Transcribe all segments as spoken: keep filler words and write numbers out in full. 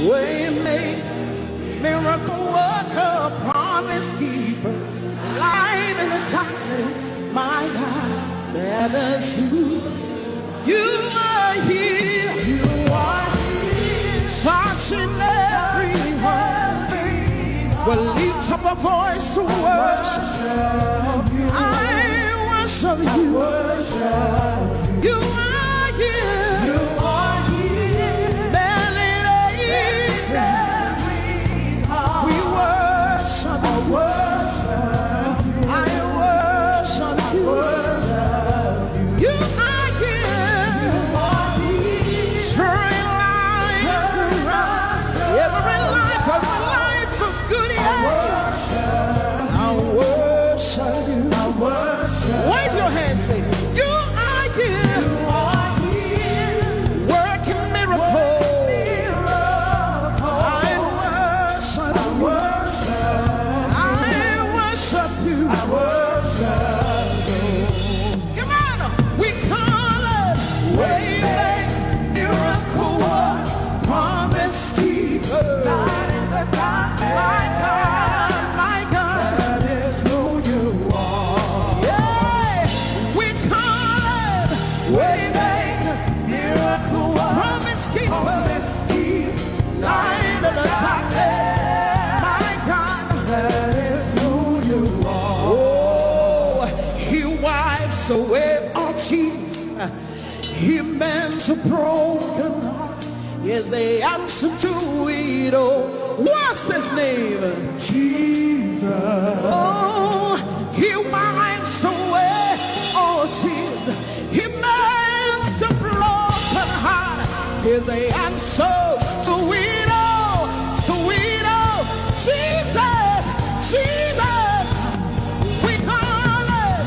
Waymaker, miracle worker, promise keeper, light in the darkness, my God, that is who you are here. You are here. Touching every heart. We'll lift up a voice to worship. I worship you. You are here. You are here. We worship you. I worship you. You are here. Turn lives around. Every life, every life of good, yeah. I worship you. I worship. Wave your hands, say, you are here. You are here. Working miracles. I worship you. I worship you. I worship you. Come on, we call it waymaker, miracle worker, promise keeper. Light in the darkness. My God, my God. That is who you are. Yeah, we call it waymaker, miracle worker, promise keeper. Promise keeper. Light in the darkness. My God, that is who you are. Oh, he wipes away all tears. He mends a broken heart. Yes, the answer to it all. What's his name? Jesus. Oh, he wipes away all tears. He mends a broken heart. He's the answer to it all. To it all. Jesus, Jesus. We call it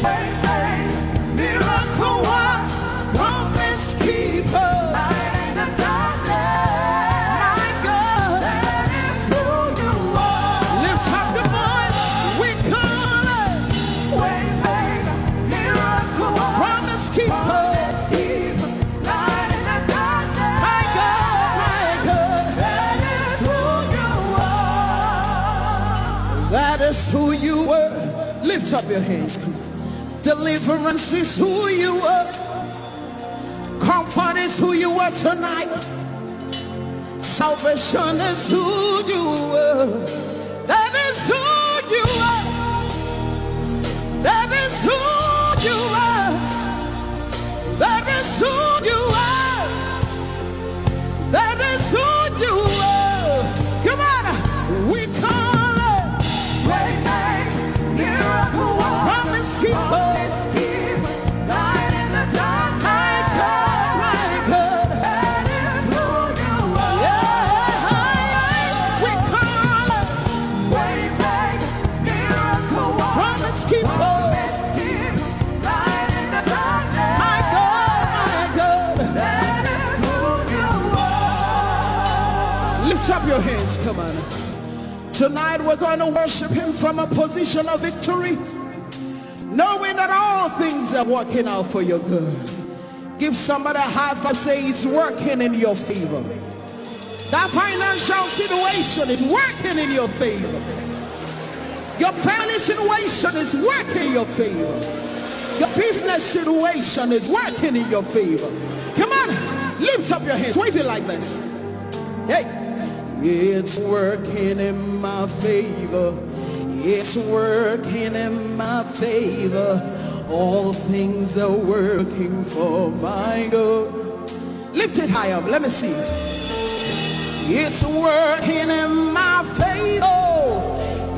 waymaker, miracle worker, promise keeper. Light in the darkness. My God. That is who you are. Lift up your voice. We call it waymaker, miracle worker, promise keeper. Promise keeper. Light in the darkness. My God, my God. That is who you are. That is who you were. Lift up your hands. Deliverance is who you are. Comfort is who you are tonight. Salvation is who you are. That is who you are. That is who you are. That is who you are. That is who you are. Come on, we call it waymaker, miracle worker, promise keeper. Promise keeper. Light in the dark. My God, my God. That is who you are. Yeah, we call it waymaker, miracle worker, promise keeper. Promise keeper. Light in the darkness. My God, my God. That is who you are. Lift up your hands, come on. Tonight we're going to worship him from a position of victory, knowing that all things are working out for your good. Give somebody a high five, say, it's working in your favor. That financial situation is working in your favor. Your family situation is working in your favor. Your business situation is working in your favor. Come on, lift up your hands, wave it like this. Hey, it's working in my favor. It's working in my favor. All things are working for my good. Lift it high up. Let me see. It's working in my favor.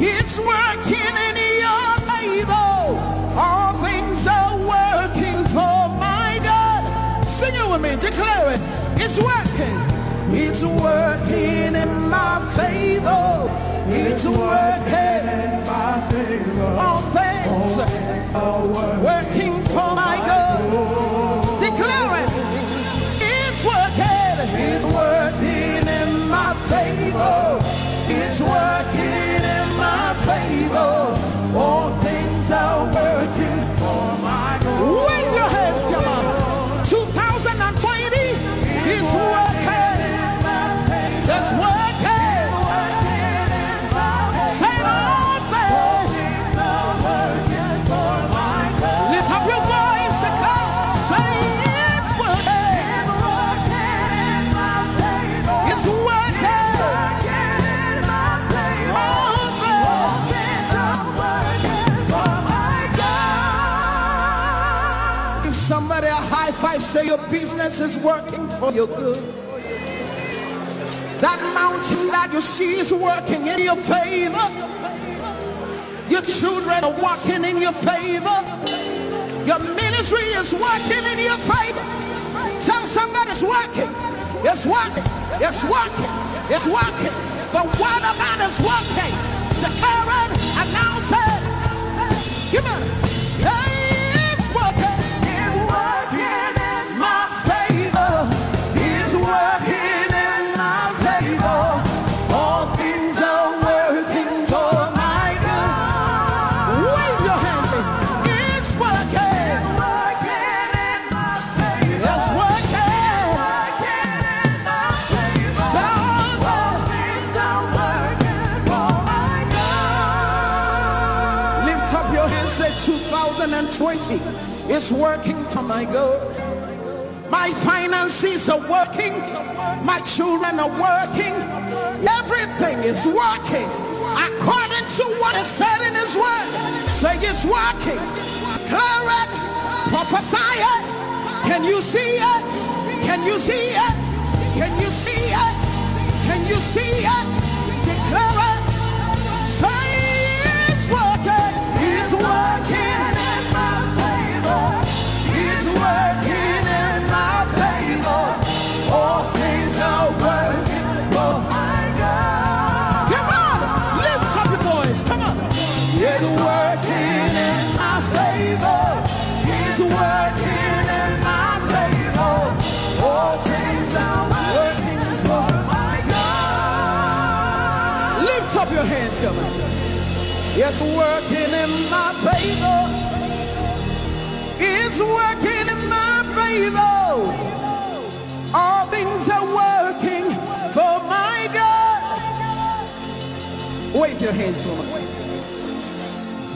It's working in your favor. All things are working for my good. Sing it with me. Declare it. It's working. It's working in my favor. It's working in my favor. All things working for my good. Declare it. It's working. It's working in my favor. It's working in my favor. All things are working for my good. Wave your hands, come on. Two thousand twenty is working. The Business is working for your good. That mountain that you see is working in your favor. Your children are working in your favor. Your ministry is working in your favor. Tell somebody it's working. It's working. It's working. It's working. The word of God is working. Declare it, announce it. Come on. Hey, it's working. It's working in my favor. It's working in my favor. All things are working for my good. Wave your hands. It's working. It's working in my favor. It's working. It's working in my favor. So all things are working for my good. Lift up your hands, say, "Two thousand twenty is working for my good." My finances are working. My children are working. Everything is working according to what is said in His word. Say, "It's working." Declare it. Prophesy it. Can you see it? Can you see it? Can you see it? Can you see it? Declare it. Say, "It's working. It's working in my favor. It's working in my favor. All things are working for my good." Come on, lift up your voice. Come on. It's working in my favor. It's working in my favor. All things are working for my good. Lift up your hands, come on. It's working in my favor. It's working in my favor. All things are working for my good. Wave your hands, woman.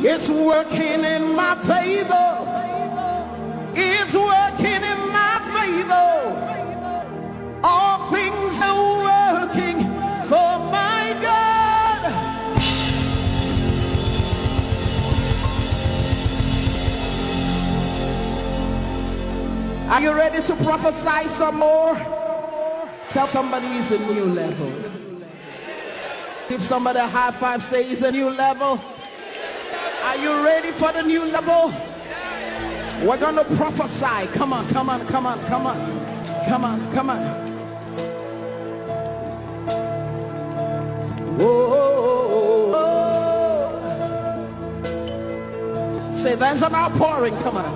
It's working in my favor. It's working in my favor. All things are working for my good. Are you ready to prophesy some more? Tell somebody it's a new level. Give somebody a high five, say it's a new level. Are you ready for the new level? We're gonna prophesy. Come on, come on, come on, come on. Come on, come on. Whoa. Say, "There's an outpouring." Come on.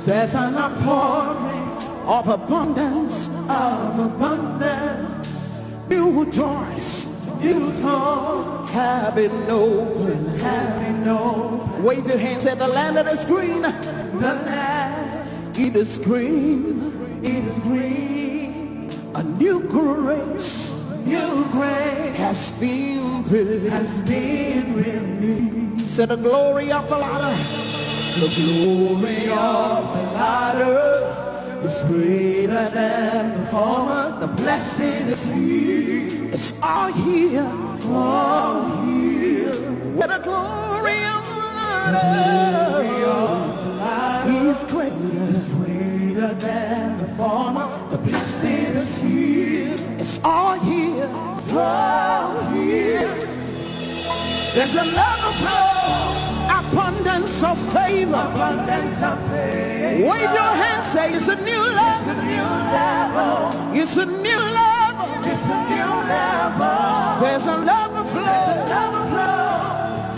There's an outpouring of abundance, of abundance. New doors, new doors have been opened, have been opened. Wave your hands at the land that is green. The land, it is green, it is green. A new grace, new grace has been released, has been released. Say, "The glory of the latter." The glory of the latter is greater than the former. The blessing is here. It's all here. All here. Where the glory of the latter is greater. Is greater than the former. The blessing is here. It's all here. It's all here. There's a love of love. Abundance of favor. Abundance of favor. Wave your hand, say, "It's a new level." It's a new level. It's a new level. It's a new level. There's a love of love. There's a love of love.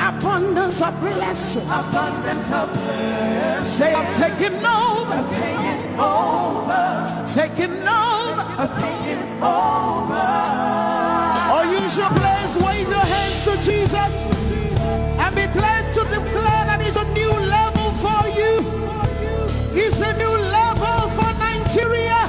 Abundance of blessing. Abundance of blessing. Say, "I'm taking over." I'm taking over. Taking over. I'm taking over. Or use your place, wave your hands to Jesus, and be glad to declare that it's a new level for you. It's a new level for Nigeria.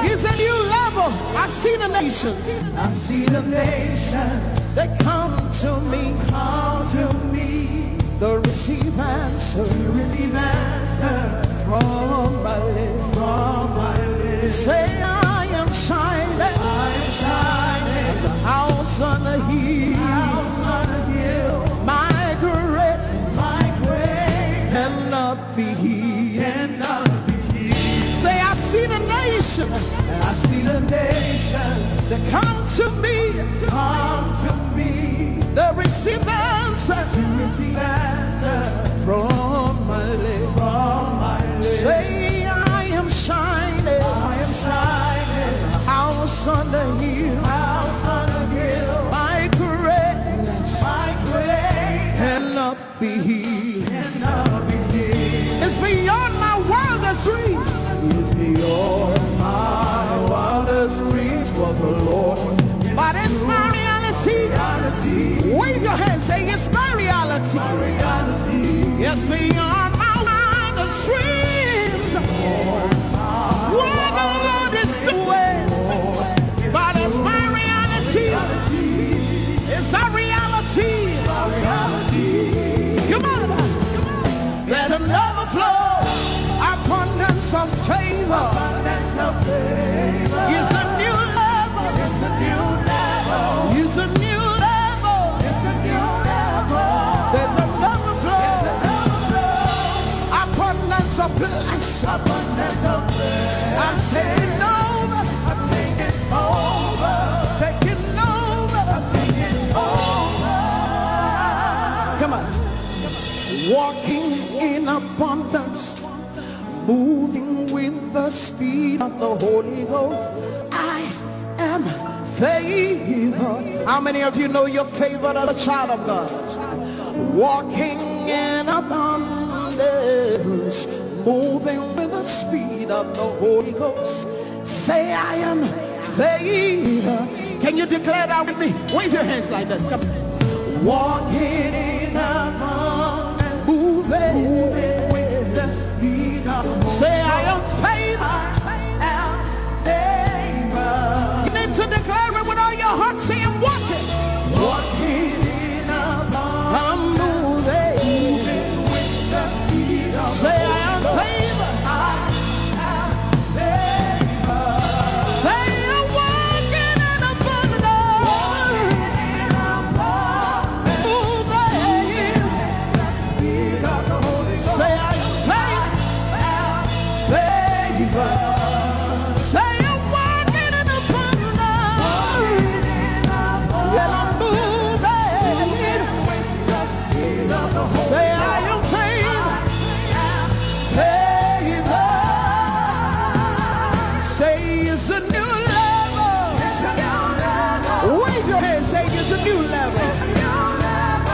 It's a new level. I see the nations. I see the nations. They come to me. Come to me. They receive answers. They receive answers from my lips. From my lips. Say, "I am shining. I am shining. As a house on a hill. House on a hill. My great, my great cannot be hid." Cannot be hid. Say, "I see the Come to me. Come to me. They receive answers. They receive answers from my lips. From my lips. Say, I am shining. I am shining. House on the hill. House on the hill. My greatness. My greatness. Cannot be hid. Cannot be hid. It's beyond my wildest dreams. It's beyond my wildest dreams what the Lord. But it's my reality. Reality. Wave your hands, say, it's my reality. My reality. It's beyond my wildest dreams what the Lord is doing. But it's my reality. It's a reality. Come on. There's an overflow, abundance of favor. Abundance of favor. It's a new level. It's a new level. It's a new level. It's a new level. There's an overflow. There's an overflow. Abundance of blessing. Abundance of blessing. I'm taking over. I'm taking over. Taking over. I'm taking over. Come on. Walking in abundance, moving with the speed of the Holy Ghost. I am favored. How many of you know you're favored as a child of God? Walking in abundance, moving with the speed of the Holy Ghost. Say, I am favored. Can you declare that with me? Wave your hands like this. Come. Walking in abundance, moving with the speed of. Say, I am favored. I am favored. You need to declare it with all your heart. Say, I'm walking. Walking in abundance. I'm moving. Moving with the speed of. Say, I am favored. I am favored. Say, I'm walking in abundance. Walking in abundance. Moving. Say, I am favored. Say, I'm walking in abundance. And I'm moving. Say, I am favored. Favored. Say, it's a new level. Wave your hand, say, it's a new level.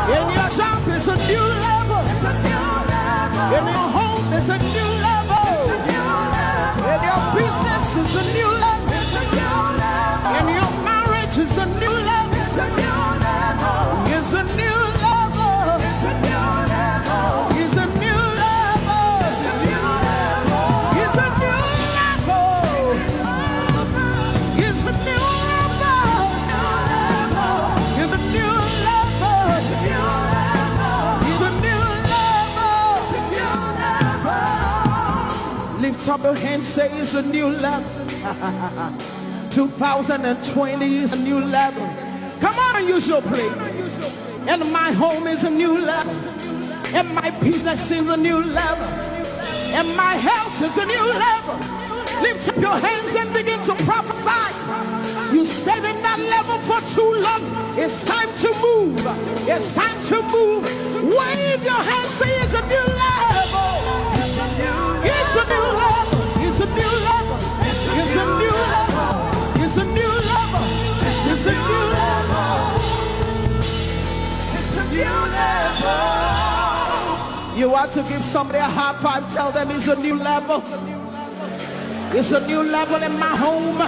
In your job, it's a new level. In your home, it's a new level. In your business, it's a new level. In your marriage, it's a new level. It's a new level. It's a new level. It's a new level. It's a new level. It's a new level. It's a new level. It's a new level. Lift up your hand, say, it's a new level. two thousand twenty is a new level. Come on, use your praise. And my home is a new level. And my business is a new level. And my health is a new level. Lift up your hands and begin to prophesy. You stayed in that level for too long. It's time to move. It's time to move. Wave your hands, say, it's a new level. It's a new level. It's a new level. It's a new level. It's a new level. It's a new level. It's a new level. You want to give somebody a high five, tell them, it's a new level. It's a new level in my home.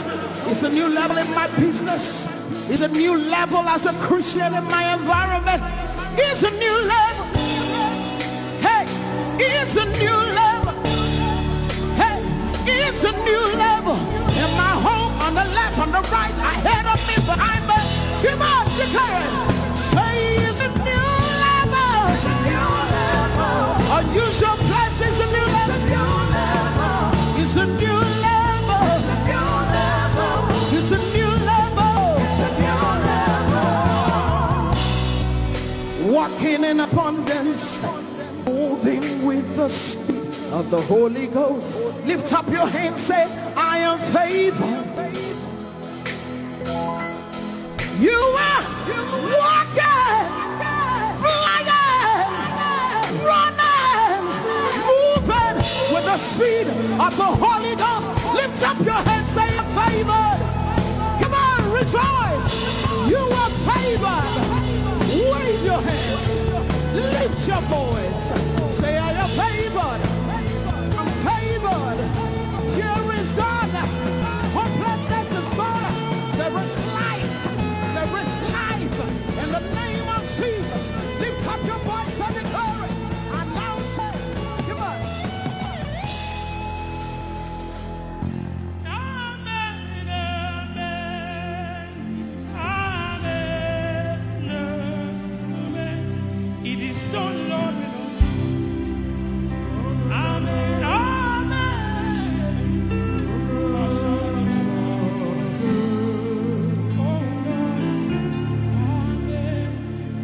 It's a new level in my business. It's a new level as a Christian in my environment. It's a new level. Hey, it's a new level. Hey, it's a new level. In my home, on the left, on the right, ahead of me, behind me. Come on, declare it. Say, it's a new level. Unusual blessings, a new level. It's a new level. It's a new level. Walking in abundance, moving with the speed of the Holy Ghost. Lift up your hand, say, I am favored. You are walking, flying, running, moving with the speed of the Holy Ghost. Lift up your hands, say, "I'm favored." Come on, rejoice. You are favored. Wave your hands. Lift your voice. Say, "I am favored. I'm favored." Fear is gone. Hopelessness is gone. There is life. There is life. In the name of Jesus, lift up your voice and declare it. Announce it. Come on. Amen, amen, amen, amen. It is done, Lord. Amen, amen. Oh, Lord. Amen.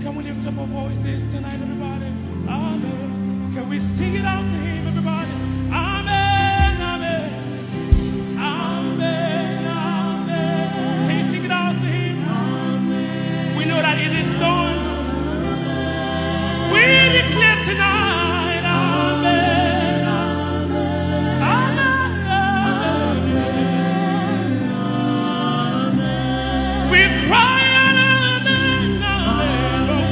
Can we lift up our voices tonight, everybody? Amen. Can we sing it out to him, everybody? Amen, amen. Amen, amen. Can you sing it out to him? We know that it is done. We declare tonight, amen. Amen. We cry out, amen, amen, oh,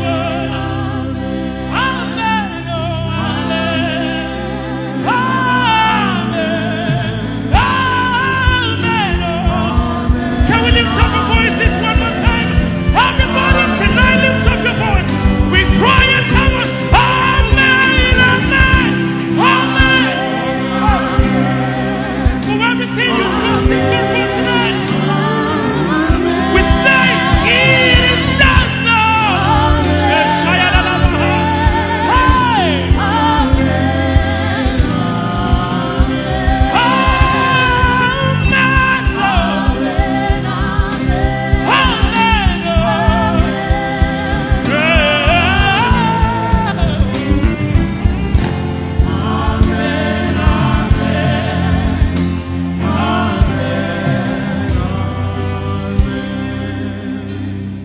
amen, oh, amen, amen, oh. Can we lift up our voices one more time? Everybody tonight, lift up your voice. We cry and come on. Amen, amen, amen. For everything you trusted God for tonight, we say it is done now. Hey! Amen.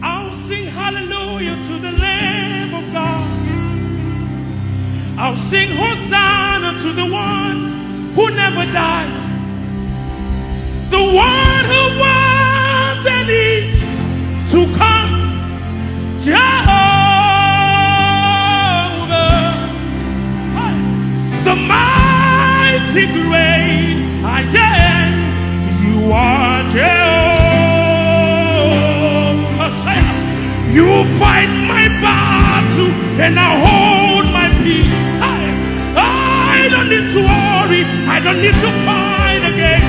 I'll sing hallelujah to the Lamb of God. I'll sing Hosanna to the one who never died, the one who was and is to come, Jehovah, the mighty great I am. You are Jehovah. You fight my battle and I hold my peace. I, I don't need to worry. I don't need to fight again.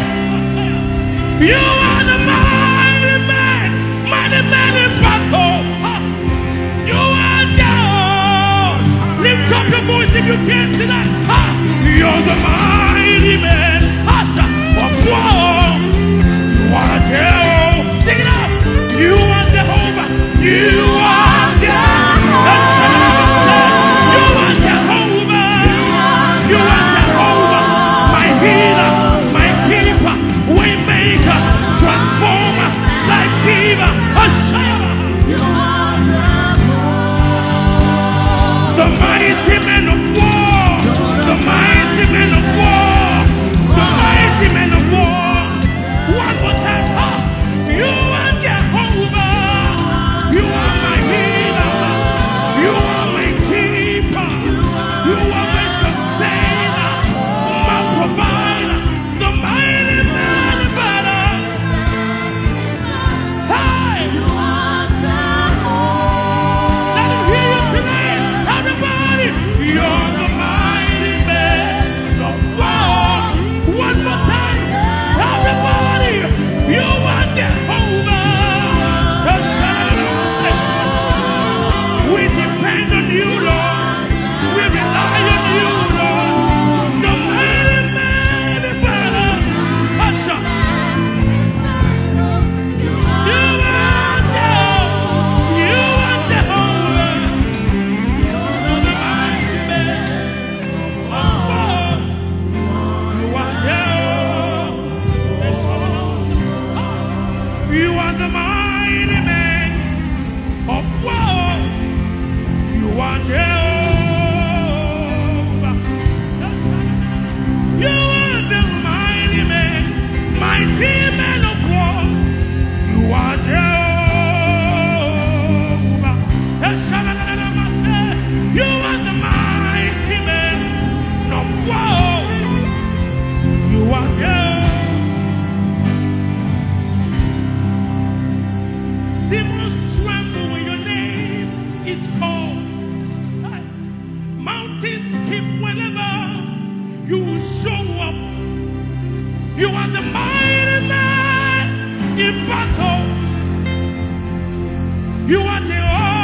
You are the mighty man, mighty man in battle. You are God. Lift up your voice if you can tonight. Ah, you're the mighty man. Ah, of war. You are Jehovah. Sing it out. You are Jehovah. You are Jehovah. You are Jehovah. You are Jehovah. My healer, my keeper, way maker, transformer, life giver. Hashem. The mighty man of war. The mighty man of war. The mighty man of war. One more time. Ah, you are Jehovah. You are my healer. You are my keeper. You are my sustainer. My provider. The mighty man of battle. Hey! Let him hear you tonight. Everybody, you're the mighty man of war. One more time. Everybody, you are Jehovah. We depend on you, Lord. We rely on you, Lord. The mighty man in battle. Hashem. You are Jehovah. You are Jehovah. You are the mighty man. Oh, you are Jehovah. You are the mighty man. Of war, you are Jehovah. You are the mighty man, mighty man of war. You are Jehovah. You are the mighty man of war. You are Jehovah. Demons tremble when your name is called. Mountains skip whenever you show up. You are the mighty man in battle. You are Jehovah.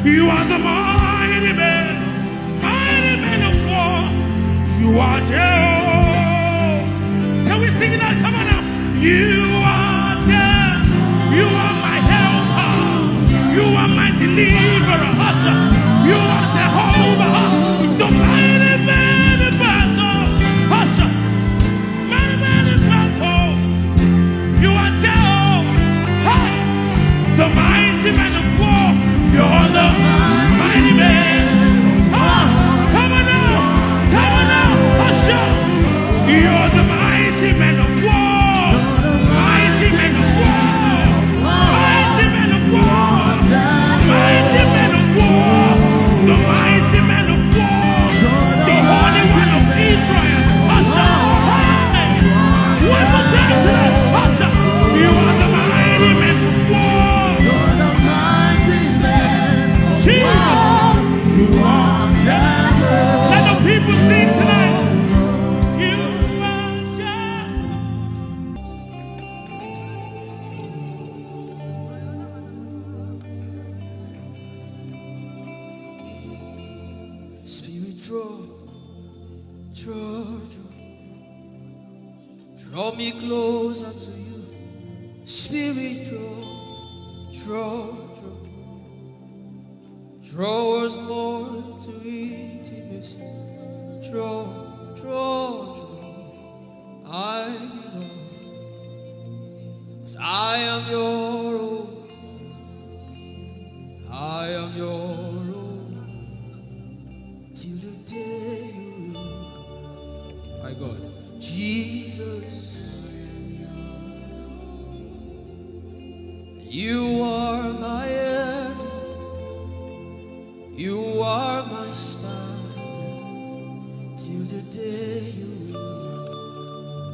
You are the mighty man, mighty man of war. You are Jehovah. Can we sing that? Come on now. You are Jehovah. You are my helper. You are my deliverer. Usher. You are Jehovah. The mighty man of battle. Usher. Mighty man of battle. You are Jehovah. Hey! The mighty man of war. You're the mighty man. Ah, come on now. Come on now. Usher. You're the mighty man of war. Mighty man of war. Mighty man of war. Mighty man of war. The mighty man of war. The Holy One of Israel. Usher. Hey! One more time tonight. Usher. You are the mighty man of war. Jesus. Let the people sing tonight. You are Jehovah. Spirit, draw, draw, draw. Draw me closer to you. Spirit, draw, draw, draw. Draw us more to intimacy. Draw, draw, draw. I belong. 'Cause I am your own. I am your own. Till the day you look. My God. Jesus. You are my everything. You are my star. Till the day you look.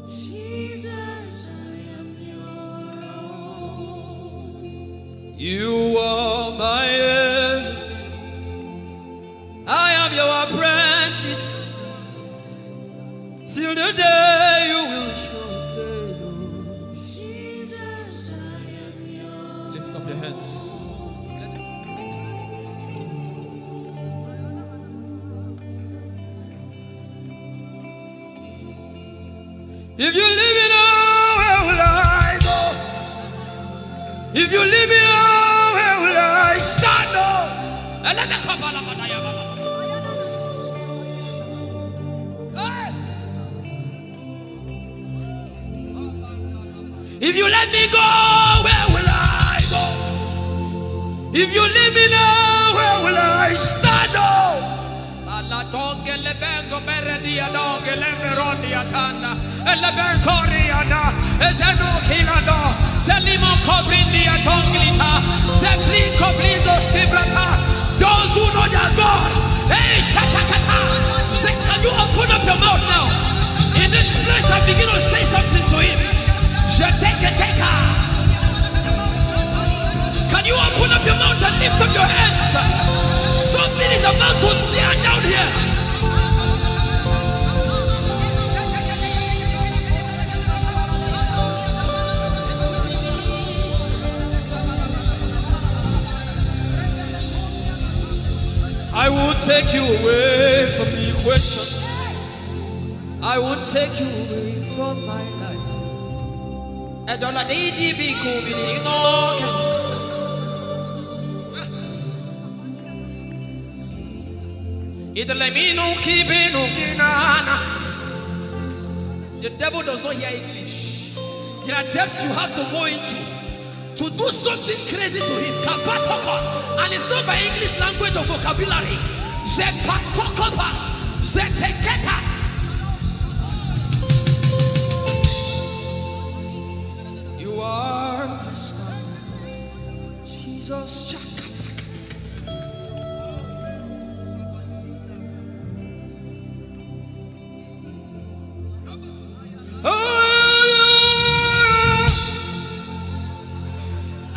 Jesus, I am your own. You are my everything. I am your apprentice. Till the day you will show me. Jesus, I am your. Lift up your hands. If you leave me now, where will I go? If you leave me now, where will I stand? Oh? Hey! If you let me go, where will I go? If you leave me now, where will I stand? Oh? Alatonge lebengo beredia donge lemberondi atanda. Elebenkoriana. Ezeno kilando. Selimo kobrindi atonglita. Sepliko brindo stibrata. Those who know their God. Hey, shatakata. Say, can you open up your mouth now? In this place, I begin to say something to him. Sheteketeka. Can you open up your mouth and lift up your hands? Something is about to tear down here. I will take you away from the equation. I will take you away from my life. Edola di di bi ku bi di no ke. Idole mi no ki bi no ki na na. The devil does not hear English. There are depths you have to go into to do something crazy to him. Kapatoko. And it's not by English language or vocabulary. Zepatokopa. Zeteketa. You are my star. Jesus.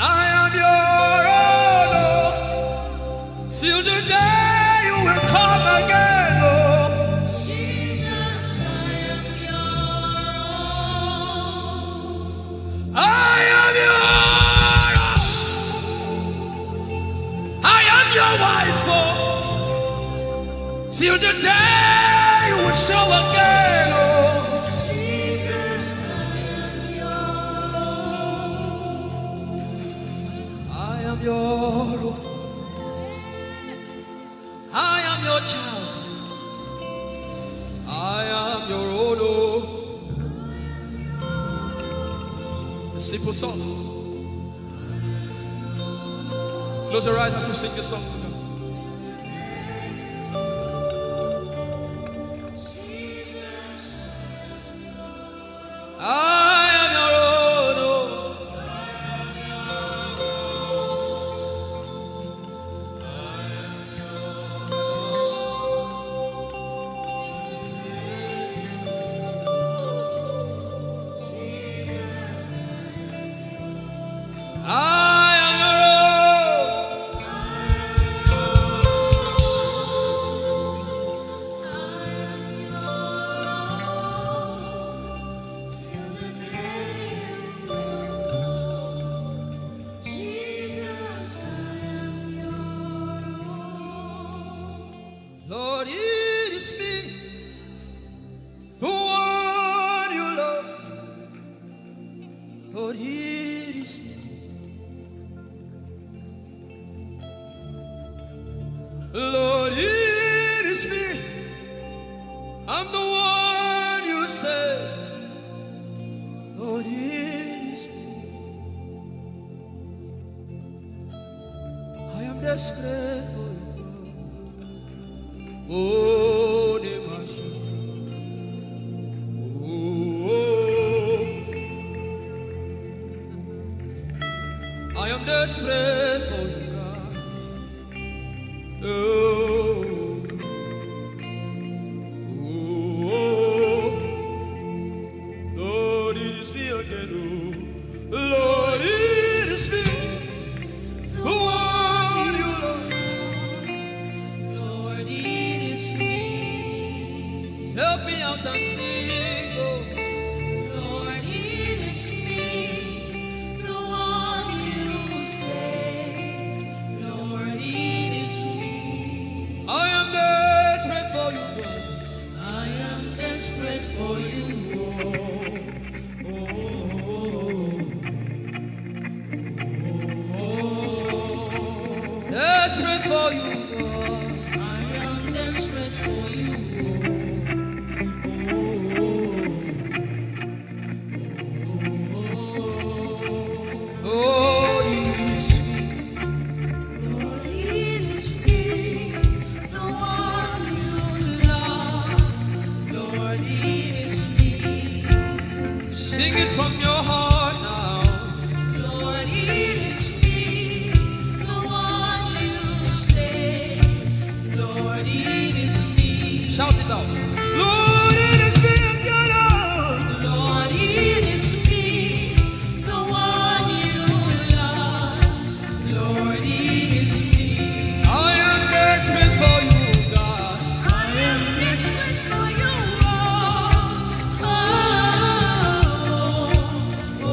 I am your own, oh, till the day you will come again, oh. Jesus, I am your own. I am your own. I am your wife, oh, till the day you will show again, oh. Jesus, I am your own. I am your own. I am your child. I am your own, oh. A simple song. Close your eyes as you sing this song to God. I am your own, oh. I am your own. Jesus, I am your own. Lord, it is me, the one you love. Lord, it is me. Lord, it is me. I'm the one you say. Lord, it is me. I am desperate for you. Oh, Nemasha. Oh, oh. I am desperate for you, God. Oh, oh, oh. Lord, it is me again, oh. Lord, it is me. The one you love. Lord, it is me. Help me out and sing, oh. Lord, it is me. The one you say. Lord, it is me. I am desperate for you, Lord. I am desperate for you, oh. Desperate for you, Lord. I am desperate for you, Lord. Oh, this Lord, it is me, the one you love. Lord, it is me. Sing it from your heart now. Lord, it is me, the one you say. Lord, it is me. Shout it out. Lord, it is me again, Lord. Lord, it is me, the one you love. Lord, it is me. I am desperate for you, God. I am desperate for you, Lord. Oh, oh,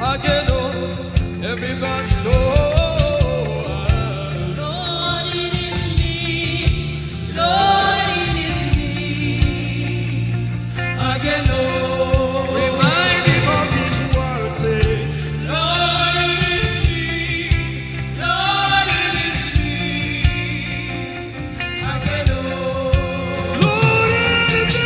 Again, oh, everybody, Lord. Lord, it is me. Lord, it is me. Again, oh. Remind him of his word, say, Lord, it is me. Lord, it is me. Again, oh. Lord, it is me.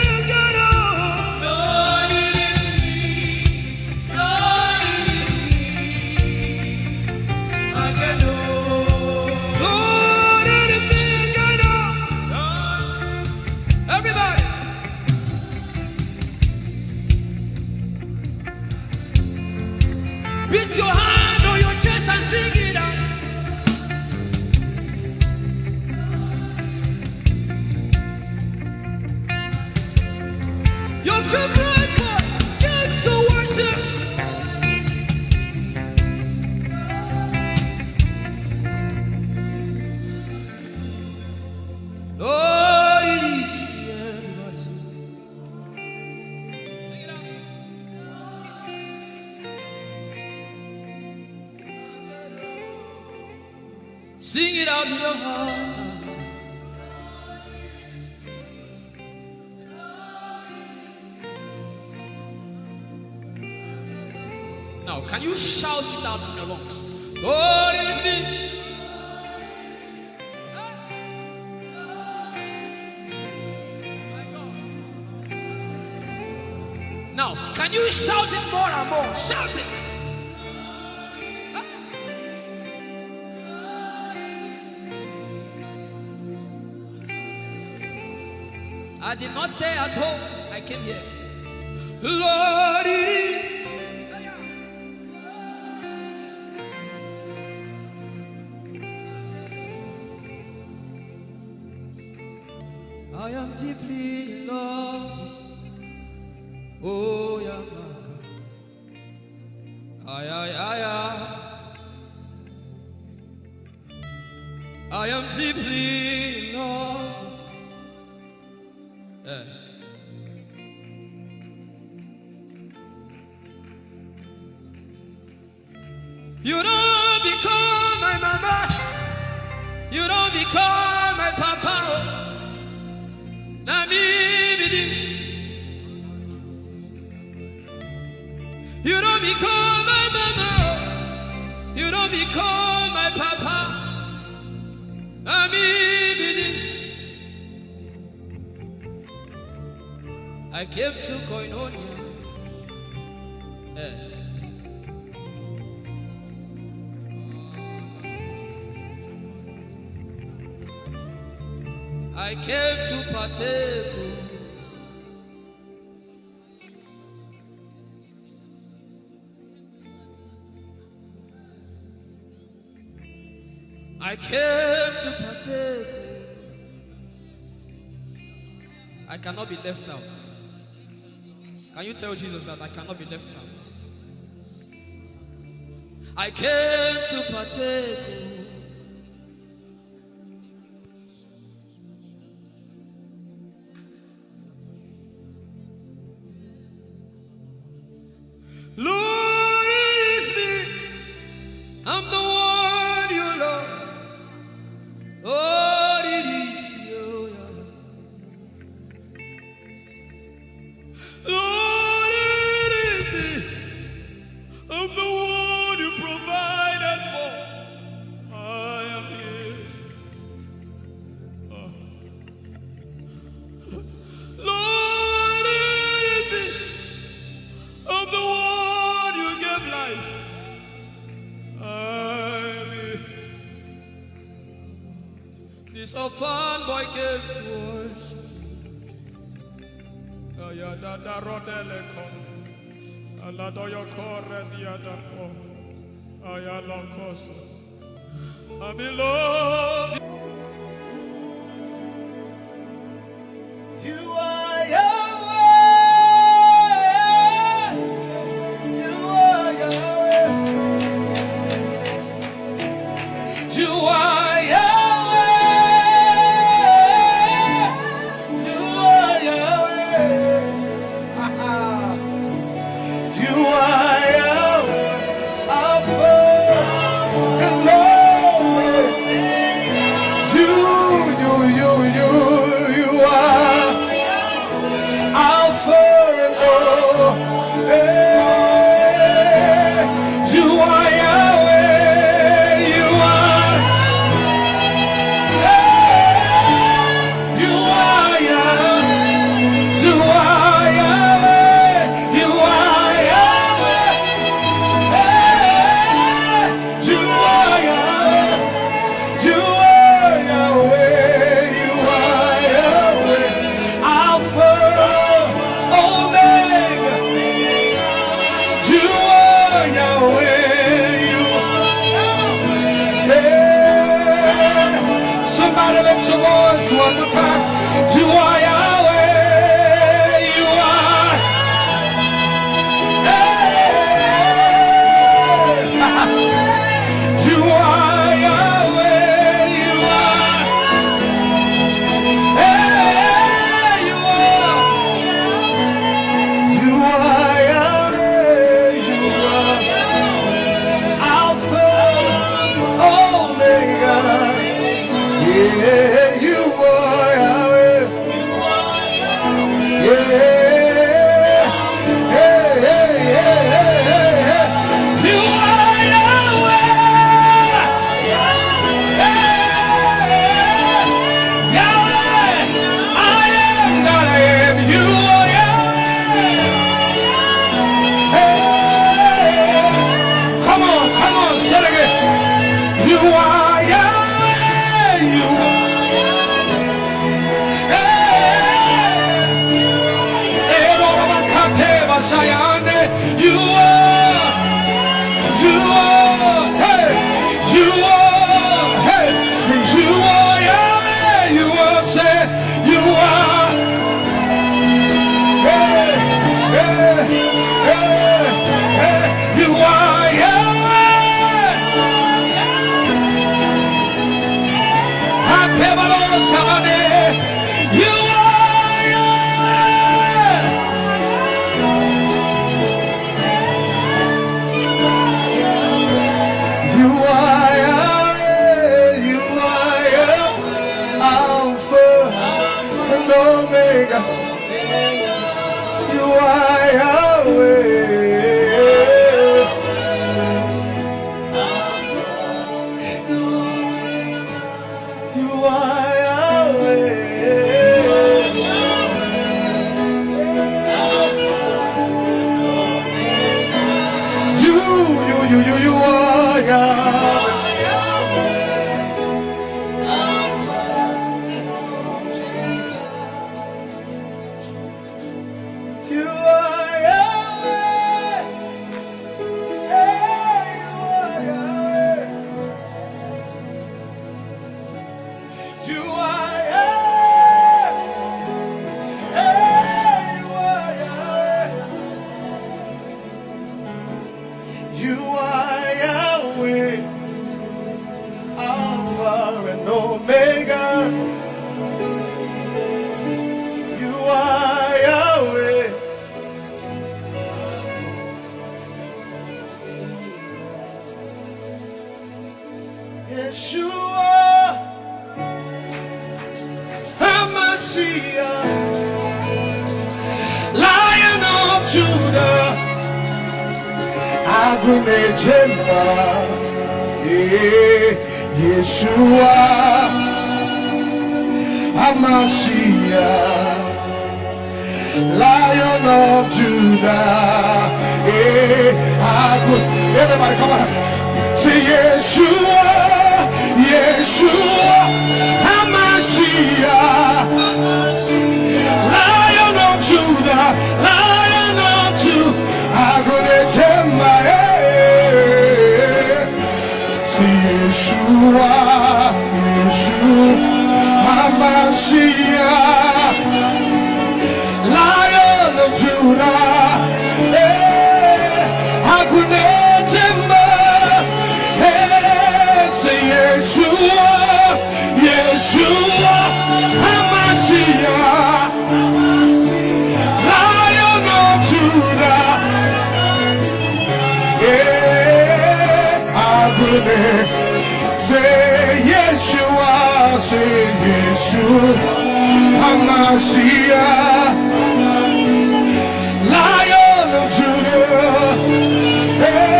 Everybody, beat your hand on your chest and sing it out. Your favorite part, get to worship. Lord, it is here. Sing it out. Sing it out in your heart. Now, can you shout it out in your lungs? Lord is me. Now, can you shout it more and more? Shout it. I did not stay at home. I came here. Lord, it is. I am deeply in love. Oh, yeah, my God. Ay, ay, ay, ay. I am deeply in love. Yeah. You don't become my mama. You don't become my papa. Oh. Na me be this. You don't become my mama. Oh. You don't become my papa. Na me be this. I came to Koinonia. Eh. I came to partake. I came to partake. I cannot be left out. Can you tell Jesus that I cannot be left out? I came to partake. Lord, it is me. I'm the one you love. Lord, it is you. Lord, it is me. I'm the one you provided for. I am here. Oh. Lord, it is me. I'm the one you gave life. I am here. This orphan boy came to worship. Ayadada rodele ko. Aladoyo kore diada ko. Ayalokoso. I'm in love. You are Yahweh. You are Yahweh. You are Yahweh. You are Yahweh. You are Yahweh. One more time. You are Yahweh. You are. Hey. You are Yahweh. You are. Hey, you are. You are Yahweh. You are Alpha, Omega. Yeah, you are Yahweh. Yeah. Hey, hey, hey, hey, hey, hey. You are Yahweh. Hey, Yahweh. I am that I am. You are Yahweh. Hey. Come on, come on, say it again. You are Yahweh. You are. Hey. Hey, Lord, I'm a captive, I say, and you are. You are. Hey. You are. Hey. You are Yahweh. You are. Say, you are. Hey, hey, hey, hey, you are Yahweh. Hakebalo Shabane. You are Yahweh. You are Yahweh. You are Yahweh. Alpha and Omega. You are Yahweh. You are Yahweh. You, you, you, you, you are Yahweh. You are Yahweh. Hey, you are Yahweh. You are Yahweh. Hey, you are Yahweh. You are Yahweh, Alpha and Omega. You are Yahweh. Yeshua HaMashiach, Lion of Judah, Agunechemba, eh, Yeshua HaMashiach, Lion of Judah. Eh, Agu-, everybody, come on. Say, Yeshua, Yeshua HaMashiach, Lion of Judah, Lion of Judah. Agunechemba, eh. Say Yeshua, Yeshua HaMashiach, Lion of Judah, eh, Agunechemba, eh, say Yeshua, Yeshua HaMashiach, Lion of Judah. Eh, Agune. Say Yeshua, say Yeshua HaMashiach, Lion of Judah. Eh.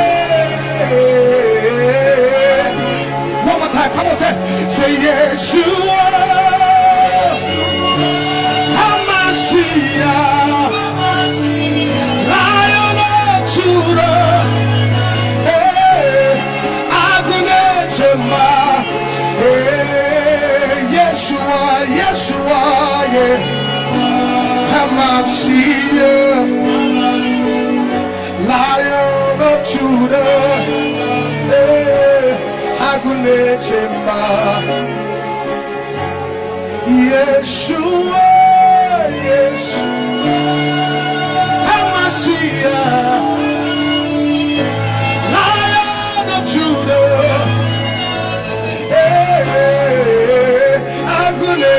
One more time, come on, say, say Yeshua HaMashiach, Lion of Judah, eh, Agunechemba, eh, Yeshua, Yeshua, yeah, HaMashiach, Lion of Judah, eh, Agunechemba. Yeshua, Yeshua, HaMashiach, Lion of Judah. Hey, Agune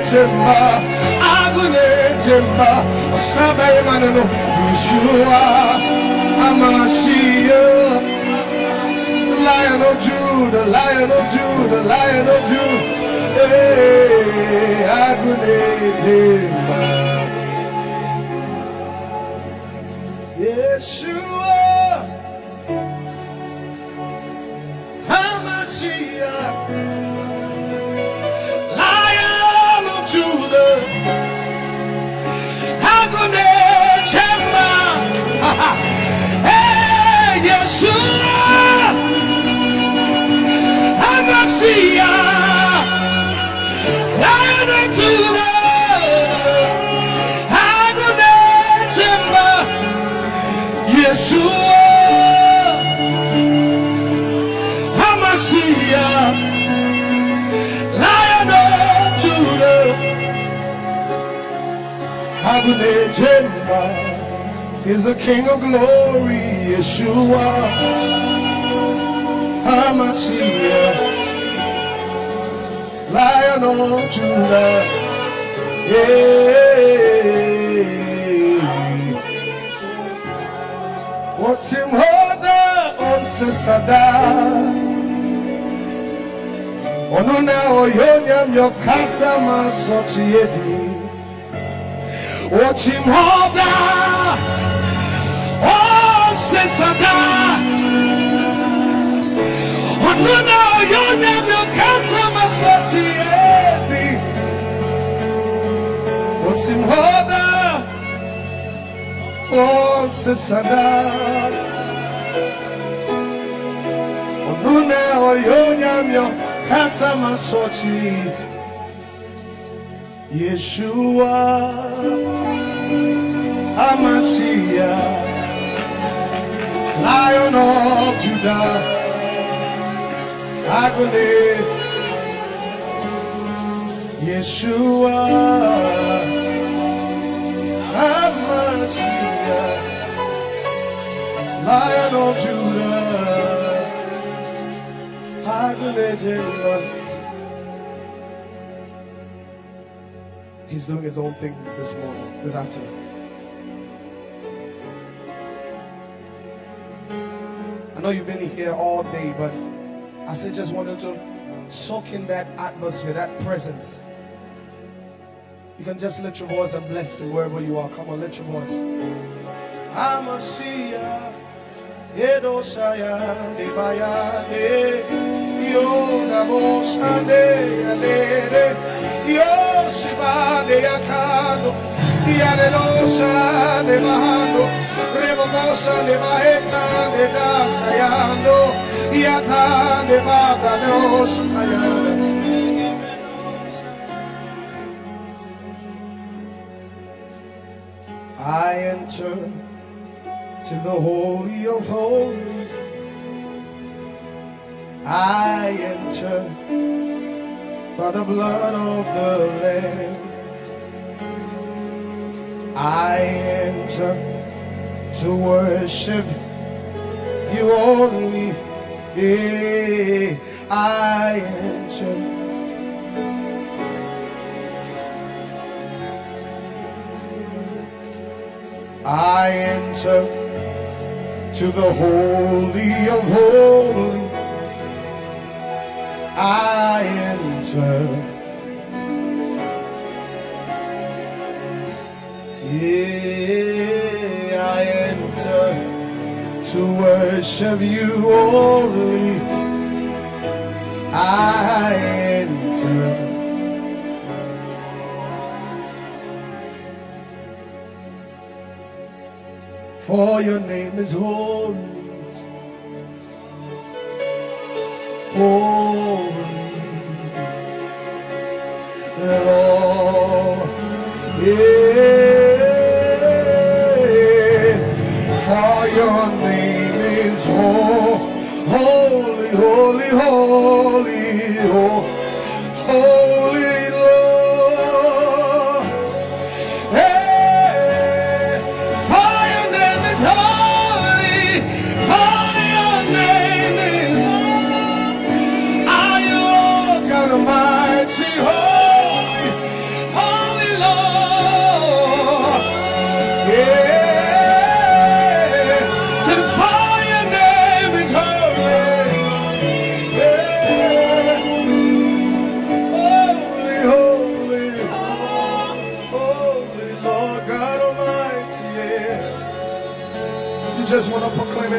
Jemba, Agune Jemba, Sabaimanono, Yeshua, HaMashiach, Lion of Judah, Lion of Judah, Lion of Judah. Hey, Agune Jemba. Yeshua, HaMashiach, Lion of Judah, Agune Jemba. Hey, Yeshua, HaMashiach, Lion of Judah, Agune Jemba, Yeshua, HaMashiach, Lion of Judah, Agune Jemba is the King of glory, Yeshua, HaMashiach, Lion of Judah. Yeah. Otim hoda onsesada. Onuna oyonyam yokasama sotiedi. Otim hoda onsesada. Onuna oyonyam yokasama sotiedi. Otim hoda onsesada. Onuna oyonyam yokasama soti. Yeshua, HaMashiach, Lion of Judah, Agune, Yeshua, HaMashiach, Lion of Judah, Agune Jemba. He's doing his own thing this morning, this afternoon. I know you've been here all day, but I still just wanted to soak in that atmosphere, that presence. You can just lift your voice and bless him wherever you are. Come on, lift your voice. HaMashiach, Edo Shaya, Debayade, Yo Dabo Shande, Yadede, Yo Shibande Yakando, Yadedo Shande Bahando, Rebobo Shande Baheta, Deda Sayando, Yata, Debada, Dos, Ayada. I enter to the Holy of Holies. I enter by the blood of the Lamb. I enter to worship you only. Yeah. I enter. I enter to the Holy of Holies. I enter. Yeah, I enter to worship you only. I enter. For your name is holy. Holy Lord, yeah. For your name is ho-, holy, holy, holy, ho-, holy Lord.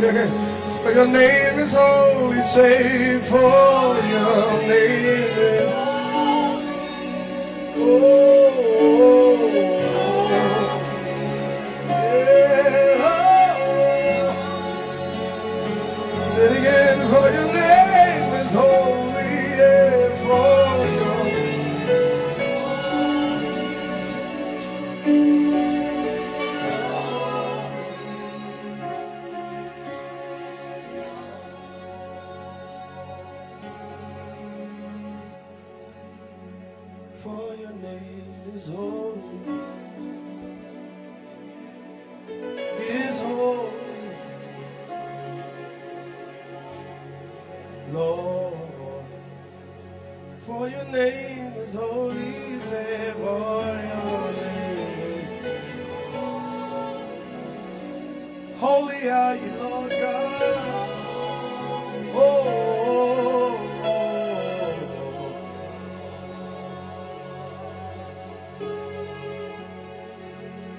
For your name is holy, say, for your name is holy. Oh, yeah. Say it again, for your name is holy, yeah, for your For your name is holy, is holy, Lord. For your name is holy, say, for your name is holy. Holy are you, Lord God. Oh, oh, oh, oh.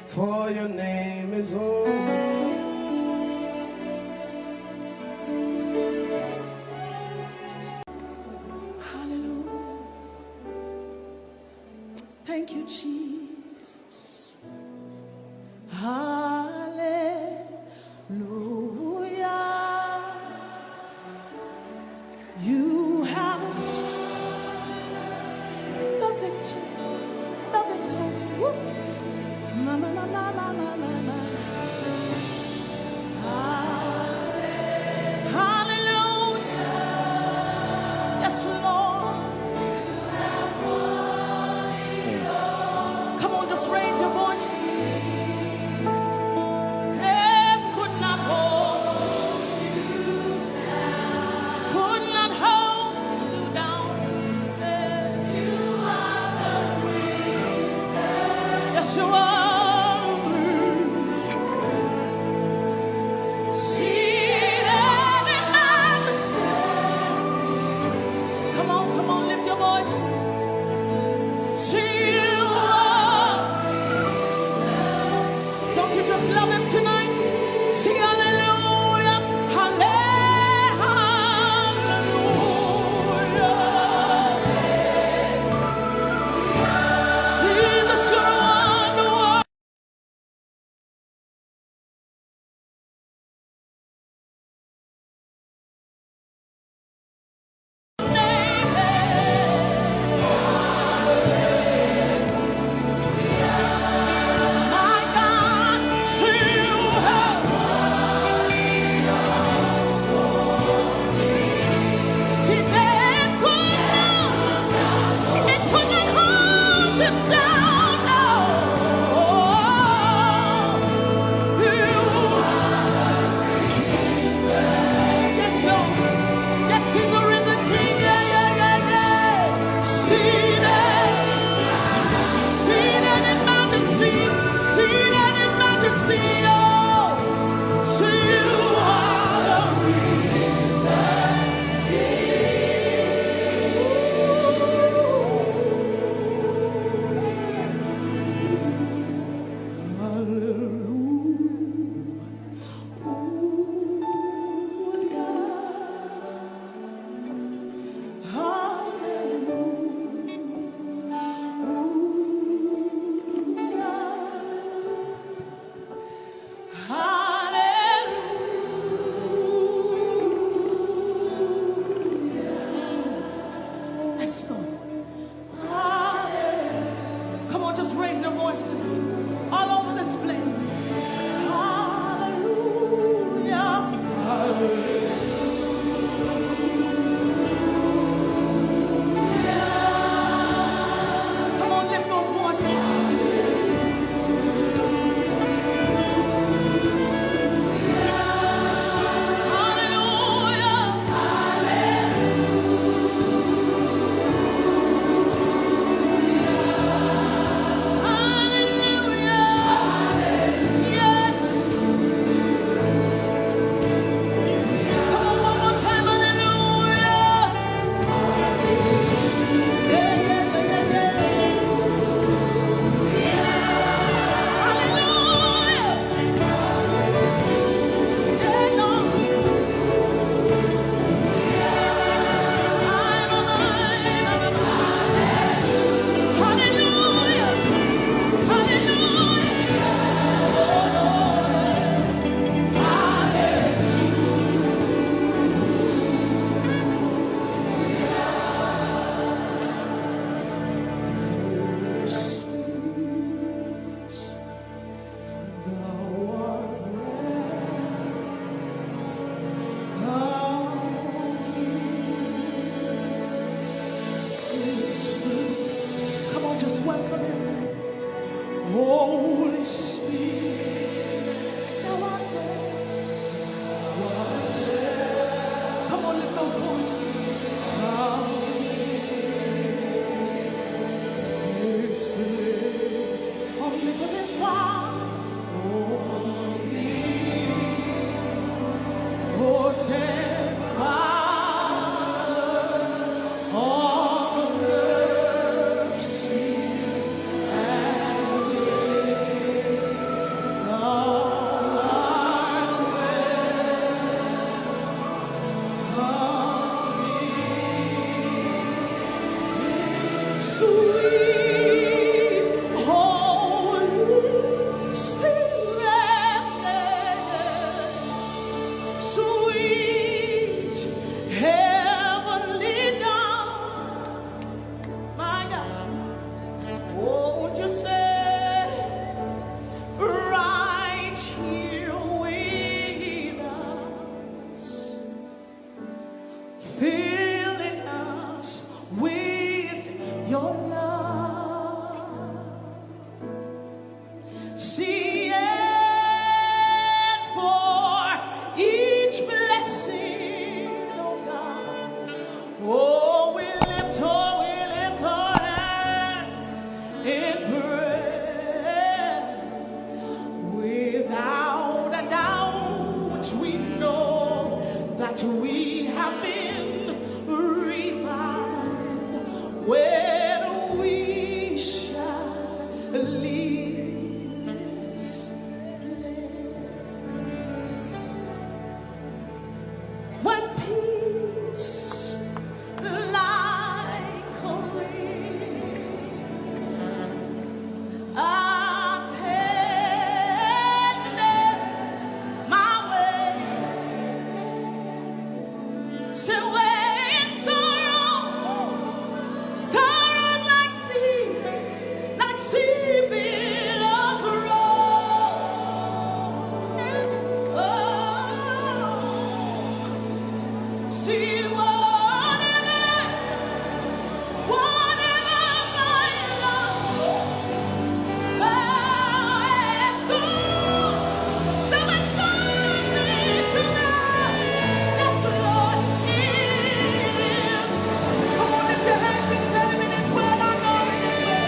For your name is holy. Hallelujah. Thank you, Jesus. Hallelujah. You have the victory. The victory. Woo. Ma, ma, ma, ma, ma, ma, ma. Welcome him. Holy Spirit, thou art welcome. Come on, lift those voices. Thou in this place, omnipotent Father, omnipotent Father, all mercy and grace, thou art welcome. Sweet Holy Spirit, sweet Heavenly Dove, my God, won't you stay right here with us? Filling us with your love. See it for each blessing, oh God. Oh, we lift, oh, we lift our hands in prayer. Without a doubt, we know that we have been revived when we shall leave this place. When peace like a river attended my way, so when sorrow, sorrow like sea, like sea billows roll. Oh, see whatever, whatever my lot, thou hast gone, thou hast gone me tonight. Yes, Lord, it is. Come on, lift your hands and tell him it is well. I know it is well.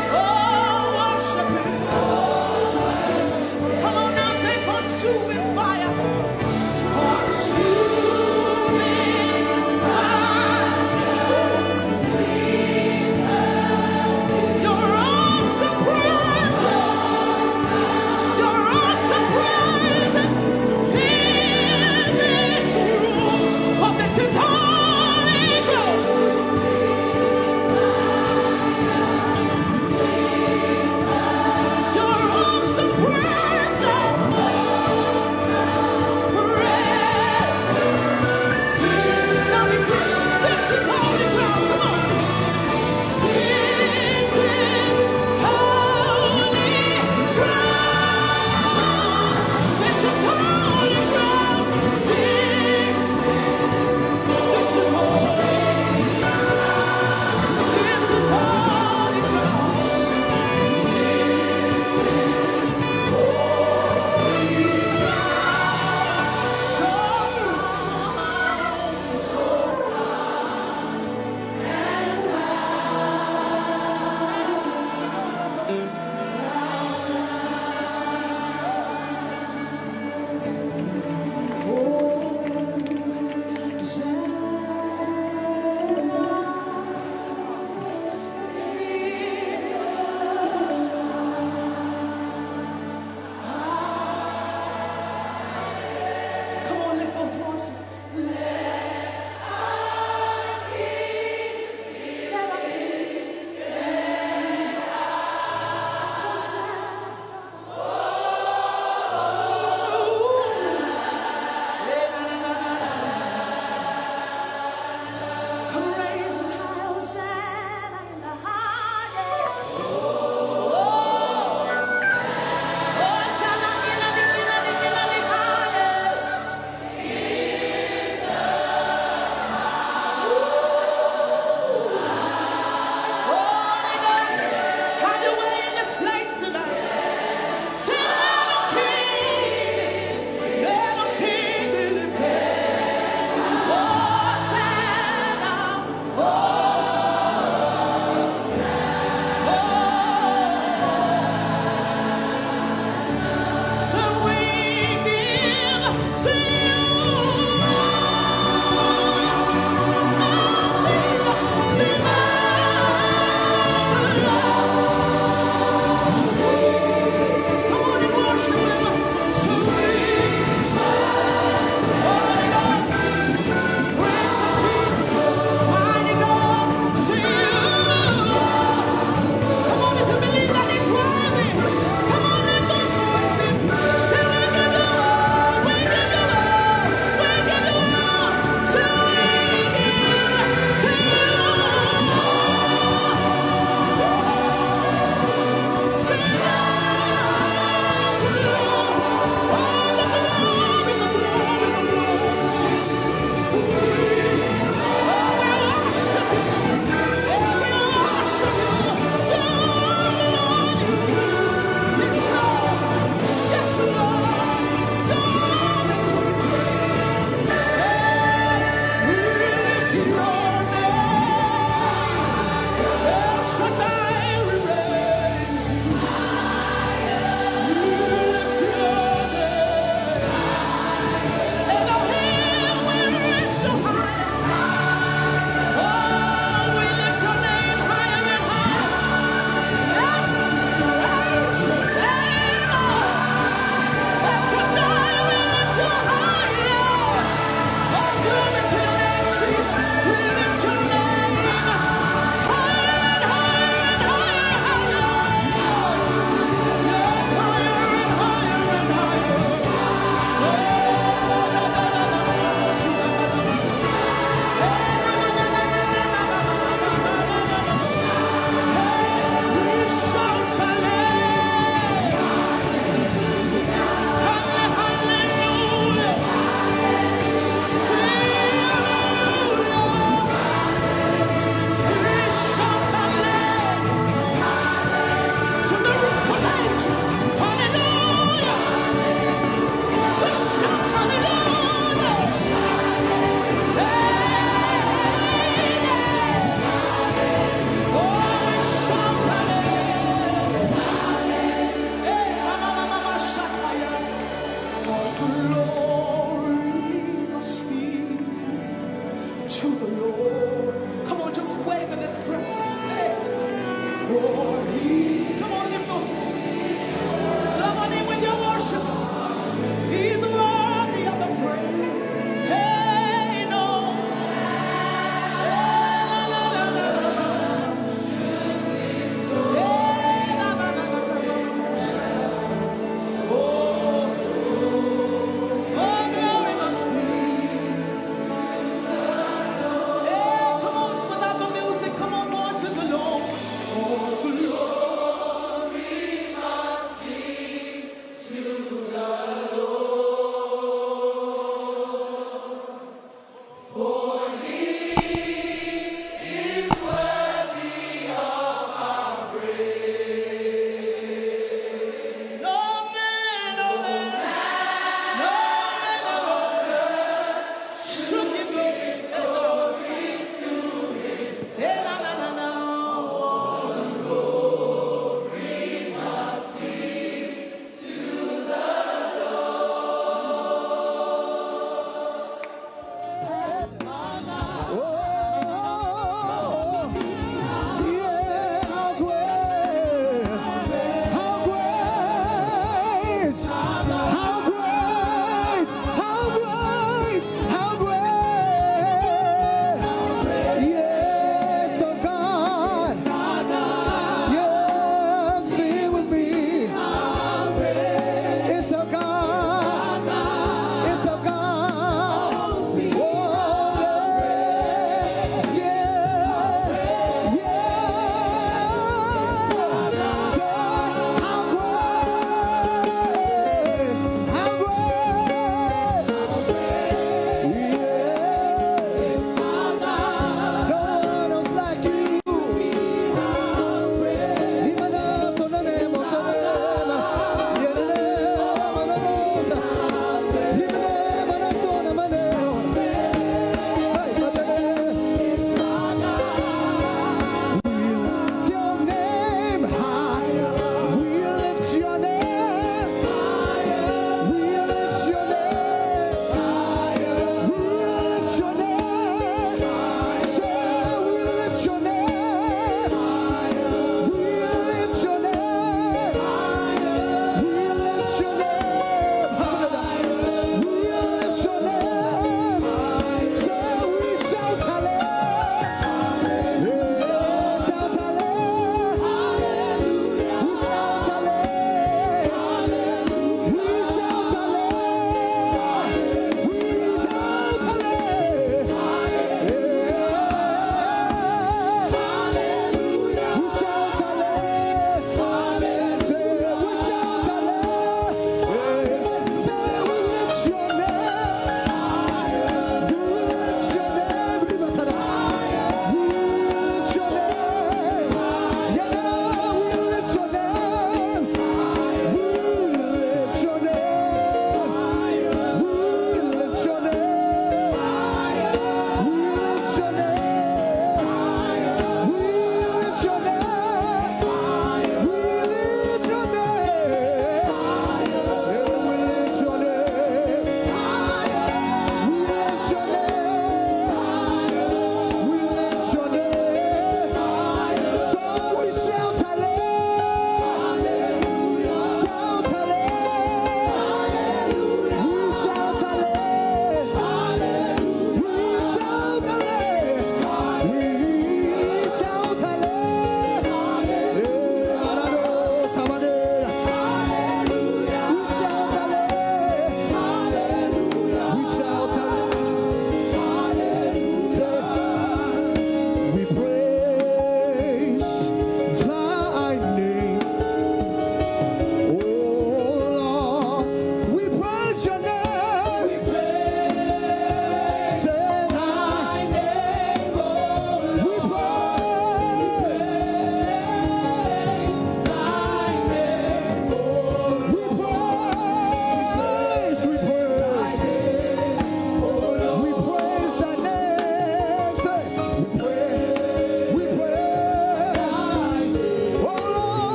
Oh, worship him. Come on now, say, "Consuming fire." Consuming fire. Your awesome presence. Your awesome presence. Fill this room. For this is holy ground. Come on, lift those voices. Love on him with your worship. He's worthy of the praise. Hey, no. Hey, na, na, na, na, na, na. Hey, na, na, na, na, na, na, na. Oh, oh, glory must be. Hey, come on, without the music, come on, voices alone. Oh, glory.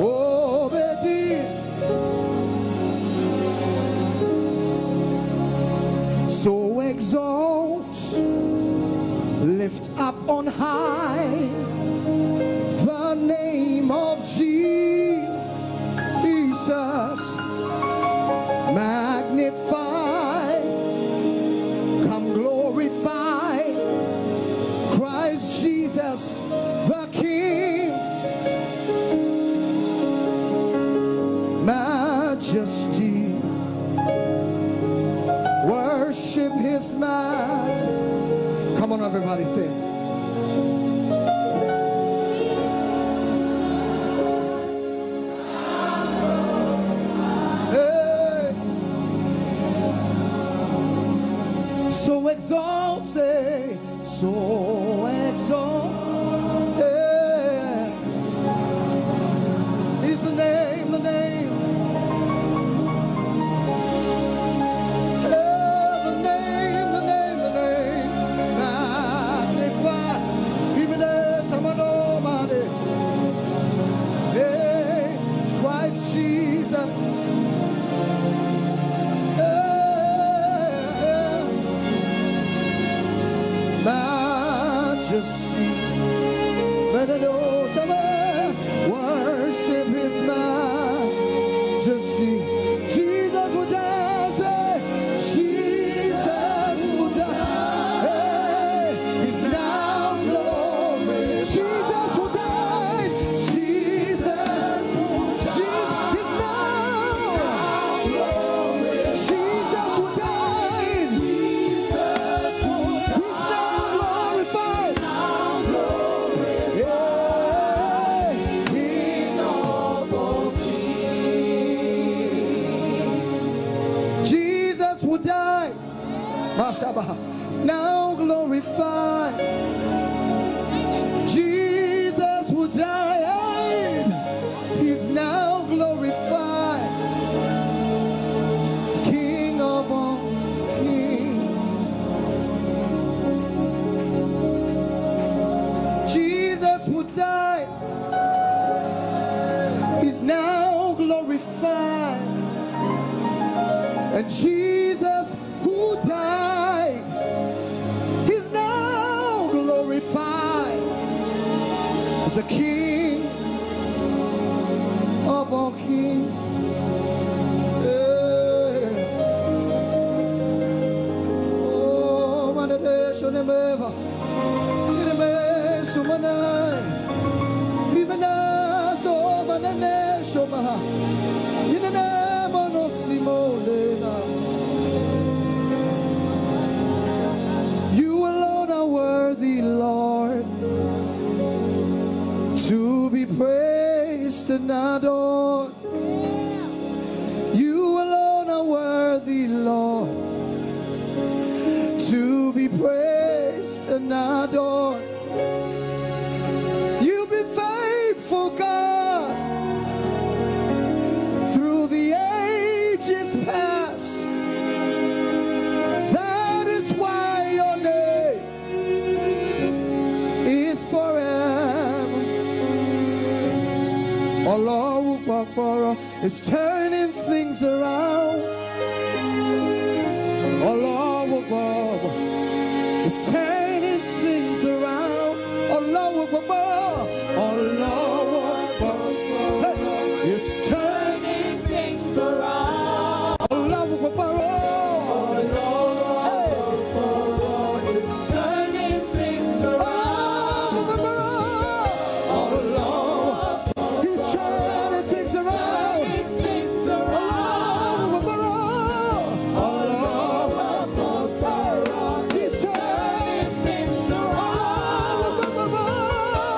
Obedi. So exalt, lift up on high the name of Jesus. Magnify, come glorify Christ Jesus the King. Majesty, worship his man. Come on, everybody, sing. Hey. So exalted, so exalted is the name, the name. Hey, the name, the name, the name. Magnify. Even as I'm an almighty. Hey, it's Christ Jesus. Hey, hey. Majesty. Worship his majesty. Jesus will die. Say, Jesus will die. Hey, he's now glory. Jesus will die. Jesus. Jesus is now. Jesus will die. He's now glorified. Yeah. Jesus will die. Mashaba. Now glorified. Jesus will die. He's now glorified. He's King of all kings. Jesus will die. He's now glorified. And Jesus who died, he's now glorified as the King of all kings. Hey. Oh, manadesho nemeva. Ireme sumanai. Rimana so manane shoma. Inene mono simolena. You alone are worthy, Lord, to be praised and adored. You alone are worthy, Lord, to be praised and adored. You've been faithful, God, through the ages past. That is why your name is forever. Ọlọ́run pọ̀pọ̀rọ̀ is turning things around. Ọlọ́run pọ̀pọ̀rọ̀ is turning things around. Ọlọ́run pọ̀pọ̀rọ̀, Ọlọ́run pọ̀pọ̀rọ̀, hey, is turning things around. Ọlọ́run pọ̀pọ̀rọ̀. Ọlọ́run pọ̀pọ̀rọ̀ is turning things around. Ọlọ́run pọ̀pọ̀rọ̀. Ọlọ́run, he's turning things around. Ọlọ́run pọ̀pọ̀rọ̀. Ọlọ́run pọ̀pọ̀rọ̀. He's turning things around. Ọlọ́run pọ̀pọ̀rọ̀.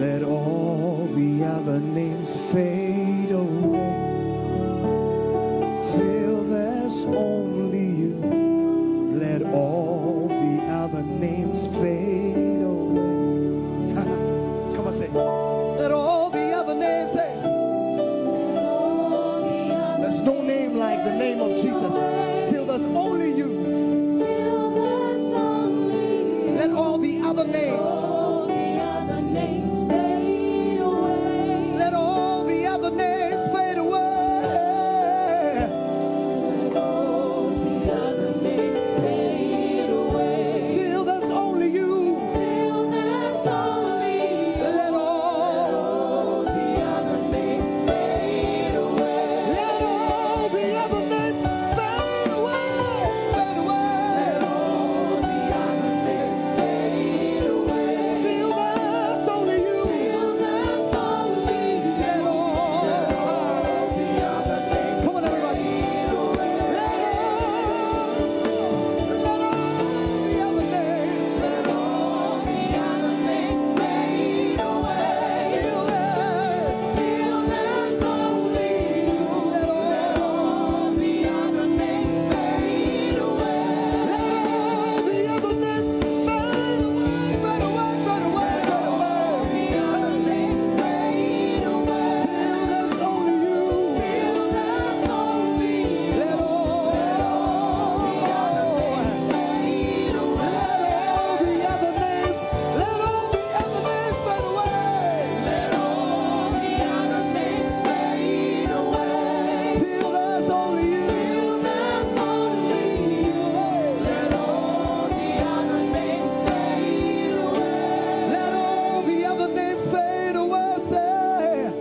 Let all the other names fade away till there's only you. Let all the other names fade away. Come on, say, let all the other names, say, there's no name like the name of Jesus till there's only you. Let all the other names, let all the other names fade away till there's only you. Let all, let all the other names fade away, fade away. Till there's only you. Let all, come on, everybody. Let all, let all the other names, till there's, till there's only you. Let all the other names fade away. Let all the other names fade away, fade away, fade away, fade away. Till there's only you. Let all, let all the other names fade away. Let all the other names, let all the other names fade away. Let all the other names fade away. Till there's only you. Till there's only you. Let all the other names fade away. Let all the other names fade away. Say,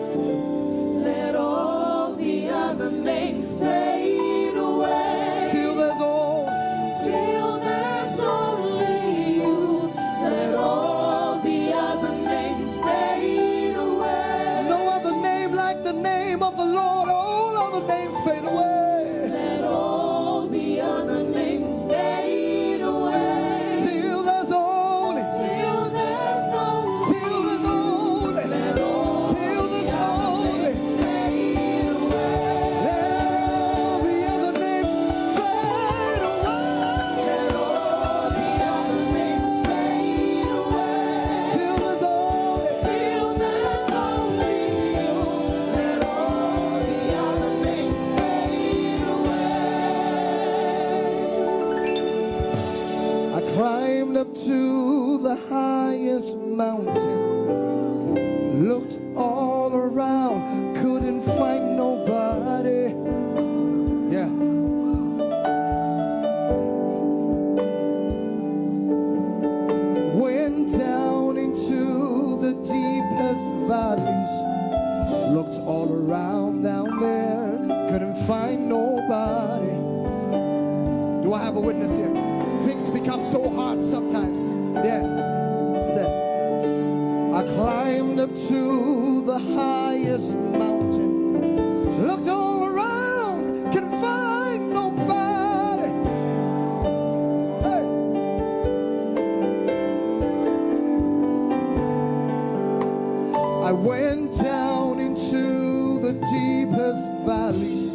let all the other names fade away. Till there's all, till there's only you. Let all the other names fade away. No other name like the name of the Lord. All other names fade away. Let all the other names fade away. Till there's only, till there's only, till there's only, let all, till there's only, fade away. Let all the other names fade away. Let all the other names fade away. Till there's only, till there's only you. Let all the other names fade away. I climbed up to the highest mountain, looked all around, couldn't find nobody. Yeah. Went down into the deepest valleys, looked all around down there, couldn't find nobody. Do I have a witness here? Things become so hard sometimes. Yeah. Say, I climbed up to the highest mountain, looked all around, couldn't find nobody. Hey. I went down into the deepest valleys,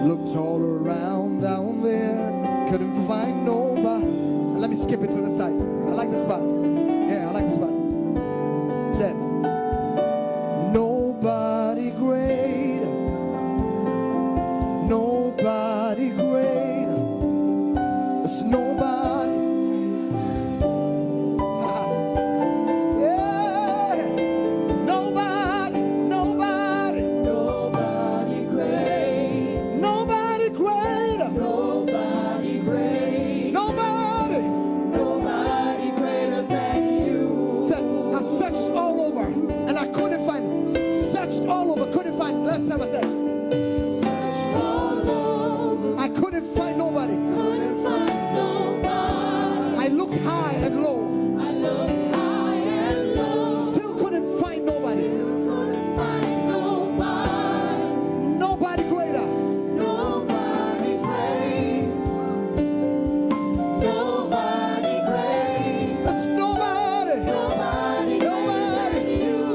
looked all around down there, couldn't find nobody. Let me skip it to the side. I like this part. Yeah, I like this part. Said, nobody greater, nobody greater. There's nobody. Yeah. Nobody, nobody, nobody great, nobody greater, nobody great, nobody, nobody greater than you. Said, I searched all over and I couldn't find. Searched all over, couldn't find. Let's have a say. Searched all over. I couldn't find nobody. Couldn't find nobody. I looked high and low. I looked high and low. Still couldn't find nobody. Still couldn't find nobody. Nobody greater. Nobody great. Nobody great. There's nobody. Nobody, nobody greater than you.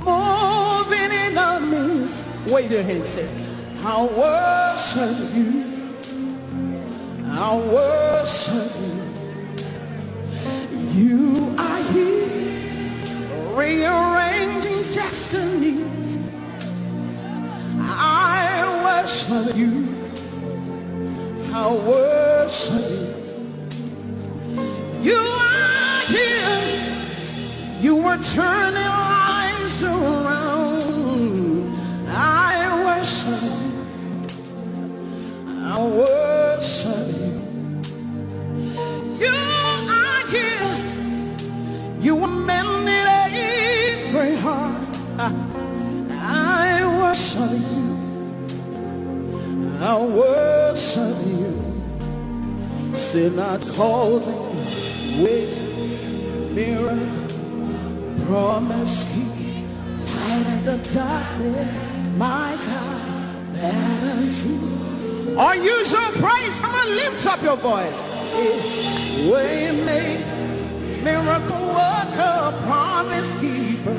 Moving in our midst. Wave your hands, say, "I worship you. I worship you. You are here, rearranging destinies. I worship you. I worship you. You are here. You are turning lives around. I worship you. I worship you. You are here. You are mending every heart. I worship you. I worship you. Say, not causing way, miracle, promise keep, light in the darkness. My God, that is who. Unusual praise. Come on, lift up your voice. Way make, miracle worker, promise keeper,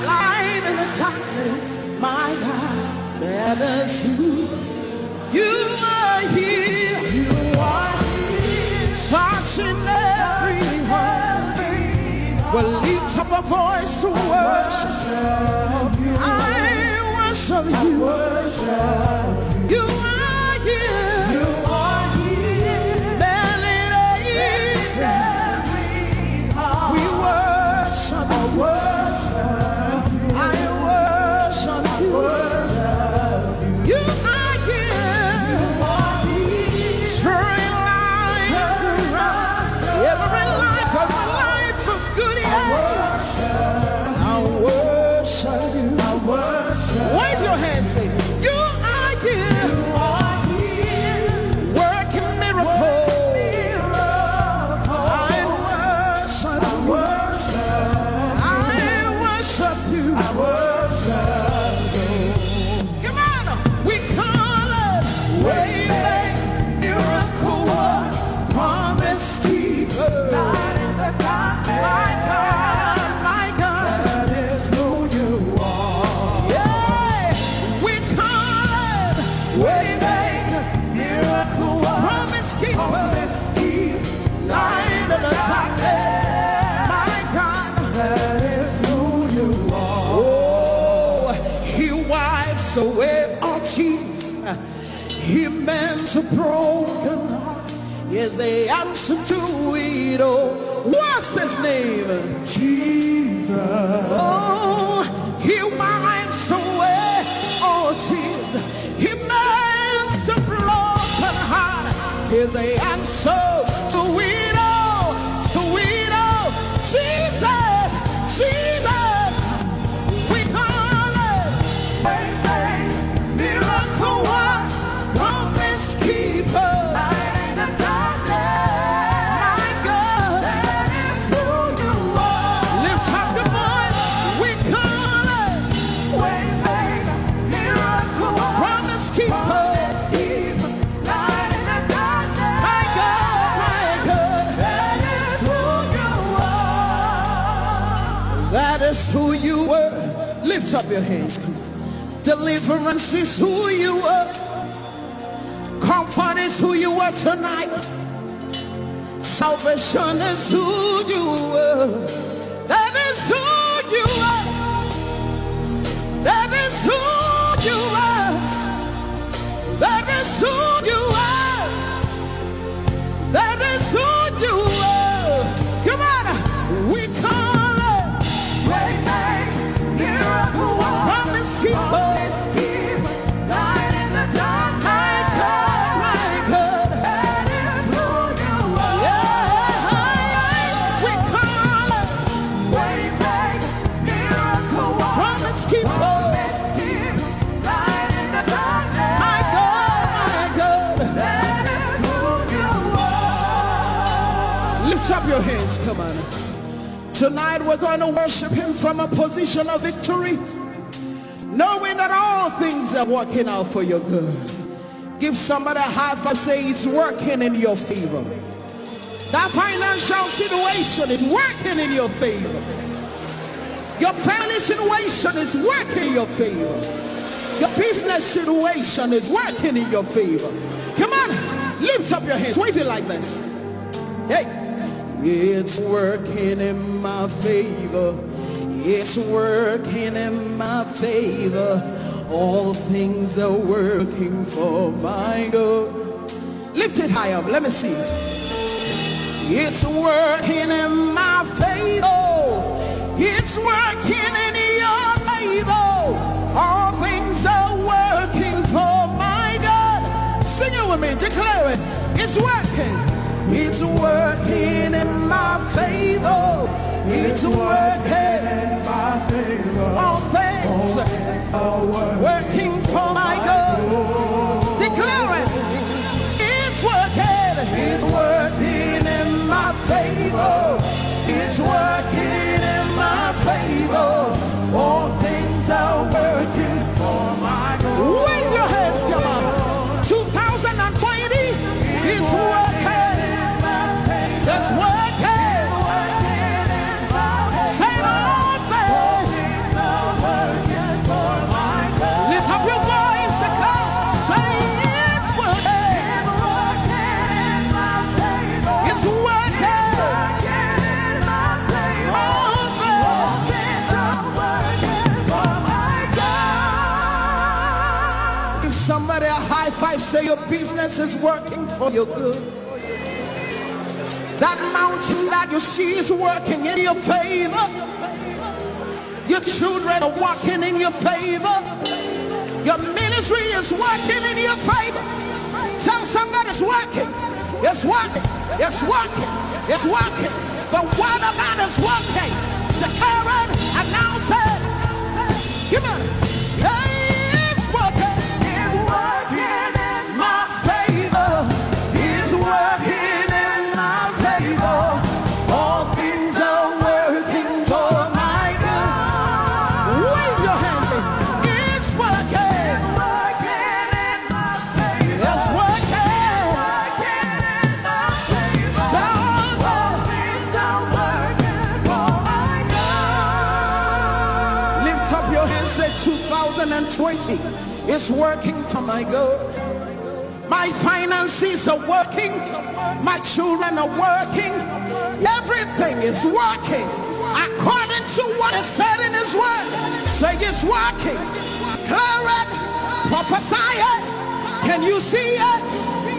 light in the darkness. My God, that is who. You are here. You are here. Touching every heart. We'll lift up a voice to worship. I worship you. You are here. You are here. Melody. We worship. I worship you. I worship you. You are here. Turning lives around. Every life, every life of good, yeah. I worship you. Wave your hands, say, "You are here." Working miracle. I worship you. I worship you. Come on, we call it way make, miracle work, promise keeper. Light in the darkness. My God, my God. That is who you are. Yeah, we call it way make, miracle work, promise keeper. Promise keeper. Light in the darkness. My God. That is who you are. Oh, he wipes away all tears. He mends a broken heart. He is the answer to it all. What's his name? Jesus. Oh, he wipes away all tears. He mends a broken heart. He is the answer to it all. To it all. Jesus, Jesus. We call it way make, miracle work, promise keeper. Light in the darkness. My God. That is who you are. Lift up your voice. We call it way make, miracle work, promise keeper. Promise keeper. Light in the darkness. My God, my God. That is who you are. That is who you were. Lift up your hands. Come on. Deliverance is who you are. Comfort is who you are tonight. Salvation is who you are. That is who you are. That is who you are. That is who you are. That is who you are. Come on. We call it way make, miracle work, promise keeper. Promise keeper. Light in the dark. My God, my God. That is who you are. Yeah. We call it way make, miracle work, promise keeper. Promise keeper. Light in the darkness. My God, my God. That is who you are. Lift up your hands, come on. Tonight we're going to worship him from a position of victory, knowing that all things are working out for your good. Give somebody a high five, say, "It's working in your favor." That financial situation is working in your favor. Your family situation is working in your favor. Your business situation is working in your favor. Come on, lift up your hands, wave it like this. Hey, it's working in my favor. It's working in my favor. All things are working for my good. Lift it high up. Let me see. It's working in my favor. It's working in your favor. All things are working for my good. Sing it with me. Declare it. It's working. It's working in my favor. It's working in my favor. All things working for my good. Declare it. It's working. It's working in my favor. It's working in my favor. All things are working for my good. Wave your hands, come on. Two thousand twenty is working. It's working. Say all things. Lift up your voice and come. Say it's working. It's working. All things. Give somebody a high five, say your business is working for your good. That mountain that you see is working in your favor. Your children are working in your favor. Your ministry is working in your favor. Tell somebody it's working. It's working. It's working. It's working. The word of God is working. Declare it, announce it. Come on. Hey, it's working. It's working in my favor. It's working in my favor. All things are working for my good. Wave your hands. It's working. It's working in my favor. It's working. It's working in my favor. All things are working for my good. Lift up your hands, say two thousand twenty. It's working for my good. My finances are working. My children are working. Everything is working according to what is said in His word. Say it's working. Declare it. Prophesy it. Can you see it?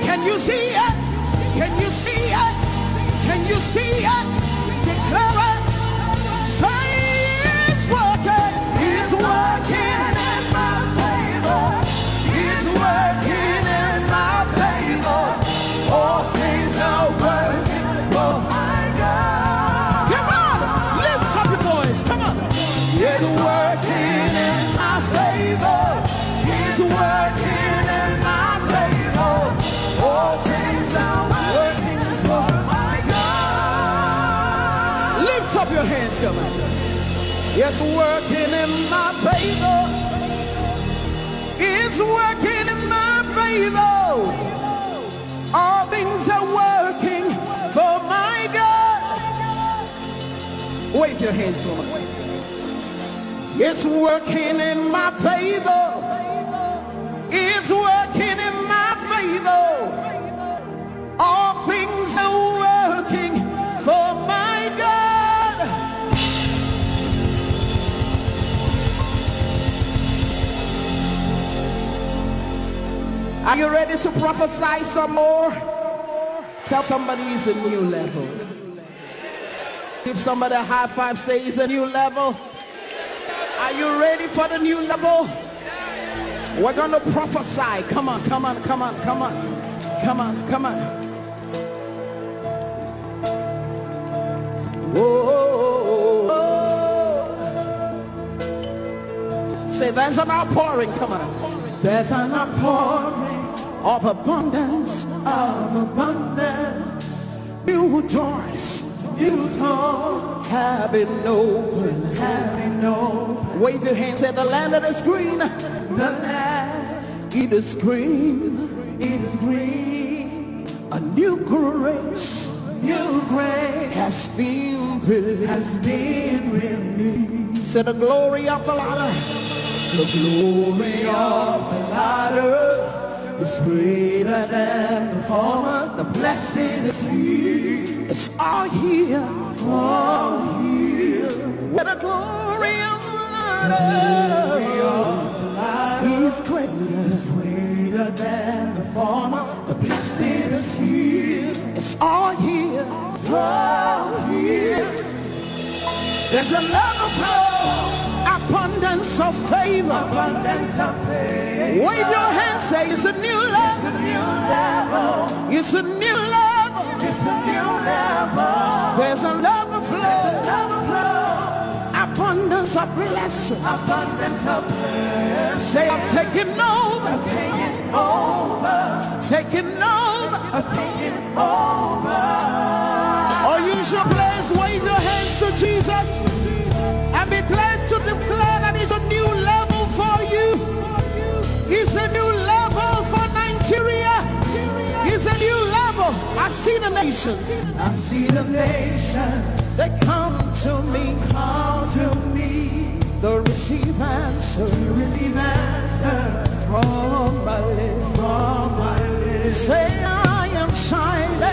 Can you see it? Can you see it? Can you see it? Declare it. Say it's working. It's working in my favor. It's working in my favor. All things are working for my good. Come on, lift up your voice. Come on. It's working in my favor. It's working in my favor. All things are working for my good. Lift up your hands, come on. It's working in my favor. It's working in my favor. All things are working for my good. Wave your hands, woman. It's working in my favor. It's working in my favor. All things are working for my good. Are you ready to prophesy some more? Tell somebody it's a new level. Give somebody a high five, say it's a new level. Are you ready for the new level? We're gonna prophesy. Come on, come on, come on, come on, come on, come on, come on. Whoa. Say there's an outpouring. Come on. There's an outpouring of abundance, of abundance. New doors, new doors have been opened, have been opened. Wave your hands at the land that is green. The land, it is green, it is green. A new grace, new grace has been Spirit has been with me. Say the glory of the Lord. The glory of the Lord is greater than the former. The blessing is here. It's all here. All here. Where the glory of the Lord is greater. Is greater than the former. The blessing is here. It's all here. It's all here. There's a love of love. Abundance of favor. Abundance of favor. Wave your hands, say, "It's a new level." It's a new level. It's a new level. It's a new level. There's a love of love. There's a love of love. Abundance of blessing. Abundance of blessing. Say, "I'm taking over." I'm taking over. Taking over. I'm taking over. Or use your place, wave your hands to Jesus and be glad to declare that it's a new level for you. It's a new level for Nigeria. It's a new level. I see the nations. I see the nations. They come to me. Come to me. They receive answers. They receive answers from my lips. From my lips. Say, "I am shining. I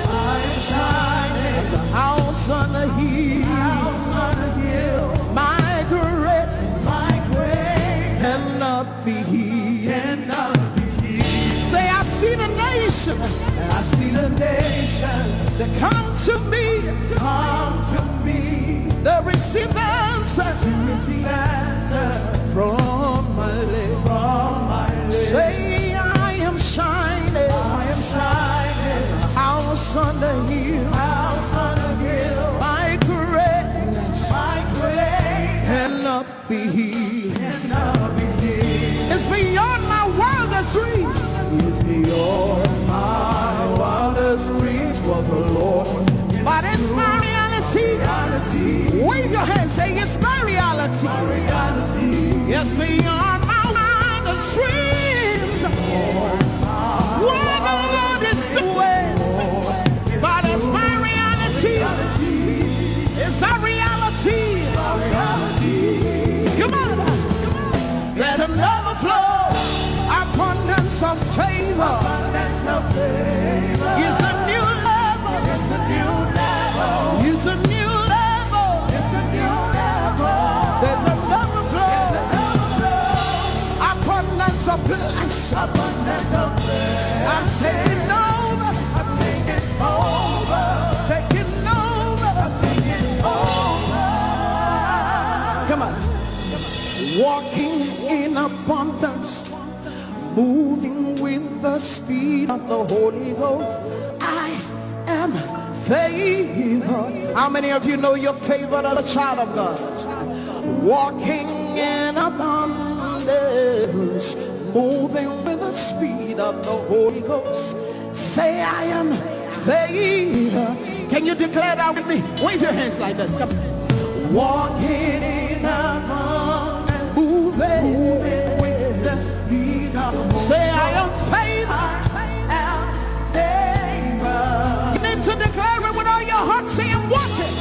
am shining. As a house on a hill. House on a hill. My great, my great, cannot be hid. Cannot be hid." Say, "I see the nation. I see the nation. They come to me. Come to me. They receive answers. They receive answers from my lips. From my lips. Say, I am shining. I am shining. House on the hill. House on the hill. My greatness. My greatness. Cannot be hid. Cannot be hid. It's beyond my wildest dreams. It's beyond my wildest dreams, but the Lord is, but it's my reality. Reality. Wave your hand, say, "It's my reality." My reality. Yes, beyond my wildest dreams. What the Lord is doing, but it's my reality. It's a reality. Come on. There's an overflow, abundance of favor. Abundance of favor. It's a new level. It's a new level. It's a new level. It's a new level. There's an overflow. There's an overflow. Abundance of blessing. Abundance of blessing. I'm taking over. I'm taking over. Taking over. I'm taking over. Come on. Walking in abundance, moving with the speed of the Holy Ghost. I am favored. How many of you know you're favored as a child of God? Walking in abundance, moving with the speed of the Holy Ghost. Say, "I am favored." Can you declare that with me? Wave your hands like this. Come on. Walking in abundance, moving with the speed of the Holy Ghost. Say, "I am favored." I am favored. You need to declare it with all your heart. Say, "I'm walking."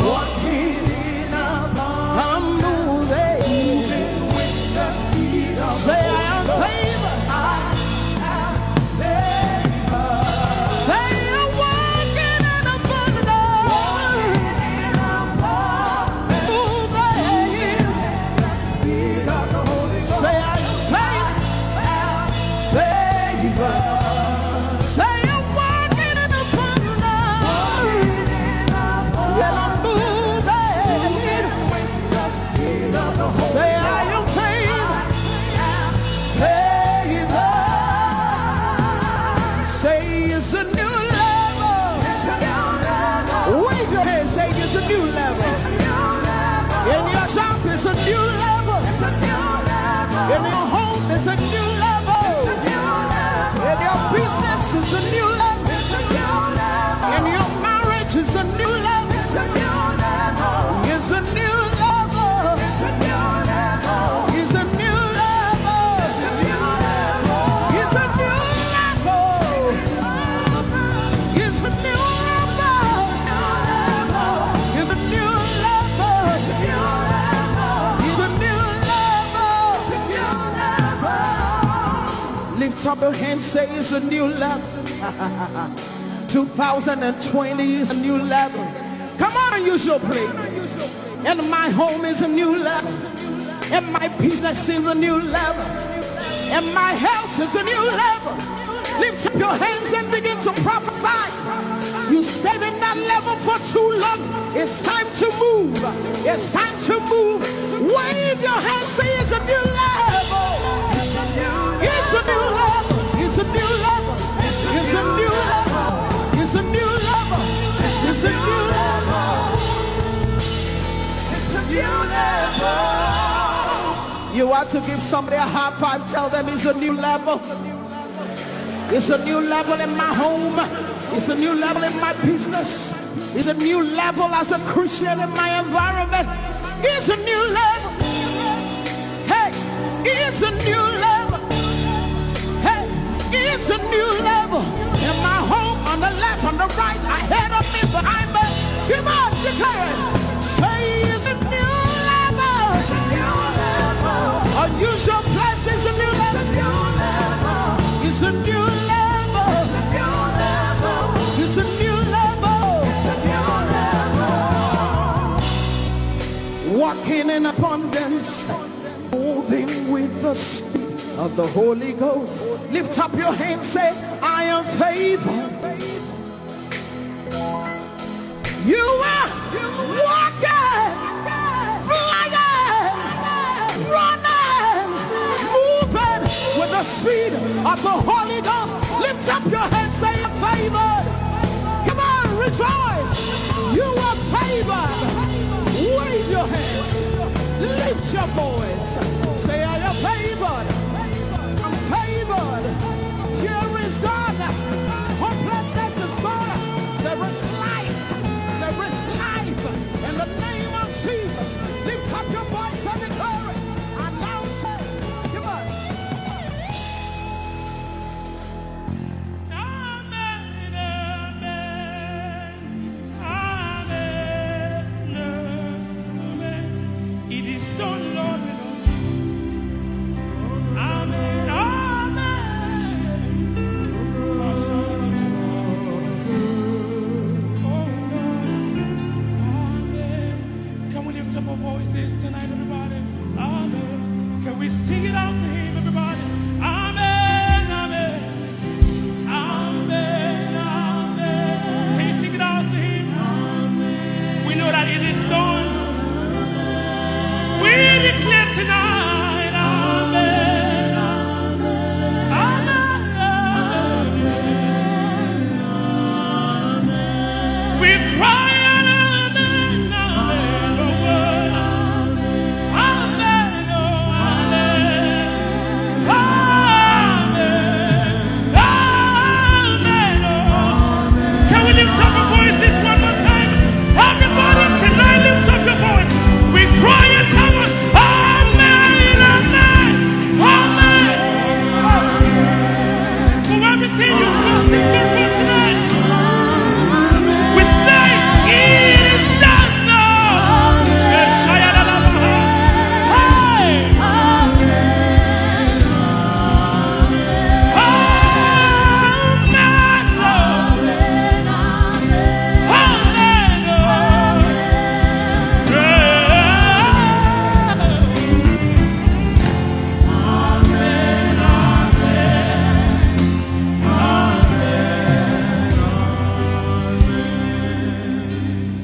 Walking in abundance. I'm moving. Moving with the speed of the Holy Ghost. Say, "I am favored." I am favored. Say, "I'm walking in abundance." Walking in abundance. Moving. Moving with the speed of the Holy Ghost. Clap your hands, say it's a new level. Two thousand and twenty is a new level. Come on, use your praise. And my home is a new level. And my business is a new level. And my health is a new level. Lift up your hands and begin to prophesy. You stayed in that level for too long. It's time to move. It's time to move. Wave your hands, say it's a new level. It's a new level. It's a new level. It's a new level. It's a new level. It's a new level. It's a new level. You want to give somebody a high five, tell them it's a new level. It's a new level in my home. It's a new level in my business. It's a new level as a Christian in my environment. It's a new level. Hey, it's a new level. Hey, it's a new level. In my home, on the left, on the right, ahead of me, behind me. Come on, declare it. Say it's a new level. Unusual blessings, a new level. It's a new level. It's a new level. Walking in abundance, moving with the speed of the Holy Ghost. Lift up your hands, say, I am favored. You are walking, flying, running, moving with the speed of the Holy Ghost. Lift up your hands, say, I'm favored. Come on, rejoice. You are favored. Wave your hands. Lift your voice. Say, I am favored. I'm favored. Fear is gone. Hopelessness is gone. There is life. There is life. In the name of Jesus, lift up your voice and declare it. Announce it. Come on. Amen, amen, amen, amen. It is done, Lord. Amen, amen. Oh, Lord. Amen. Can we lift up our voices tonight, everybody? Amen. Can we sing it out to him, everybody? Amen, amen. Amen, amen. Can you sing it out to him? Amen. We know that it is done. We declare tonight, amen. Amen. We cry out, amen, amen, oh, amen, oh, amen. Amen. Amen. Oh. Can we lift up our voices one more time? Everybody tonight, lift up your voice. We cry and come on. Amen. Amen. Amen. For everything you trust in God for tonight, we say it is done now. Hey. Amen.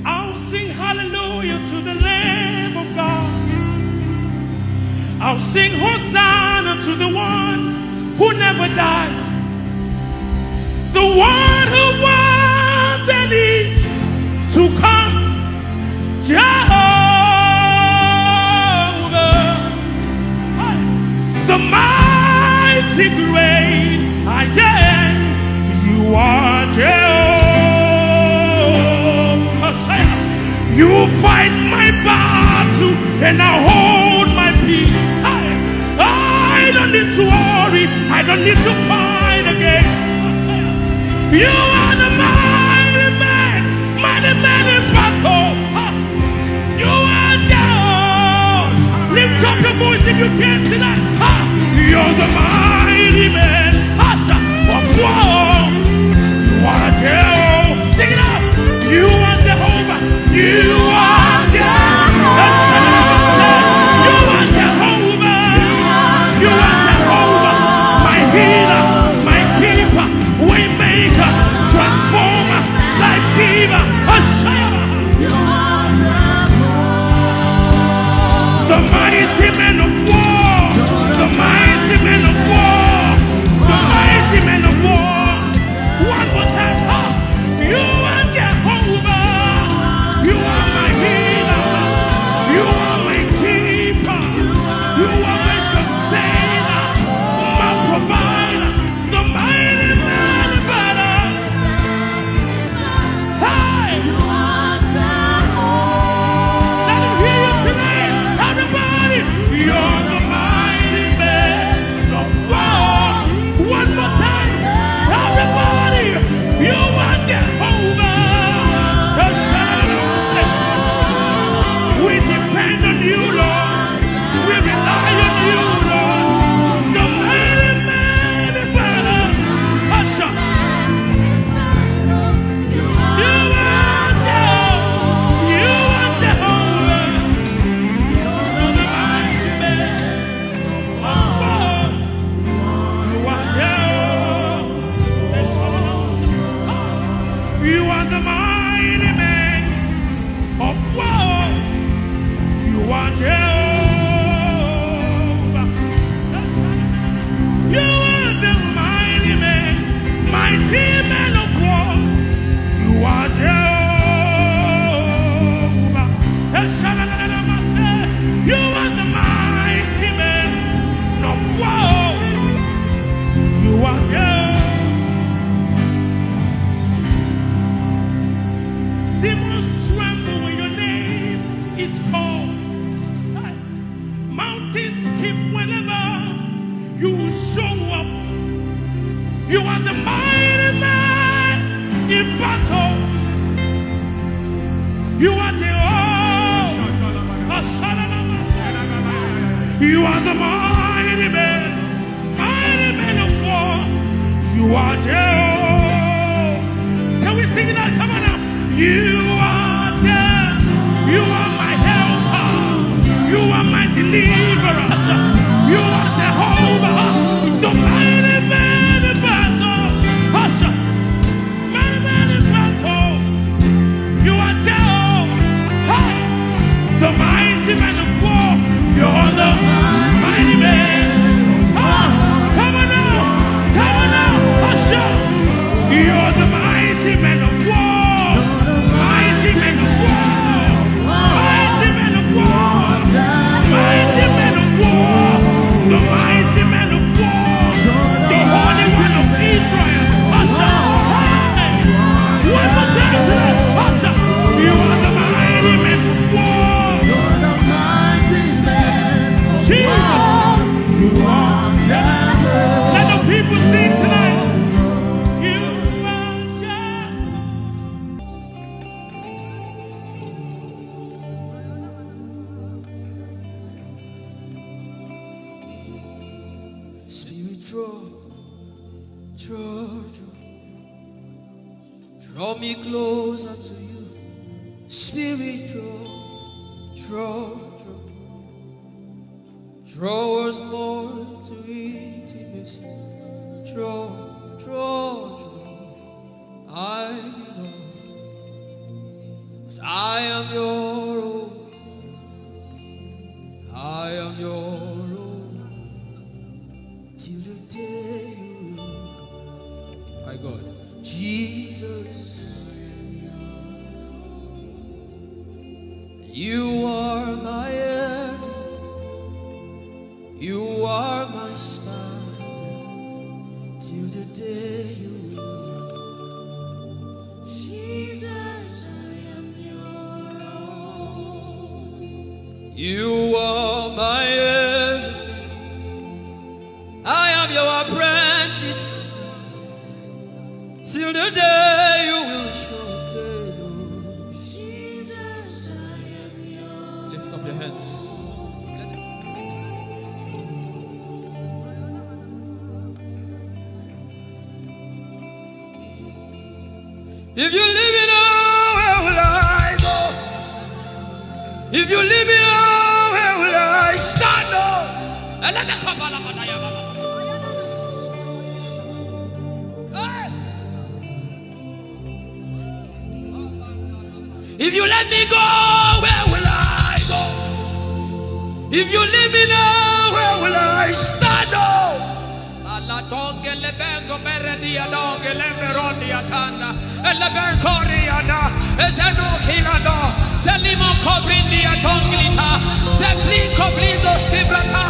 I'll sing hallelujah to the Lamb of God. I'll sing Hosanna to the one who never dies, the one who was and is to come, Jehovah, the mighty great I am. You are Jehovah. You fight my battle and I hold my peace. I, I don't need to worry. I don't need to fight again. You are the mighty man, mighty man in battle. You are God. Lift up your voice if you can tonight. Ah, you're the mighty man. You are Jehovah. You are Jehovah. You are Jehovah. My healer, my keeper, way maker, transformer, life giver. Hashem. The mighty man of war. The mighty man of war. The mighty man of war. One more time. Ha! You are Jehovah. You are my healer. You are my keeper. You are my sustainer. My provider. The mighty man of battle. Hey! Let him hear you tonight. Everybody, you're the mighty man of war. One more time. Everybody, you are Jehovah. We depend on you, Lord. We rely on you, Lord. The mighty man of battle. Usher. You are Jehovah. You are Jehovah. You are the mighty man. Oh, you are Jehovah. You are the mighty man of war. You are Jehovah. You are the mighty man, mighty man of war. You are Jehovah. You are the mighty man of war. You are Jehovah. Demons tremble when your name is called. Mountains skip whenever you show up. You are the mighty man in battle. You are Jehovah. You are the mighty man. Mighty man of war, you are Jehovah. Can we sing that? Come on now. You are Jehovah. You are my helper. You are my deliverer. You are Jehovah, the mighty man of battle. Mighty man in battle. You are Jehovah. Hey! The mighty man of war. You're the mighty man. Ah, come on now. Come on now. Usher. You're the mighty man of war. Mighty man of war. Mighty man of war. Mighty man of war. The mighty man of war. The Holy One of Israel. Usher. Hey! One more time tonight. Usher. You are the mighty man of war. Jesus. Let the people sing tonight. You are Jehovah. Spirit, draw, draw, draw. Draw me closer to you. Spirit, draw, draw, draw. Draw us more to intimacy. Draw, draw, draw. I belong. 'Cause I am your own. I am your own. Till the day you come. My God. Jesus. You are my everything. You are my star. Till the day you come. Jesus, I am your own. You are my everything. I am your apprentice. Till the day you will show. Jesus, I am your. Lift up your hands. If you leave me now, where will I go? If you leave me now, where will I stand? Oh? Elebekobalamadayabala. Hey! If you let me go, where will I go? If you leave me now, where will I stand? Oh? Alatonge lebengo beredia donge lemberodia tanda. Elebenkoriada. Ezeno kilado. Selimo kobrindia tonglita. Zeplinko blindo skibrata.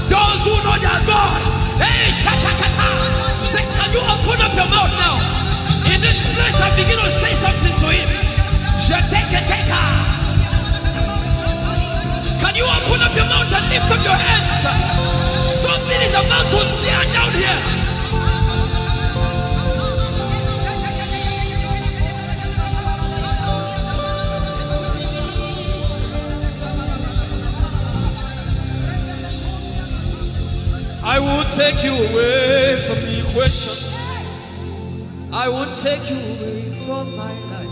Those who know their God. Hey, shatakata. Say, can you open up your mouth now? In this place, I begin to say something to him. Shateketeka. Can you open up your mouth and lift up your hands? Something is about to tear down here. I will take you away from the equation. I will take you away from my life.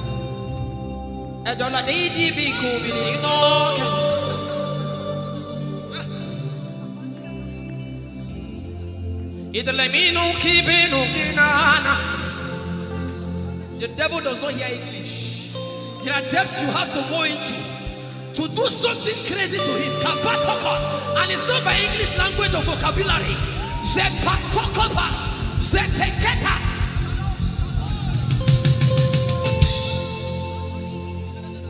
Edola di di bi ku bi di no ke. Idole mi no ki bi no ki na na. The devil does not hear English. There are depths you have to go into to do something crazy to him. Kapatoka. And it's not by English language or vocabulary. Zepatokopa. Zeteketa.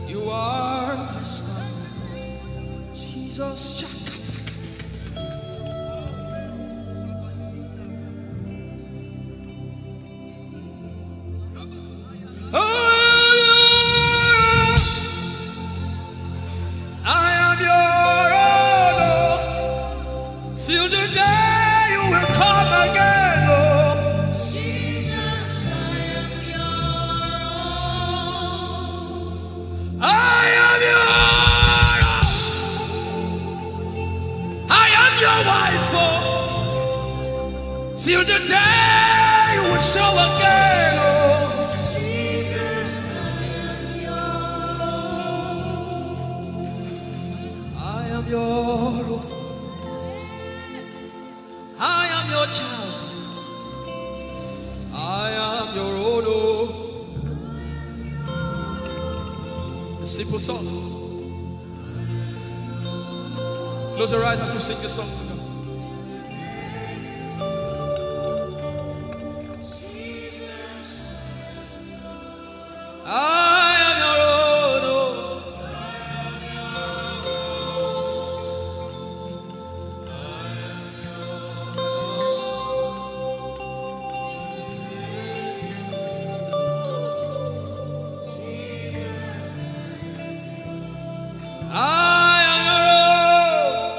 You are my star. Jesus. Oh, I am your own, oh, till the day you will come again, oh. Jesus, I am your own. I am your own. I am your wife, oh, till the day you will show again, oh. Jesus, I am your own. I am your own. I am your child. I am your own, oh. A simple song. Close your eyes as you sing this song to God. I am your own, oh. I am your own.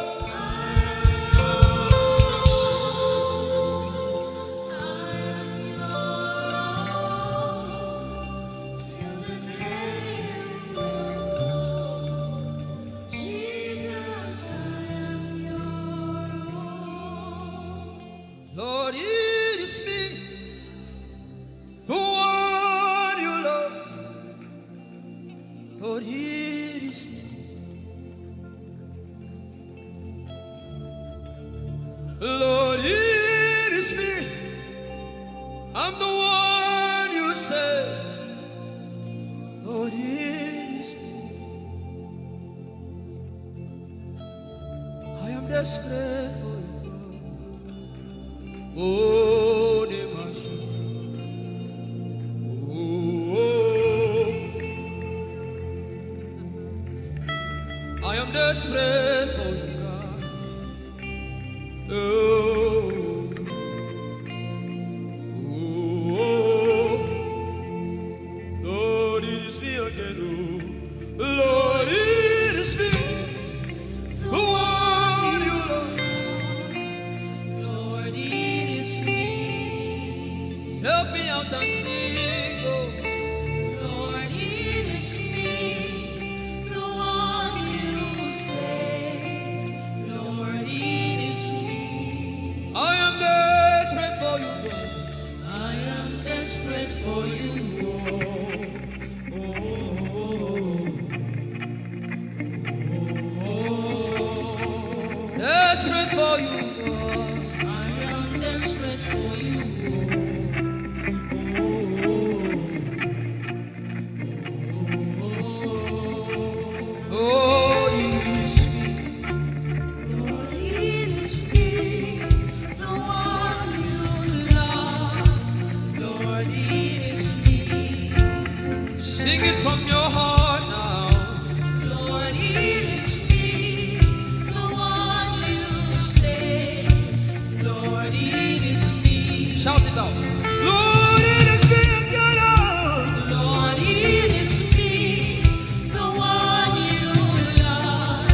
Till the day you will come, Jesus, I am your own. Lord, it is me, the one you love. Lord, it is me. Lord, it is me. I'm the one you say. Lord, it is me. I am desperate for you. Oh, the machine. Oh, oh. I am desperate for you, God. Oh, oh, oh. Lord, it is me again, oh. Lord, it is me. The one you love. Lord, it is me. Help me out and sing, oh. Lord, it is me. The one you say. Lord, it is me. Desperate for you, Lord. I am desperate for you, Lord. Oh, it is me. Lord, it is me, the one you love. Lord, it is me. Sing it from your heart now. Lord, it is me, the one you say. Lord, it is me. Shout it out. Lord, it is me again, oh. Lord, it is me, the one you love.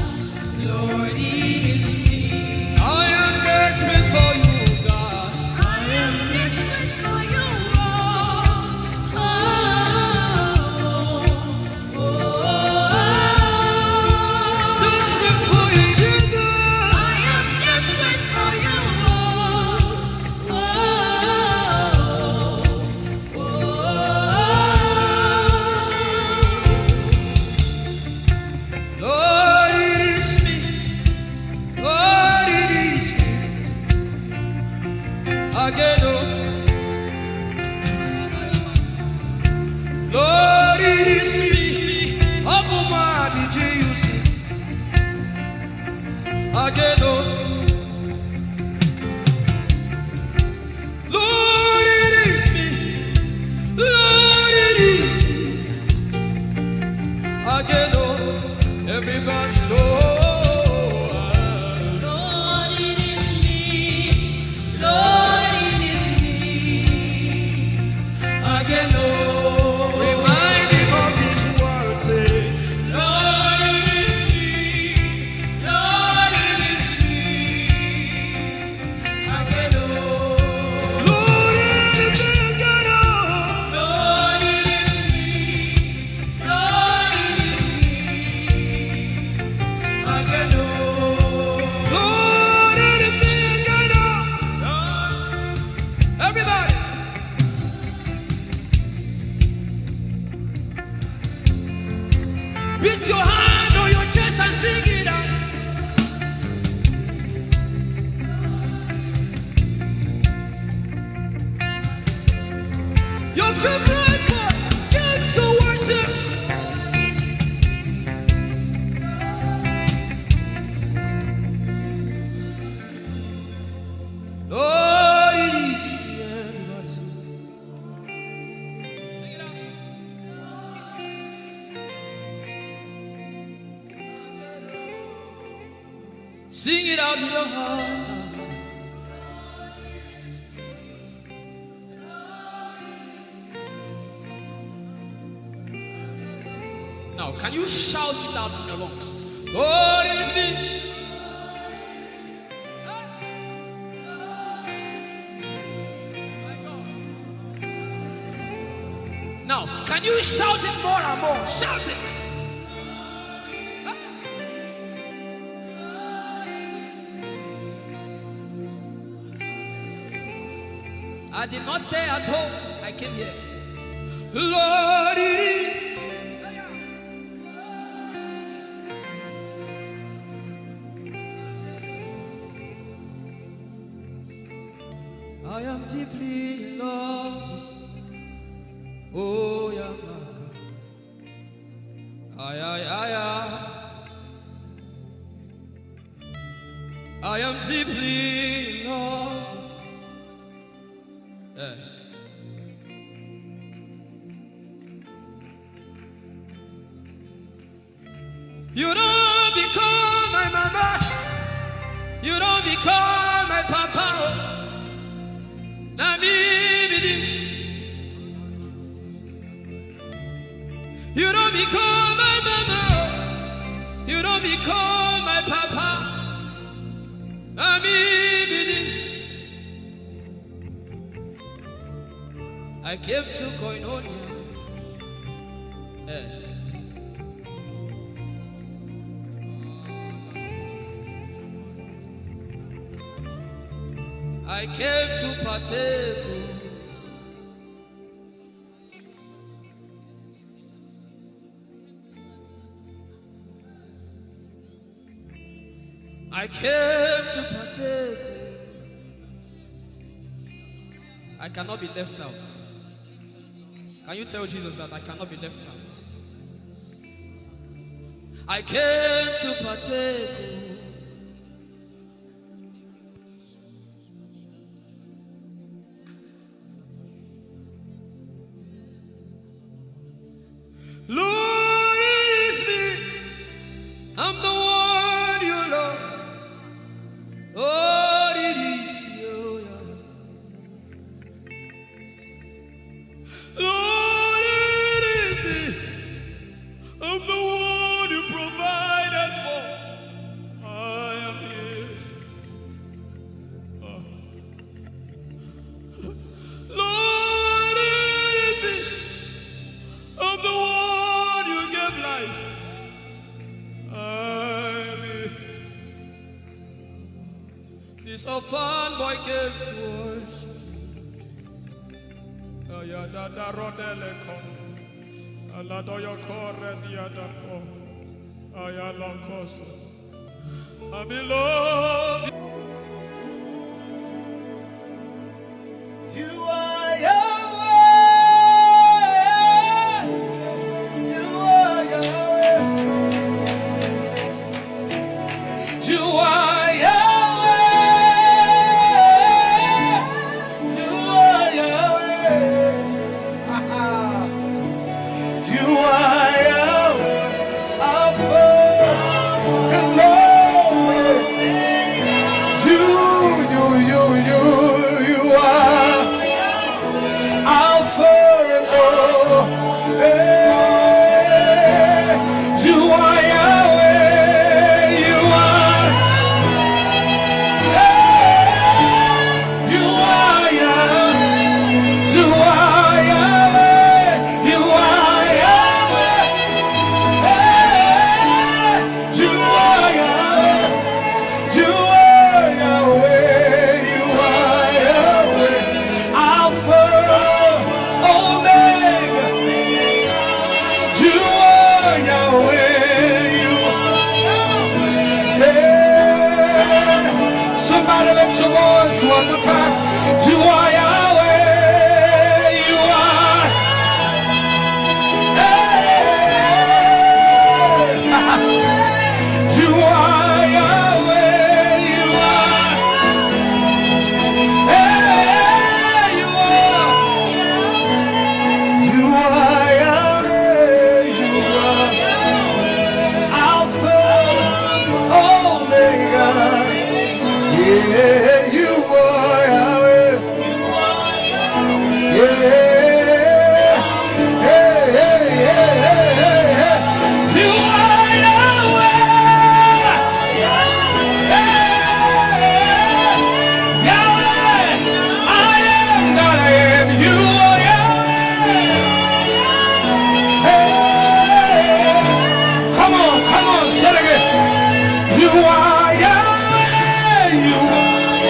Lord, it is me. I am desperate for you, God. I am desperate for you, Lord. Oh, oh, oh, oh. Desperate for you, Jesus. I am desperate for you, Lord. Oh, oh, oh, oh. Lord, it is me. Lord, it is me. Again, oh. Lord, it is me. Open my heart, did you see? Again, oh. Lord, it is me. Lord, it is me. Again, oh, everybody, Lord. Lord, it is me. Lord, it is me. Again, oh, remind him of his word, say, Lord, it is me. Lord, it is me. Lord, it is me. Lord, it is me. Everybody. Beat your hand on your chest and sing it out. Your favorite part, get to worship. Lord, it is here. Sing it out in your heart. Now, can you shout it out in your lungs? Lord, it is me. Now, can you shout it more and more? Shout it. I did not stay at home. I came here. Lord, it is. I am deeply in love. Oh, yeah, my God. Ay, ay, ay, ay. I am deeply in love. Yeah. You don't become my mama. You don't become my papa. Oh. Na me be this. You don't become my mama. Oh. You don't become my papa. Na me be this. I came to Koinonia. Eh. I came to partake. I came to partake. I cannot be left out. Can you tell Jesus that I cannot be left out? I came to partake. Lord, it is me. I'm the one you love. Lord, it is you. Lord, it is me. I'm the one you provided for. I am here. Oh. Lord, it is me. I'm the one you gave life. I am here. This orphan boy came to worship. Ayadada rodele kono. Aladoyo kore diadako. Ayalokoso. I'm in love. You are Yahweh. You are Yahweh. You are Yahweh. You are Yahweh. You are Yahweh. Alpha and Omega. You, you, you, you, you are Alpha and Omega. You are Yahweh. You are, you are Yah-, you are Yahweh. You are Yahweh. Hey, you are Yahweh. You are Yahweh. You are Yahweh. Alpha, Omega. You are Yahweh. You, hey. Somebody lift your voice one more time. You are Yahweh. You are. Hey. You are Yahweh. You are. Hey, you are. You are Yahweh. You are Alpha, Omega. Yeah, you are Yahweh. Yeah. Hey, hey, hey, hey, hey, hey. You are Yahweh. Hey, Yahweh. I am that I am. You are Yahweh. Hey. Come on, come on, say it again. You are Yahweh. You are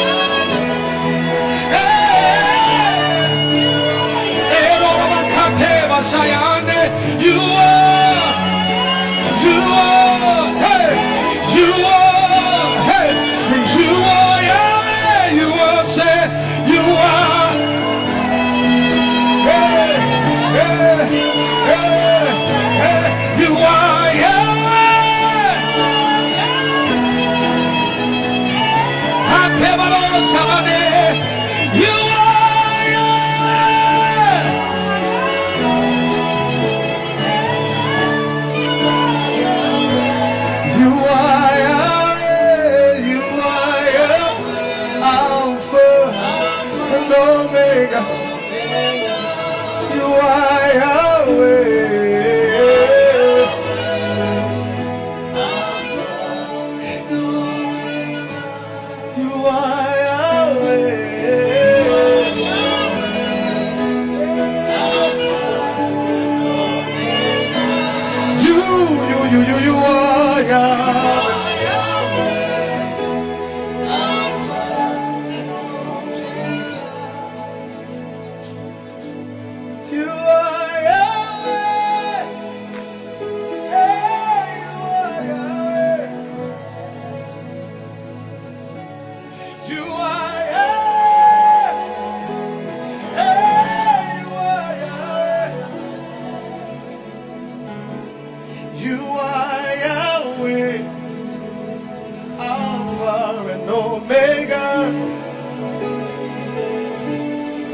Omega,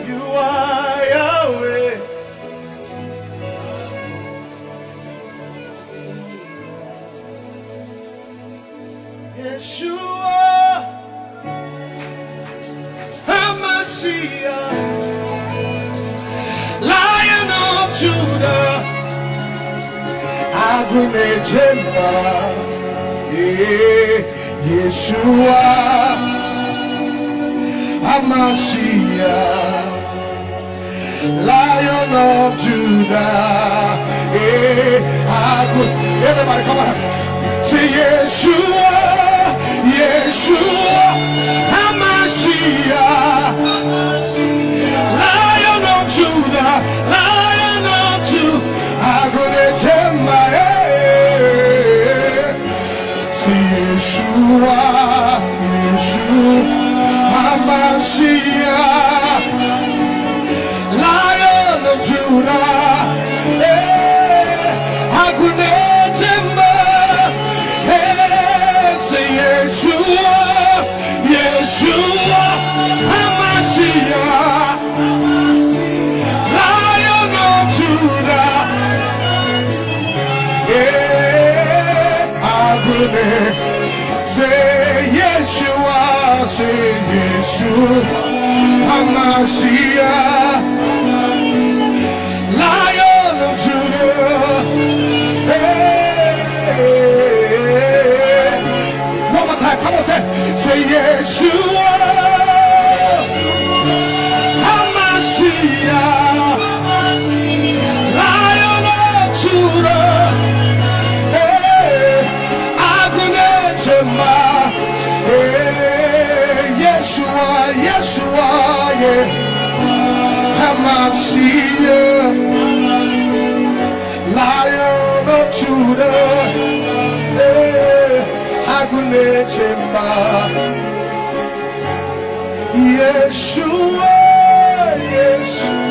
you are Yahweh. Yeshua HaMashiach, Lion of Judah, Agunejemba, yeah, Yeshua HaMashiach, Lion of Judah, eh, Agu-, everybody come on. Say Yeshua, Yeshua HaMashiach, Lion of Judah, Lion of Judah, Agunejemba, eh. Say Yeshua, Yeshua HaMashiach, Lion of Judah, eh, Agunejemba, eh, say Yeshua, Yeshua HaMashiach, Lion of Judah, eh, Agune. Say Yeshua, say Yeshua HaMashiach, Lion of Judah. Hey. One more time, come on, say, say Yeshua HaMashiach, Lion of Judah. Hey. Agunejemba, eh, Yeshua, Yeshua, yeah. HaMashiach, Lion of Judah, eh, Agunejemba. Yeshua, Yeshua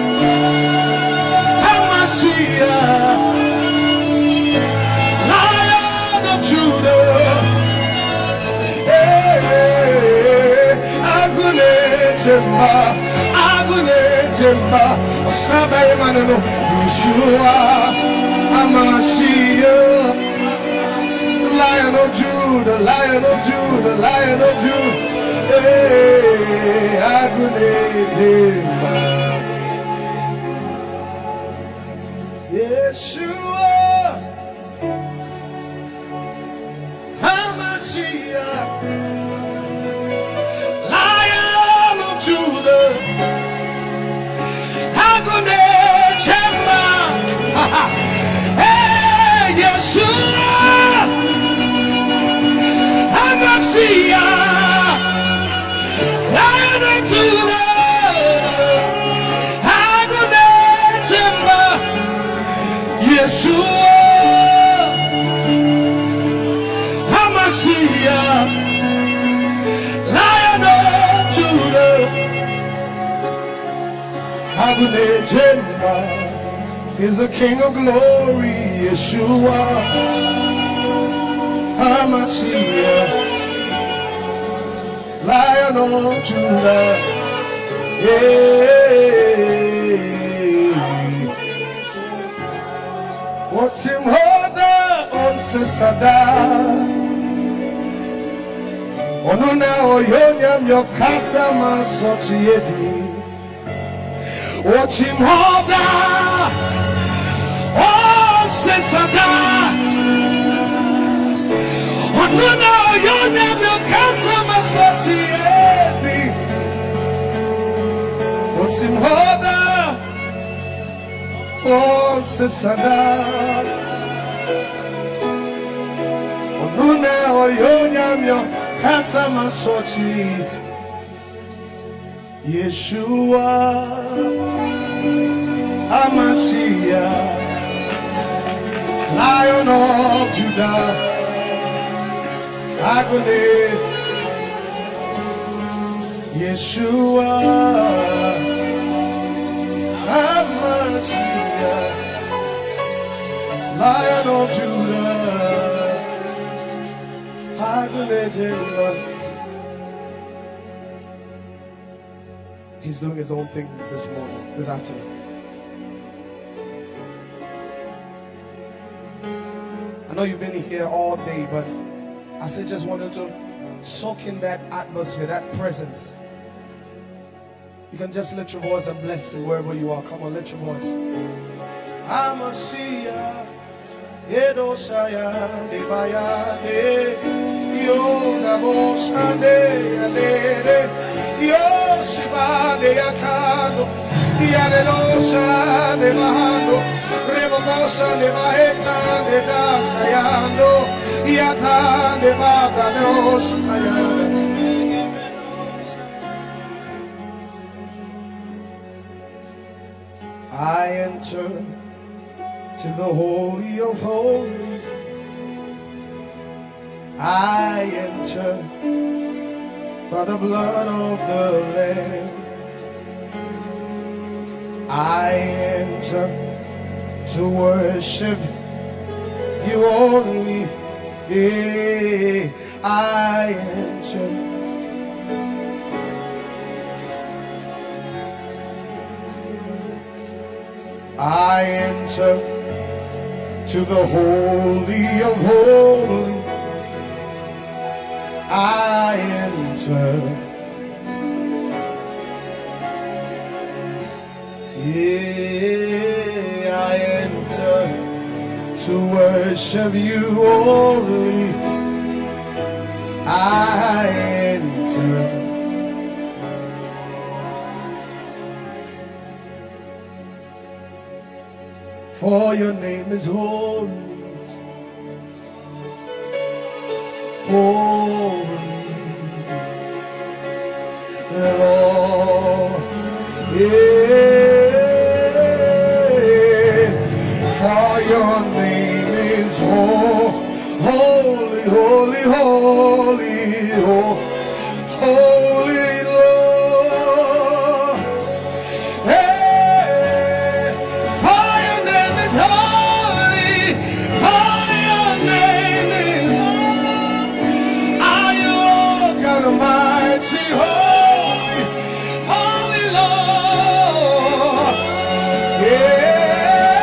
HaMashiach, Lion of Judah, eh, Agunejemba, Agunejemba, Osabaye Maneno, Yeshua HaMashiach. Lion of Judah, Lion of Judah, Lion of Judah. Hey, Agunejemba. Yeshua HaMashiach, Lion of Judah, Agunejemba. Hey, Yeshua HaMashiach, Lion of Judah, Agunejemba. Yeshua HaMashiach, Lion of Judah, Agunejemba is the King of glory, Yeshua HaMashiach, Lion of Judah. Yeah. Otim hoda onsesada. Onuna oyonyam yokasa masoti yedi. Otim hoda onsesada. Onuna oyonyam yokasa masoti yedi. Otim hoda onsesada. Onuna oyonyam yokasa masoti. Yeshua HaMashiach, Lion of Judah, Agune, Yeshua HaMashiach, Lion of Judah, Agune Jehovah. He's doing his own thing this morning, this afternoon. I know you've been here all day, but I still just wanted to soak in that atmosphere, that presence. You can just lift your voice and bless him wherever you are. Come on, lift your voice. Amasia, Edo Shaya, Debayade, Yo Nabo Shande, Adede, Yo Shiba de Yakando, Yadedo Shande Bahando, Rebobosa de Baeta, de Dasayando, Yata de Bada de Osayada. I enter to the Holy of Holies. I enter by the blood of the Lamb. I enter to worship you only. Yeah, I enter. I enter to the Holy of Holies. I enter. Yeah, I enter to worship you only. I enter. For your name is holy. Holy Lord. Yeah. For your name is ho-, holy, holy, holy, ho-, holy Lord. Hey, for your name is holy, for your name is holy. Are you Lord God Almighty, holy, holy Lord? Yeah,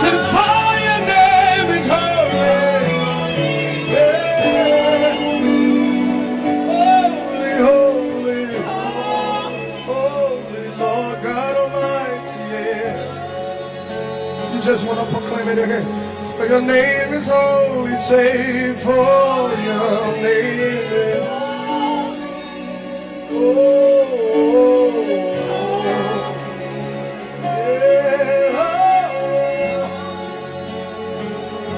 sing, for your name is holy. Yeah, holy, holy, holy Lord God Almighty, yeah. You just want to proclaim it again. For your name is holy, say, for your name is holy. Oh, yeah.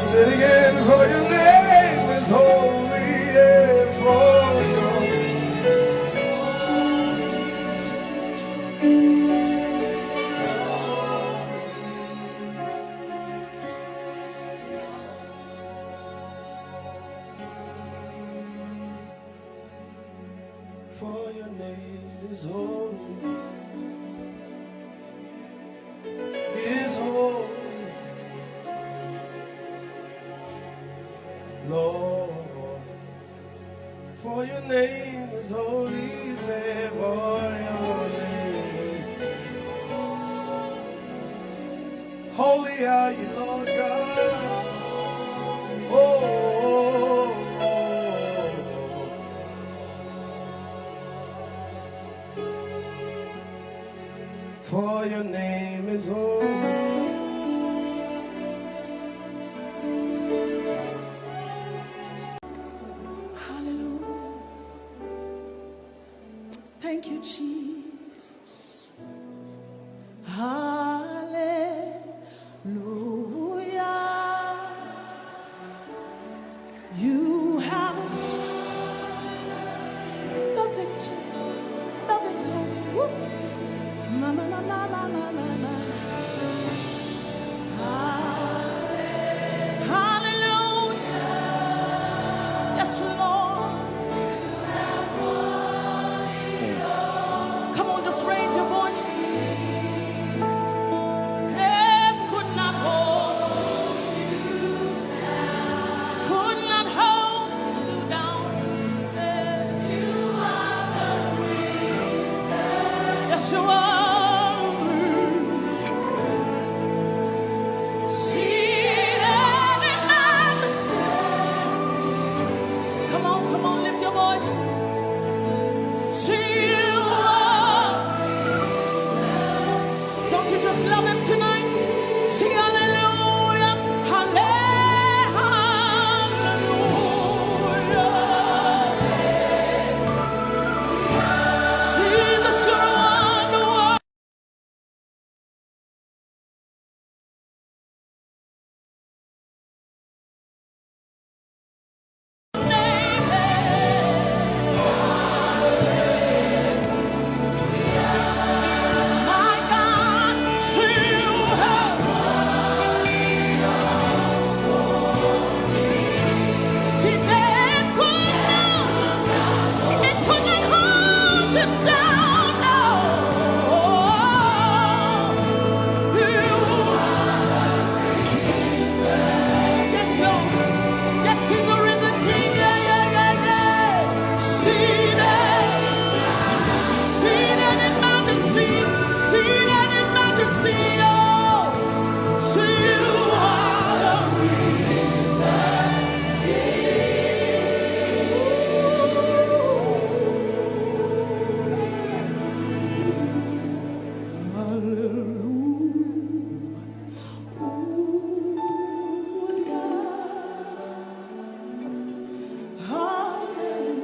Say it again, for your name is holy, yeah, for your For your name is holy, is holy, Lord. For your name is holy, say, for your name is holy are you, Lord God. Oh, oh, oh, oh. For your name is holy. Hallelujah. Thank you, Jesus. Hallelujah. You have the victory, the victory. Woo. Ma, ma, ma. Hallelujah. Yes, Lord. Come on, just raise your voice. Death could not hold you down, could not hold you down. You are the reason. Seated in majesty. Come on, come on, lift your voices. Don't you just love him tonight? Sing hallelujah, halle-, hallelujah. Jesus, you're a wonder. Yes, Lord. Yes, he's the risen King. Yeah, yeah, yeah, yeah. Seated, seated in majesty, seated in majesty. Oh, to you are the reason. Hallelujah. Hallelujah.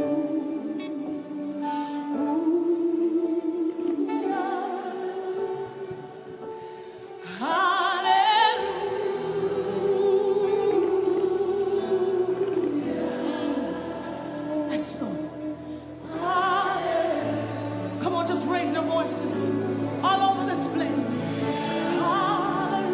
Hallelujah. Yes, Lord. Come on, just raise your voices all over this place. Hallelujah.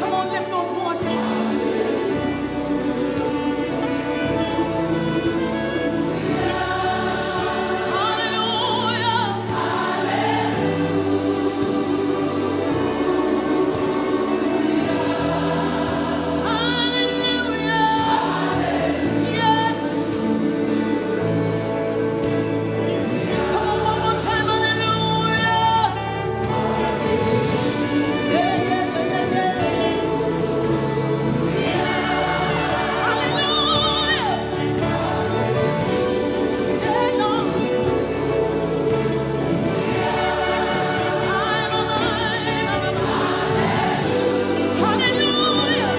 Come on, lift those voices. Hallelujah. Hallelujah. Yes. Come on, one more time, hallelujah. Yeah, yeah, yeah, yeah, yeah. Hallelujah. Yeah, Lord. Hallelujah. Hallelujah.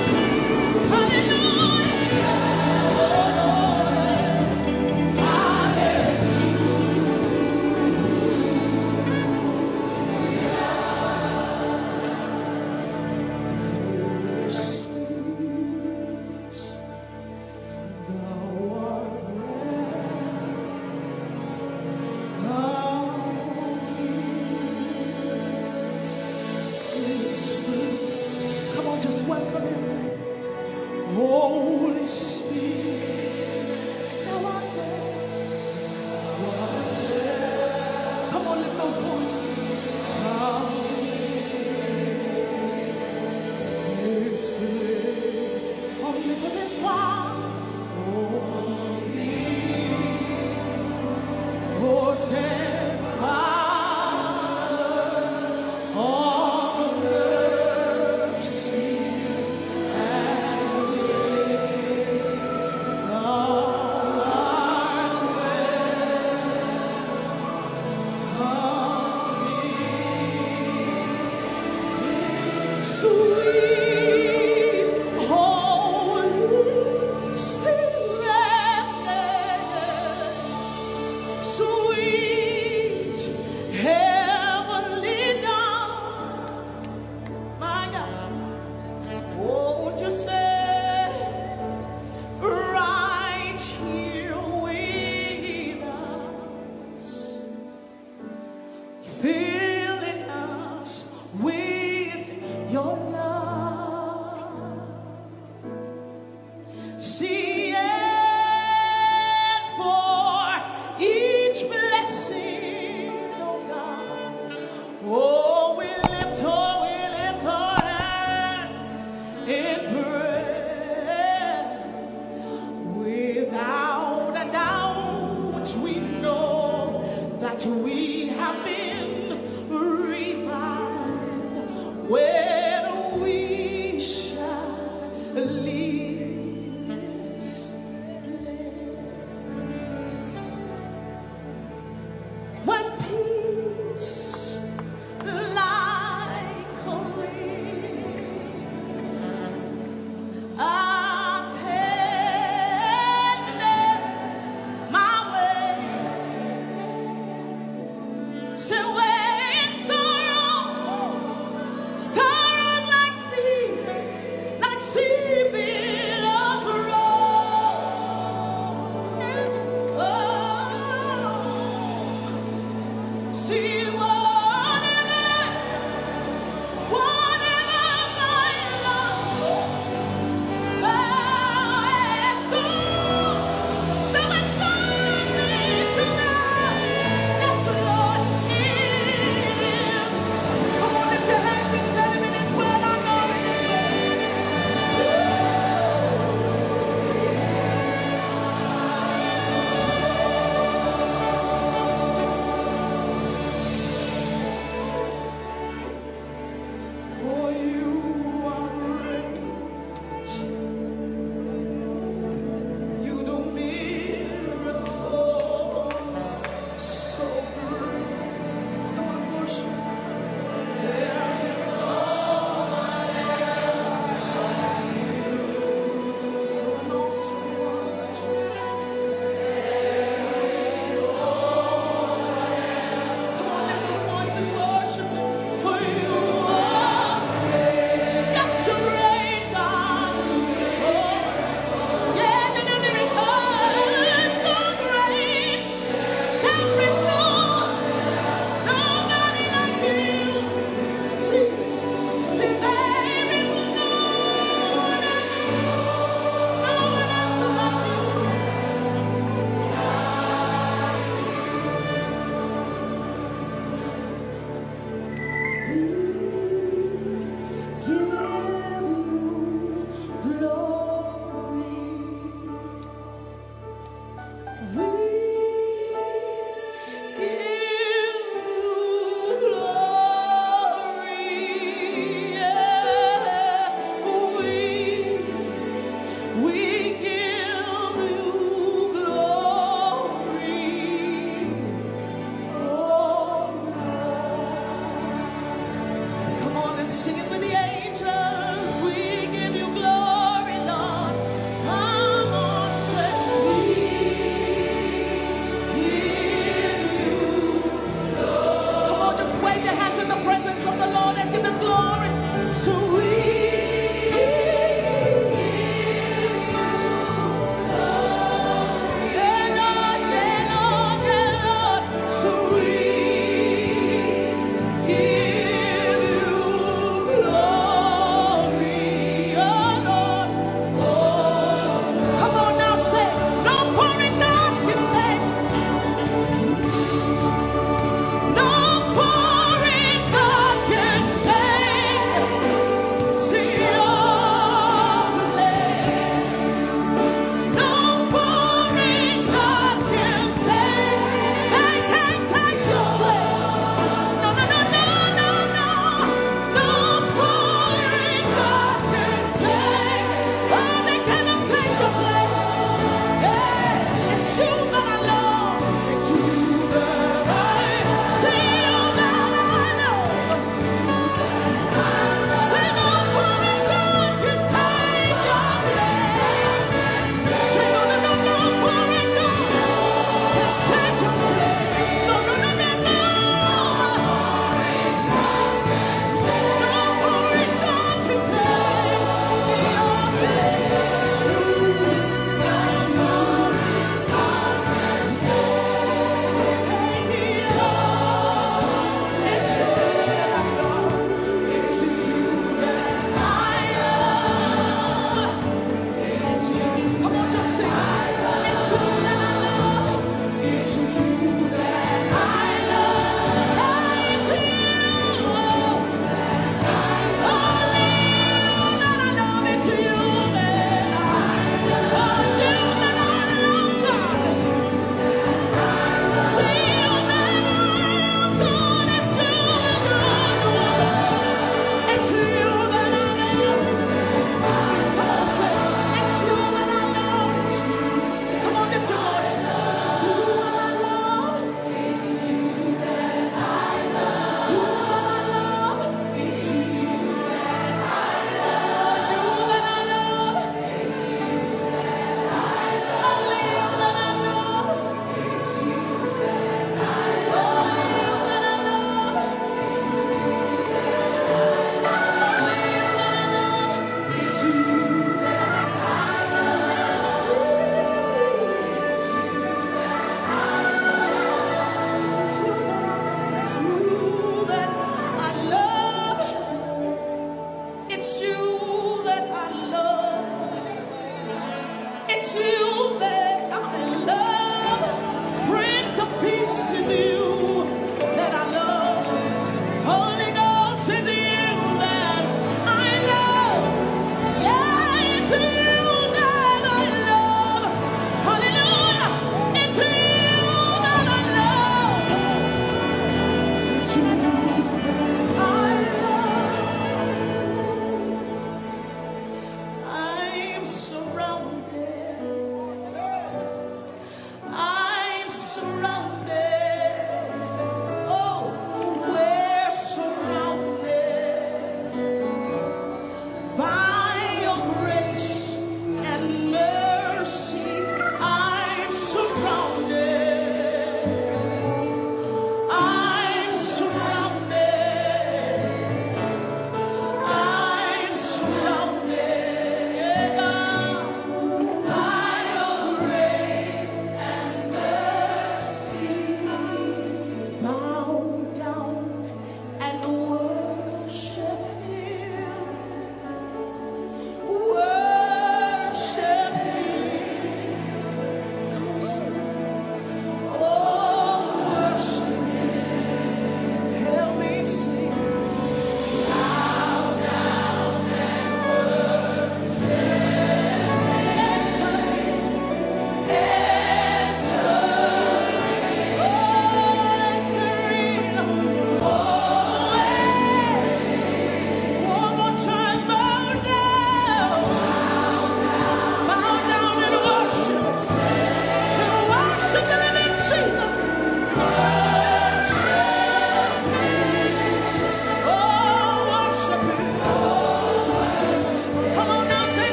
Oh, Lord. Hallelujah. Thou art great. Come, Holy Spirit. Come on, just welcome him. Holy Spirit, thou art great. Come on, lift those voices. Come in this place. Omnipotent Father, omnipotent Father of mercy and grace, thou art welcome. Sweet Holy Spirit, sweet Heavenly Dove, my God, won't you stay right here with us? Filling us with your love. See it for each blessing, oh God. Oh, we lift, oh, we lift our hands in praise. Sing it with the angels. We give you glory, Lord. Come on, say, we give you glory. Come on, just wave your hands in the presence of the Lord and give him glory. So we give you glory. Yeah, Lord, yeah, Lord, yeah, Lord. So we give you glory, oh Lord. Oh, come on now, say, no foreign God can say, no foreign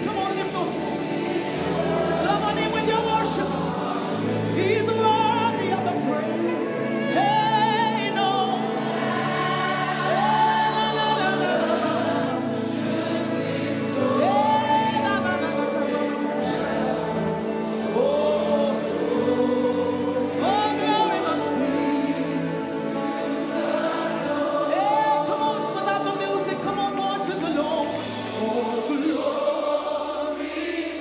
Come on, lift those voices. Love on him with your worship. He's worthy of the praise. Hey, no. Hey, na, na, na, na, na, na. Hey, na, na, na, na, na, na, na. Oh, oh, glory must be. Hey, come on, without the music, come on, voices alone. Oh, glory.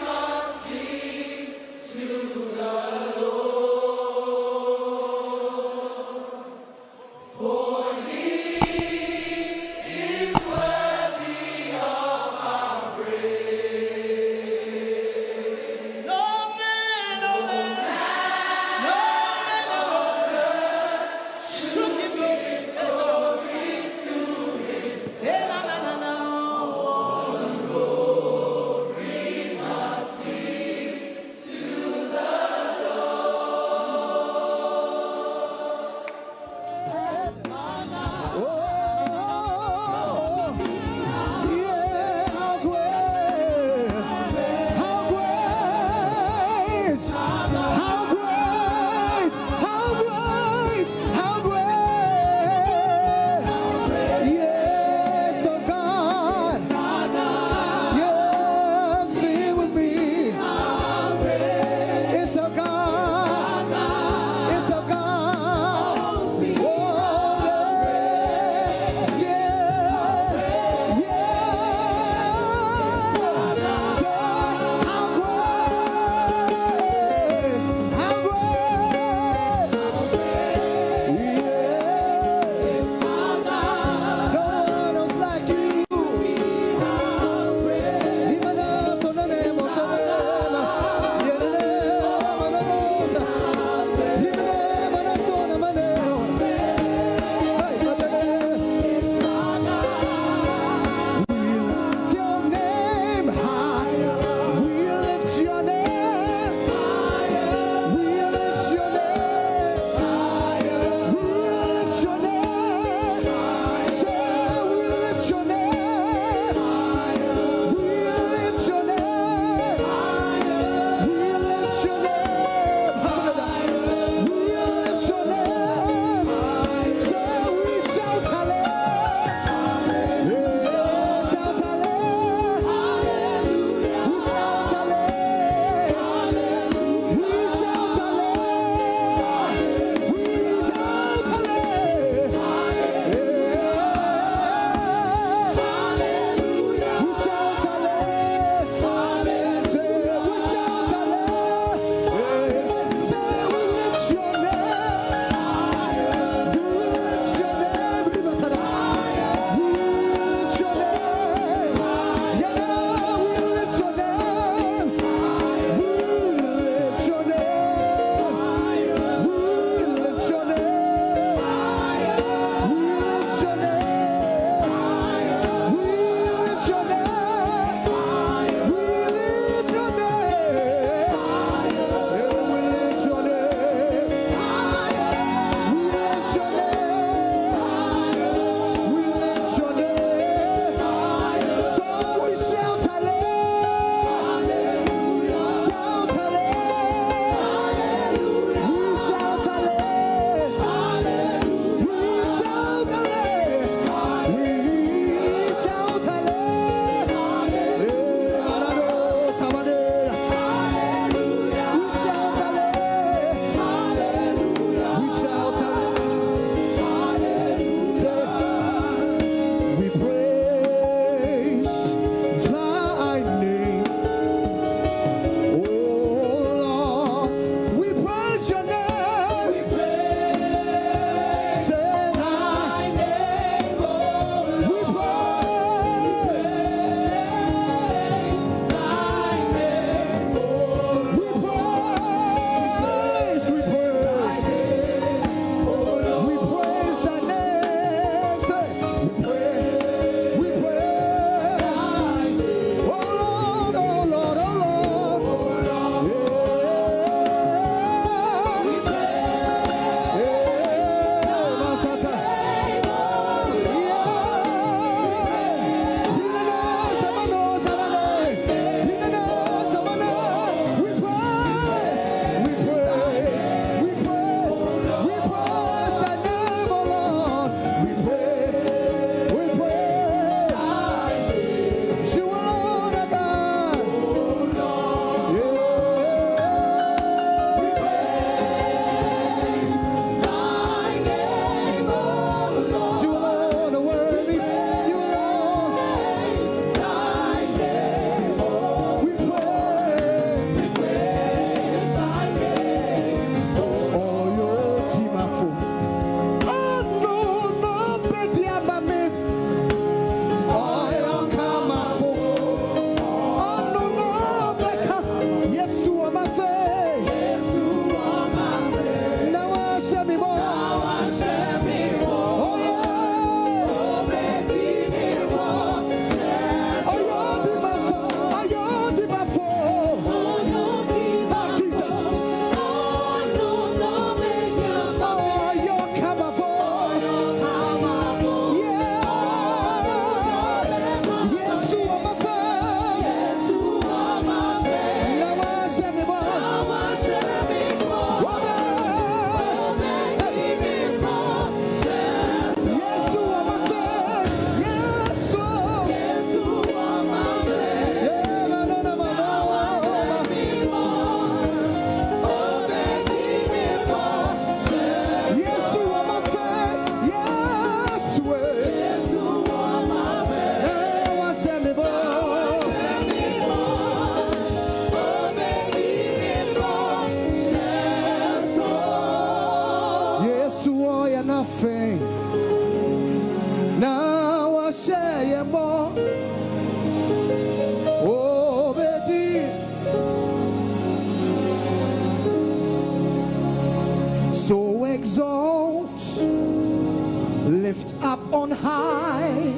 on high,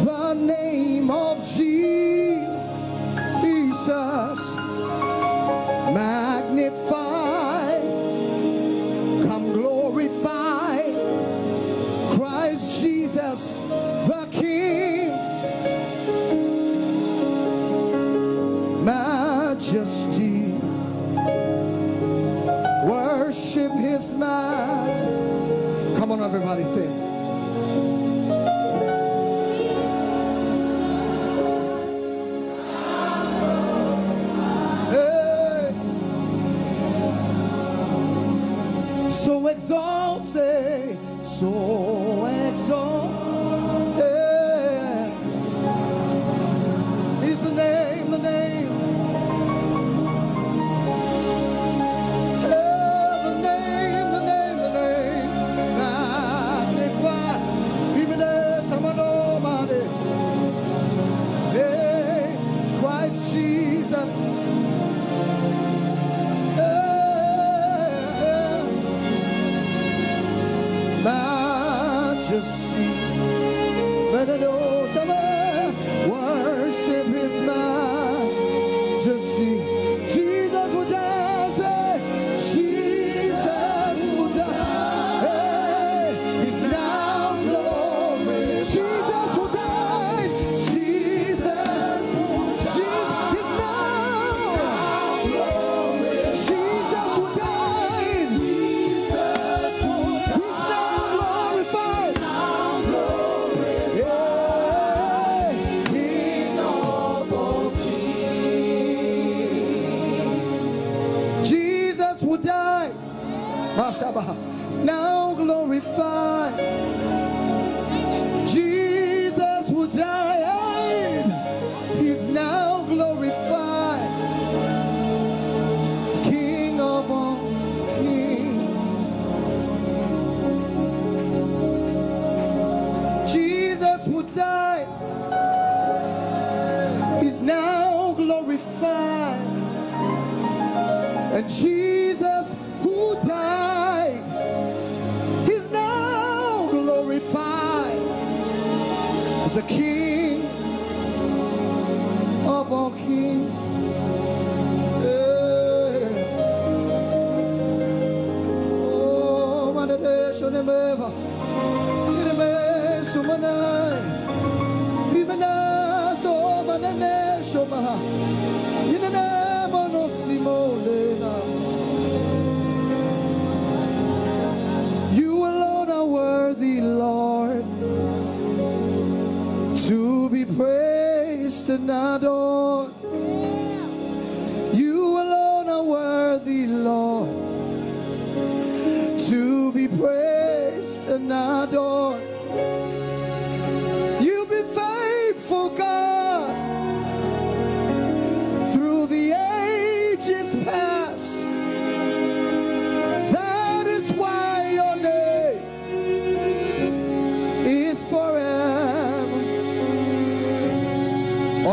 the name of Jesus. Magnify, come glorify Christ Jesus, the King. Majesty, worship his man. Come on, everybody, sing. Hey. So exalted, so exalted is the name, the name. Hey, the name, the name, the name. Magnify. Even as I'm an almighty. Hey, it's Christ Jesus. Hey, hey. Majesty. Let it all somewhere. Worship his majesty. Jesus will die, say, Jesus will die. Hey, he's now glory. Jesus will die. Jesus, Jesus, he's now. Jesus will die. He's now glorified. Yeah. Jesus will die. Mashabah. Now glorified. Jesus will die. He's now glorified. He's King of all kings. Jesus will die. He's now glorified. And Jesus who died, he's now glorified as the King of all kings. Yeah. Oh, my nation, Ireme sumanai. Bimena so manene shomaha. Inene mono simolena. You alone are worthy, Lord, to be praised and adored. You alone are worthy, Lord, to be praised and adored. You've been faithful, God, through the ages past. That is why your name is forever.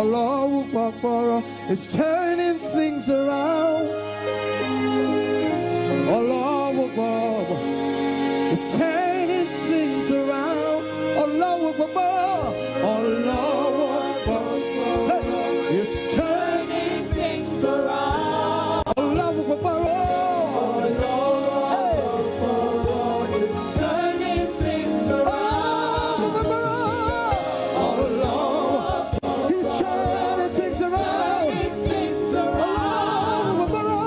Ọlọ́run pọ̀pọ̀rọ̀ is turning things around. Ọlọ́run pọ̀pọ̀rọ̀ is turning things around. Ọlọ́run pọ̀pọ̀rọ̀, Ọlọ́run pọ̀pọ̀rọ̀ is turning things around. Ọlọ́run pọ̀pọ̀rọ̀. Hey. It's turning things around. Ọlọ́run pọ̀pọ̀rọ̀. He's turning things around. Ọlọ́run pọ̀pọ̀rọ̀.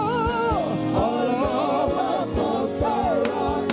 Ọlọ́run pọ̀pọ̀rọ̀.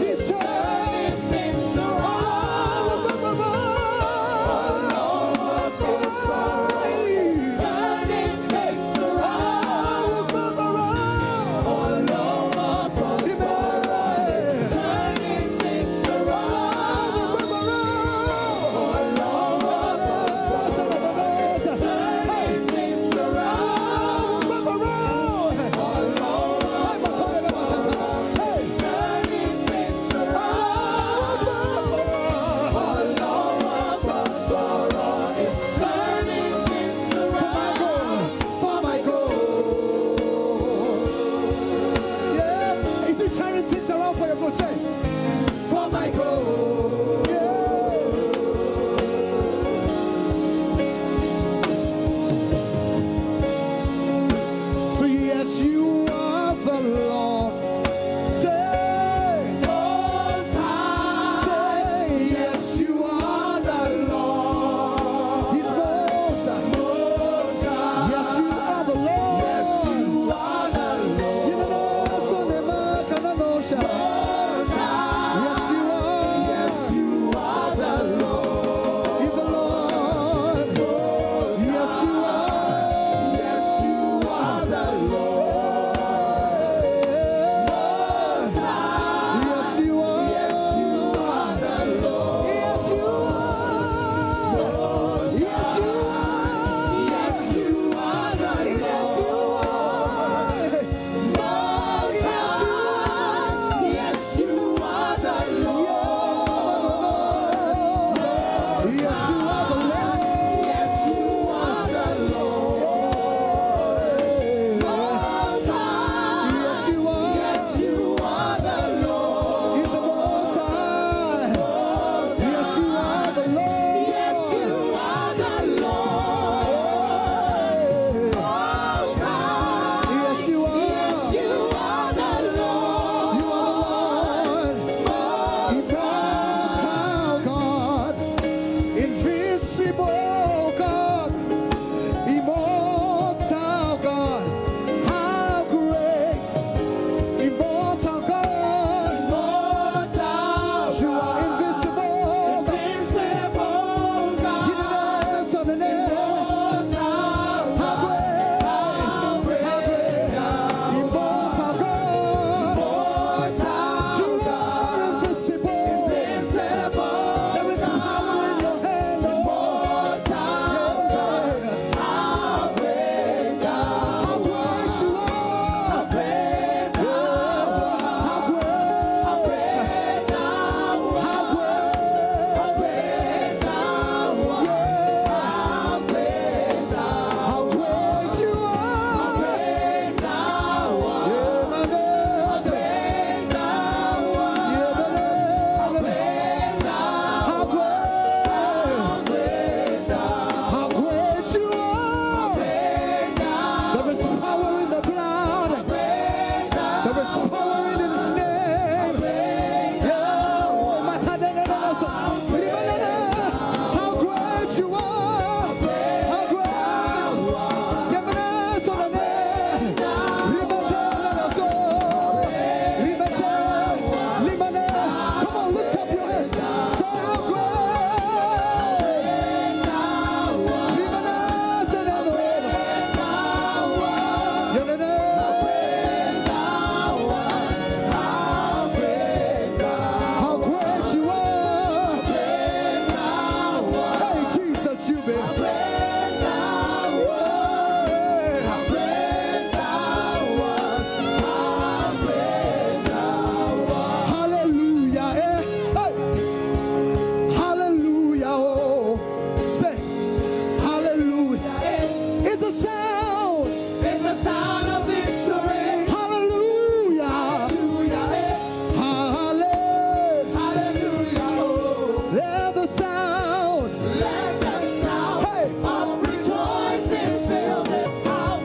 Sound. It's the sound of victory. Hallelujah. Hallelujah. Eh. Hallelujah. Hallelujah. Oh. Let the sound. Let the sound Hey. of rejoicing fill this house.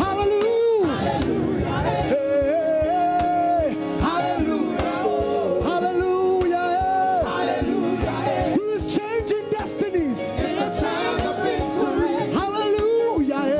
Hallelujah. Hallelujah. Eh. Hey. Hallelujah. Oh. Hallelujah. Hallelujah. Eh. He is changing destinies. It's the sound of victory. Hallelujah.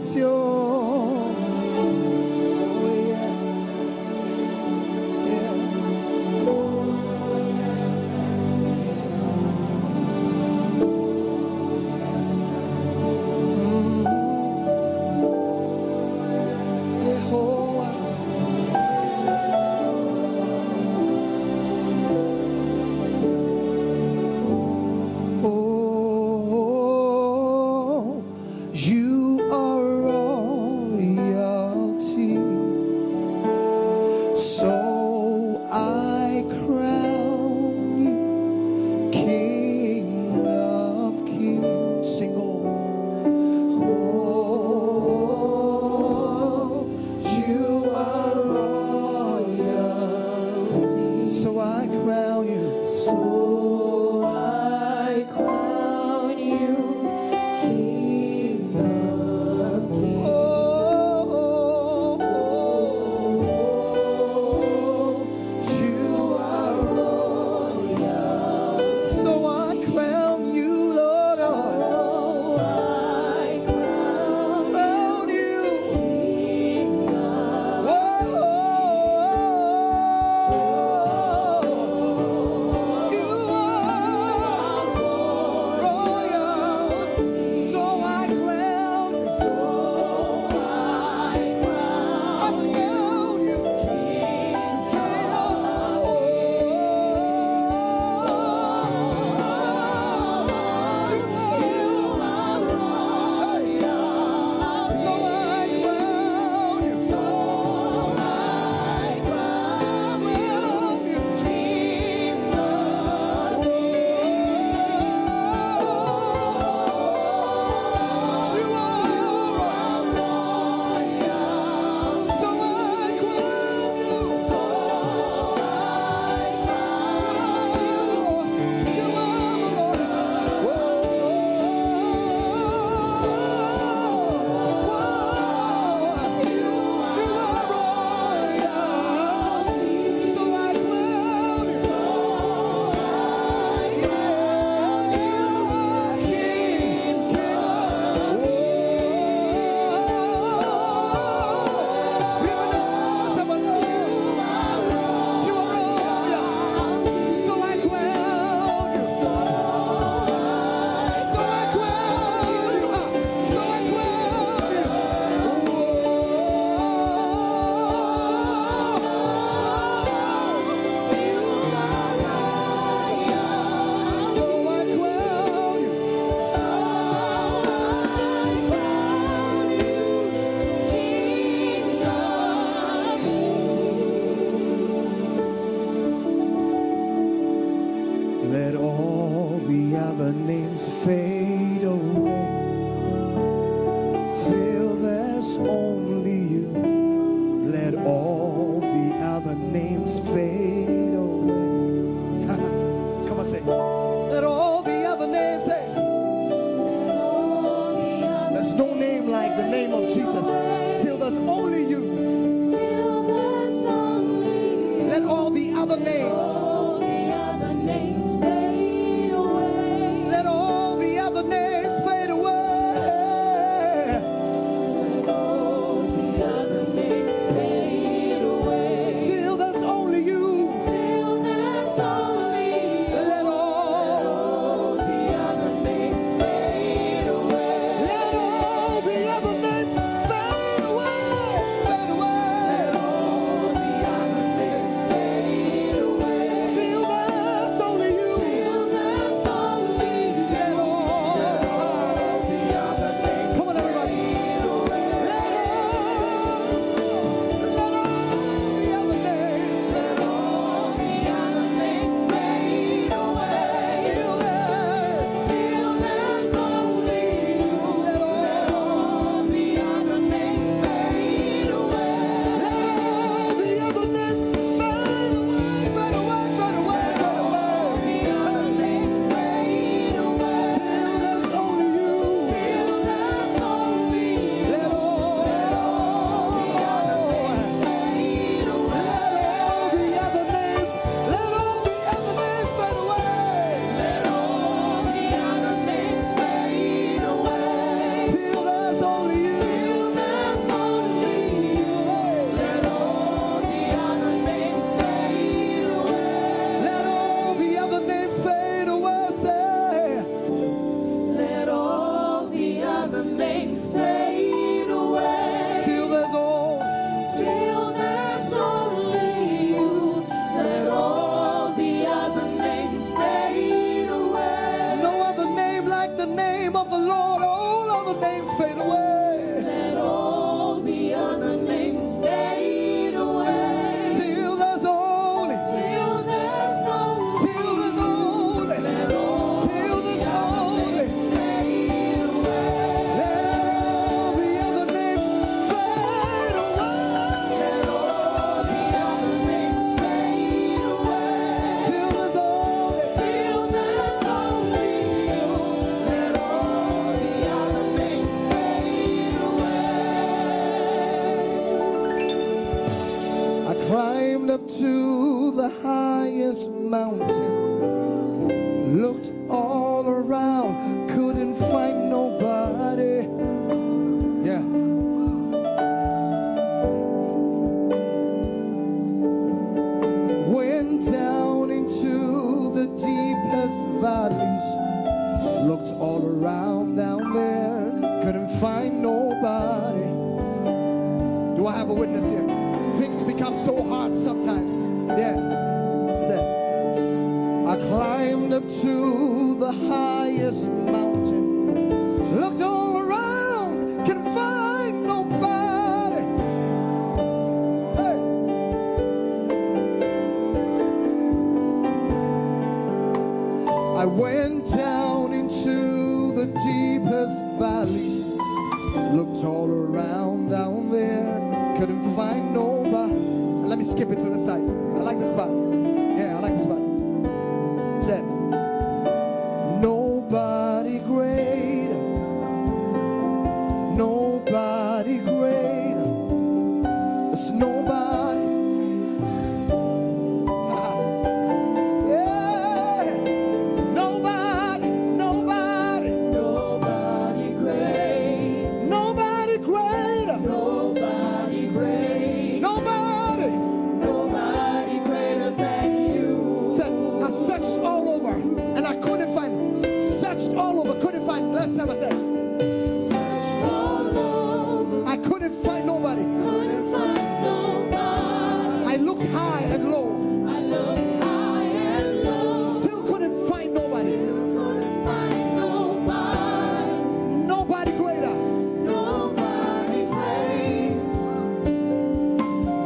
Yo. Oh, yeah. Yeah. Mm. Yehovah. Oh, you are royalty. So I crown you King of Kings. Sing on. Oh, you are royalty. So I crown you. So I crown you King of Kings. Oh, oh, oh, oh. You are royal. So I crown you, Lord. So I crown you King of Kings. Oh, oh, oh, oh. You are royal. So I crown, so I crown, I crown you King of Kings. You are royal. So I crown you. So I crown you King of Kings. Let all the other names fade away till there's only you. Let all the other names fade away. Come on, say, let all the other names, say, there's no name like the name of Jesus till there's only you. Let all the other names, let all the other names fade away. Till there's only you. Let all the other names fade away. Let all the other names fade away. Fade away. Let all the other names fade away. Till there's only mountain. Looked all around, couldn't find nobody. Yeah. Went down into the deepest valleys. Looked all around down there, couldn't find nobody. Do I have a witness here? Things become so hard sometimes. Yeah. Say, I climbed up to the highest mountain. Looked all around, can find nobody. Hey. I went down into the deepest valleys. Looked all around down there, couldn't find nobody. Let me skip it to the side. I like this part. Yeah, I like this part. Said, nobody greater, nobody greater. It's nobody. Yeah. Nobody, nobody, nobody great. Nobody greater. Nobody great. Nobody. Nobody greater than you. Said, I searched all over and I couldn't find. Searched all over, couldn't find. Let's have a say. Searched all over. I couldn't find nobody. Couldn't find nobody. I looked high and low. I looked high and low. Still couldn't find nobody. Still couldn't find nobody. Nobody greater. Nobody great.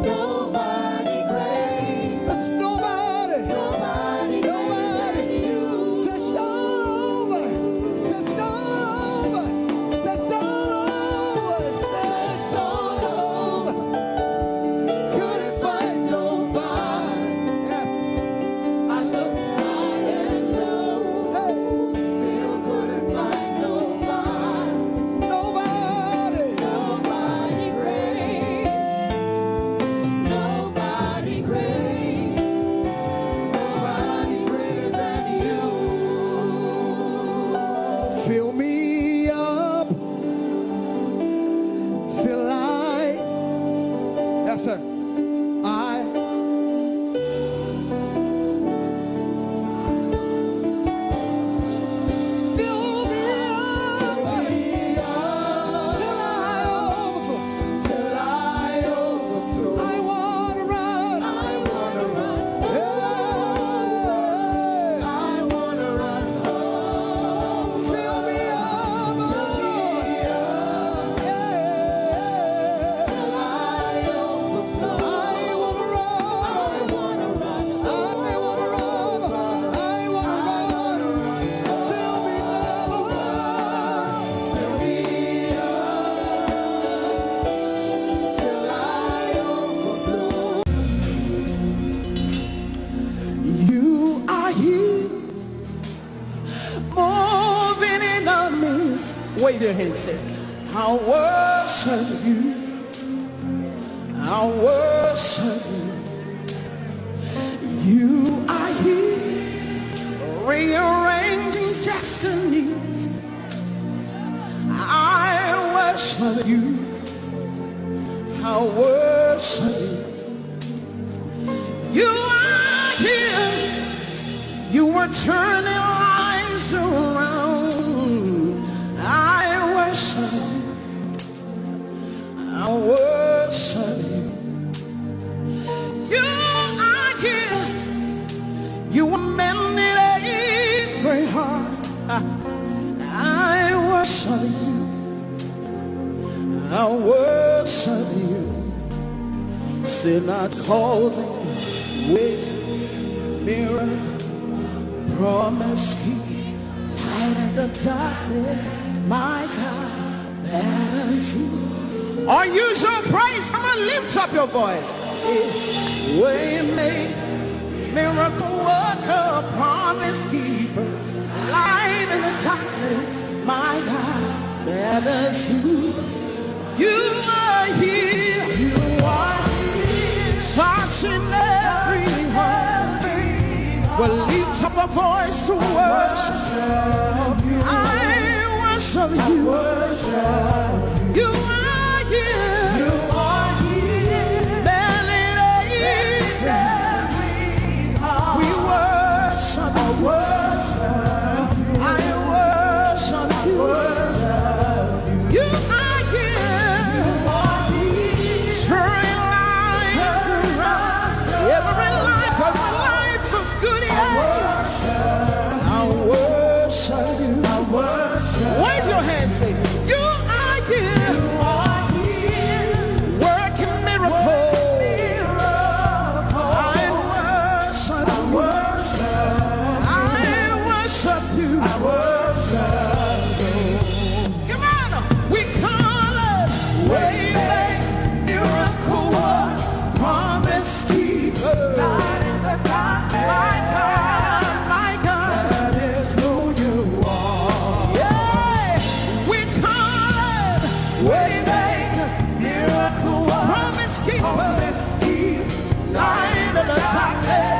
Nobody great. There's nobody. Nobody. Nobody. Searched all over. Searched all over. Searched all over. Searched all over. Couldn't find nobody. Yes. I looked high and low. Hey. Still couldn't find nobody. Nobody. Nobody great. Nobody great. Nobody greater than you. Fill me up till I, yes, sir. I, fill me up till I overflow. Till I overflow. I wanna run. I wanna run. Hey. I wanna run. Fill me up, oh Lord. Yeah. Till I overflow. I wanna run. I wanna run. I wanna run. I wanna run. Fill me up, oh Lord. Fill me up till I overflow. You are here, moving in the midst. Wave your hands, say, I worship you. I worship you. You are here, rearranging destinies. I worship you. I worship you. You are here. You are turning lives around. I worship you. I worship you. You are here. You are mending every heart. I worship you. I worship you. Say not causing way, mirror, promise keep, light in the darkness, my God, that is you. Unusual praise, come on, lift up your voice. Way make, miracle worker, promise keeper, light in the darkness, my God, that is you. You are here. You are here. Touching every heart. We'll lift up a voice to worship. I worship you. You are here. We worship you. I worship you. You are here. Turn lives around. Every life, every life of good, yeah. I worship you. Wave your hands, say, you are here. Working miracle. I worship you. I worship you. Come on, we call it way make, miracle work, promise keeper, light in the darkness. My God, my God, that is who you are. Yeah, we call it way make, miracle work, promise keeper, promise keeper, light in the darkness.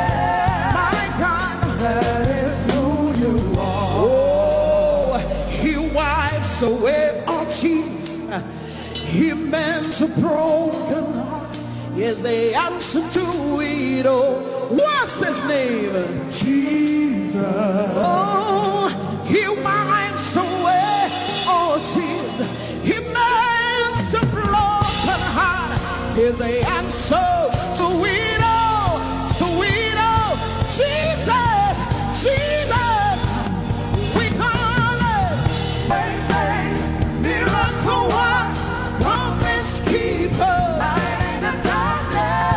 My God, that is who you are. Oh, he wipes away all tears. He mends a broken heart. Yes, the answer to it all. What's his name? Jesus. Oh, he wipes away all tears. He mends a broken heart. Is the answer to it all. To it all. Jesus, Jesus, we call it. Way make, miracle work, promise keeper, light in the darkness.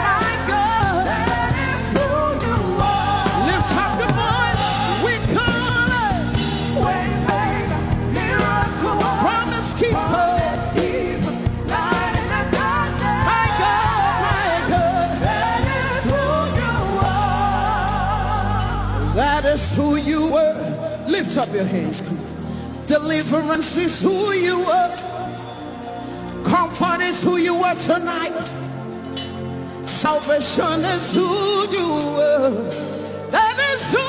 My God, that is who you are. Lift up your voice. We call it. Way make, miracle work, promise keeper, promise keeper, light in the darkness. My God, my God, that is who you are. That is who you were. Lift up your hands. Come on. Deliverance is who you are. Comfort is who you are tonight. Salvation is who you are. That is who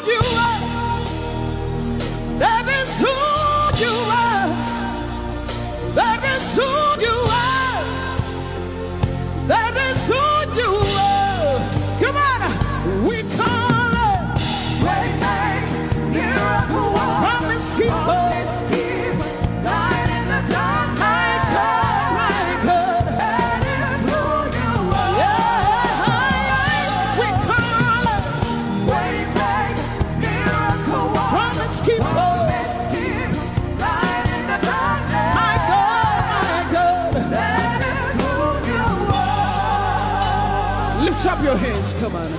you are. That is who you are. That is who you are. That is who you are. Come on, we call it. Way make, miracle work, promise keeper, promise keeper, light in the dark. My God, my God, that is who you are. Yeah, we call it. Way make, miracle work, promise keeper, promise keeper, light in the darkness. My God, my God, that is who you are. Lift up your hands, come on.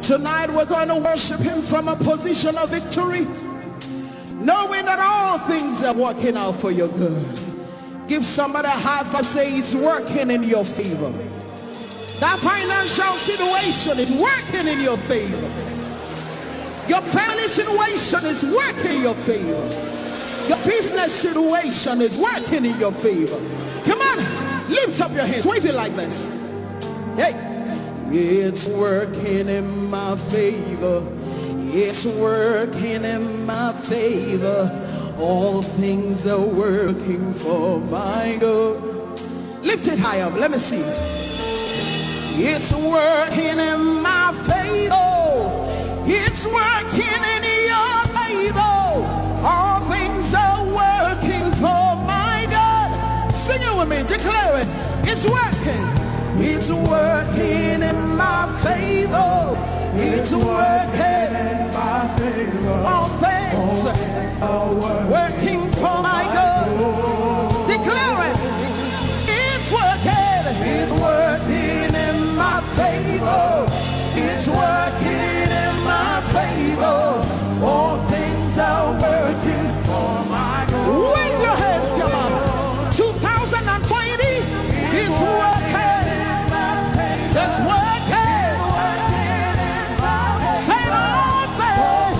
Tonight we're going to worship him from a position of victory, knowing that all things are working out for your good. Give somebody a high five, say, it's working in your favor. That financial situation is working in your favor. Your family situation is working in your favor. Your business situation is working in your favor. Come on, lift up your hands, wave it like this. Hey, it's working in my favor. It's working in my favor. All things are working for my good. Lift it high up. Let me see. It's working in my favor. It's working in your favor. All things are working for my good. Sing it with me. Declare it. It's working. It's working in my favor. It's working in my favor. All things are working for my good. Declare it. It's working. It's working in my favor. It's working in my favor. All things are working for my good. Wave your hands, come on. Two thousand twenty is working. It's working. Say all things.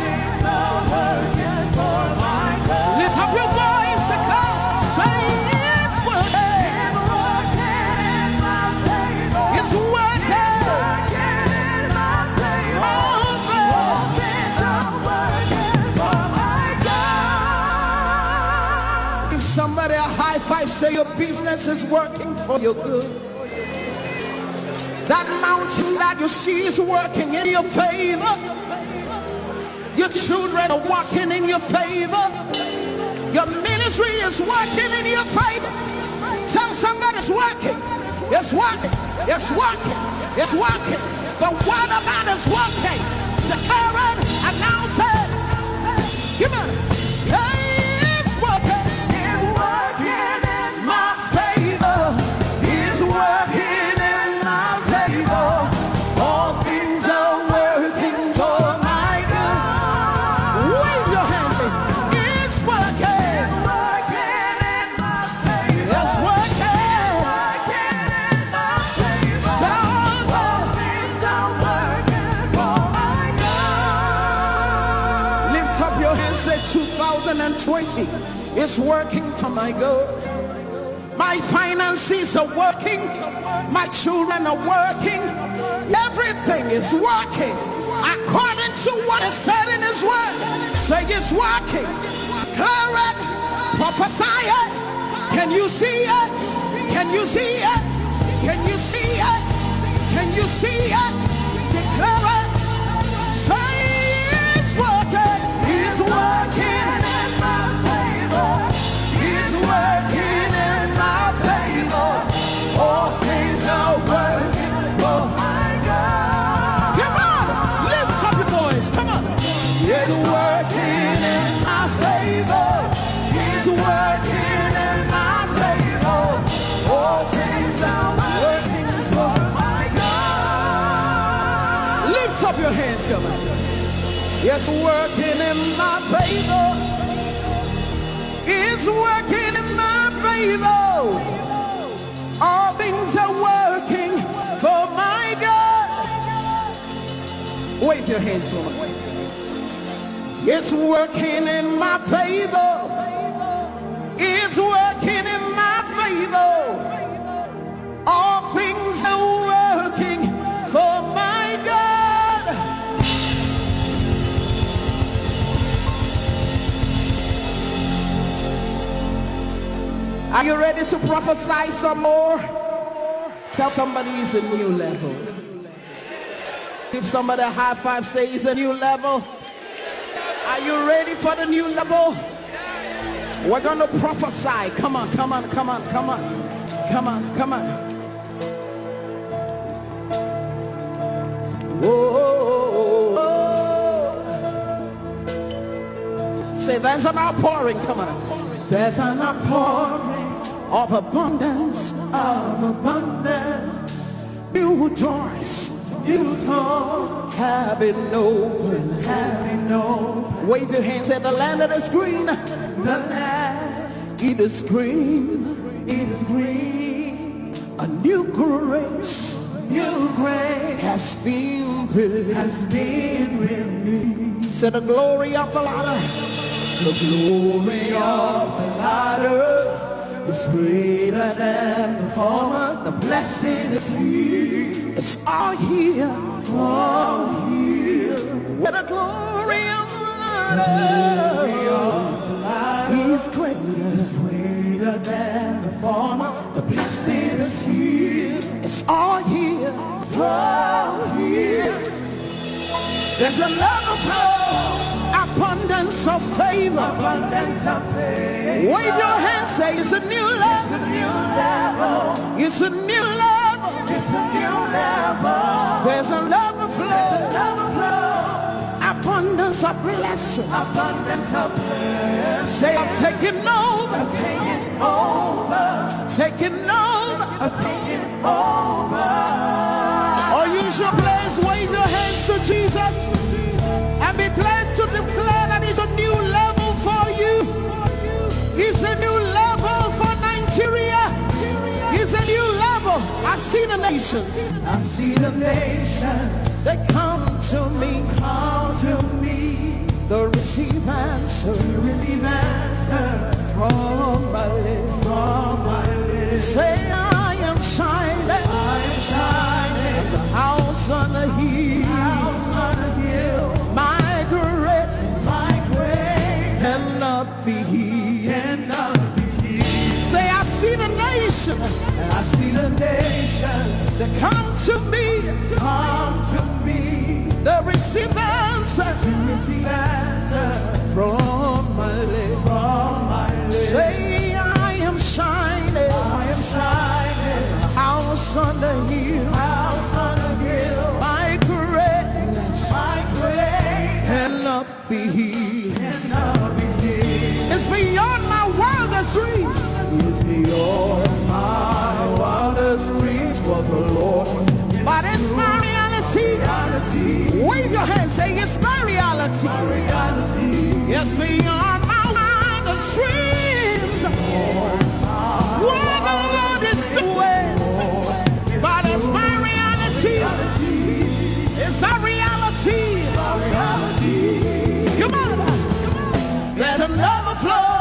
Lift up your voice and come. Say it's working. It's working. All Your business is working for your good. That mountain that you see is working in your favor. Your children are walking in your favor. Your ministry is working in your favor. Tell somebody it's working. It's working. It's working. It's working. The word of God is working. Declare it, announce it. Come on. Hey, it's working. It's working in my favor. It's working in my favor. All things are working for my good. Wave your hands. It's working. It's working. It's working. Lift up your hands, say, "Two thousand twenty is working for my good. My finances are working. My children are working. Everything is working according to what is said in His word." Say, "It's working." Declare it. Prophesy it. Can you see it? Can you see it? Can you see it? Can you see it? Declare it. Say, "It's working. It's working in my favor. It's working in my favor. All things are working for my good." Come on, lift up your voice. Come on. It's working in my favor. It's working in my favor. All things are working for my good. Lift up your hands, come on. It's working in my favor. It's working in my favor. All things are working for my good. Wave your hands, woman. It's working in my favor. It's working in my favor. All things are working for my good. Are you ready to prophesy some more? Tell somebody it's a new level. Give somebody a high five, say it's a new level. Are you ready for the new level? We're gonna prophesy. Come on, come on, come on, come on. Come on, come on. Whoa. Say there's an outpouring. Come on. There's an outpouring of abundance, of abundance. New doors, new doors have been opened, have been opened. Wave your hands at the land that is green. The land, it is green, it is green. A new grace, new grace has been released, has been released. Say the glory of the latter. The glory of the latter is greater than the former. The blessing is here. It's all here. All here. Where the glory of the latter is greater. Is greater than the former. The blessing is here. It's all here. It's all here. There's a love of love, abundance of favor. Abundance of favor. Wave your hands, say it's a new level. It's a new level. It's a new level. It's a new level. There's a love of love. There's a love of love. Abundance of blessing. Abundance of blessing. Say, "I'm taking over." I'm taking over. Taking over. I'm taking over. Or use your place, wave your hands to Jesus and be glad to declare that it's a new level for you. It's a new level for Nigeria. It's a new level. I see the nations. I see the nations. They come to me. Come to me. They receive answers. They receive answers from my lips. From my lips. Say, "I am shining. I am shining. As a house on a hill. House on a hill. My greatness. My greatness. Cannot be hid." Cannot be hid. Say, "I see the From my lips. Say, "I am shining. I am shining. House on the hill. House on the hill. My greatness. My greatness. Cannot be hid. Cannot be hid. It's beyond my wildest dreams. It's beyond my wildest dreams, but the Lord is, but it's my reality. Reality. Wave your hand, say, "It's my reality." My reality. It's beyond my wildest dreams. What the Lord is doing, but it's my reality. It's a reality. Come on. There's an overflow,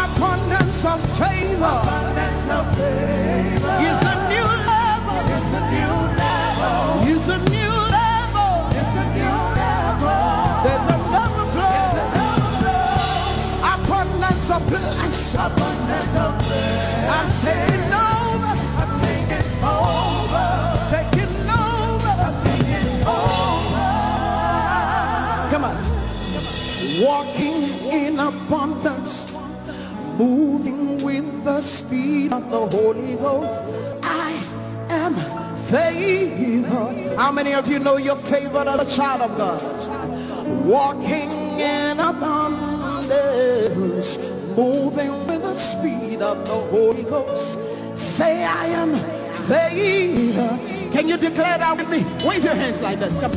abundance of favor. Abundance of favor. It's a new level. It's a new level. It's a new level. It's a new level. There's an overflow. There's an overflow. Abundance of blessing. Abundance of blessing. I'm taking over. I'm taking over. Taking over. I'm taking over. Come on. Walking in abundance, moving with the speed of the Holy Ghost. I am favored. How many of you know you're favored as a child of God? Walking in abundance, moving with the speed of the Holy Ghost. Say, "I am favored." Can you declare that with me? Wave your hands like this. Come.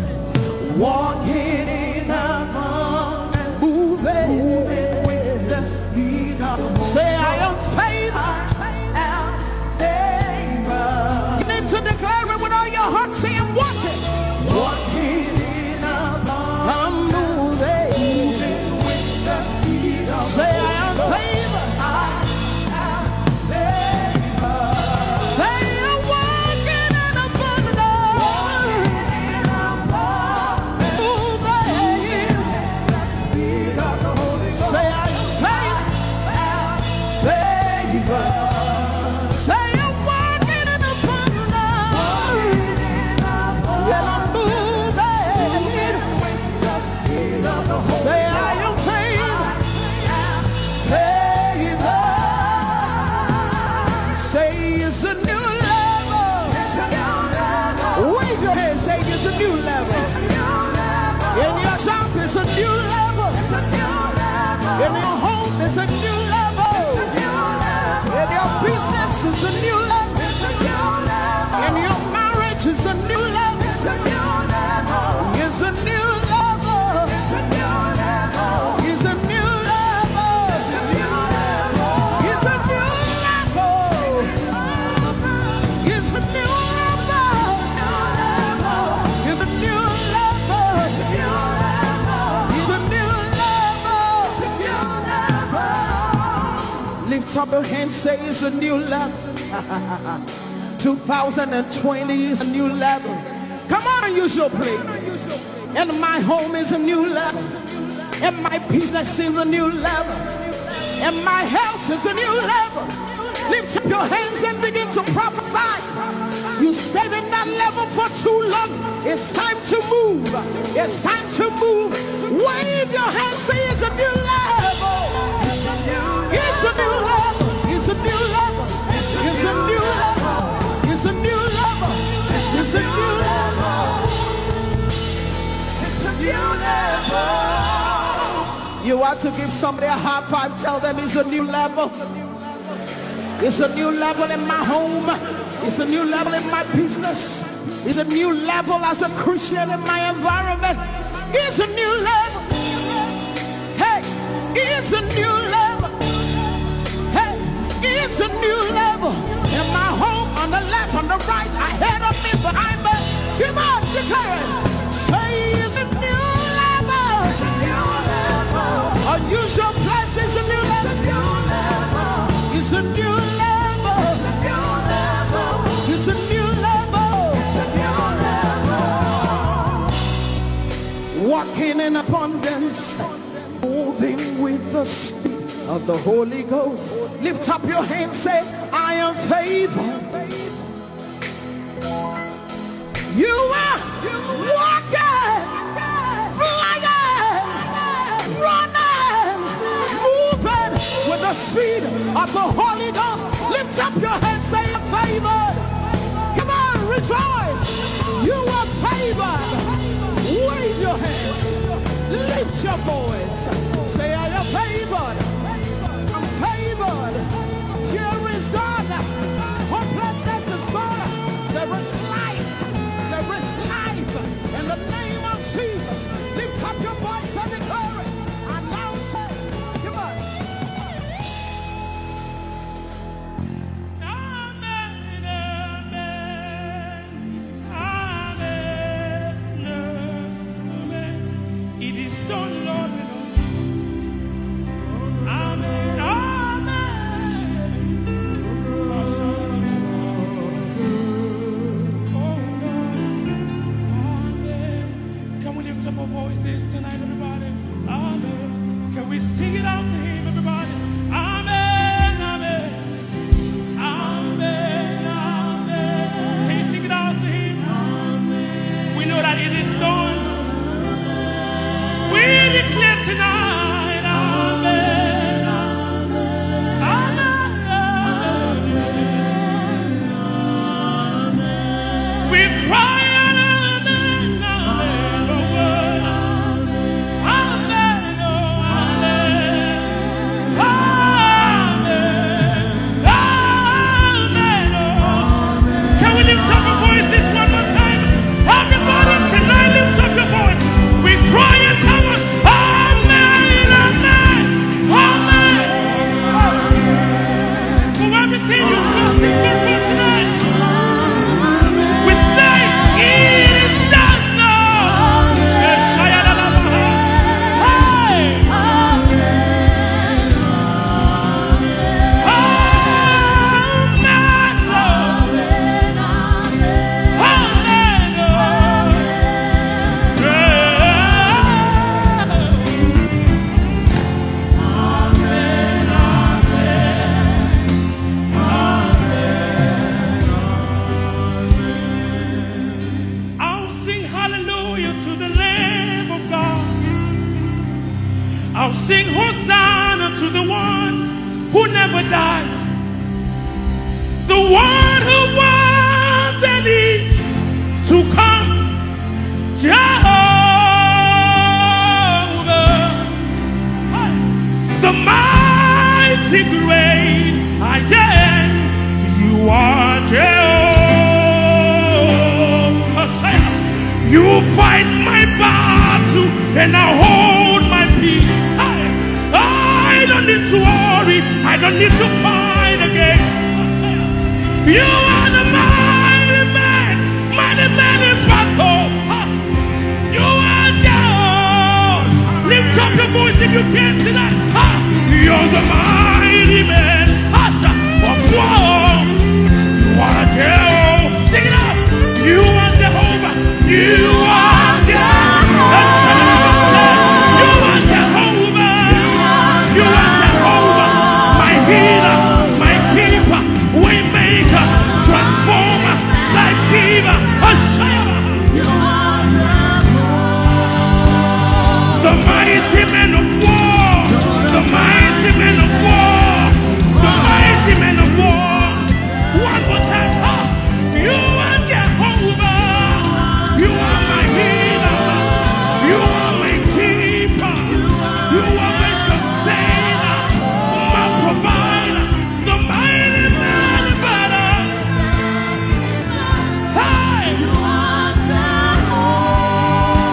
Walking in abundance, moving with the speed of, say, "I am favored." I am favored. You need to declare it with all your heart. Say, "I'm walking." Walking in abundance, I'm moving. Moving with the speed of, say, "I am favored." I am favored. Say, "I'm walking in abundance." Walking in abundance. Moving. Say, "I am favored." Favored. Say, "I'm walking in abundance." And I'm moving. Say, "I am favored." Favored. Say, "It's a new level." Wave your hand, say, "It's a new level." In your job, it's a new level. In your home, it's a new level. In your business, it's a new level. In your marriage, it's a new level. It's a new level. It's a new level. It's a new level. It's a new level. It's a new level. It's a new level. It's a new level. Lift up your hand, say, "It's a new level." Two thousand twenty is a new level. Come on, use your place. And my home is a new level. And my business is a new level. And my health is a new level. Lift up your hands and begin to prophesy. You stayed in that level for too long. It's time to move. It's time to move. Wave your hands, say, "It's a new level." It's a new level. It's a new level. It's a new level. It's a new level. It's a new level. It's a new level. You want to give somebody a high five, tell them, "It's a new level." It's a new level in my home. It's a new level in my business. It's a new level as a Christian in my environment. It's a new level. Hey, it's a new level. Hey, it's a new level. In my home, on the left, on the right, ahead of me, behind me. Come on, declare it. Say, "It's a new level." Unusual blessings, a new level. It's a new level. It's a new level. Walking in abundance, moving with the speed of the Holy Ghost. Lift up your hands, say, "I am favored." You are walking, flying. speed of the Holy Ghost. Lift up your hands, say, "I'm favored." Come on, rejoice. You are favored. Wave your hands. Lift your voice. Say, "I am favored. I'm favored." Fear is gone. Hopelessness is gone. There is life. There is life. In the name of Jesus, lift up your voice and declare it. Announce it. Come on. Amen, amen, amen, amen. It is done, Lord. Amen, amen. Oh, Lord. Amen. Can we lift up our voices tonight, everybody? Amen. Can we sing it out to him, everybody? Amen, amen. Amen, amen. Can you sing it out to him? Amen. We know that it is done. We declare tonight, amen. Amen. We cry out, amen, amen, oh, amen, oh, amen, amen, oh. Can we lift up our voices one more time? Everybody tonight, lift up your voice. We cry and come on. Amen, amen, amen. For everything you trust in God for tonight, we say it is done now. Hey! Amen. Amen. I'll sing hallelujah to the Lamb of God. I'll sing Hosanna to the one who never dies, the one who was and is to come, Jehovah, the mighty great I am. You are Jehovah. You fight my battle and I hold my peace. I don't need to worry. I don't need to fight again. You are the mighty man, mighty man in battle. You are Jehovah. Lift up your voice if you can tonight. You're the mighty man. Of war. You are Jehovah. Sing it out. You are Jehovah. You are Jehovah. You are Jehovah. You are Jehovah. My healer, my keeper, way maker, transformer, life giver. Ashaya. The mighty man of war. The mighty man of war. The mighty man of war. One more time. Ha! You are Jehovah. You are my healer. You are my keeper. You are my sustainer, my provider, the mighty man of battle. Hey!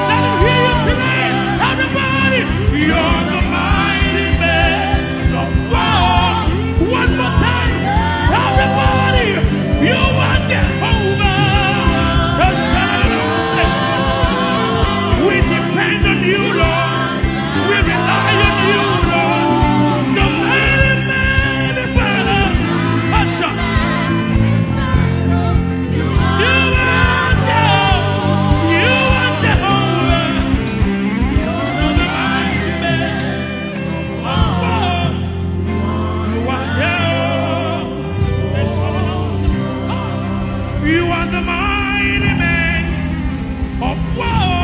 Let him hear you tonight. Everybody, you're the mighty man of war. One more time. Everybody, you are Jehovah. We depend on you, Lord. We rely on you, Lord. The mighty man in battle. Usher. You are Jehovah. You are Jehovah. You are the mighty man. Oh, you are Jehovah. You are the mighty man of war.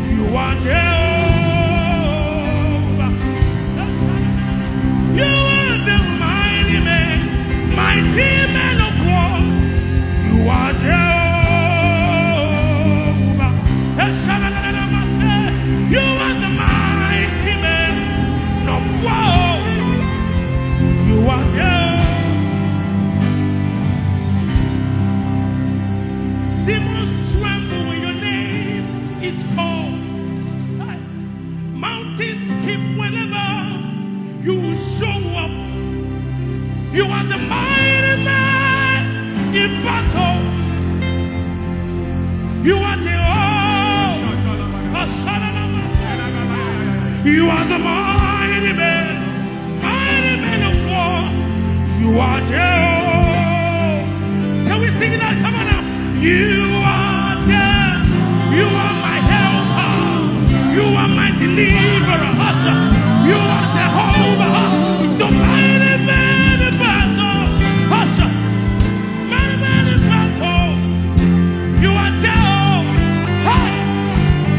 You are Jehovah. You You are the mighty man, mighty man of war. You are Jehovah. Can we sing that? Come on now. You are Jehovah. You are my helper. You are my deliverer. Usher. You are Jehovah. The mighty man of battle. Usher. Mighty man in battle. You are Jehovah. Hey!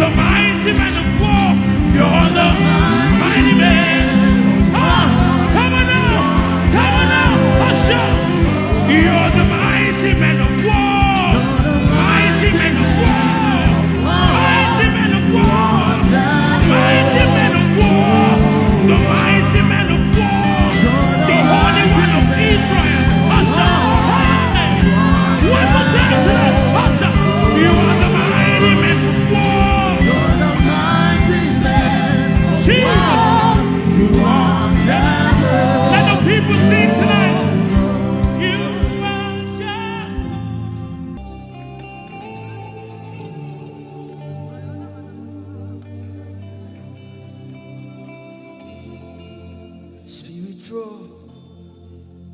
The mighty man of war. You're the mighty man. Ah, come on now. Come on now. Usher. You're the mighty man of war. Mighty man of war. Mighty man of war. Mighty man of war. The mighty man of war. The Holy One of Israel. Usher. Hey! One more time tonight. Usher. You are the mighty man of war. Jesus. Let the people sing tonight. You are Jehovah. Spirit, draw,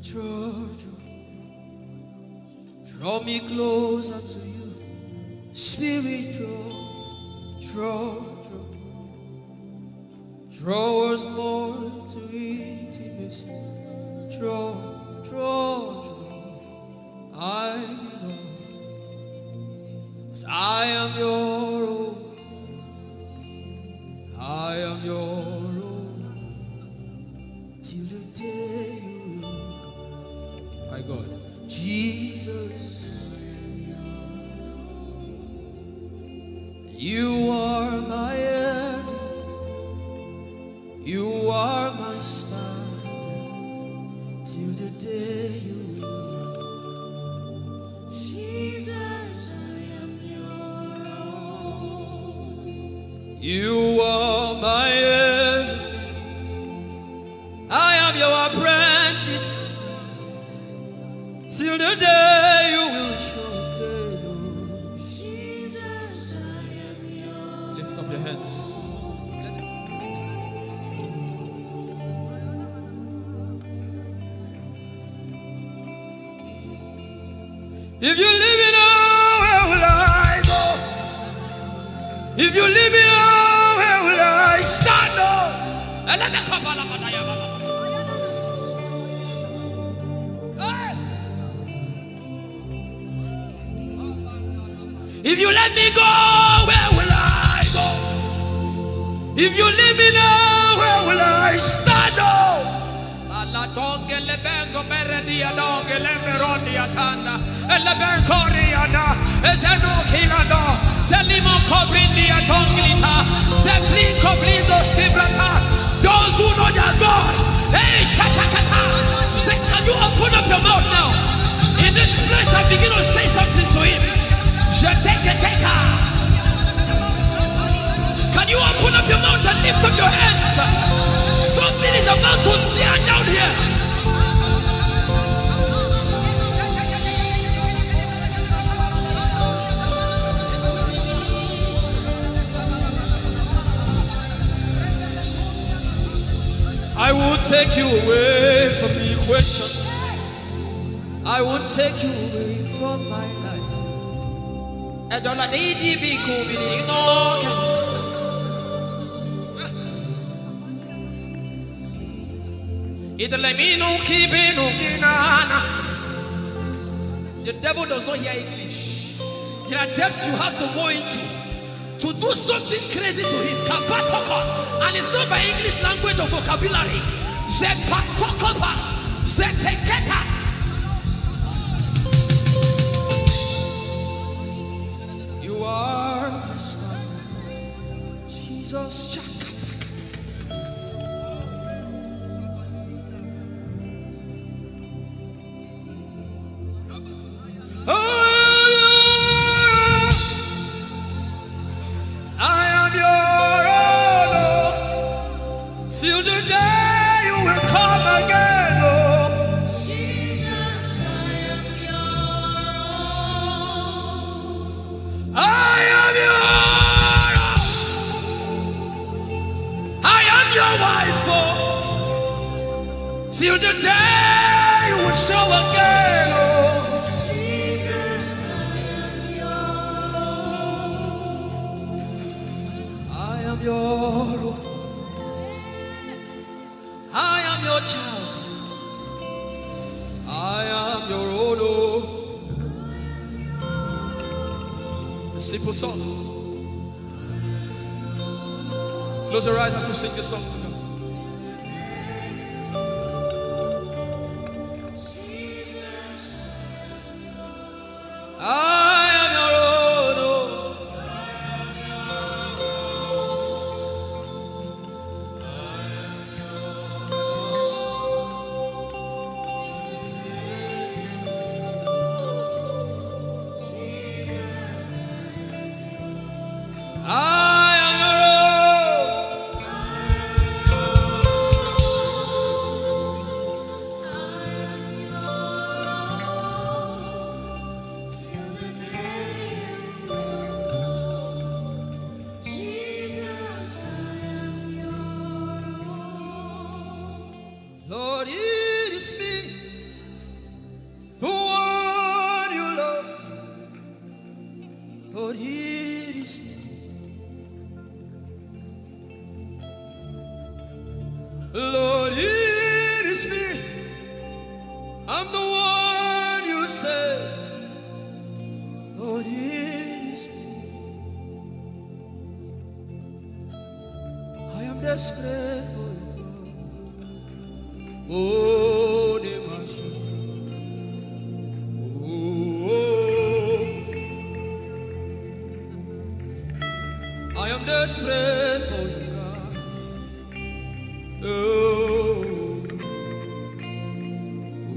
draw, draw, draw me closer to you. Spirit, draw, draw, draw, draw us more to intimacy. Draw, draw, draw. I belong, 'cause I am your own. I am your own. Till the day you come. My God. Jesus. You are my everything. You are my standard. Till the day you come. Jesus, I am your own. You are my everything. I am your apprentice. Till the day you will show me. Jesus, I am your. Lift up your hands. If you leave me now, where will I go? If you leave me now, where will I stand? Oh, and let me come. Hey! If you let me go, where will I go? If you leave me now, where will I stand? Oh, Alatonge lebengo beredia donge lemberondi atanda. Elebenkoriana. Ezeno kilando. Selimo kobrindi atonglita. Sepliko brindo skibrata. Those who know their God. Hey, shatakata. Say, can you open up your mouth now? In this place, I begin to say something to him. Shateketeka. Can you open up your mouth and lift up your hands? Something is about to tear down here. I will take you away from the equation. I will take you away from my life. Edola di di bi ku bi di no ke. Italemino ki bino kinana. The devil does not hear English. There are depths you have to go into to do something crazy to him. Kapatoka. And it's not by English language or vocabulary. Zepatokopa. Zeteketa. You are my star. Jesus. I am your own, oh, till the day you will come again, oh. Jesus, I am your own. I am your own. I Your wife for till the day you will show again. Oh, I am your own. I am your child. I am your own. Oh. A simple song. Close your eyes as you sing this song to God. I am your own. Oh. I am your own. Lord, it is me, the one you love. Lord, it is me. Lord, it is me. I'm the one you say. Lord, it is me. I am desperate for you. Oh, Nemasha. Oh, oh. I am desperate for you, God. Oh,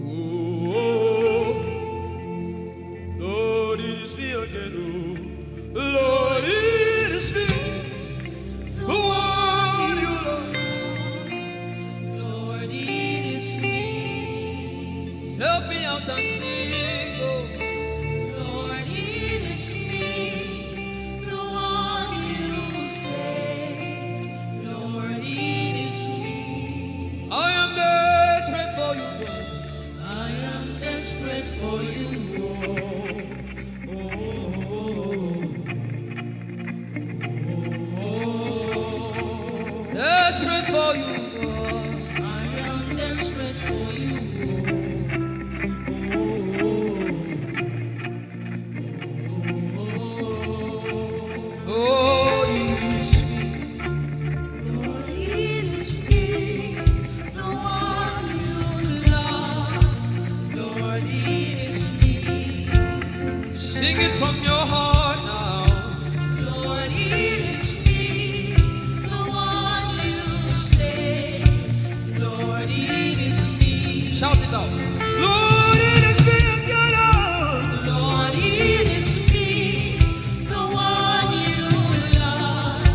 oh, oh. Lord, it is me again. Oh, Lord, it is me. The one you love. Lord, it is me. Help me out and sing, oh. Lord, it is me. The one you say. Lord, it is me. I am desperate for you, God. I am desperate for you, oh. Oh, oh, oh, oh. Desperate for you, oh. I am desperate for you, oh. Oh, oh, oh, oh. Lord, it is me. Lord, it is me, the one you love. Lord, it is me. Sing it from your heart now. Lord, it is me, the one you say. Lord, it is me. Shout it out. Lord, it is me again, Lord. Lord, it is me, the one you love.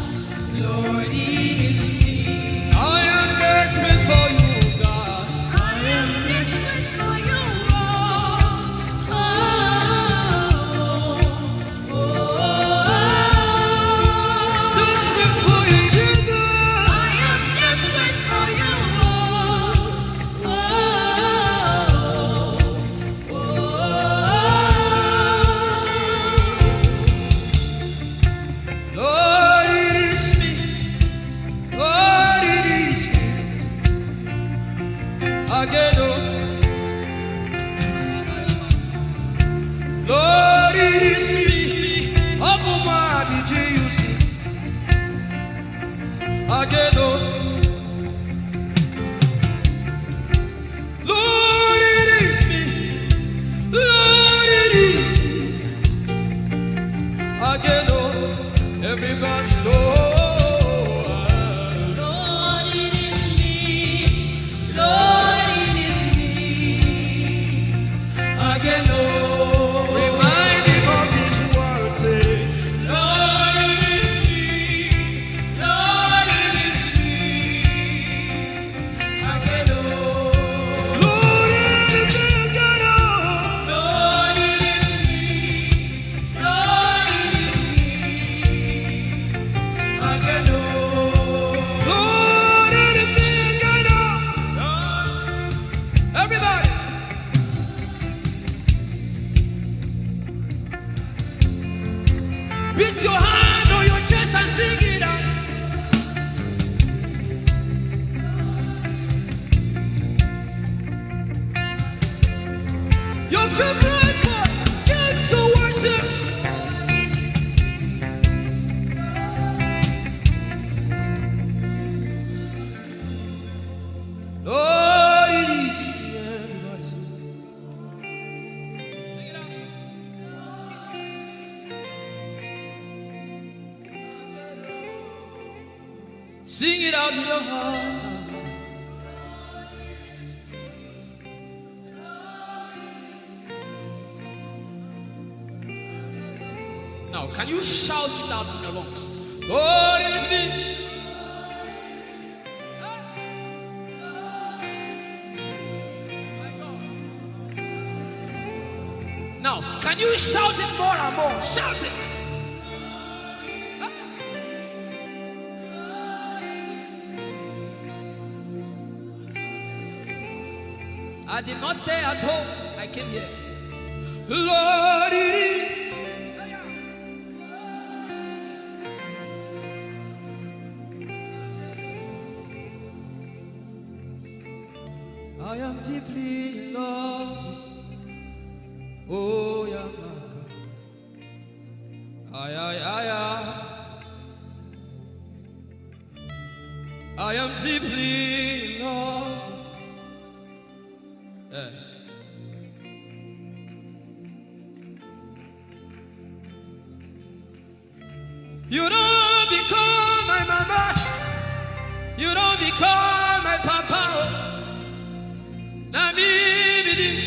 Lord, it is me. I am desperate for you, God. I am desperate for you, Lord. Oh, oh, oh, oh. Desperate for you, Jesus. I am desperate for you, Lord. Oh, oh, oh, oh. Lord, it is me. Lord, it is me. Again, oh. Lord, it is me. Open my heart, did you see? Again, oh. Lord, it is me. Lord, it is me. Again, oh, everybody, Lord. Lord, it is me. Lord, it is me. Again, oh, remind him of his word, say, Lord, it is me. Lord, it is Sing it out with your heart. Now, can you shout it out in your lungs? God is big. Now, can you shout it more and more? Shout it. I did not stay at home. I came here. Lord, it is. I am deeply in love. Oh, yeah, my God. Ay, ay, ay, ay. I am deeply in love. Yeah. You don't become my mama. You don't become my papa. Oh. Na me be this.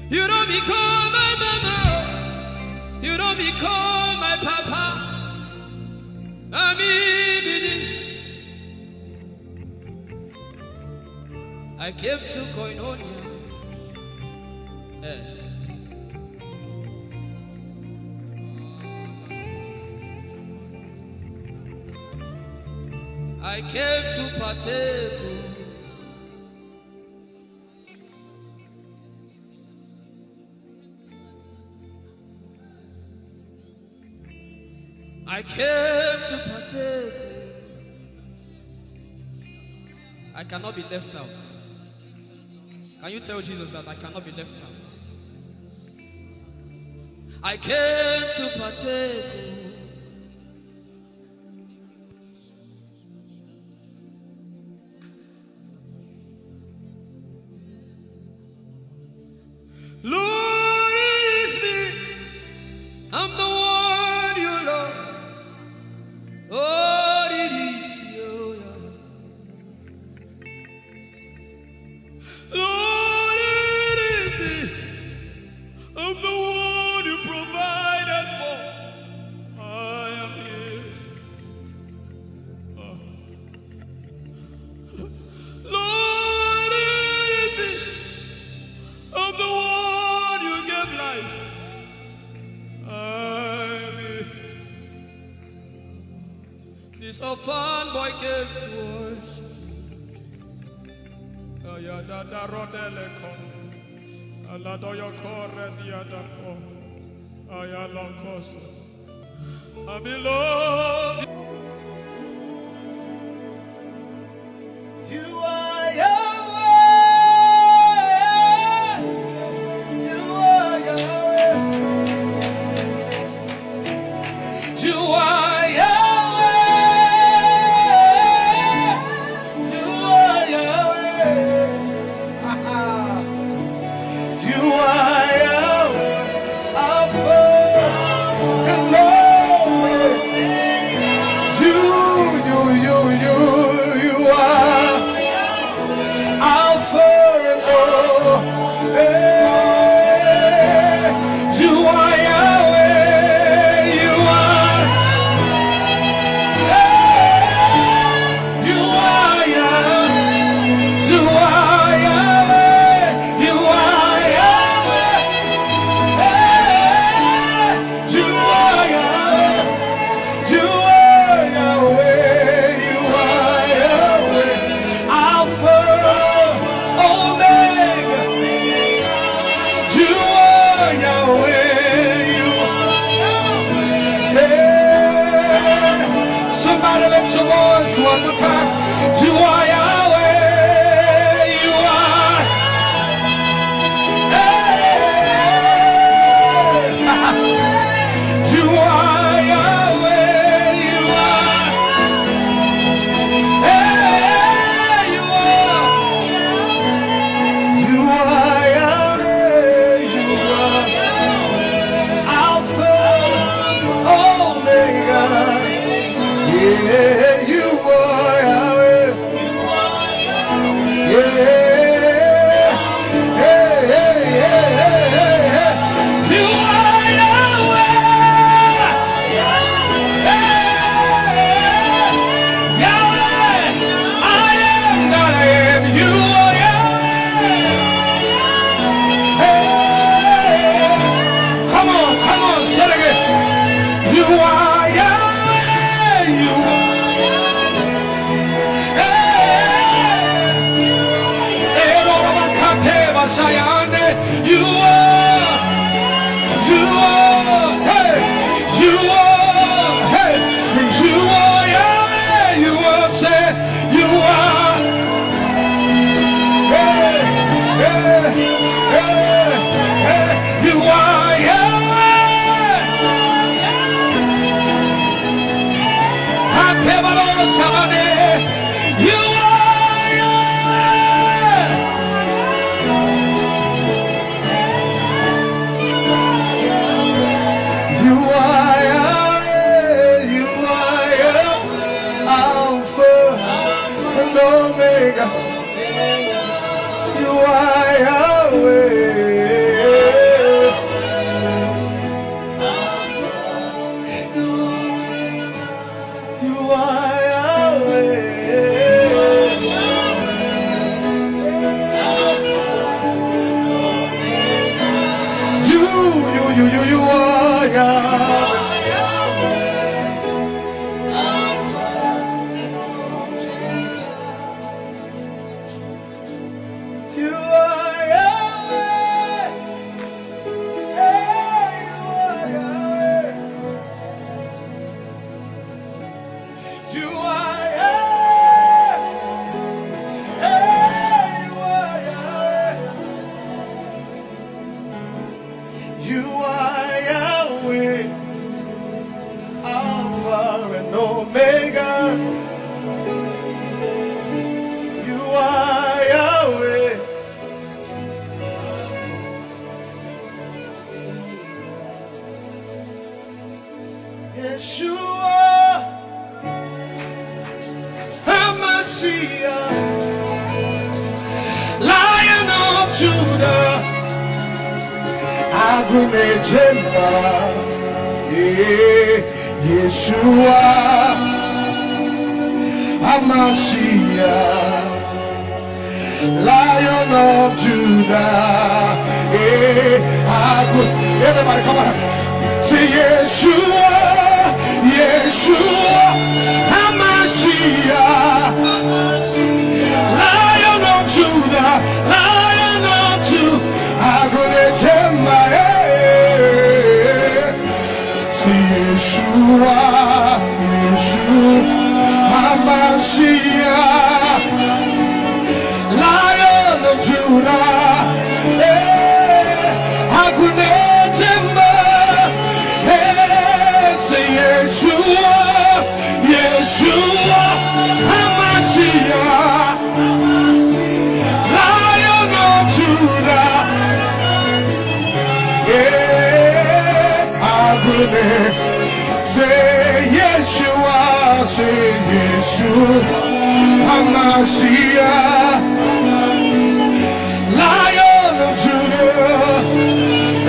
You don't become my mama. Oh. You don't become my papa. Na me be this. I came to Koinonia. Eh. I came to partake. I came to partake. I cannot be left out. Can you tell Jesus that I cannot be left out? I came to partake. Lord, it's me. I'm the one you love. Lord, it is you. Lord, it is me. I'm the one you provided for. I am here. Oh. Lord, it is me. I'm the one you gave life. I am here. This orphan boy came to worship. Ayadada rodele ko. Aladoyo kore diadako. Ayalokos. I belong. You are Yahweh. You are Yahweh. You are Yahweh. You are Yahweh. You are Yahweh. Alpha and Omega. You, you, you, you, you are Alpha and Omega. You are Yahweh. You are. You are Yahweh. You are Yahweh. You are Yahweh. Hey, you are Yahweh. You are Yahweh. You are Yahweh. Alpha, Omega. You are Yahweh. You are. Hey. Somebody lift your voice one more time. You are Yahweh. You are. Hey. You are Yahweh. You are. Hey, you are. You are Yahweh. You are. Alpha, Omega. Somebody, you are Yahweh. You are Yahweh. You are Yahweh. Alpha and Omega. You are Yahweh. You are Yahweh. You, you, you, you, you are Yahweh. You are Yahweh. Hey, you are Yahweh. You are Yahweh. Hey, you are Yahweh. You are Yahweh, Alpha and Omega. You are Yahweh. Yeshua HaMashiach, Lion of Judah, Agu Nejemba, yeah, Yeshua HaMashiach, Lion of Judah. Eh, Agu-, everybody, come on. Say, Yeshua, Yeshua HaMashiach, Lion of Judah, Lion of Judah. Agu Nejemba, eh. Say Yeshua, Yeshua HaMashiach, Lion of Judah, eh, Agu Nejemba, eh, say Yeshua, Yeshua HaMashiach, Lion of Judah. Yeah, Agu Ne-, say Yeshua, say Yeshua HaMashiach, Lion of Judah.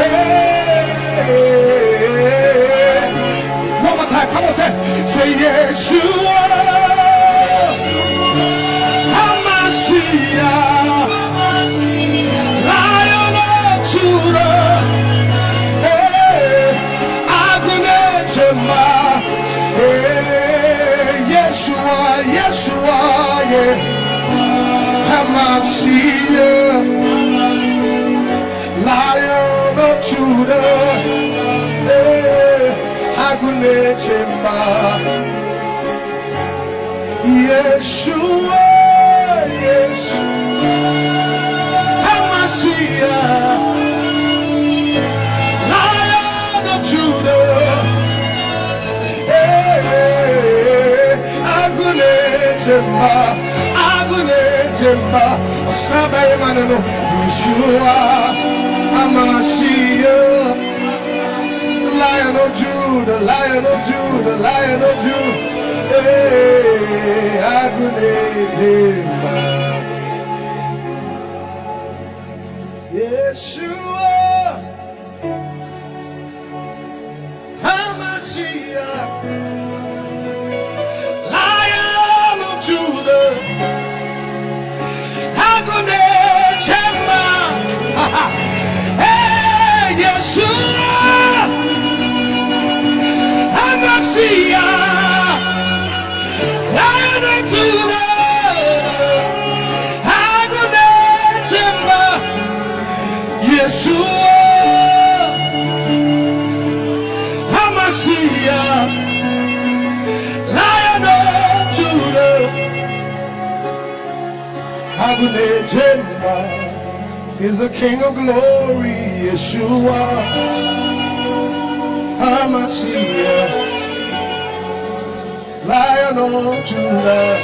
Hey. One more time, come on, say, say Yeshua HaMashiach, Lion of Judah, hey, Agu Nejemba, hey, Yeshua, Yeshua, yeah, HaMashiach. Lion of Judah, eh, Agu Nejemba, Yeshua, Yeshua HaMashiach, Lion of Judah, eh, Agu Nejemba, Agu Nejemba, Osabere Maneno, Yeshua HaMashiach, Lion of Judah, Lion of Judah, Lion of Judah. Hey, Agu Nejemba. Yeshua HaMashiach, Lion of Judah, Agu Nejemba, hey, Yeshua HaMashiach, Lion of Judah, Agu Nejemba, Yeshua HaMashiach, Lion of Judah, Agu Nejemba is the King of Glory, Yeshua HaMashiach, Lion Lion of Judah.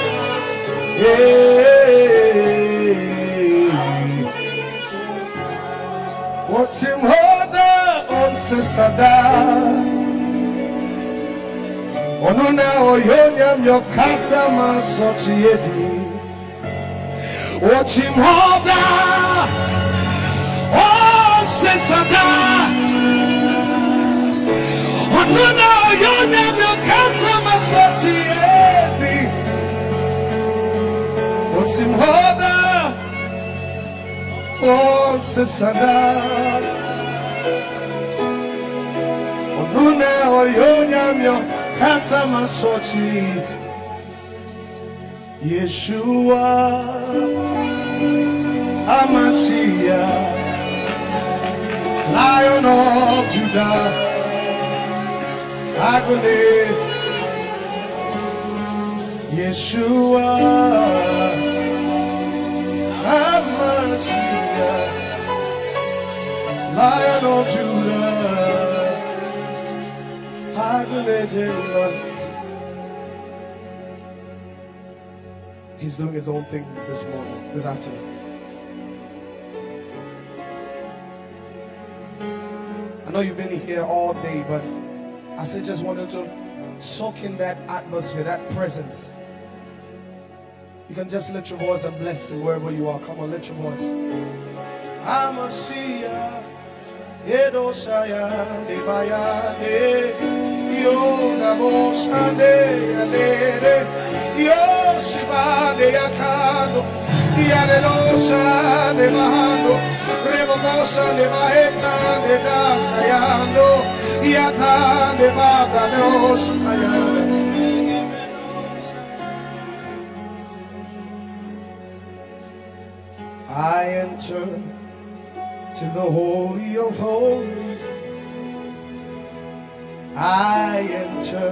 Yeah. Otim hoda onsesada. Onuna oyonyam yokasama sotiedi. Otim hoda onsesada. Onuna oyonyam yokasama sotiedi. Otim hoda onsesada. Onuna oyonyam yokasama sotiedi. Yeshua HaMashiach, Lion of Judah, Agone, Yeshua HaMashiach, Lion of Judah, Agone Jehovah. He's doing his own thing this morning, this afternoon. I know you've been here all day, but I still just wanted to soak in that atmosphere, that presence. You can just lift your voice and bless him wherever you are. Come on, lift your voice. HaMashiach. Edo shaya de baya de. Yo da bo shande ya de de. Yo shiba de ya kando. Ya de do shande bahando. Rebo bo shande ba eta de da shayando. Ya ta de ba da do shayando. I enter to the Holy of Holies. I enter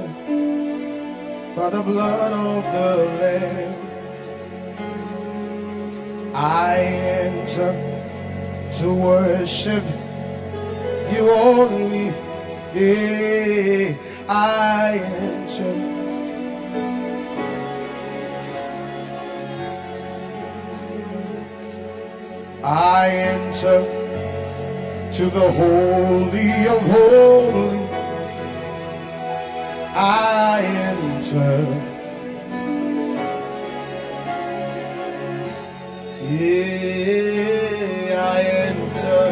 by the blood of the Lamb. I enter to worship you only. Yeah, I enter. I enter to the Holy of Holies. I enter. Yeah, I enter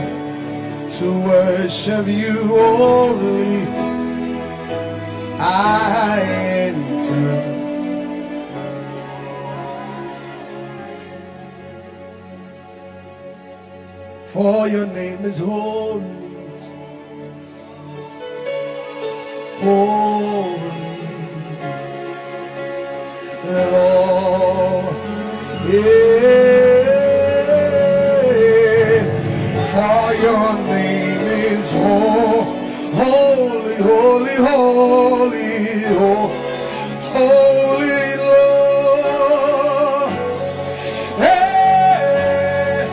to worship you only. I enter. For your name is holy, holy, Lord. Yeah. For your name is ho-, holy, holy, holy, ho-, holy Lord. Hey,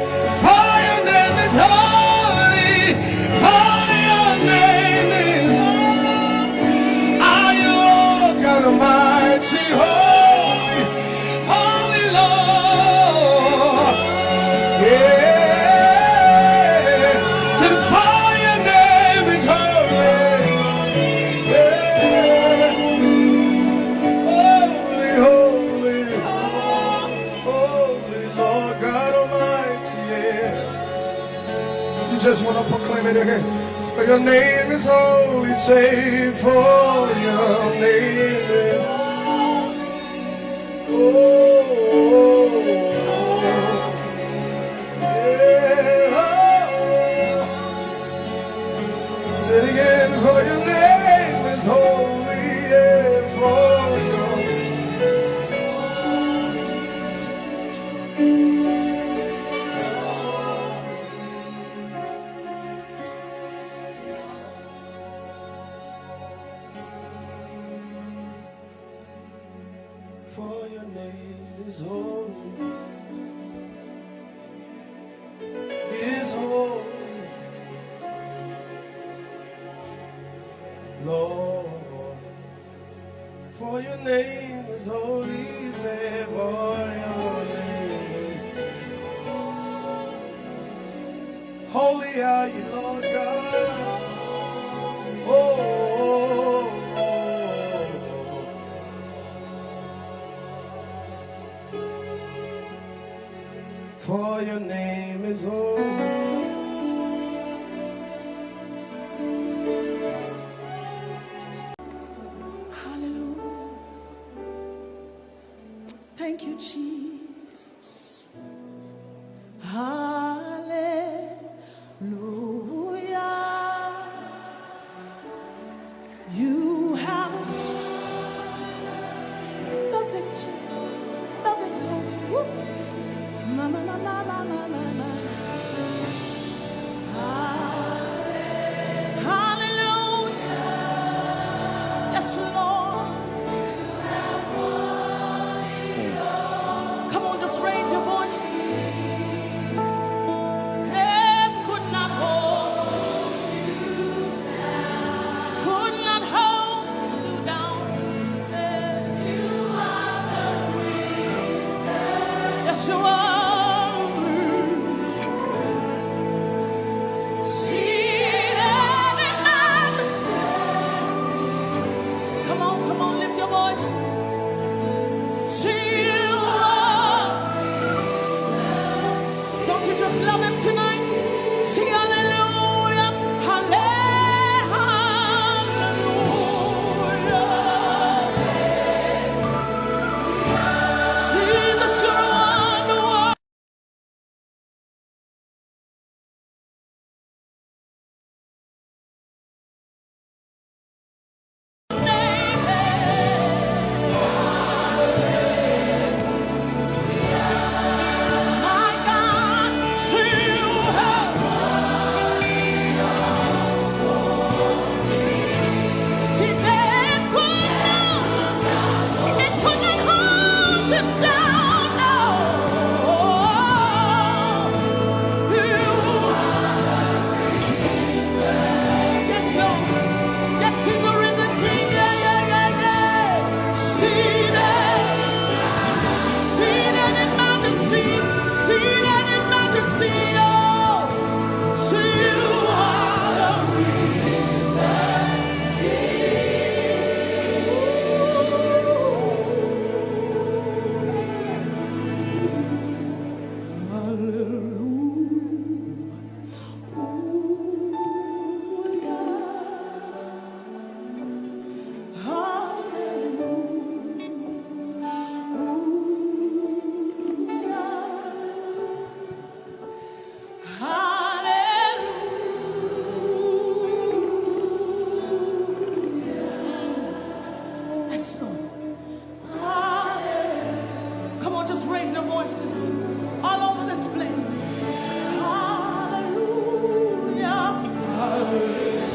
for your name is holy, for your name is, are you Lord God Almighty, holy, holy Lord. Yeah, sing, for your name is holy. Yeah, holy, holy. Holy Lord God Almighty, yeah. You just want to proclaim it again. For your name is holy, say, for your name is holy. Oh, yeah. Say it again, for your name is holy, yeah, for your For your name is holy, is holy, Lord. For your name is holy, say, for your name is holy. Holy are you, Lord God. Oh, oh, oh, oh. For your name is holy. Hallelujah. Thank you, Jesus. Hallelujah. You have the victory. The victory. Woo. Ma, ma, ma. Hallelujah. Yes, Lord. Come on, just raise your voices. Death could not hold, could not hold you down. Yes, you are. Seated in majesty. Come on, come on, lift your voices. See you are. Don't you just love him tonight? Sing hallelujah, halle-, hallelujah. Jesus, you're a wonder. Yes, Lord. Yes, he's the risen King. Yeah, yeah, yeah, yeah. Seated, seated in majesty, seated in majesty. Oh, so you are the risen King. Hallelujah. Hallelujah. Hallelujah. Yes, Lord. Hallelujah. Come on, just raise your voices all over this place. Hallelujah. Hallelujah.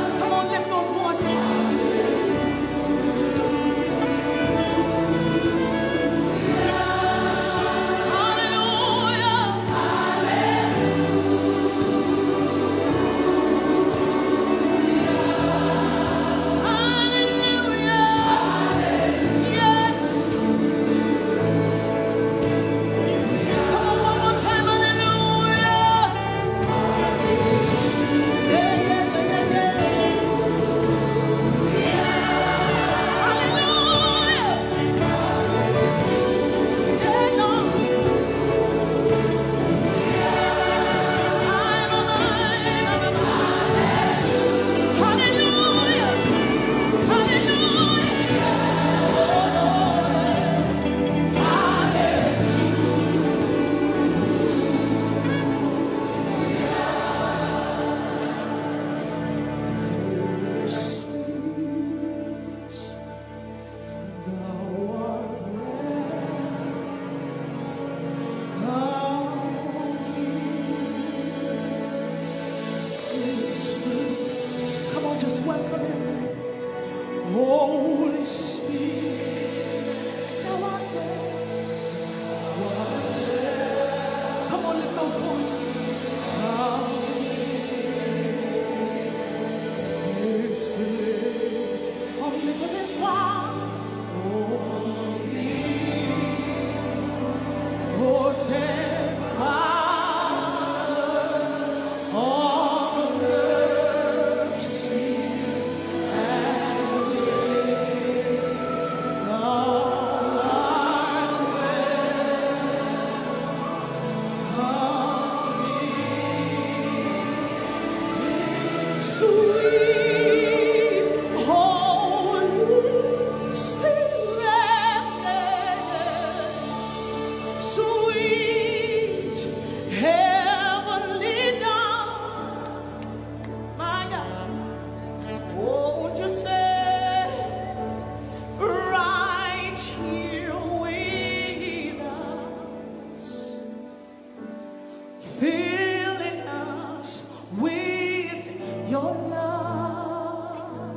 Come on, lift those voices. Hallelujah. Hallelujah. Yes. Come on, one more time, hallelujah. Yeah, yeah, yeah, yeah, yeah. Hallelujah. Yeah, Lord. Hallelujah. Hallelujah. Come on, just welcome him. Holy Spirit, thou art welcome. Come on, lift those voices. Your love.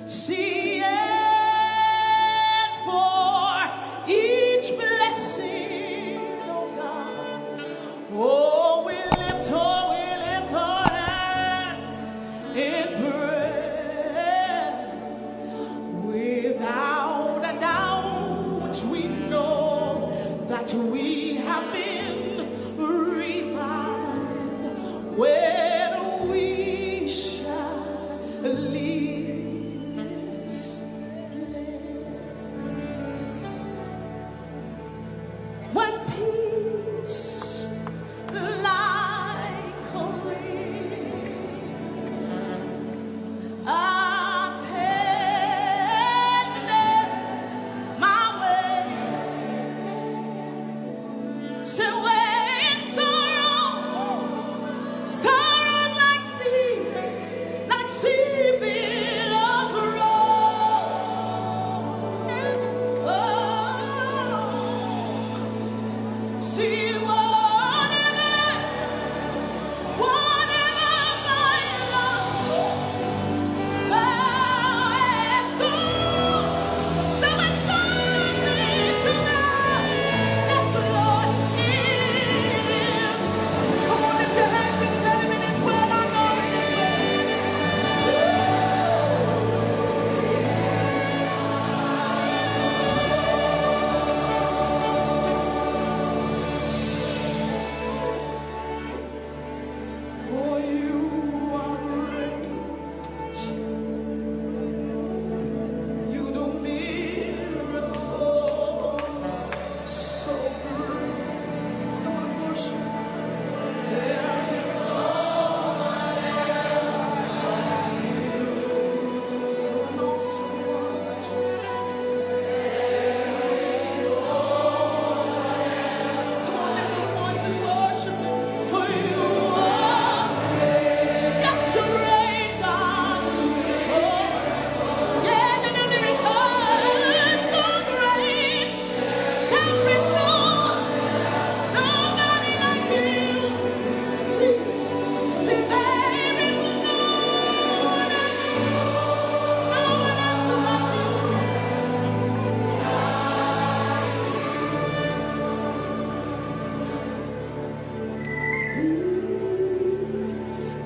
See it for each blessing, oh God. Oh, we lift, oh, we lift our hands in prayer. Without a doubt, we know that we have been revived when we shall leave this place. When peace like a wind attended my way. So when sorrow, sorrow like sea, like sea billows roll. Oh, see whatever, whatever my lot, thou hast gone, thou hast gone me to die. Yes, Lord, it is. Come on, lift your hands and tell him it is well, I know it is well. For you are great. You do miracles so great. Come on, worship. There is no one else like you. You're an awesome one. Come on, lift those voices, worship Him. For you are great. Yes, you're great, God. Oh, yeah, you're the miracle. So great. There is no, nobody like you. See, there is no one else, no one else like you. We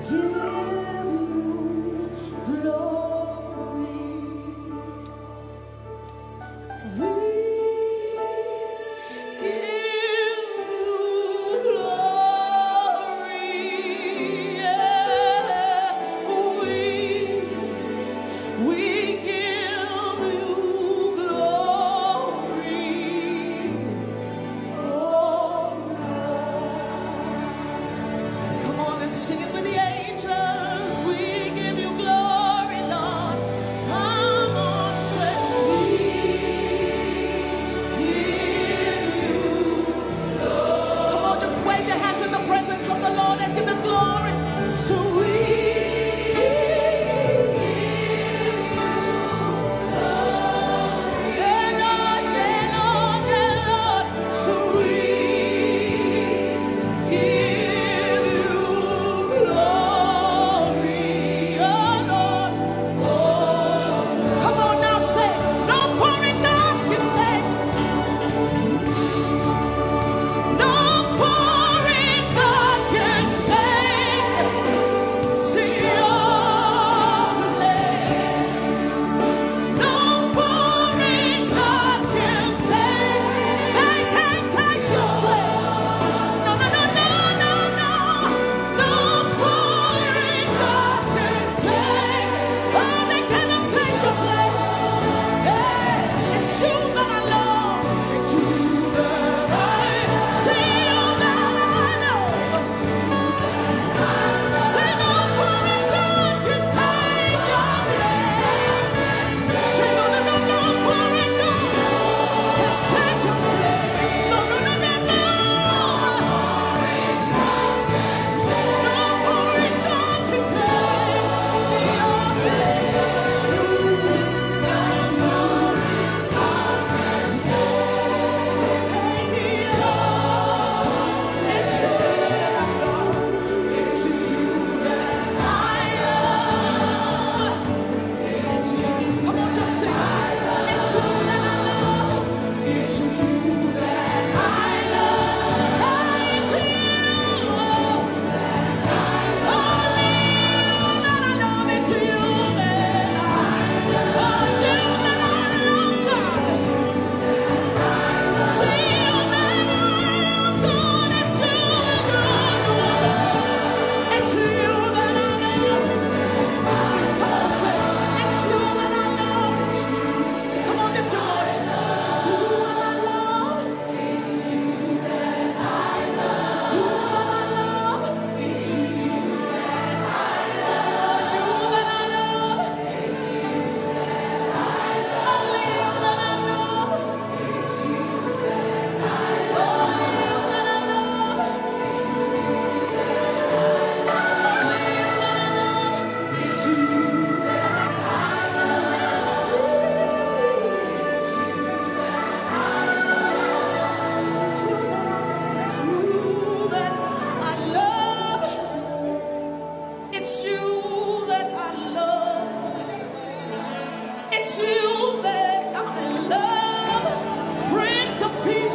give you glory. We give you glory. Yeah. We, we give you glory. Oh, Lord. Come on and sing it with the angels. We give you glory, Lord. Come on, say, we give you glory. Come on, just wave your hands in the presence of the Lord and give him glory. So we give you glory. Yeah, Lord, yeah, Lord, yeah, Lord. So we give you glory.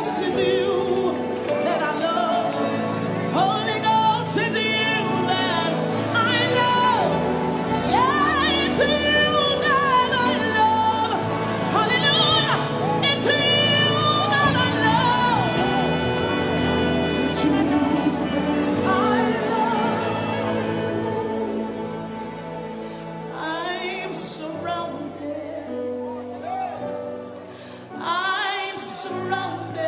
It's you that I love. Holy Ghost, it's you that I love. Yeah, it's you that I love. Hallelujah. It's you that I love. It's you I love. I'm surrounded. I'm surrounded.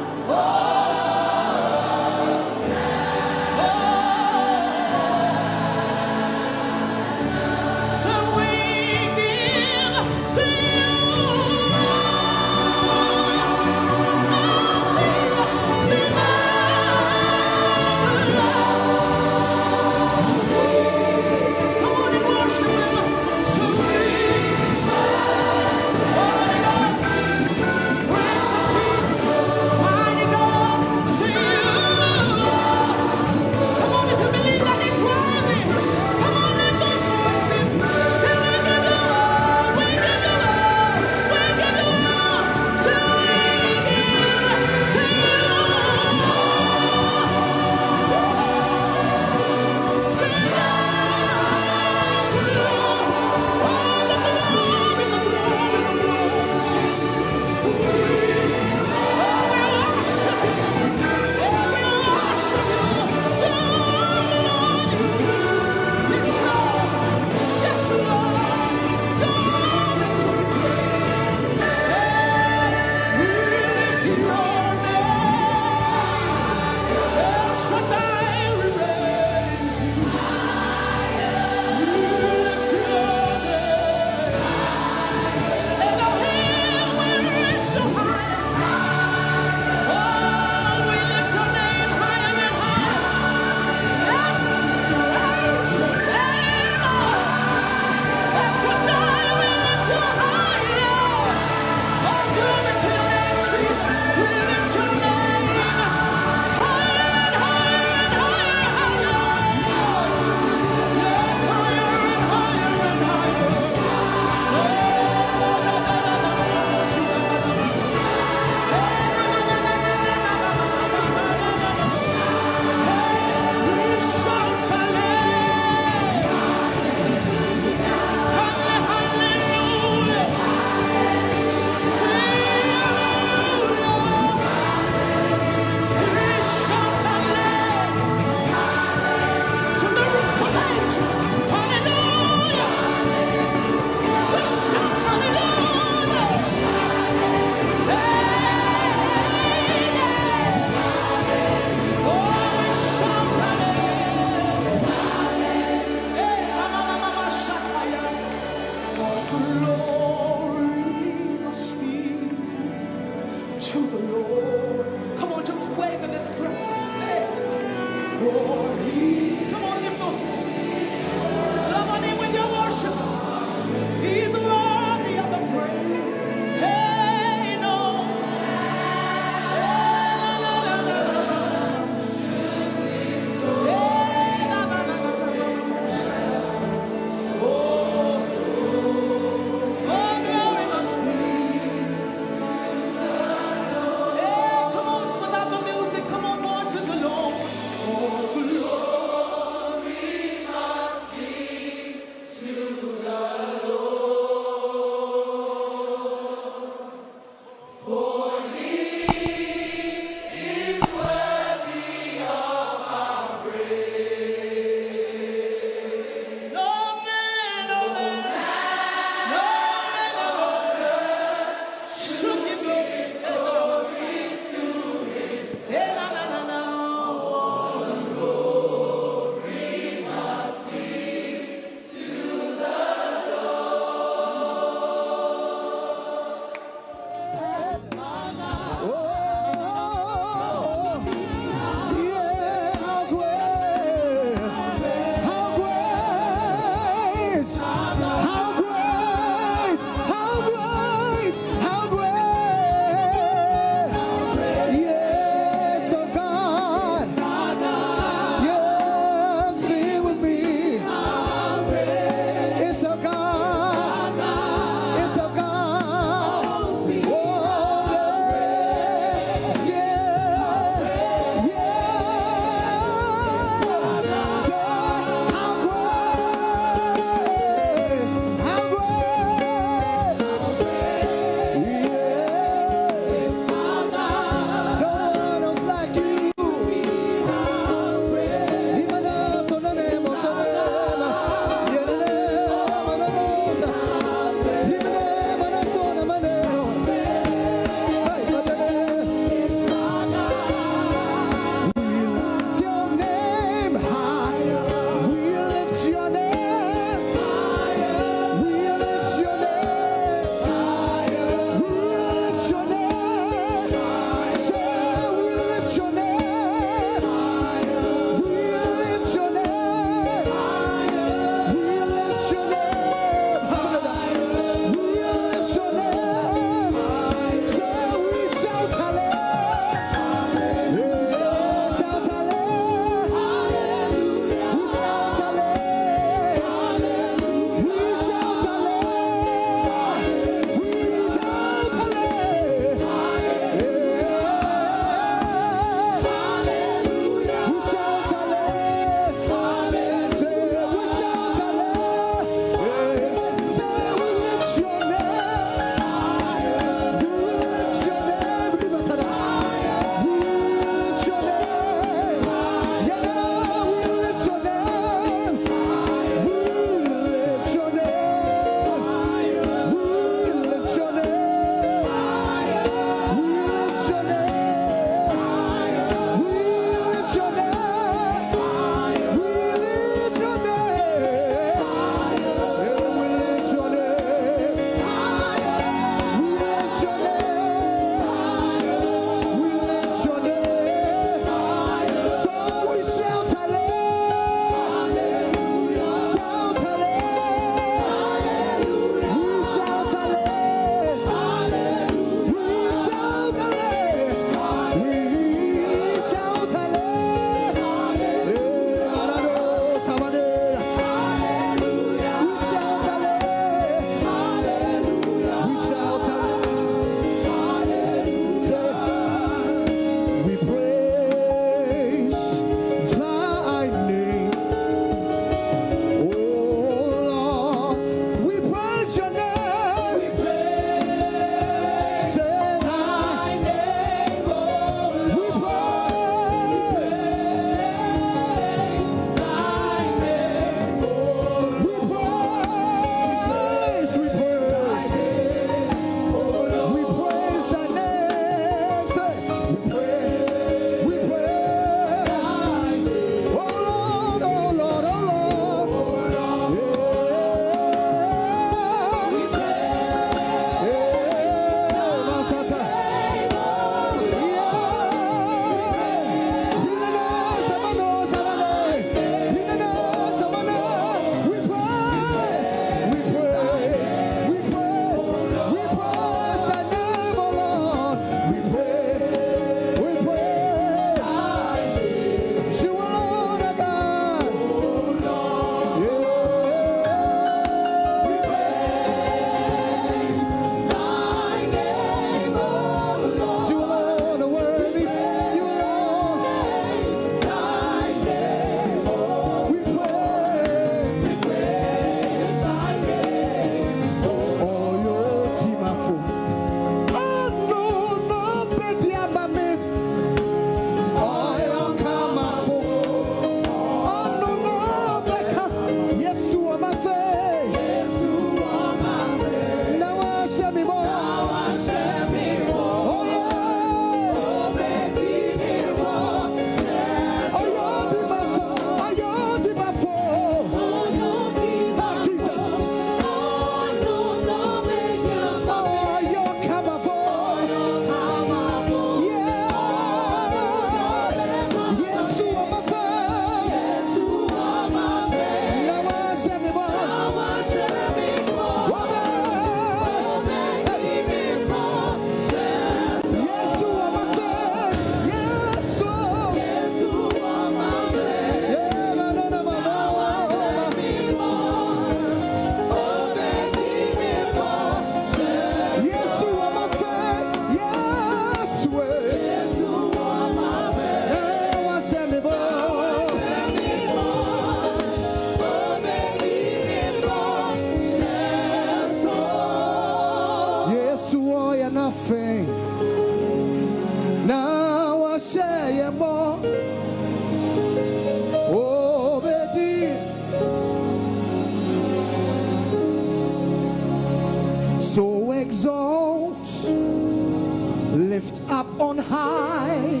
on high,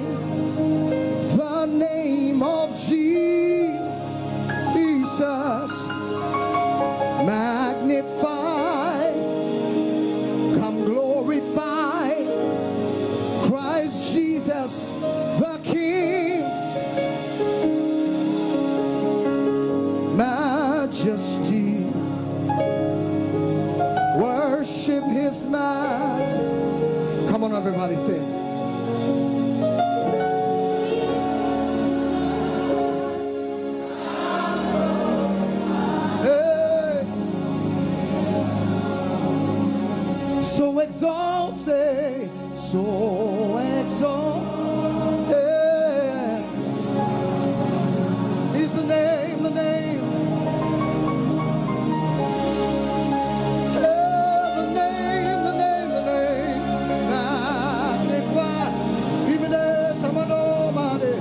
the name of Jesus. Magnify, come glorify Christ Jesus the King. Majesty, worship his man. Come on, everybody, sing. Hey. So exalted, so exalted is the name, the name. Hey, the name, the name, the name. Magnify. Even as I'm an almighty.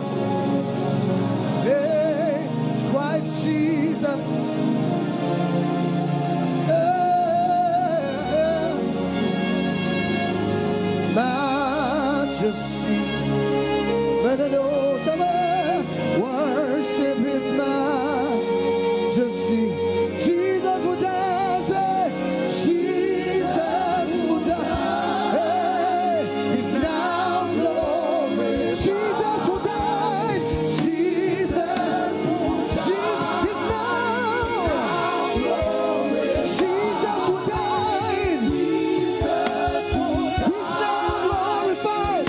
Hey, it's Christ Jesus. Hey, hey. Majesty. Let it all somewhere. Worship his majesty. Jesus will die. Say, Jesus will die. Hey, he's now glory. Jesus will die. Jesus. Jesus. He's now. Jesus will die. He's now glorified.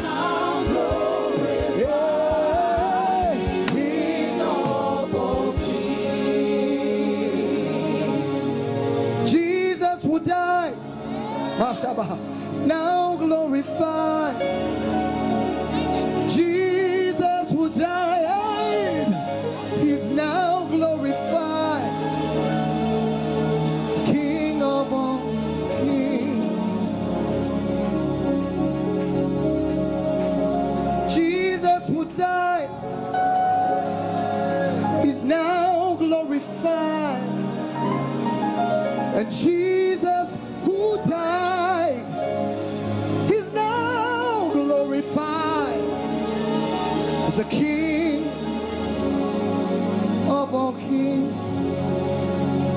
Yeah. Jesus will die. Mashaba. Now glorified. Jesus will die. He's now glorified. He's King of all kings. Jesus will die. He's now glorified. And Jesus who died, he's now glorified as the King of all kings.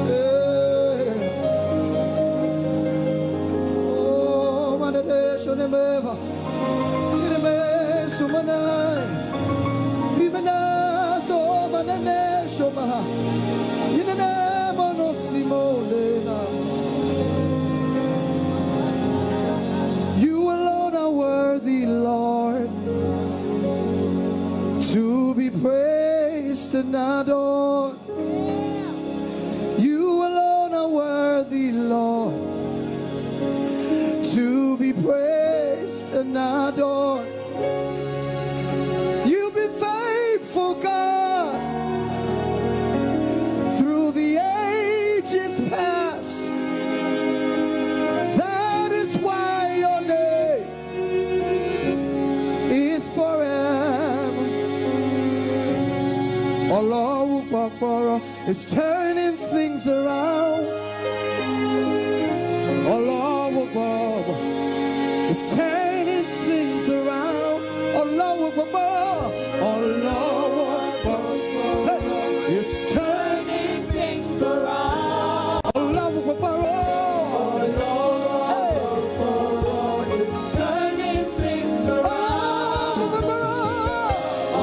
Yeah. Oh, manade shone meva. Ireme sumanai. Rimena so manane shoma. Inene mono simolena. You alone are worthy, Lord, to be praised and adored. You alone are worthy, Lord, to be praised and adored. You've been faithful, God, through the ages past. That is why your name is forever. Ọlọ́run pọ̀pọ̀rọ̀ is turning things around. Ọlọ́run pọ̀pọ̀rọ̀ is turning things around. Ọlọ́run pọ̀pọ̀rọ̀, Ọlọ́run pọ̀pọ̀rọ̀ is turning things around. Ọlọ́run pọ̀pọ̀rọ̀. Hey. It's turning things around.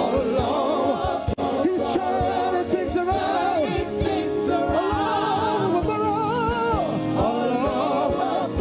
Oh, Lord. He's turning things around. Things around. Oh, Lord. Oh, Lord.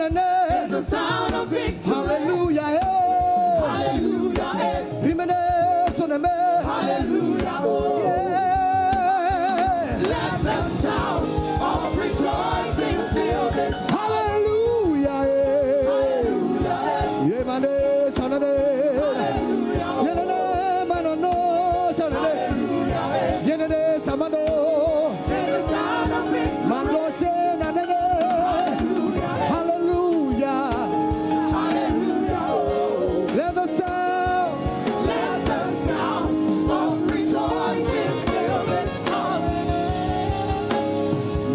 It's the sound of victory. Hallelujah, eh. Hallelujah, eh. Rimene soneme. Hallelujah, oh. Yeah. Let the sound of rejoicing fill this. Hallelujah, eh. Hallelujah, eh. Yemane sanade. Hallelujah, oh. Yenene manono sanade. Hallelujah, eh. Yenene samado. Mandose na nene. Hallelujah. Hallelujah. Let the sound. Let the sound of rejoicing fill this house.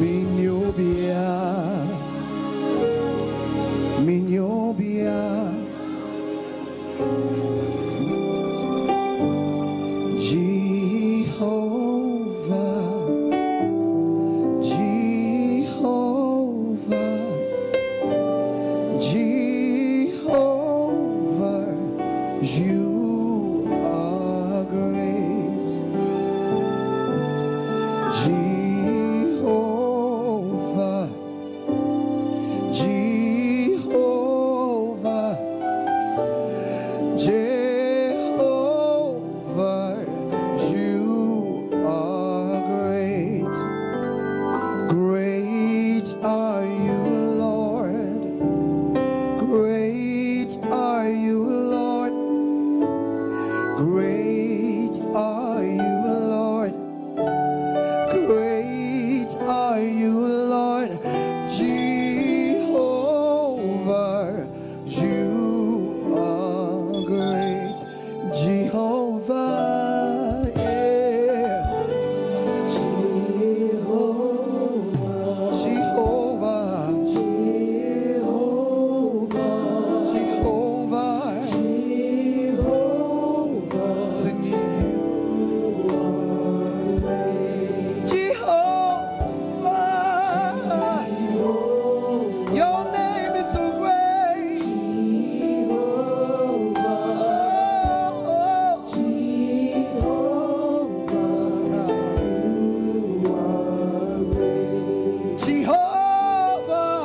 Minyobia. Minyobia. Jehovah, Jehovah, Jehovah, you are great. Jehovah, Jehovah, Jehovah, you are great. Great are you, Lord. Great are you, Lord. Great are you, Lord. Great are you, Lord. Jehovah, you are great. Jehovah, yeah. Jehovah. Jehovah. Jehovah. Jehovah. Jehovah. Sing you. Jehovah. Your name is so great. Jehovah. Oh, oh. Jehovah, you are great. Jehovah, Jehovah,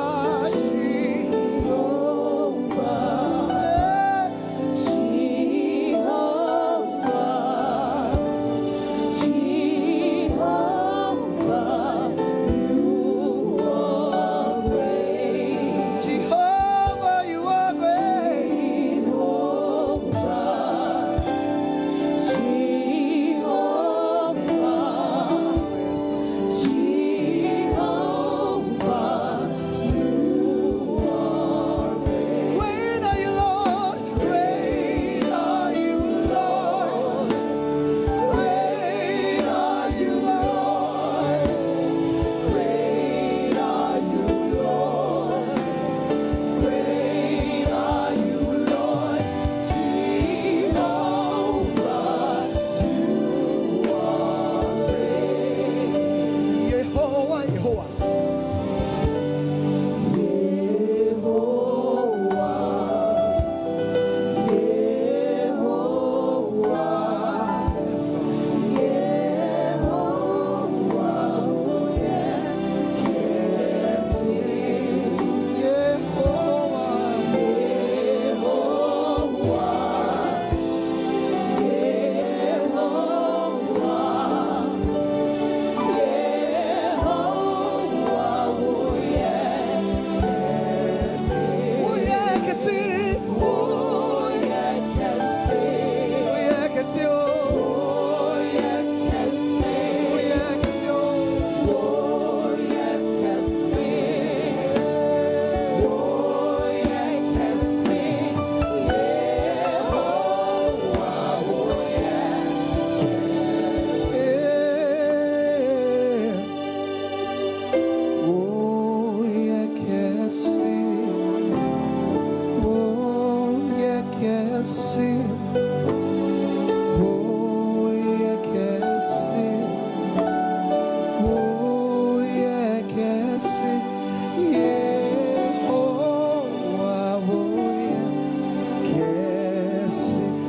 Jehovah, Jehovah, you are great. Jehovah, you are great. Jehovah, Jehovah, you are great. Great are you, Lord. Great are you, Lord. Great are you, Lord. Great are you, Lord. Great are you, Lord. Jehovah, you are great. Yehowa, Yehowa. Yehowa. Yehowa. Yes, Lord. Yehowa. Yehowa. Yehowa.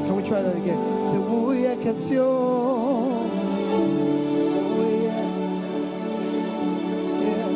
Can we try that again? Te woyɛ kɛse o. Woyɛ. Yeah.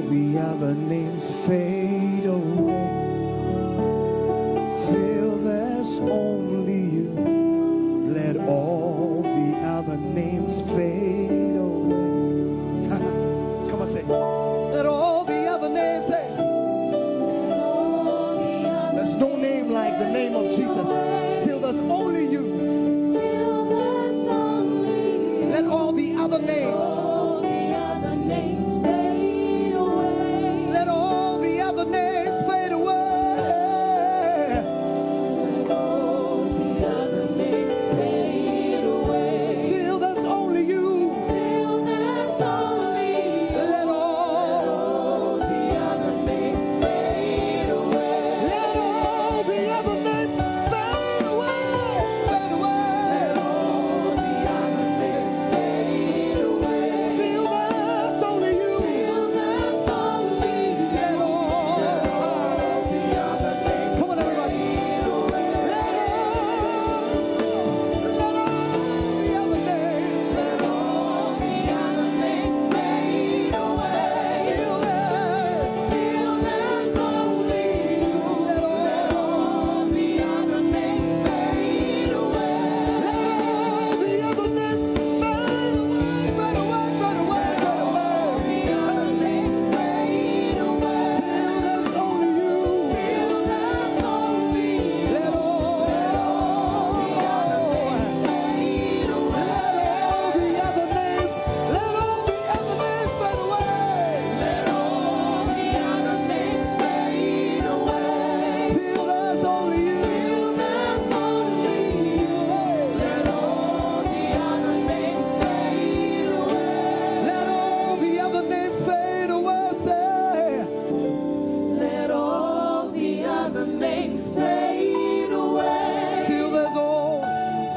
The other names fade away till there's only you. Let all the other names fade away. Come on, say, let all the other names, say, there's no name like the name of Jesus till there's only you. Let all the other names, let all the other names fade away. Till there's only you. Let all, let all the other names fade away, fade away. Till there's only you. Let all, come on, everybody. Let all, let all the other names, let all the other names fade away. Till there's, till there's only you. Let all the other names fade away. Let all the other names fade away, fade away, fade away, fade away. Let all the other names fade away. Till there's only you. Till there's only you. Let all, let all the other names fade away. Let all the other names, let all the other names fade away. Let all the other names fade away. Till there's only you. Till there's only you. Let all the other names fade away. Let all the other names fade away. Say, let all the other names fade away. Till there's all,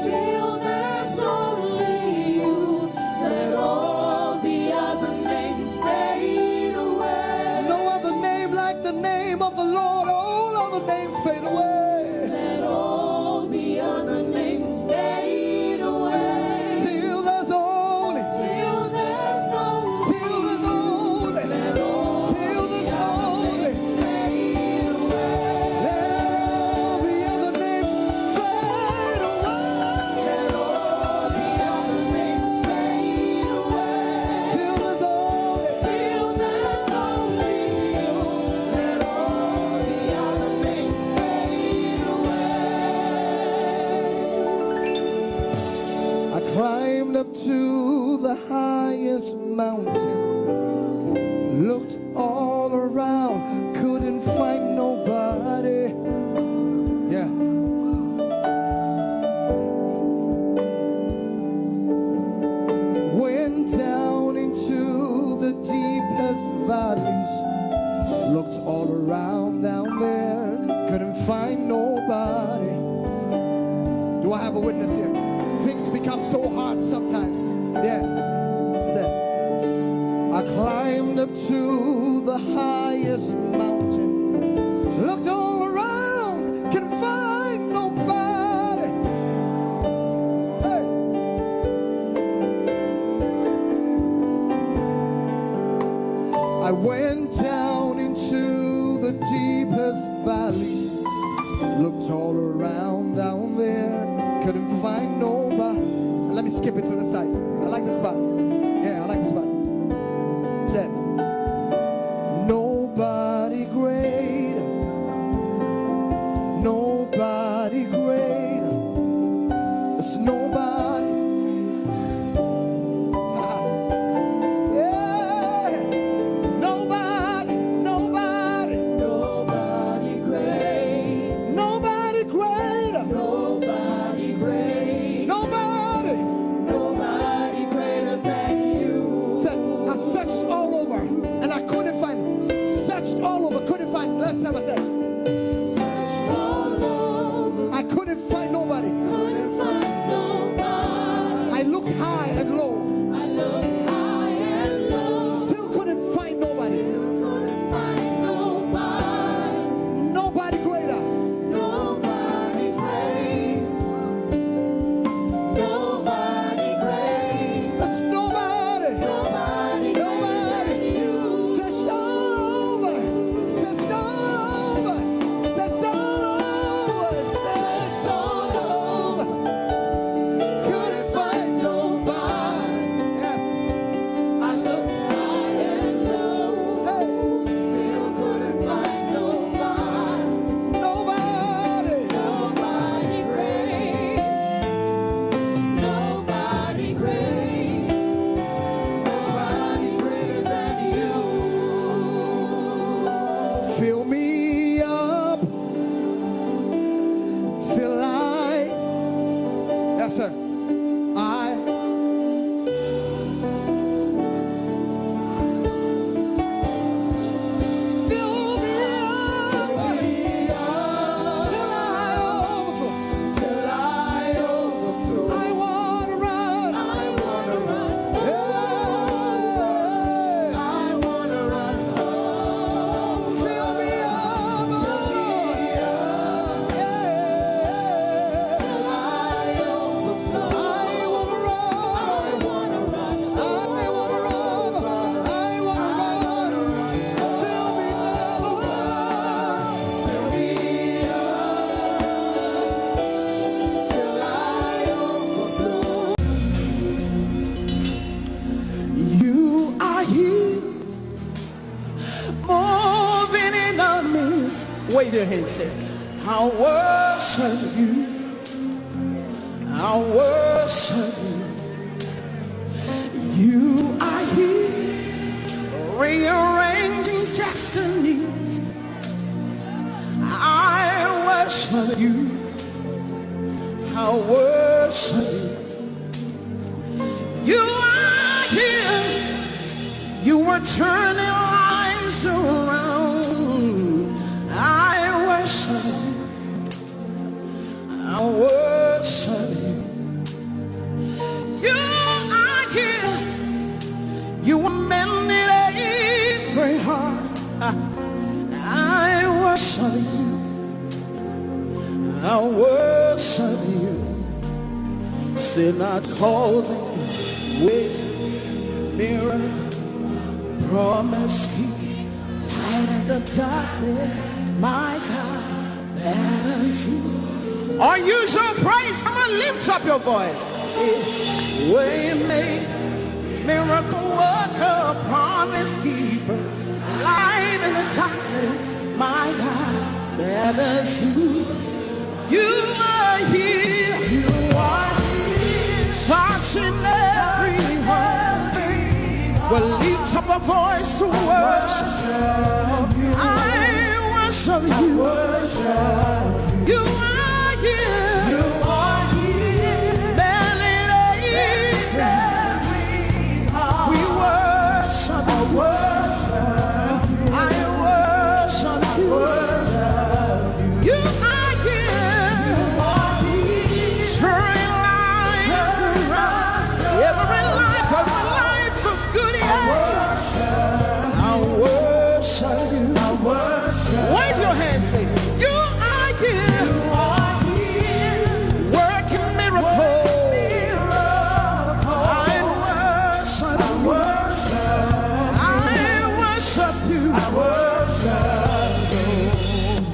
till there's only you. Let all the other names fade away. No other name like the name of the Lord. All other names fade away. Let all the other names fade away. Till there's only, till there's only, till there's only, till there's only. Let all the other names fade away. Let all the other names fade away. Till there's only, till there's only you. Let all the other names fade away. I climbed up to the highest mountain, looked all around, couldn't find nobody. Yeah. Went down into the deepest valleys, looked all around down there, couldn't find nobody. Do I have a witness here? Things become so hard sometimes. Yeah. Say, I climbed up to the highest mountain, looked all around, couldn't find nobody. Hey. I went down into the deepest valleys, looked all around down there, couldn't find nobody. Let me skip it to the side. I like this part. Yeah, I like this part. Said, nobody greater, nobody greater. There's nobody. Yeah. Nobody, nobody, nobody great. Nobody greater. Nobody great. Nobody. Nobody greater. Fill me up till I, yes, sir. I fill me up till I overflow. Till I overflow. I wanna run. I wanna run. Yeah. I wanna run. Fill me up, Lord. Yeah. Till I overflow. I wanna run. I wanna run. I wanna run. I wanna run. Fill me up, Lord. Fill me up till I overflow. You are here, moving in our midst. Wave your hands, say, "I worship you. I worship you. You are here, rearranging destinies. I worship you. I worship you. You are here. You are turning lives around. I worship you. I worship you. You are here. You are mending every heart. I worship you. I worship you. Say, not causing way, mirror, promise keep, light in the darkness, my God, that is who. Unusual praise, come on, lift up your voice. Way make, miracle worker, promise keeper, light in the darkness, my God, that is who. You are here. You are here. Touching every heart. We'll lift up a voice to worship. I worship you. You are here. You are here. Melody. We worship you. I worship you. You are here. Turn lives around. Every life, every life of good, yeah. I worship you. Wave your hands, say, "You are here." Working miracles. I worship you. I worship you.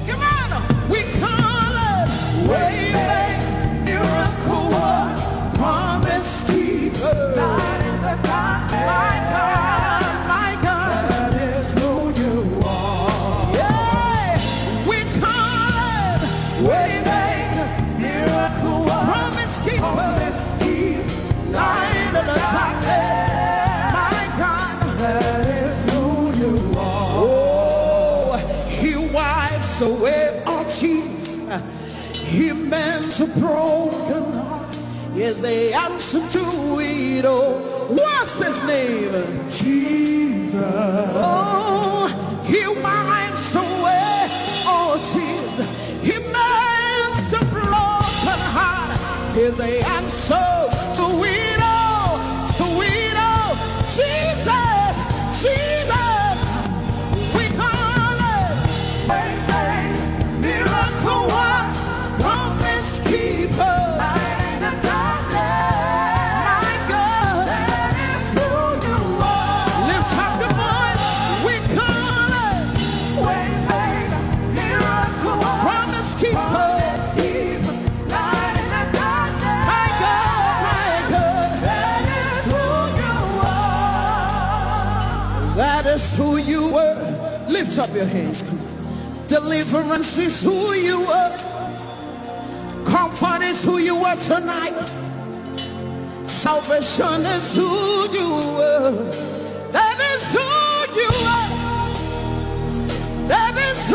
Come on, we call it way make, miracle work, promise keeper, light in the darkness. My God, my God, that is who you are. Yeah, we call it way make, miracle work, promise keeper, promise keeper, light in the darkness. My God, that is who you are. Oh, he wipes away all tears. He mends a broken heart. He is the answer to it all. What's his name? Jesus. Oh, he wipes away all tears. He mends a broken heart. He is the answer to it all. To it all. Jesus, Jesus. We call it way make, miracle work, promise keeper, light in the darkness. My God, that is who you are. Lift up your voice. We call it way make, miracle work, promise keeper, promise keeper. Light in the darkness. My God, my God. That is who you are. That is who you were. Lift up your hands. Come on. Deliverance is who you are. Comfort is who you are tonight. Salvation is who you are. That is who you are. That is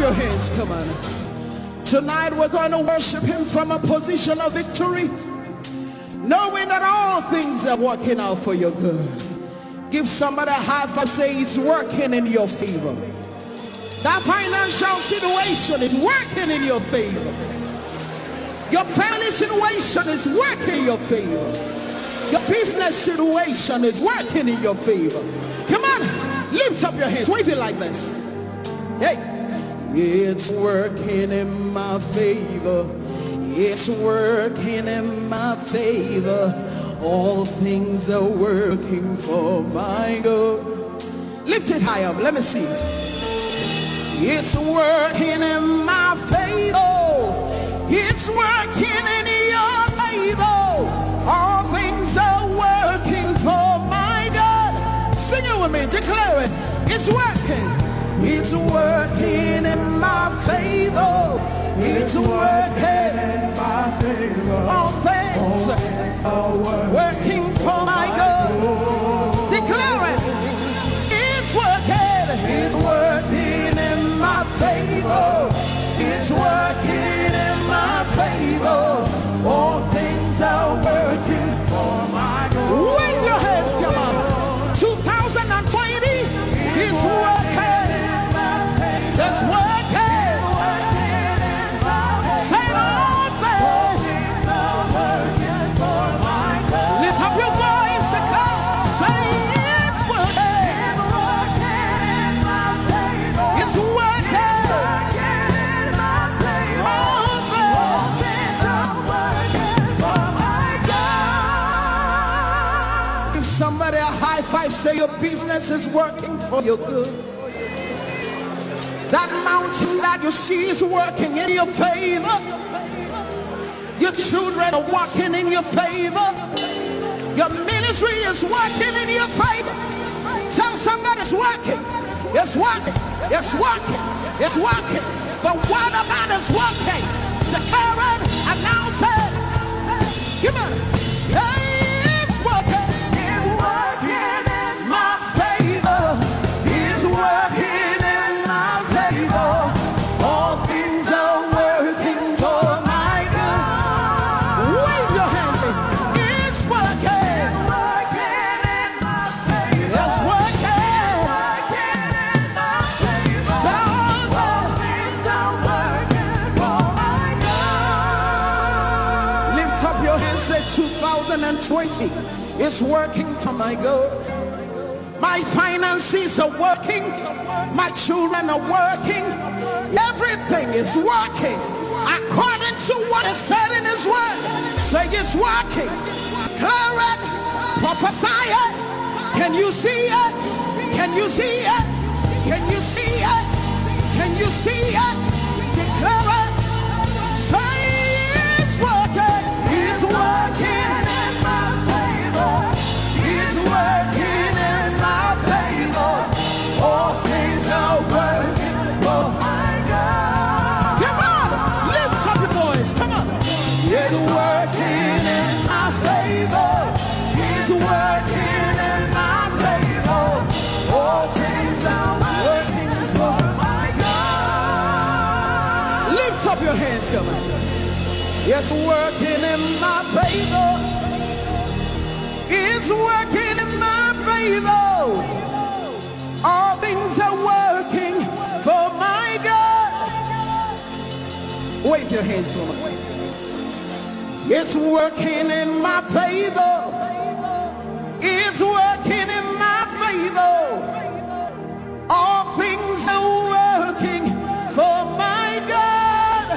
Your hands, come on. Tonight we're going to worship him from a position of victory, knowing that all things are working out for your good. Give somebody a high five, say, "It's working in your favor." That financial situation is working in your favor. Your family situation is working in your favor. Your business situation is working in your favor. Come on, lift up your hands, wave it like this. Hey. It's working in my favor. It's working in my favor. All things are working for my good. Lift it high up. Let me see. It's working in my favor. It's working in your favor. All things are working for my good. Sing it with me. Declare it. It's working. It's working in my favor. It's working in my favor. All things are working for my good. Declare it. It's working. It's working in my favor. It's working in my favor. All things are working for my good. Wave your hands, come on. Two thousand twenty is working. It's working. Say all things. Lift up your voice and come. Say it's working. It's working. All things. Give somebody a high five, say your business is working for your good. That mountain that you see is working in your favor. Your children are working in your favor. Your ministry is working in your favor. Tell somebody it's working. It's working. It's working. It's working. The word of God is working. Declare it, announce it. Come on. Hey, it's working. It's working in my favor. It's working in my favor. All things are working for my good. Wave your hands. It's working. It's working in my favor. It's working. It's working in my favor. All things are working for my good. Lift up your hands, say, "Two thousand twenty is working for my good." My finances are working. My children are working. Everything is working according to what is said in his word. Say it's working. Declare it. Prophesy it. Can you see it? Can you see it? Can you see it? Can you see it? Declare it. Say it's working. It's working in my favor. It's working in my favor. All things are working for my good. Come on, lift up your voice. Come on. It's working in my favor. It's working in my favor. All things are working for my good. Lift up your hands, come on. It's working in my favor. It's working in my favor. All things are working for my good. Wave your hands, woman. It's working in my favor. It's working in my favor. All things are working for my good.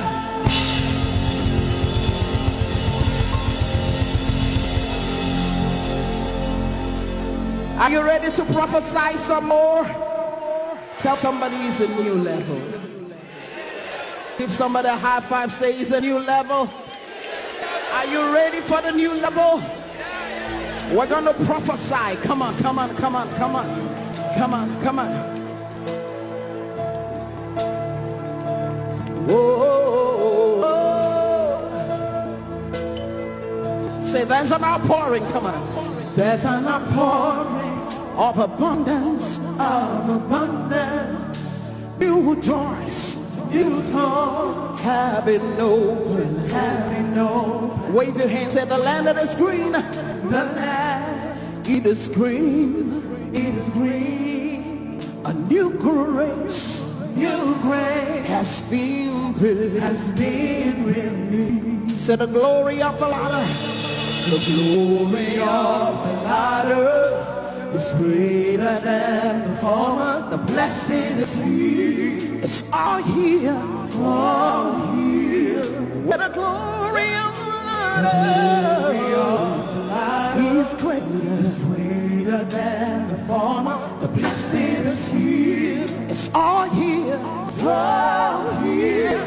Are you ready to prophesy some more? Tell somebody it's a new level. Give somebody a high five, say it's a new level. Are you ready for the new level? We're gonna prophesy. Come on, come on, come on, come on. Come on, come on. Whoa. Say there's an outpouring. Come on. There's an outpouring of abundance, of abundance. New doors, You come, heaven open, heaven open. Wave your hands at the land that is green. The land, it is green. It is green. A new grace, new grace has been released. Has been released. Say the glory of the Lord. The glory of the latter is greater than the former. The blessing is here. It's all here. All here. Where the glory of the Lord is greater. Is greater than the former. The blessing is here. It's all here. It's all here.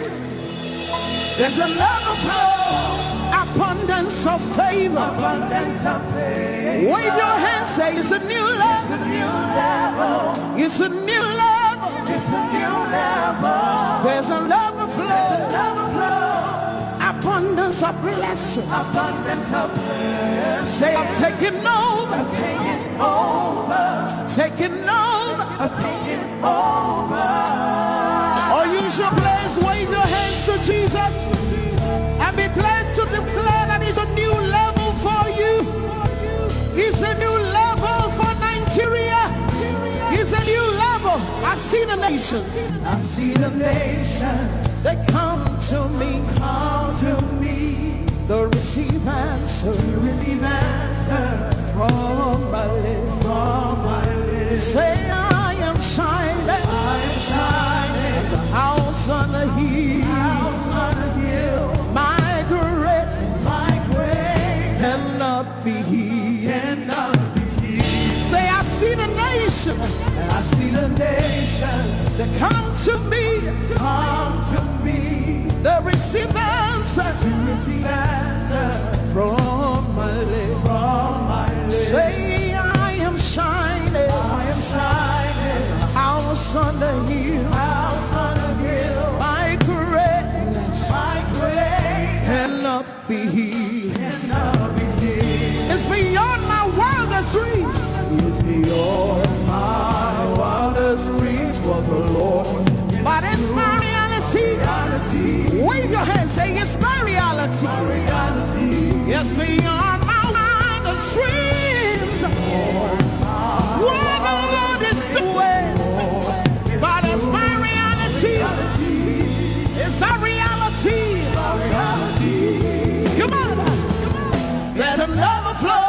There's a love of love, abundance of favor. Abundance of favor. Wave your hand, say, "It's a new level." It's a new level. It's a new level. It's a new level. There's a love of love. There's a love of love. Abundance of blessing. Abundance of blessing. Say, "I'm taking over." I'm taking over. Taking over. I'm taking over. Or use your place, wave your hands to Jesus and be glad to declare that it's a new level for you. It's a new level for Nigeria. It's a new level. I see the nations. I see the nations. They come to me. Come to me. They receive answer. They receive answer from my lips. From my lips. Say, "I am shining. I am shining. As a house on a hill. House on a hill. My greatness. My greatness. Cannot be hid. Cannot be hid." Say, "I see the nation." I see the nation. They come to me. Come to me. They receive answer. They receive answer from my lips. From my lips. Say, "I am shining. I am shining. House on the hill. House on the hill. My greatness. My greatness. Cannot be hid. Cannot be hid. It's beyond my wildest dreams. It's beyond my wildest dreams, but the Lord is. But it's my reality. Reality. Wave your hand, say, "It's my reality." My reality. It's beyond my wildest dreams. What the Lord is doing. But it's my reality. It's a reality. Come on. There's an overflow.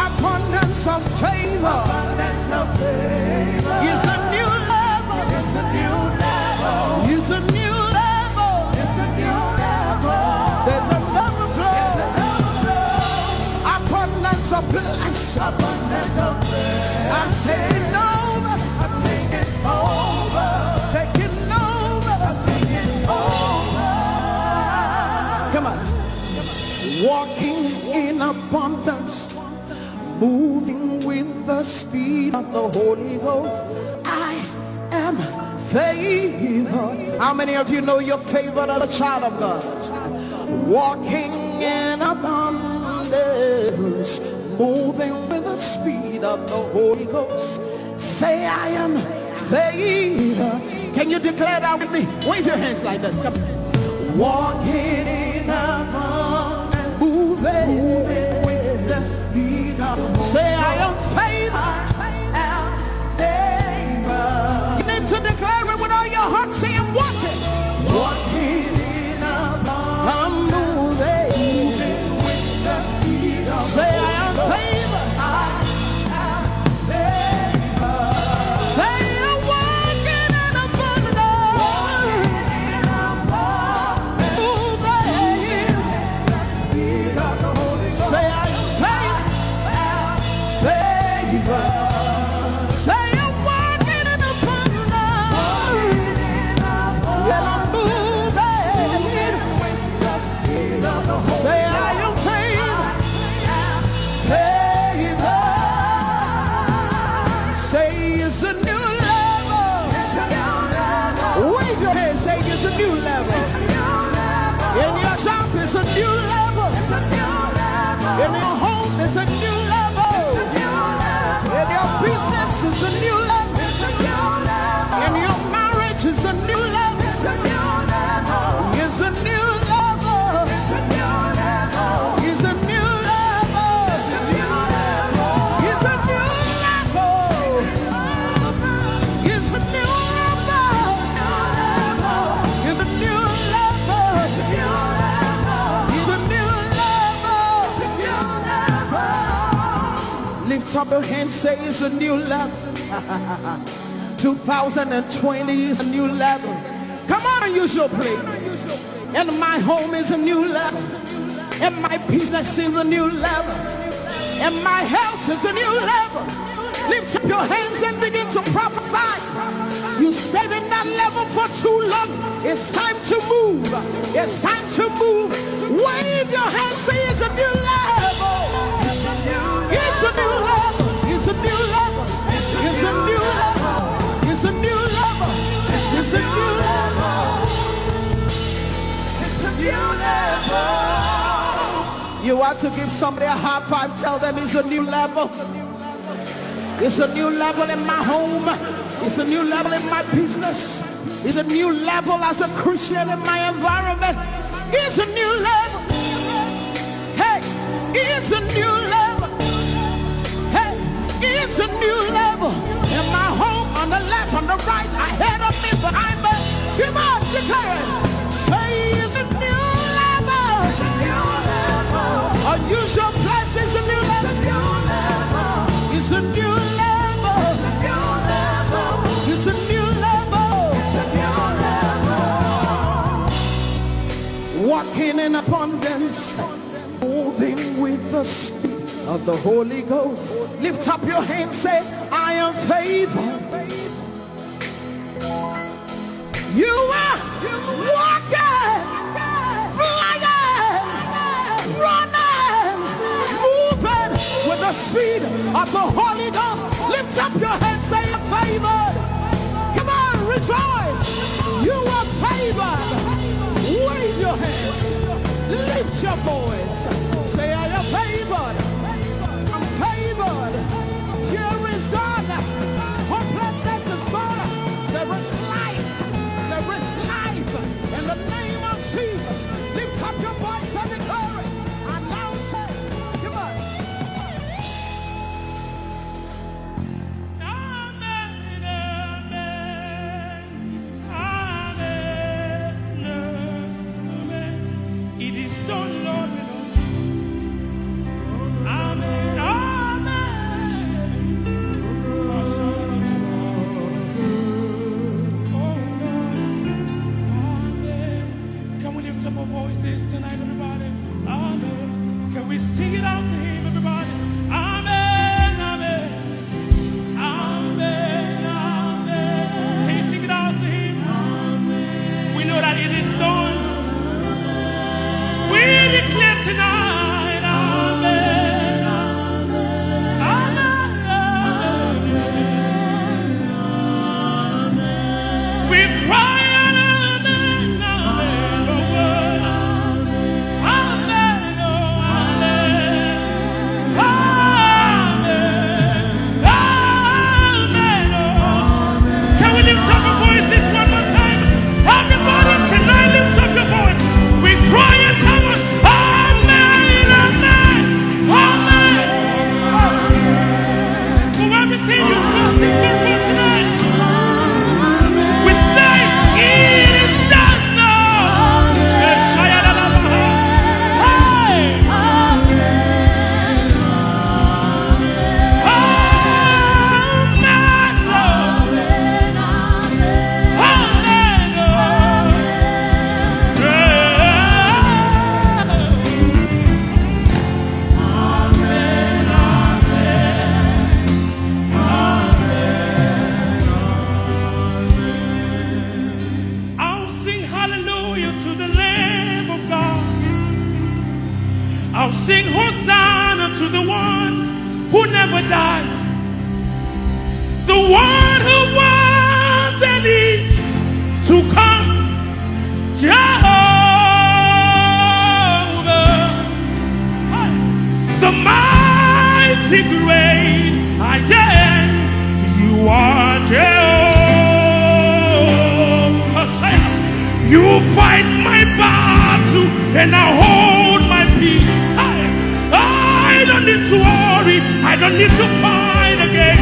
Abundance of favor. Abundance of favor. It's a new level. It's a new level. It's a new level. It's a new level. There's an overflow. There's an overflow. Abundance of blessing. Abundance of blessing. I'm taking over. I'm taking over. Taking over. I'm taking over. Come on. Walking in abundance, moving with the speed of the Holy Ghost. I am favored. How many of you know you're favored as a child of God? Walking in abundance, moving with the speed of the Holy Ghost. Say, "I am favored." Can you declare that with me? Wave your hands like this. Come on. Walking in abundance, moving with the speed of. Say, "I am favored." I am favored. You need to declare it with all your heart. Say, "I'm walking." Walking in abundance. I'm moving. Moving with the speed of. Say, "I am favored." I am favored. Say, "I'm walking in abundance." Walking in abundance. Moving. Clap your hands, say it's a new level. Two thousand and twenty is a new level. Come on, use your praise. And my home is a new level. And my business is a new level. And my health is a new level. Lift up your hands and begin to prophesy. You stayed in that level for too long. It's time to move. It's time to move. Wave your hands, say it's a new level. It's a new level. It's a new level. It's a new level. It's a new level. It's a new level. It's a new level. You want to give somebody a high five, tell them it's a new level. It's a new level in my home. It's a new level in my business. It's a new level as a Christian in my environment. It's a new level. Hey, it's a new level. Hey, it's a new level. In my home, on the left, on the right, ahead of me, behind me. Come on, declare it. Say it's a new level. Unusual blessings, a new level. It's a new level. It's a new level. Walking in abundance, moving with the speed of the Holy Ghost. Lift up your hands, say, I am favored. You are walking, flying, running, moving with the speed of the Holy Ghost. Lift up your hands, say, favored. Come on, rejoice. You are favored. Wave your hands. Lift your voice. Say, I am favored. I'm favored. Fear is gone. Hopelessness is gone. There is life. There is life. In the name of Jesus, lift up your voice and declare it. Announce it. Come on. Amen, amen, amen, amen. It is done, Lord. Amen, amen. Oh, Lord. Amen. Can we lift up our voices tonight, everybody? Amen. Can we sing it out to him, everybody? Amen, amen. Amen, amen. Can you sing it out to him? Amen. We know that it is done. We declare tonight, amen. Amen. We cry out, amen, amen, oh, amen, oh, amen. Amen. Amen. Oh. Can we lift up our voices one more time? Everybody tonight, lift up your voice. We cry and come on. Amen. Amen. Amen. For everything you trust in God for tonight, we say it is done now. Hey. Amen. Amen. I'll sing hallelujah to the Lamb of God. I'll sing Hosanna to the one who never dies, the one who was and is to come, Jehovah, the mighty great I am. You are Jehovah. You fight my battle and I hold my peace. I, I don't need to worry. I don't need to fight again.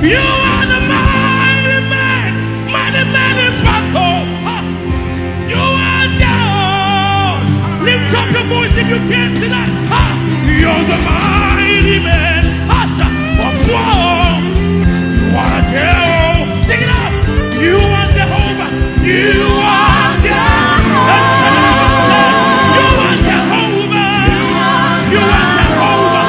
You are the mighty man, mighty man in battle. You are God. Lift up your voice if you can tonight. Ah, you're the mighty man. Sing it out. You are Jehovah. You are Jehovah. You are Jehovah. You are Jehovah.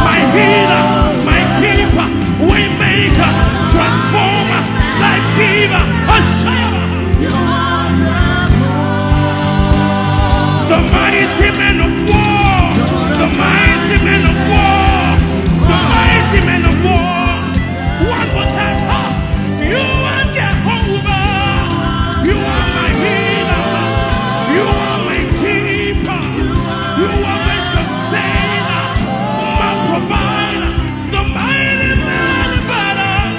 My healer, my keeper, way maker, transformer, life giver. The mighty man of war. The mighty man of war. The mighty man of war. One more time. Ha! You are Jehovah. You are my healer. You are my keeper. You are my sustainer. My provider. The mighty man of battle.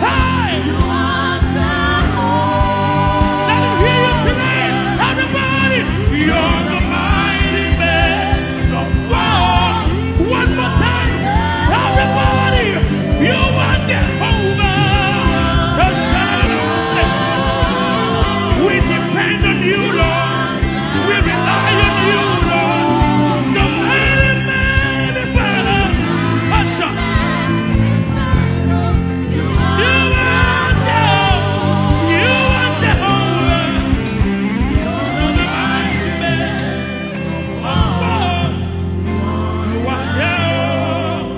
Hey! Let him hear you tonight. Everybody, you're the mighty man of war. One more time. Everybody, you are Jehovah. We depend on you, Lord. We rely on you, Lord. The mighty man of battle. Usher. You are Jehovah. You are Jehovah. You are the mighty man. Oh, you are Jehovah.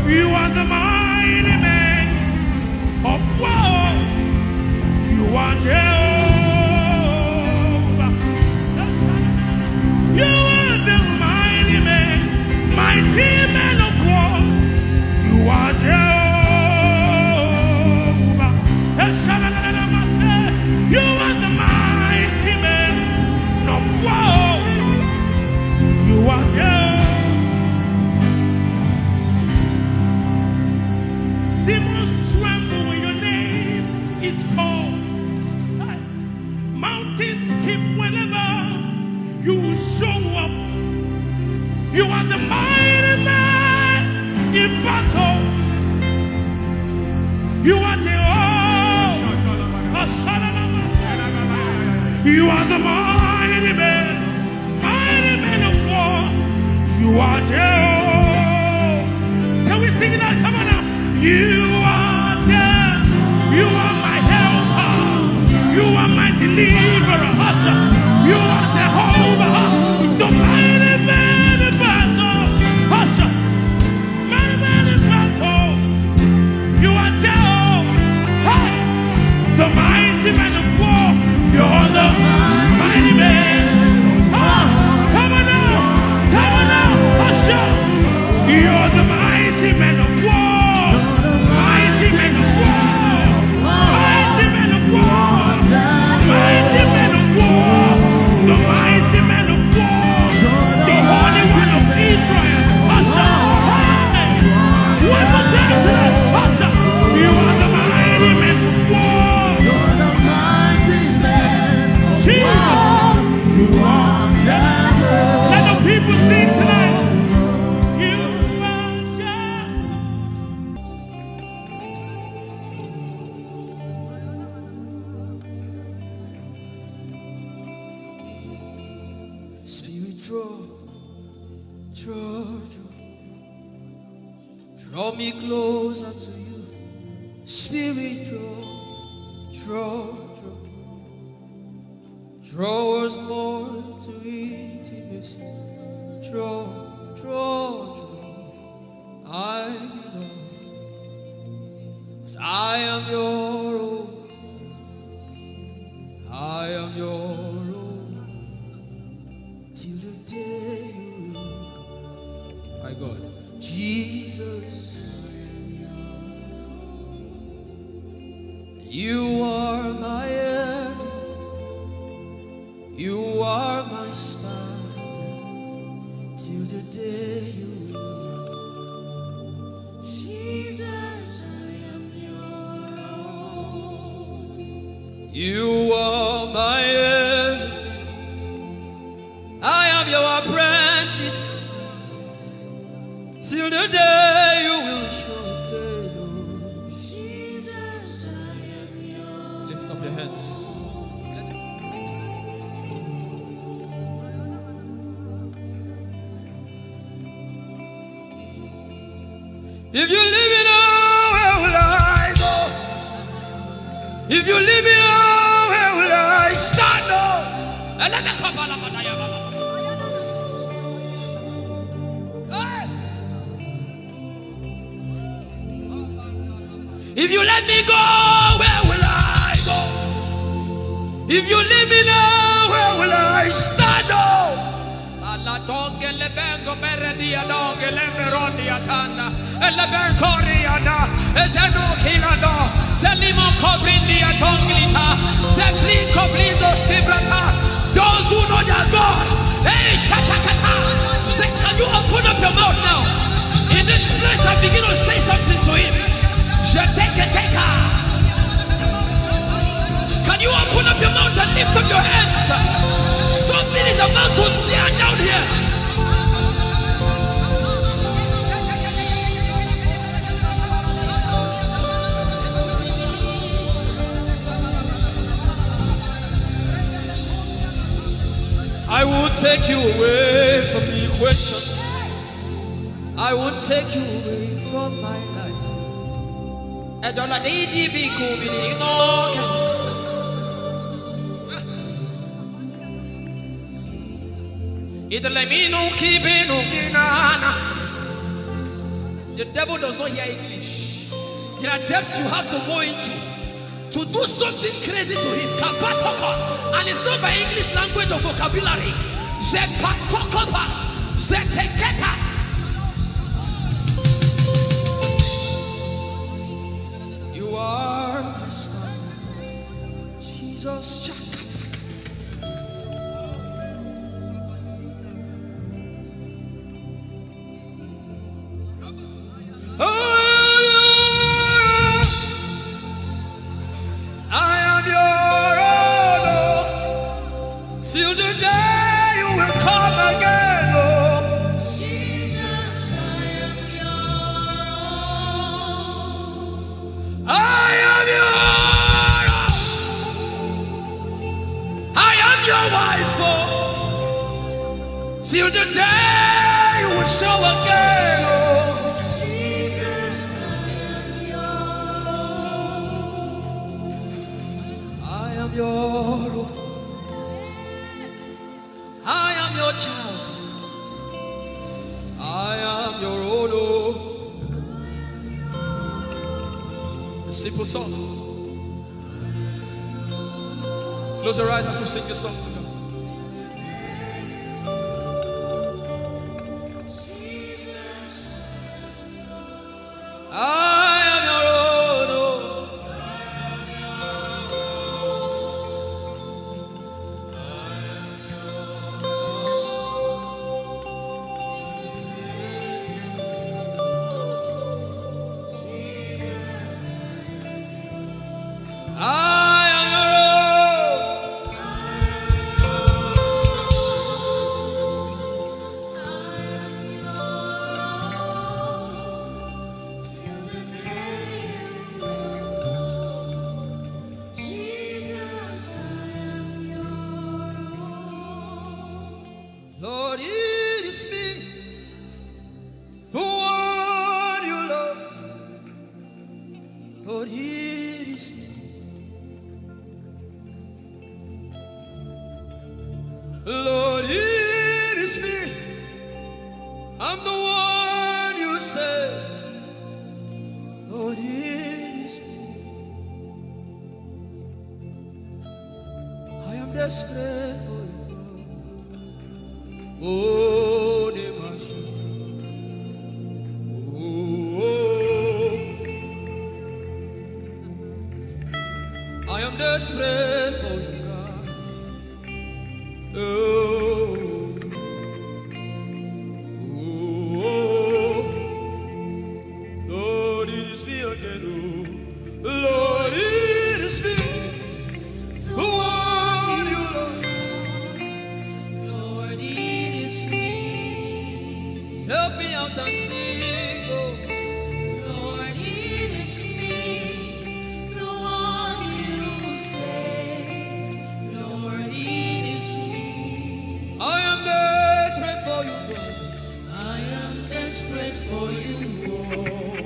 You are the mighty man of war. You are Jehovah. You are the mighty man, mighty man of war. You are Jehovah. You are the mighty man of war. You are Jehovah. Demons tremble when your name is called. Mountains skip whenever you show up. You are the mighty man in battle. You are Jehovah. You are the mighty man, mighty man of war. You are Jehovah. Can we sing that? Come on now. You are Jehovah. You are my helper. You are my deliverer. Usher. You are Jehovah. The mighty man in battle. Usher. Mighty man in battle. You are Jehovah. Hey! The mighty man of war. You're the mighty man. Ah, come on now. Come on now. Usher. You're the mighty man of war. Mighty man of war. Mighty man of war. Mighty man of war. The mighty man of war. The Holy One of Israel. Usher. Hey! One more time tonight. Usher. You are the mighty man of war. Jesus. Let the people sing tonight. You are Jehovah. Spirit, draw, draw, draw, draw me closer to you. Spirit, draw, draw, draw, draw us more to intimacy. Draw, draw, draw, I belong. 'Cause I am your own. I am your own. Till the day you look. My God. Jesus. You are my everything. You are my star. Till the day you look. Jesus, I am your own. You are my everything. I am your apprentice. Till the day you will show me. Jesus, I am your. Lift up your hands. If you leave me now, where will I go? If you leave me now, where will I stand? Oh, hey. If you let me go, where will I go? If you leave me now, where will I stand? Oh, Alatonge lebengo beredia donge lemberondi atanda. Elebenkoriana. Ezeno kilando. Selimo kobrindi atonglita. Zeplinko blindo skibrata. Those who know their God, hey, shatakata. Say, can you open up your mouth now? In this place, I begin to say something to him. Sheteketeka. Can you open up your mouth and lift up your hands? Something is about to tear down here. I will take you away from the equation. I will take you away from my life. Edola di di bi ku bi di no ke. Idole mi no ki bi no ki na na. The devil does not hear English. There are depths you have to go into to do something crazy to him. Kapatoko. And it's not by English language or vocabulary. Zepatokopa. Zeteketa. You are my star. Jesus. Chakataka. Oh, I am your own, oh, till the day you will come again, oh. Jesus, I am your own. I am your own. I am your wife, oh, till the day you will show again, oh. Jesus, I am your own. I am your own. I am your child. I am your own, oh. A simple song. Close your eyes as you sing this song to God. I am your own, oh. I am your own. Till the day you will know, Jesus, I am your own. Lord, it is me, the one you love. Lord, it is me. Lord, it is me. I'm the one you say. Lord, it is me. I am desperate for you. Oh, Nemashu. Oh, oh. I am desperate for you, God. Oh, oh, oh. Lord, it is me again, oh. Lord, it is me. The one you love. Lord, it is me. Help me out and sing, oh. Lord, it is me. The one you say. Lord, it is me. I am desperate for you, God. I am desperate for you, oh.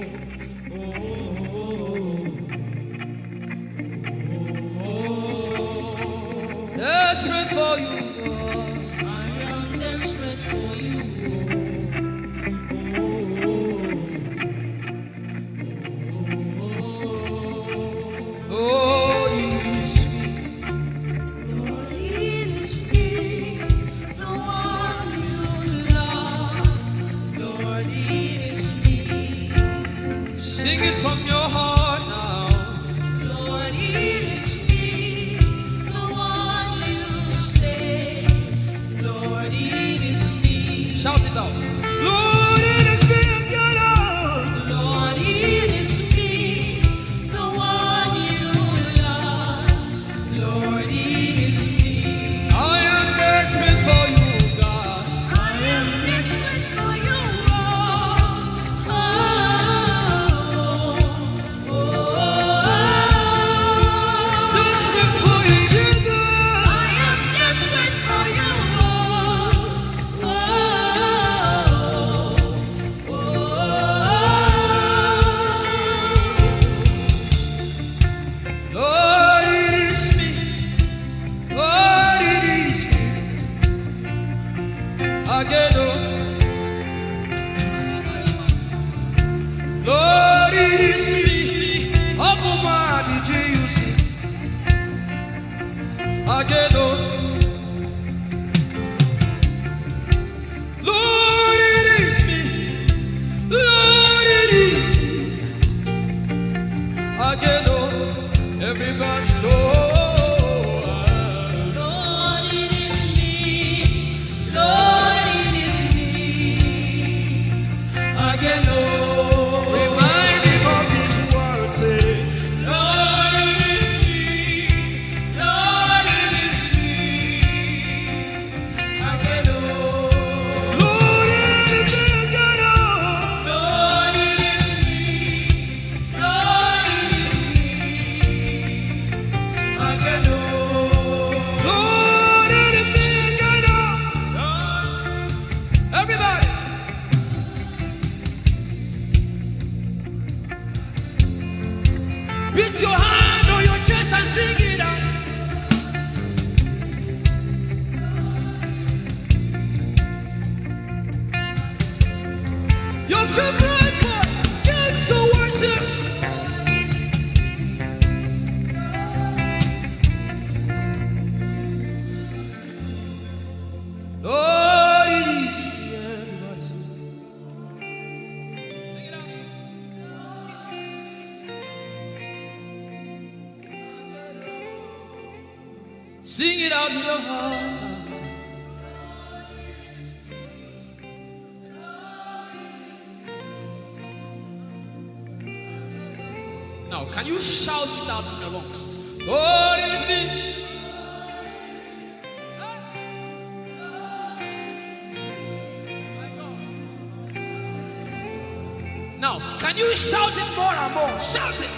for you, Lord. I am desperate for you, Lord. Oh, oh, oh, oh, oh. Lord, it is me. Lord, it is me, the one you love. Lord, it is me. Sing it from your heart now. Lord, it is me, the one you say. Lord, it is me. Shout it out. Lord, it is me, your Lord. Lord, it is me, the one you love. Lord, it is me. I am desperate for you, God. I am desperate for you, Lord. Oh, oh, oh, oh. Desperate for you, Jesus. I am desperate for you, Lord. Oh, oh, oh, oh. Lord, it is me. Lord, it is me. Again, oh. Lord, it is me. Open my eyes, you see. Again, oh. Lord, it is me. Lord, it is me. Again, oh, everybody, Lord. Lord, it is me. Lord, it is me. Again, oh, remind him of his word, say, Lord, it is me. Lord, it is me. Again, oh. Lord, it is me, God, oh. Lord, it is me. Lord, it is me. Again, oh. Lord, it is me, God, oh. Everybody. Beat your hand on your chest and sing it out. Your favorite part, get to worship. Lord, it is the end of my sin. Sing it out. Sing it out in your heart. Now, can you shout it out in your lungs? Lord, it's me. Now, can you shout it more and more? Shout it.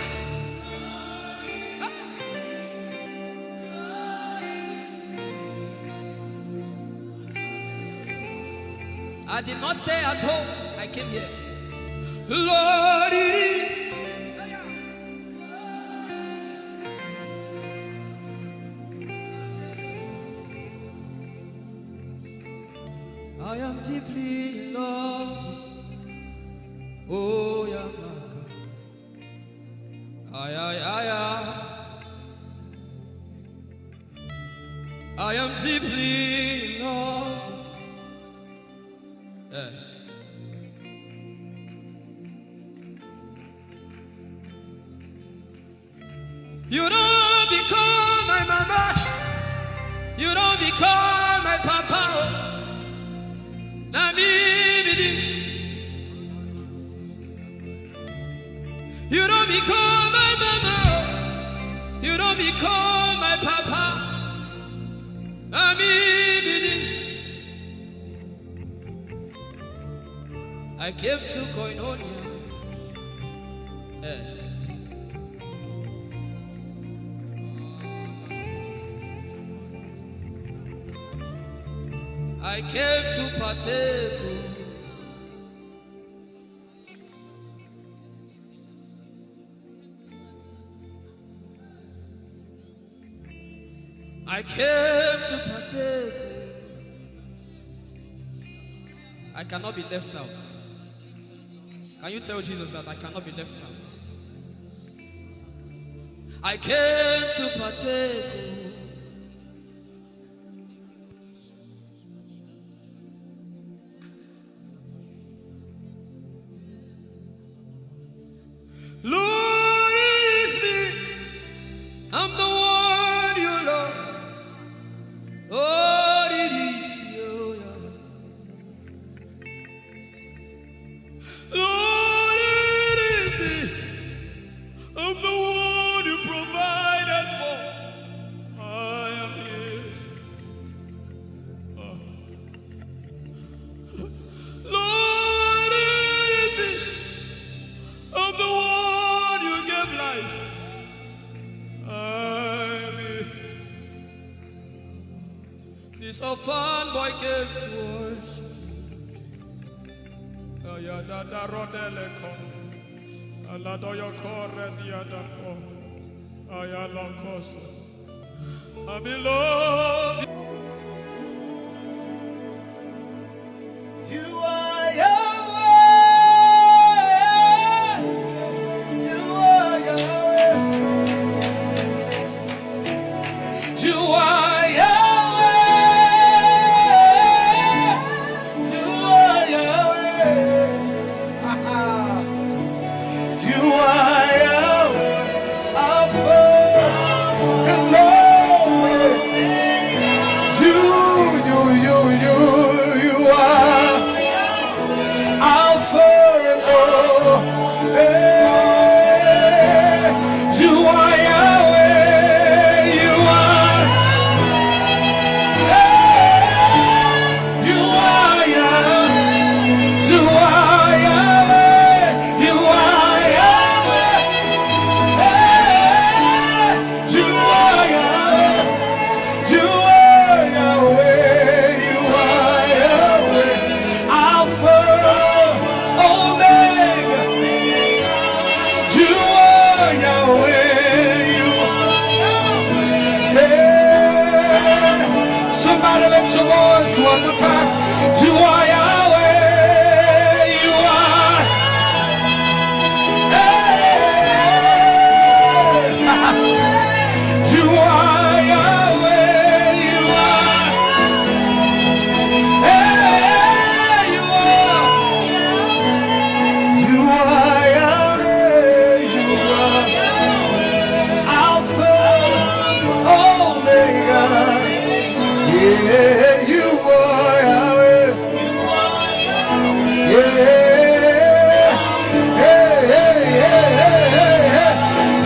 I did not stay at home. I came here. Lord, it is. I am deeply in love. Oh, yeah, my God. I, I, I, I. I am deeply in love. Yeah. You don't become my mama. You don't become my papa. Oh. Na me be this. You don't become my mama. Oh. You don't become my papa. Na me be this. I came to Koinonia. Eh. I came to partake. I came to partake. I cannot be left out. Can you tell Jesus that I cannot be left out? I came to partake. Lord, it's me. I'm the one you love. Lord, it is you. Lord, it is me. I'm the one you provided for. I am here. Oh. Lord, it is me. I'm the one you gave life. I am here. This orphan boy came to worship. Ayadadarodeleko. Aladoyokorediadako. Ayalokoso. I'm in love. You are Yahweh. You are Yahweh. You are Yahweh. You are Yahweh. You are Yahweh. Alpha and Omega. You, you, you, you, you are Alpha and Omega. You are Yahweh. You are, you are Yahweh. You are Yahweh. You are Yahweh. Hey, you are Yahweh. You are Yahweh. You are Yahweh. Alpha, Omega. You are Yahweh. You are, hey. Somebody lift your voice one more time. You are Yahweh. You are. Hey. You are Yahweh. You are. Hey, you are. You are Yahweh. You are Alpha, Omega. Yeah, you are Yahweh. Yeah. Hey, hey, hey, hey, hey, hey.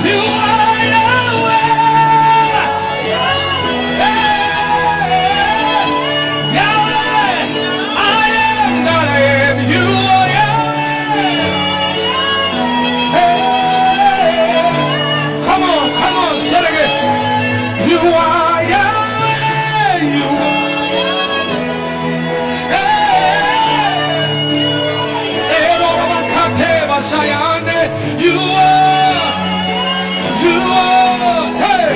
You are Yahweh. Hey, Yahweh. I am that I am. You are Yahweh. Hey. Come on, come on, say it again. You are Yahweh. You are. Hey. Erobakate basayande. You are. You are. Hey.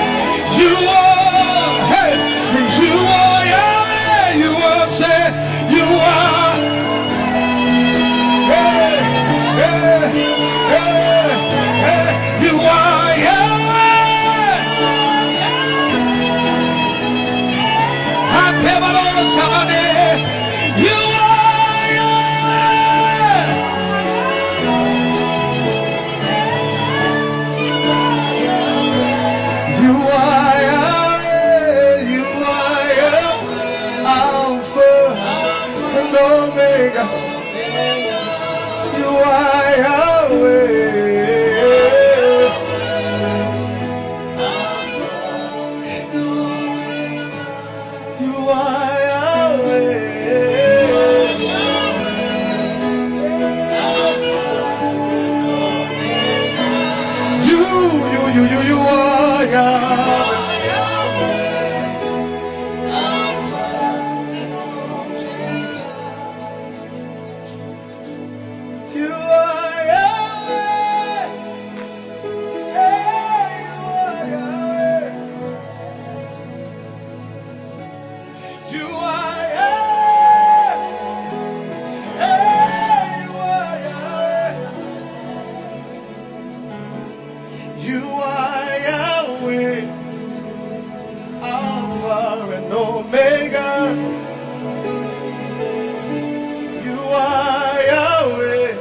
You are. Hey. You are Yahweh. You are. Say, you are. Hey, hey, hey, hey, you are Yahweh. Hakebalo Sabade. You are Yahweh. You are Yahweh. You are Yahweh. Alpha and Omega. You are Yahweh. You are Yahweh. You are Yahweh. Hey, you are Yahweh. You are Yahweh. Alpha and Omega. You are Yahweh.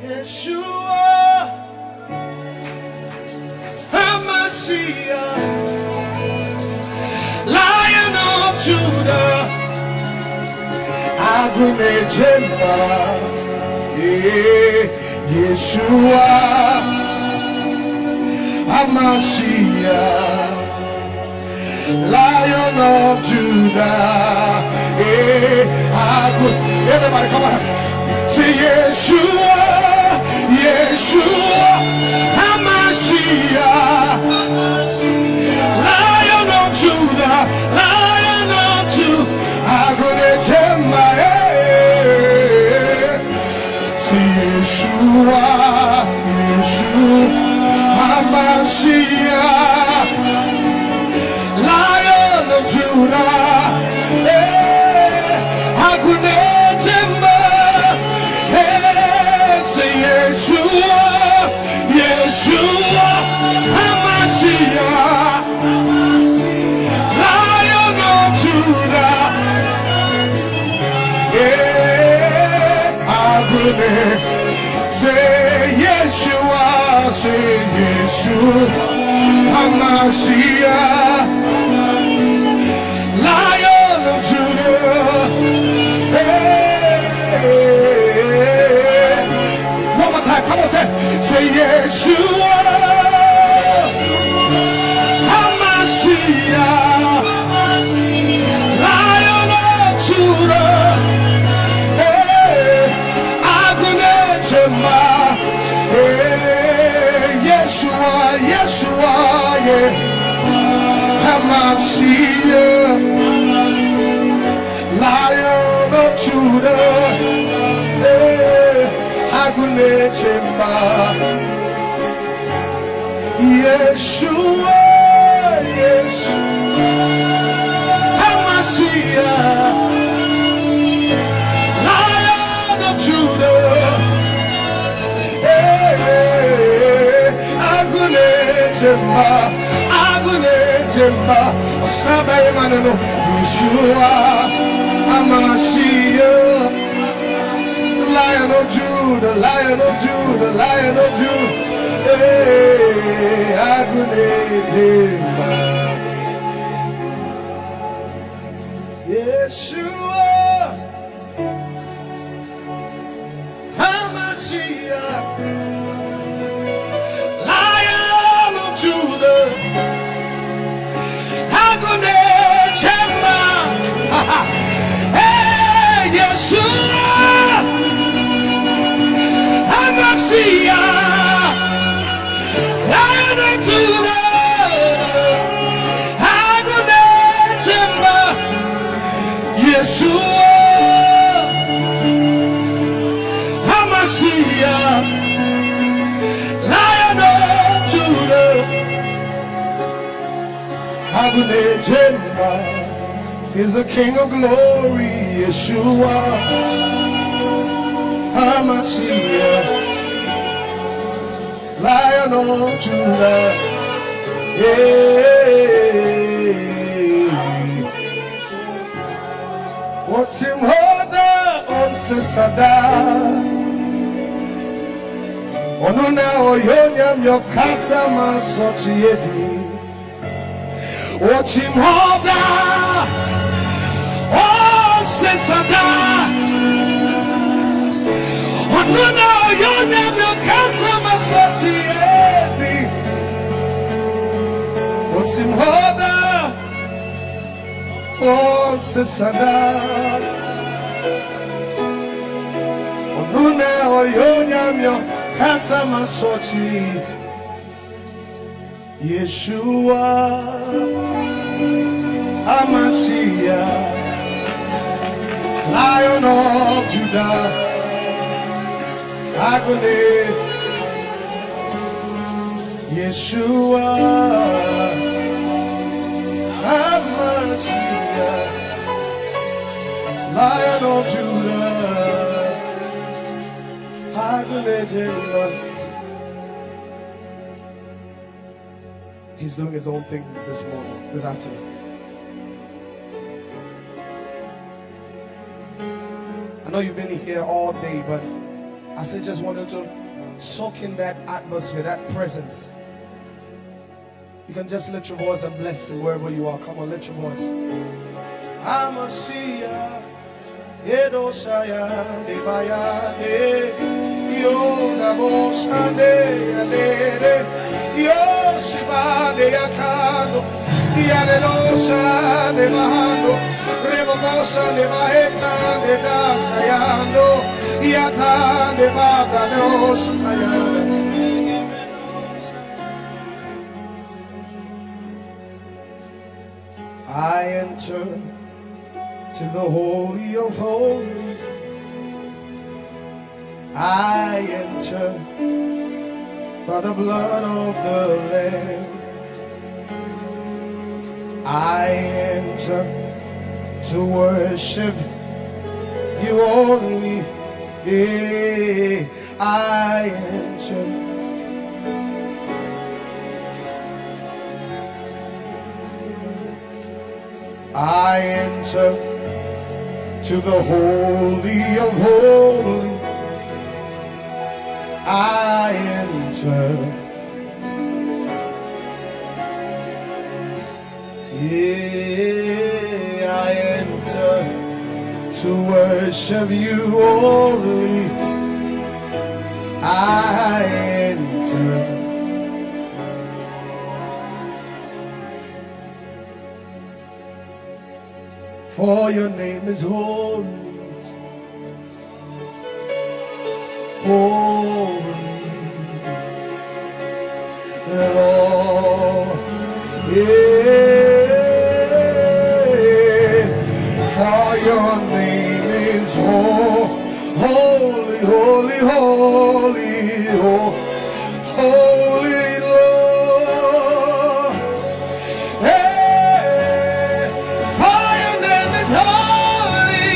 Yeshua HaMashiach, Lion of Judah, Agun Ejemba, yeah, Yeshua HaMashiach, Lion of Judah. Eh, Agu-, everybody, come on. Say, Yeshua, Yeshua HaMashiach, Lion of Judah, Lion of Judah, Agun Ejemba, eh. Say, Yeshua, Yeshua HaMashiach, Lion of Judah, eh, Agun Ejemba, eh, say, Yeshua, Yeshua HaMashiach, Lion of Judah. Yeah, Agun Ejemba. Say, Yeshua, say, Yeshua HaMashiach, Lion of Judah. Hey. One more time, come on, say, say, Yeshua HaMashiach, Lion of Judah. Hey, Agun Ejemba. Hey, Yeshua, Yeshua, yeah. HaMashiach, Lion of Judah. Hey, Agun Ejemba. Yeshua, Yeshua HaMashiach, Lion of Judah. Hey, Agun Ejemba, Agun Ejemba, Sabae Maneno, Yeshua HaMashiach. Lion of Judah, Lion of Judah, Lion of Judah. Hey, Agun Ejemba. Yeshua HaMashiach, Lion of Judah, Agun Ejemba. Hey, Yeshua HaMashiach, Lion of Judah, Agun Ejemba. Yeshua HaMashiach, Lion of Judah, Agun Ejemba is the King of Glory, Yeshua HaMashiach, Lion of Judah. Yeah. Otim hoda onsesada. Onuna oyonyam yokasama sotiedi. Otim hoda onsesada. Onuna oyonyam yokasama sotiedi. Otim hoda onsesada. Onuna oyonyam yokasama soti. Yeshua HaMashiach, Lion of Judah, Agun Ejemba. Yeshua HaMashiach, Lion of Judah, Adonai Jehovah. He's doing his own thing this morning, this afternoon. I know you've been here all day, but I still just wanted to soak in that atmosphere, that presence. You can just lift your voice and bless him wherever you are. Come on, lift your voice. HaMashiach, Edo Shaya, Debayade, Yo Nabo Shande, Yadede, Yo Shibade Yakando, Yadedo Shande Bahando, Rebobosa de Baeta, de Dasayando, Yata de Bada, Dos Ayanda. I enter to the Holy of Holies. I enter by the blood of the Lamb. I enter to worship you only. Yeah, I enter. I enter to the Holy of Holies. I enter. Yeah, I enter to worship you only. I enter. For your name is holy. Holy Lord. Yeah. For your name is ho-, holy, holy, holy, ho-, holy Lord. Hey, for your name is holy,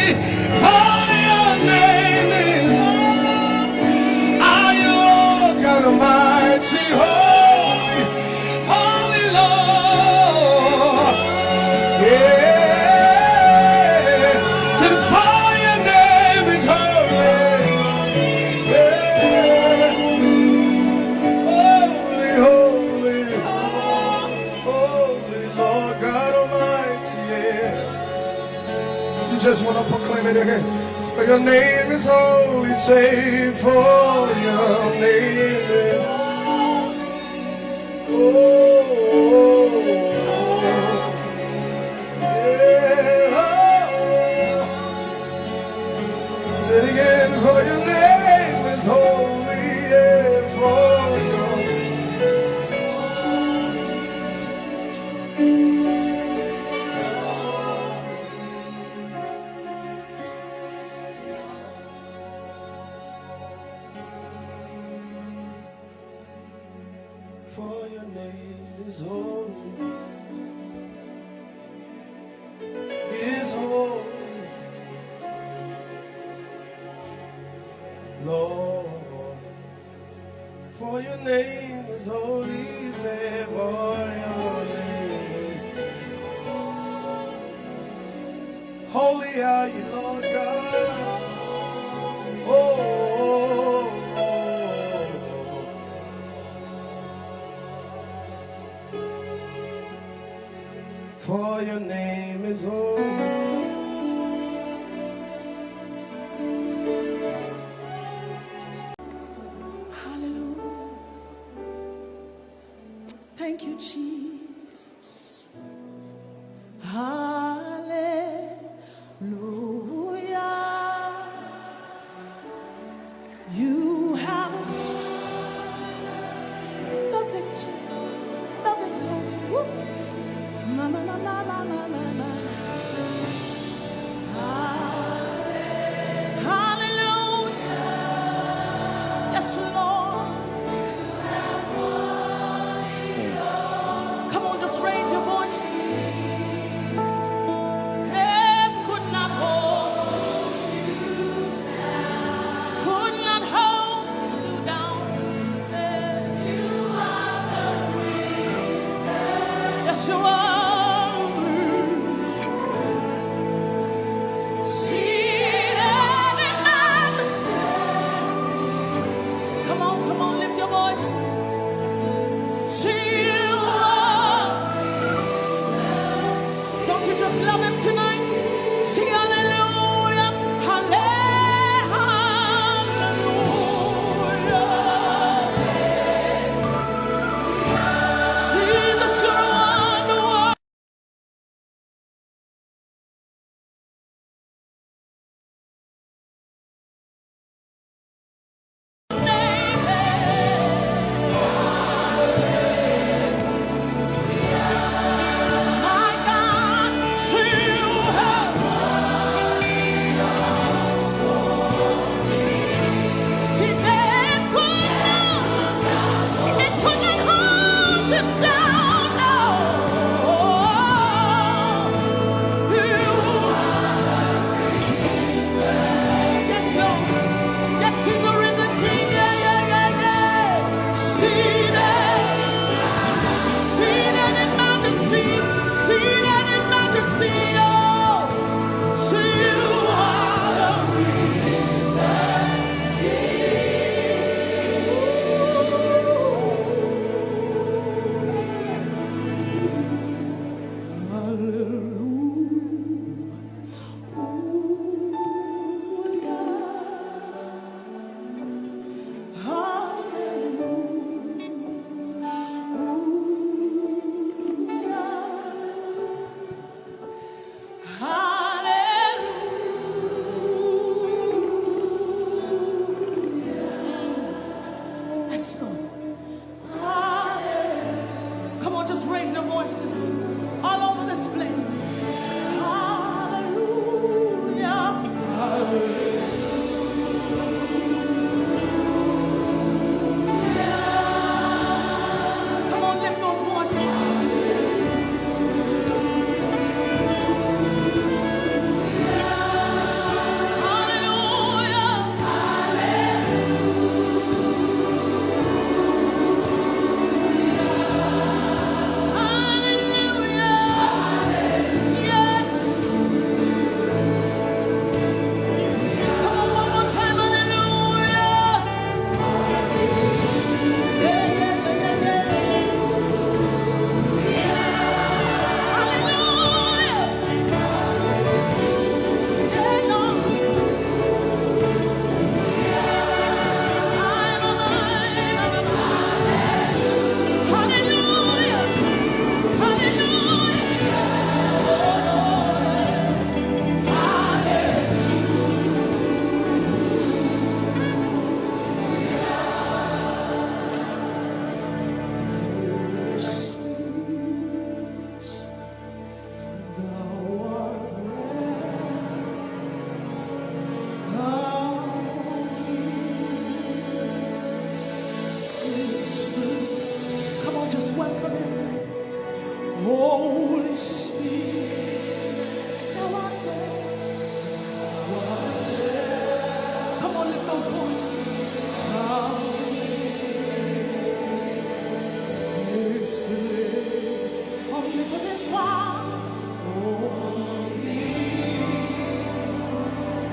for your name is holy. Are you Lord God Almighty, holy, holy Lord? Yeah, sing, for your name is holy. Yeah, holy, holy. Holy Lord God Almighty, yeah. You just want to proclaim it again. For your name is holy, say, for your name is holy. Oh, yeah. Say it again, for your name is holy, yeah, for your For your name is holy, is holy, Lord. For your name is holy, say, for your name is holy. Holy are you, Lord God. Oh, oh, oh, oh. For your name is holy. Hallelujah. Thank you, Jesus. Hallelujah. You have the victory. The victory. Woo. Ma, ma, ma, ma, ma, ma, ma, ma. Hallelujah. Yes, Lord. Raise your voices. Death could not hold, could not hold you down. Yes, you are. Seated in majesty. Come on, come on, lift your voices. Till don't you just love him tonight? Sing hallelujah, hallelujah. Jesus, you're a wonder. Yes, Lord. Yes, he's the risen King. Yeah, yeah, yeah, yeah. Seated, seated in majesty, seated in majesty. Oh, so you are the risen King. Hallelujah. Hallelujah. Come on, just raise your voices all over this place. Hallelujah. Come on, lift those voices. Hallelujah. Hallelujah. Yes. Come on, one more time. Hallelujah. Yeah, yeah, yeah, yeah, yeah. Hallelujah. Yeah, Lord. Hallelujah. Hallelujah. Come on, just welcome him. Holy Spirit, thou art welcome. Come on, lift those voices. Come in this place. Omnipotent Father,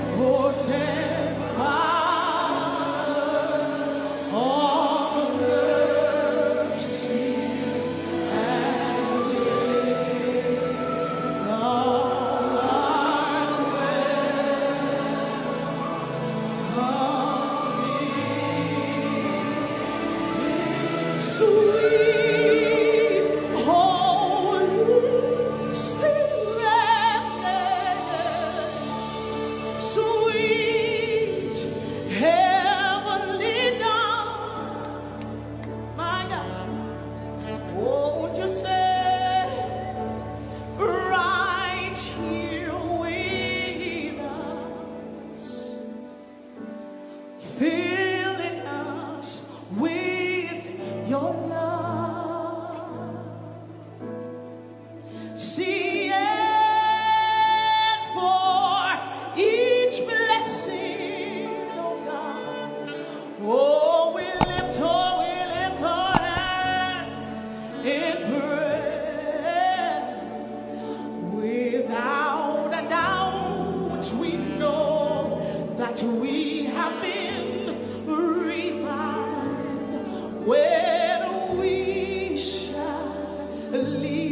omnipotent Father of mercy and grace, thou art welcome. Sweet Holy Spirit, sweet heavenly dove, my God, won't you stay right here with us, filling us with your love? See it for each blessing, oh God. Oh, we lift, oh, we lift our hands in prayer. Without a doubt, we know that we have been revived when we shall live.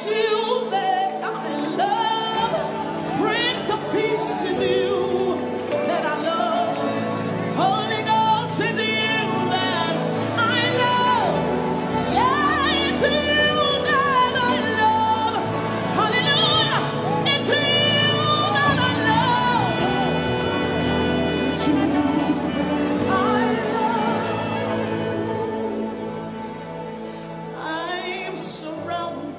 you that I love. Prince of Peace is you that I love. Holy Ghost is you that I love. Yeah, it's you that I love. Hallelujah. It's you that I love. It's you I love. I'm surrounded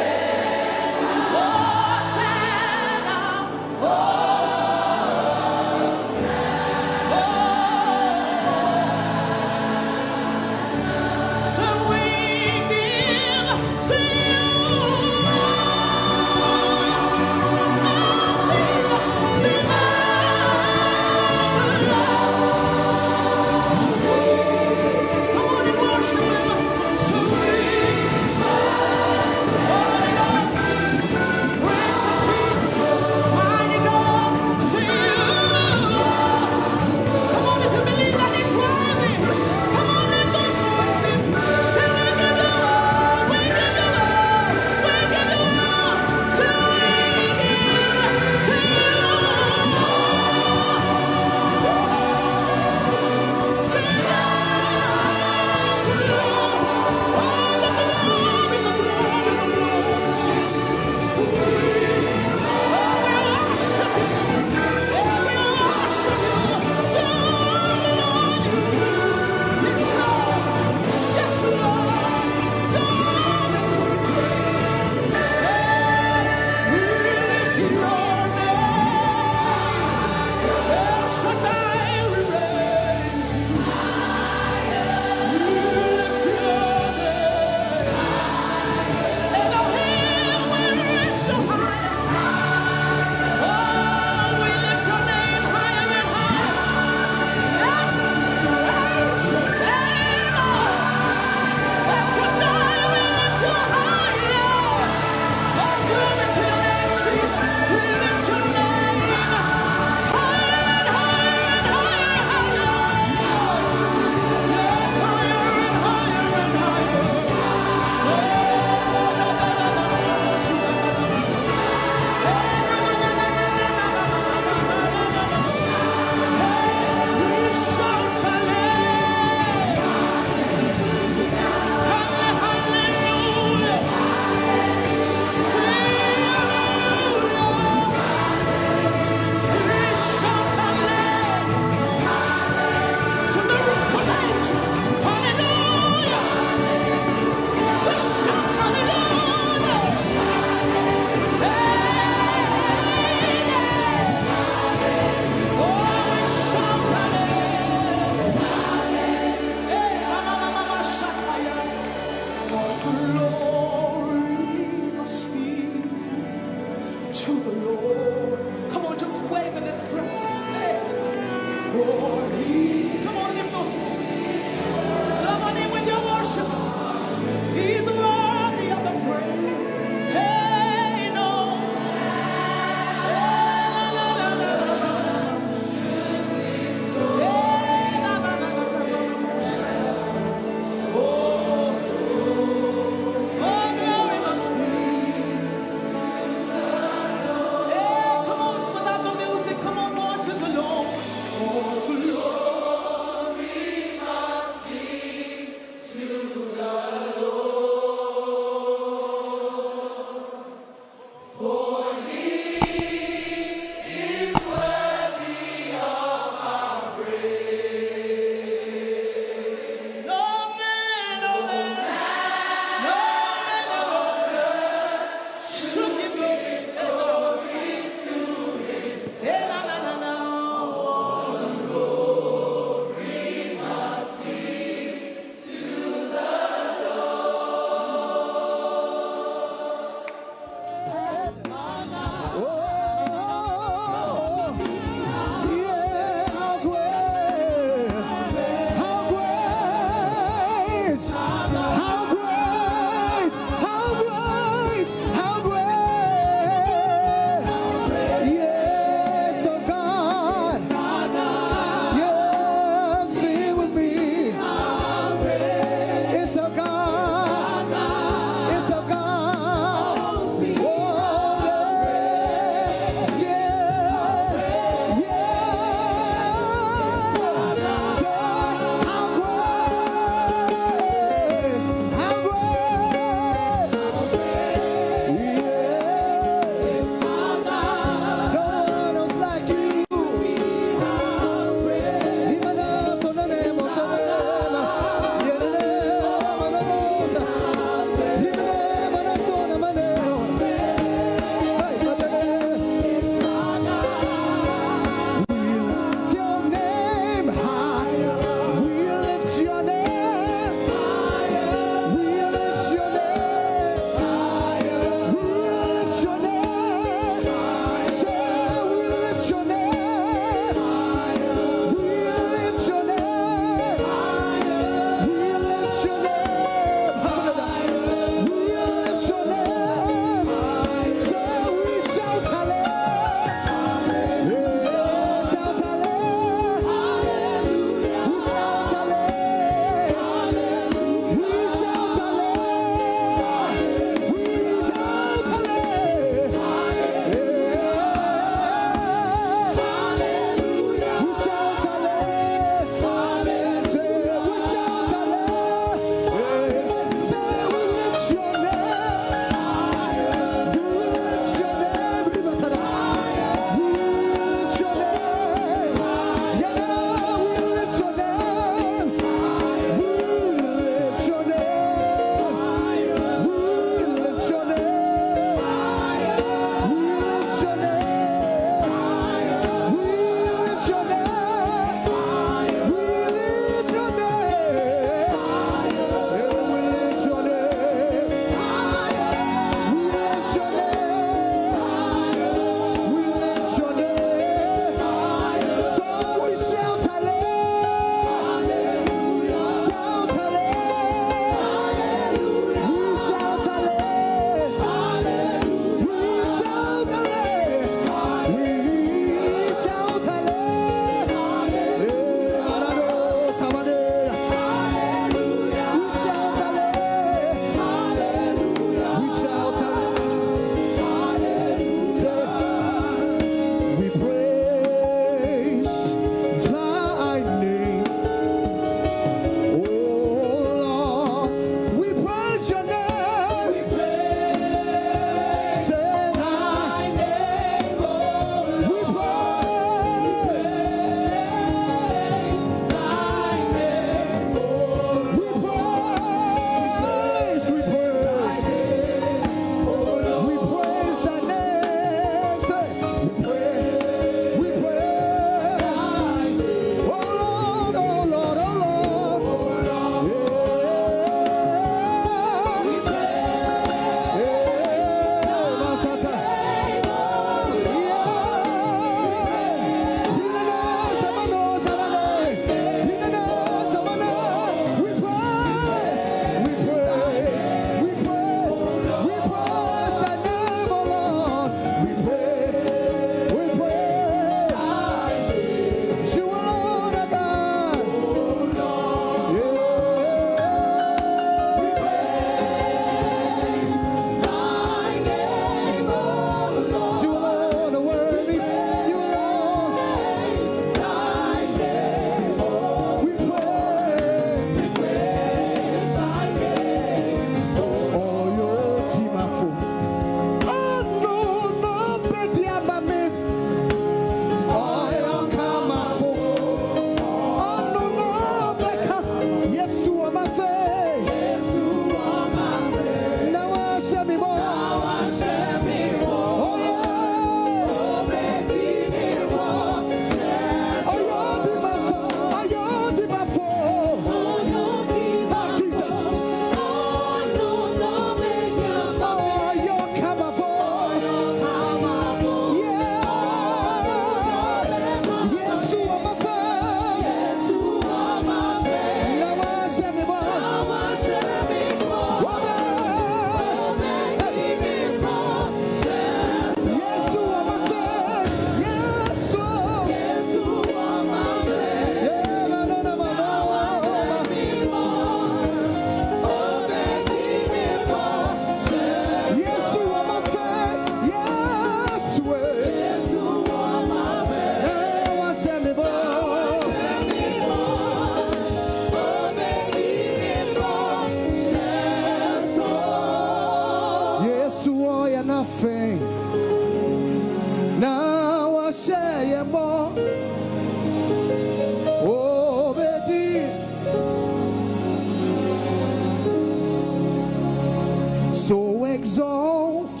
Exalt,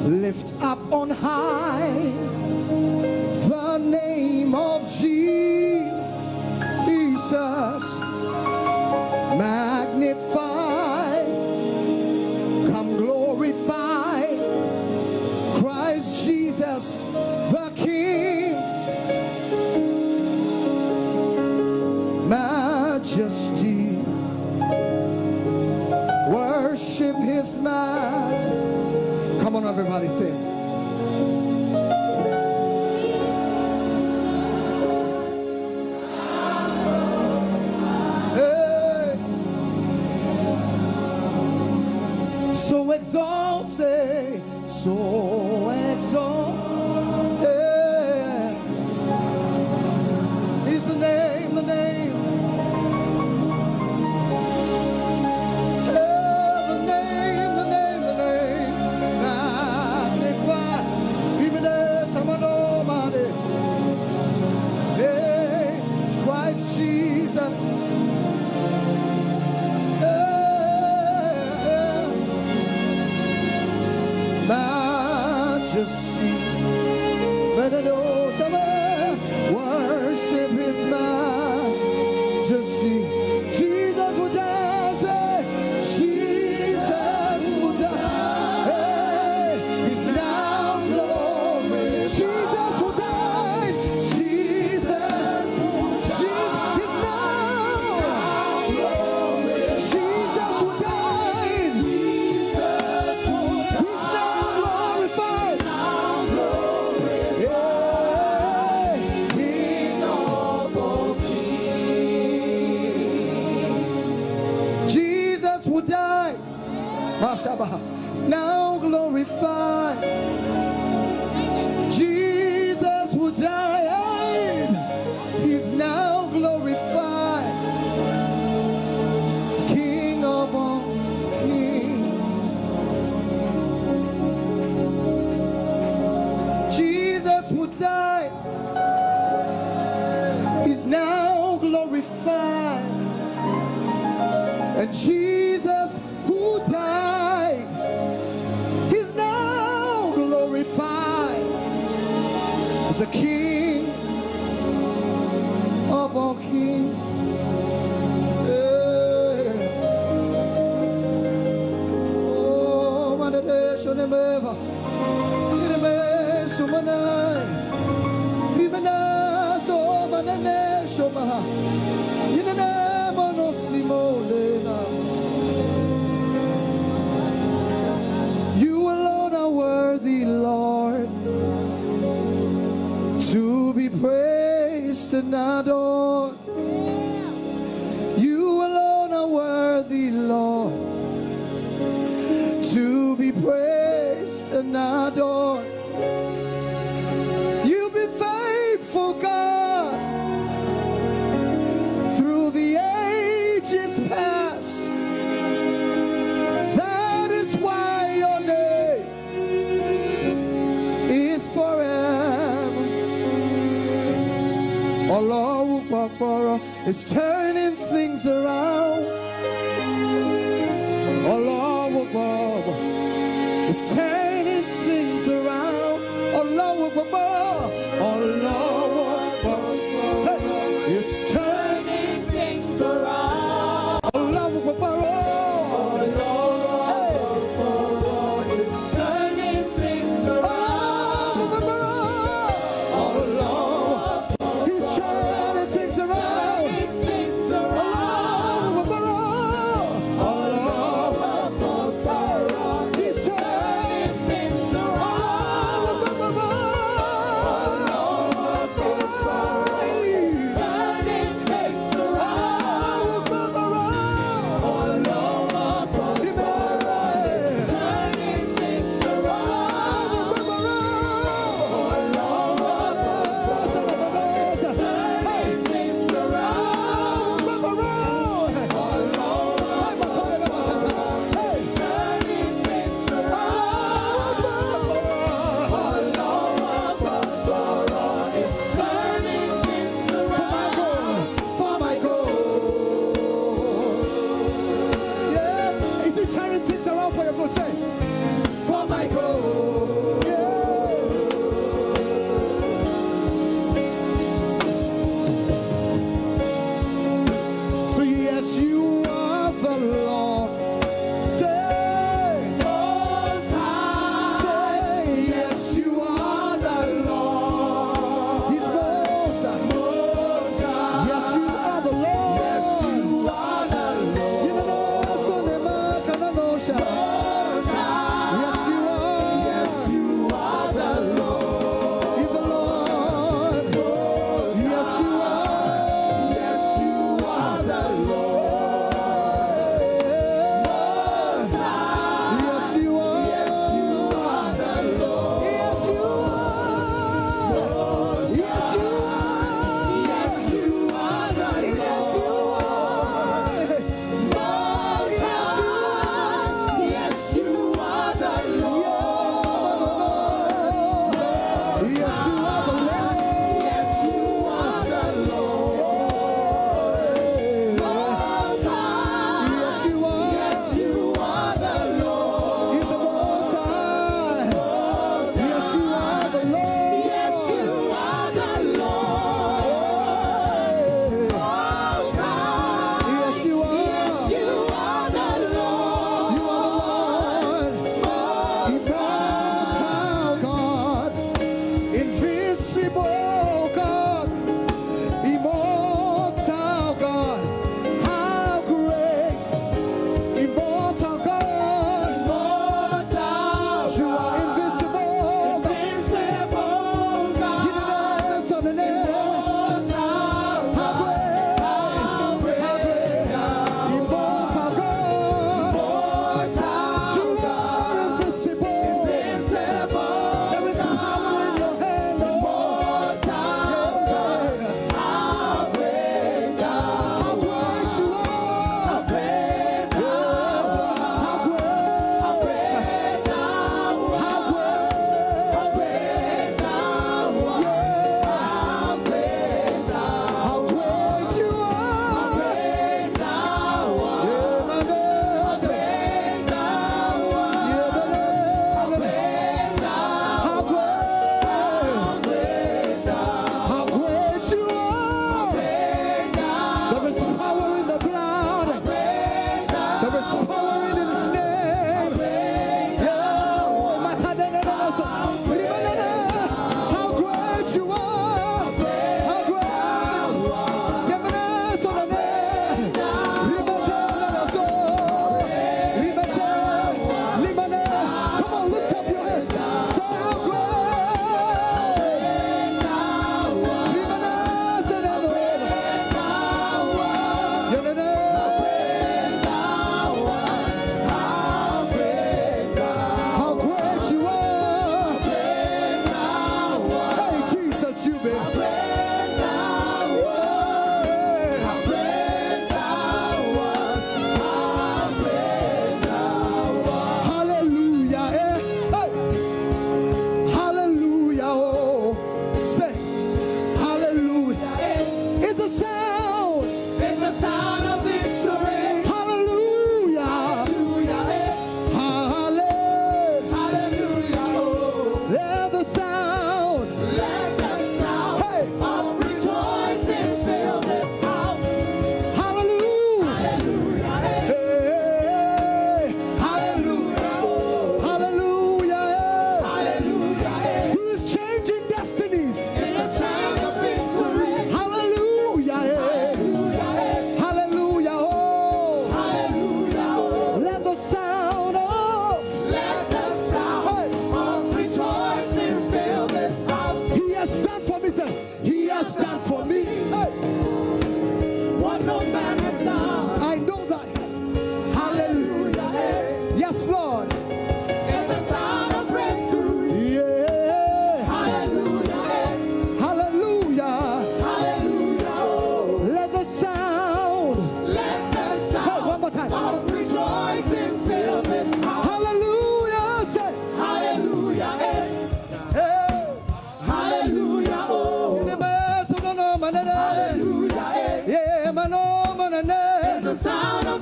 lift up on high the name of Jesus. Magnify, come glorify Christ Jesus the King. Majesty, worship his man. Come on, everybody, sing. Hey. So exalted, so exalted is the name, the name. Hey, the name, the name, the name. Magnify. Even as I'm an almighty. Hey, it's Christ Jesus. Hey, hey. Majesty. Let it all somewhere worship his majesty. Jesus will die, say, Jesus will die. Hey, he's now glory. Jesus will die. Jesus, Jesus, he's now. Jesus will die. He's now glorified. Yeah. Jesus will die. Mashaba. Now glorified. Jesus will die. He's now glorified. He's King of all kings. Jesus will die. He's now glorified. And Jesus who died, he's now glorified as the King of all kings. Yeah. Oh, my nation, remember. Irme sumanai. Rimana so manane shoma. Inene mono simolena. You alone are worthy, Lord, to be praised and adored. You alone are worthy, Lord, to be praised and adored. You've been faithful, God, through the ages past. That is why your name is forever. Ọlọ́run pọ̀pọ̀rọ̀ is turning things around. Ọlọ́run pọ̀pọ̀rọ̀ is turning things around. Ọlọ́run pọ̀pọ̀rọ̀, Ọlọ́run pọ̀pọ̀rọ̀, hey, is turning things around. Ọlọ́run pọ̀pọ̀rọ̀. Hey. Is turning things around. Ọlọ́run pọ̀pọ̀rọ̀. He's turning things around. Ọlọ́run pọ̀pọ̀rọ̀. Ọlọ́run pọ̀pọ̀rọ̀. He's turning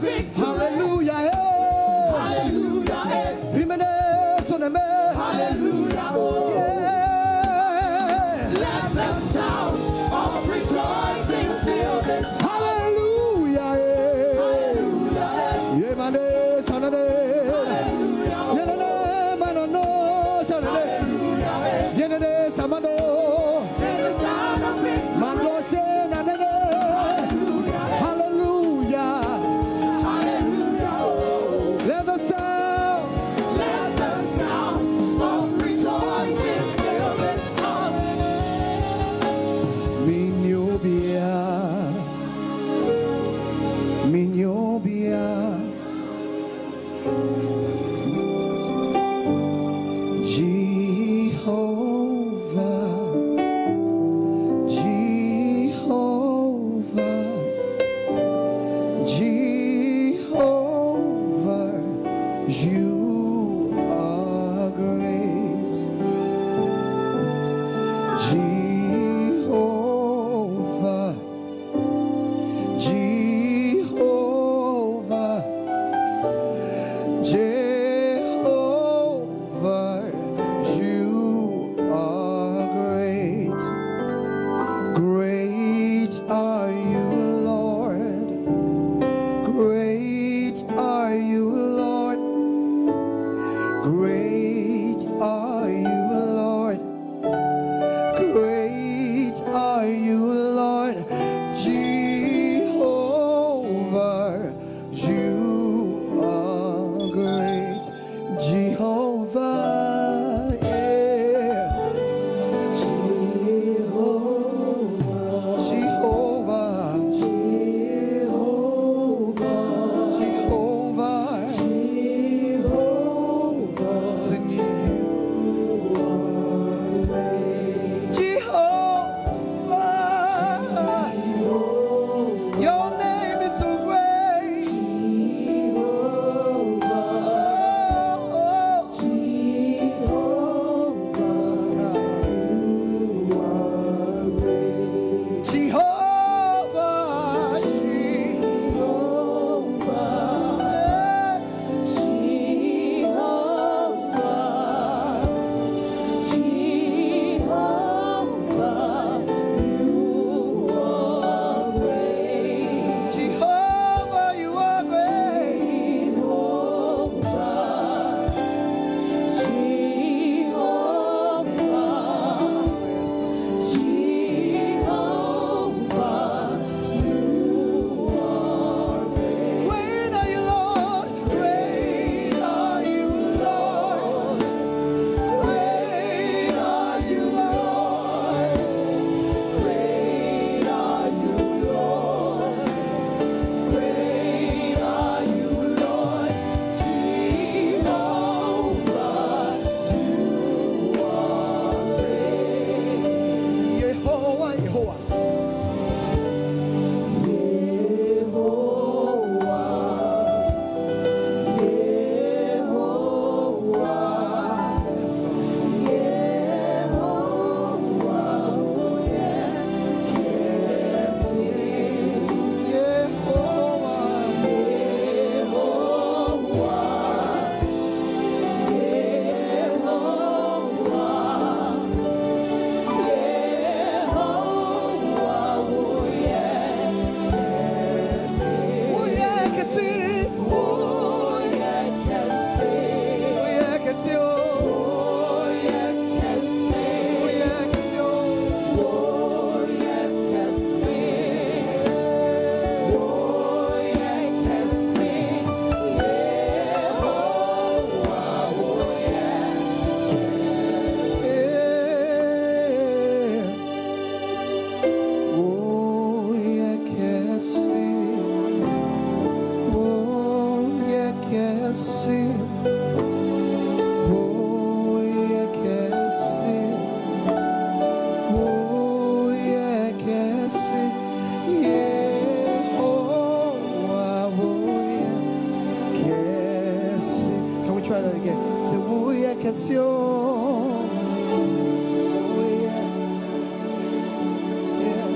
Hallelujah, hey. Hallelujah, hey. Rimene soneme. Hallelujah, oh. Yeah. Let the sound of rejoicing fill this. Hallelujah, hey. Hallelujah, hey. Yemane sanade. Hallelujah, oh. Yenene manono sanade. Hallelujah, hey. Yenene samado. Mandose na nene. Hallelujah. Let the sound. Let the sound of rejoicing fill this house. Minyobia. Minyobia. Jehovah, Jehovah, Jehovah, you are great. Jehovah, Jehovah, Jehovah, you are great. Great are you, Lord. Great are you, Lord. Great are you, Lord. Great are you, Lord. Jehovah, you are great. Jehovah, yeah. Jehovah. Jehovah. Jehovah. Jehovah. Jehovah. Sing you. Jehovah. Your name is so great. Jehovah. Oh, oh. Jehovah, you are great. Jehovah, Jehovah, Jehovah, Jehovah, you are great. Jehovah, you are great. Jehovah, Jehovah, Jehovah, you are great. Great are you, Lord. Great are you, Lord. Great are you, Lord. Great are you, Lord. Great are you, Lord. Jehovah, you are great. Yehowa, Yehowa. Yehowa, Yehowa, Yehowa, Yehowa, Yehowa, Yehowa. Can we try that again? Te wuye kesio. Yeah.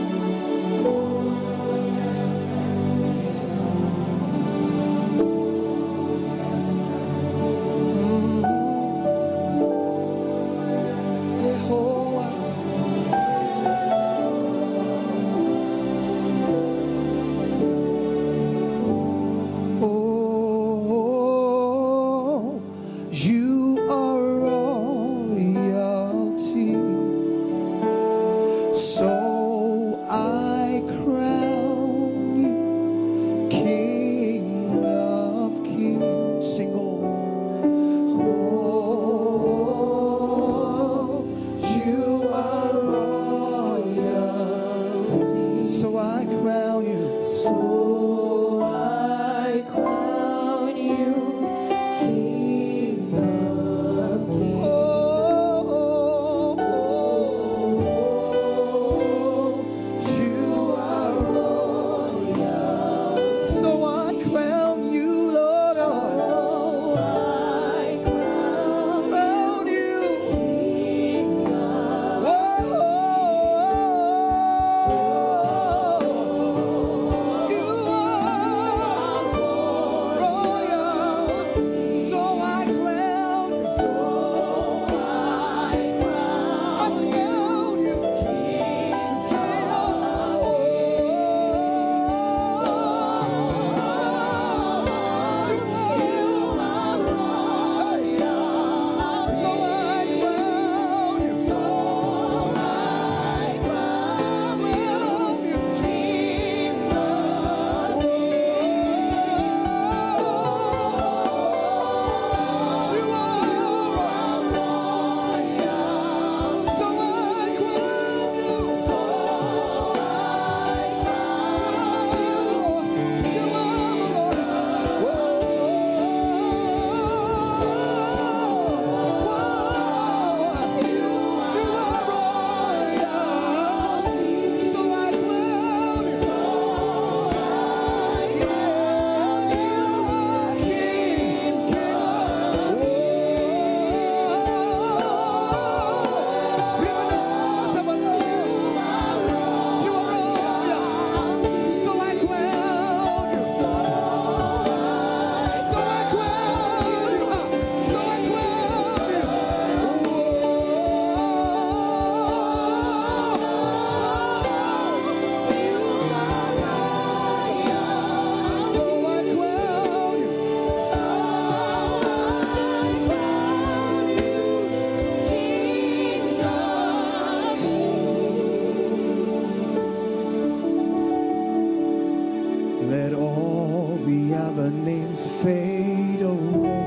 The names fade away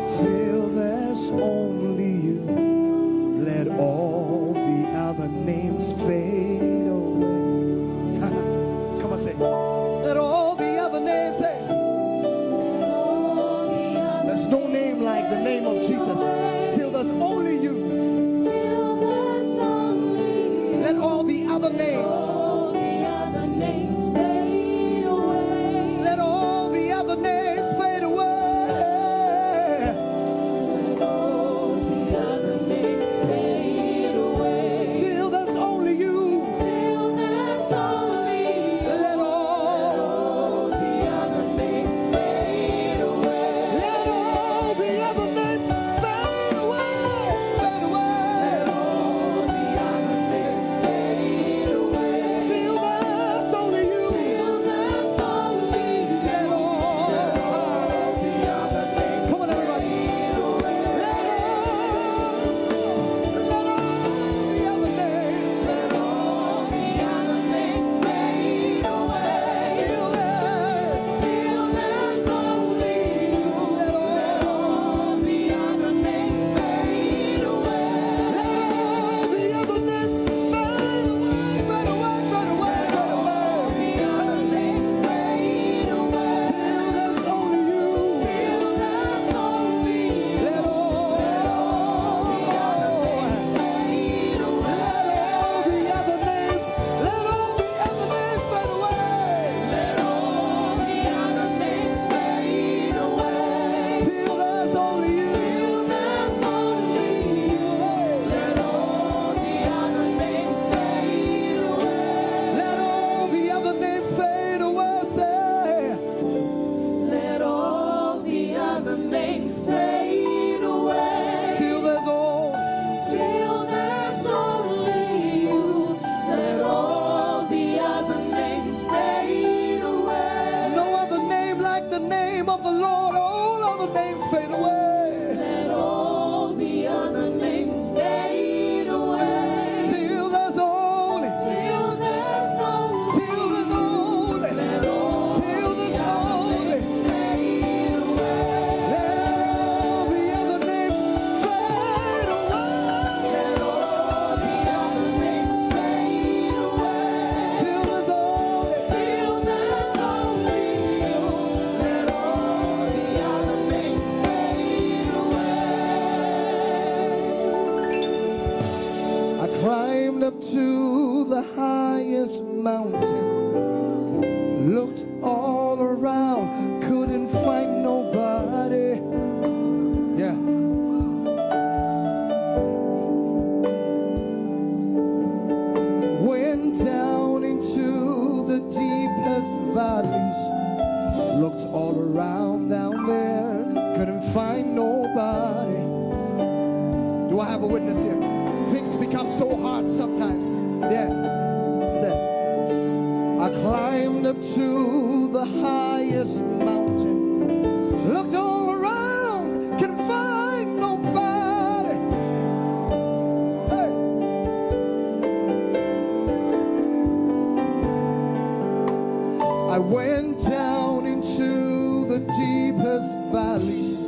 till there's only you. Let all the other names fade away. Come on, say, let all the other names, say, there's no name like the name of Jesus till there's only you. Let all the other names, let all the other names fade away. Till there's only you. Let all, let all the other names fade away, fade away. Till there's only you. Let all, come on, everybody. Let all, let all the other names. Till there's, till there's only you. Let all, let all the other names fade away. Let all the other names fade away, fade away, fade away, fade away. Till there's only you. Let all, let all the other names, let all the other names fade away. Till there's only you. Let all the other names fade away. Say, let all the other names fade away. Till there's all, till there's only you. Let all the other names fade away. No other name like the name of the Lord. All other names fade away. Let all the other names fade away. Till there's only, till there's only, till there's only, till there's only. Let all the other names fade away. Let all the other names fade away. Till there's only, till there's only you. Let all the other names fade away. I climbed up to the highest mountain, looked all around, couldn't find nobody. Yeah. Went down into the deepest valleys, looked all around down there, couldn't find nobody. Do I have a witness here? Things become so hard sometimes. Yeah. Say, I climbed up to the highest mountain, looked all around, couldn't find nobody. Hey. I went down into the deepest valleys,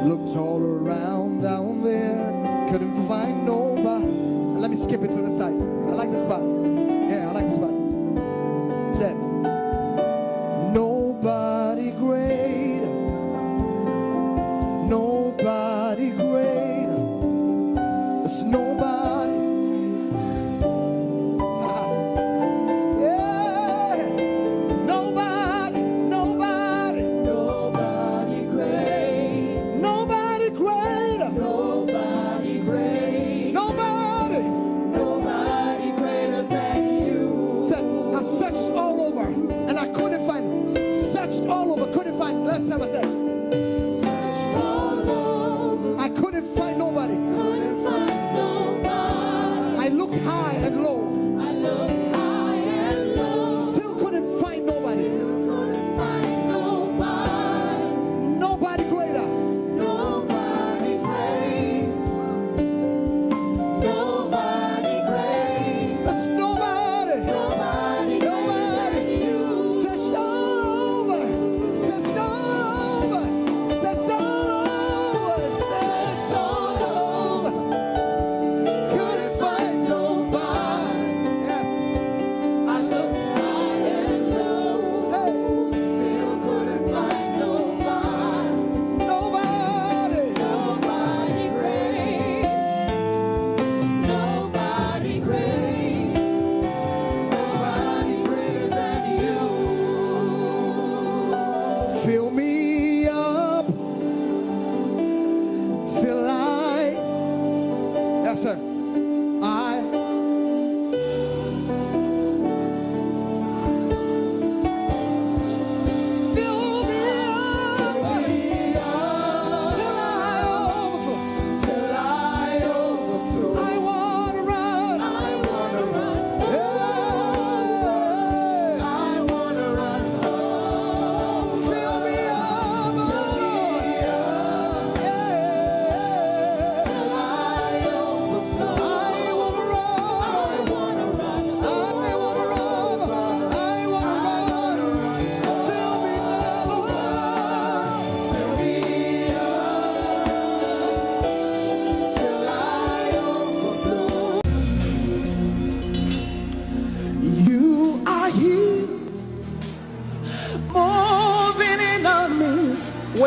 looked all around down there, couldn't find nobody. Let me skip it to the side. I like this part. Yeah, I like this part. Said, nobody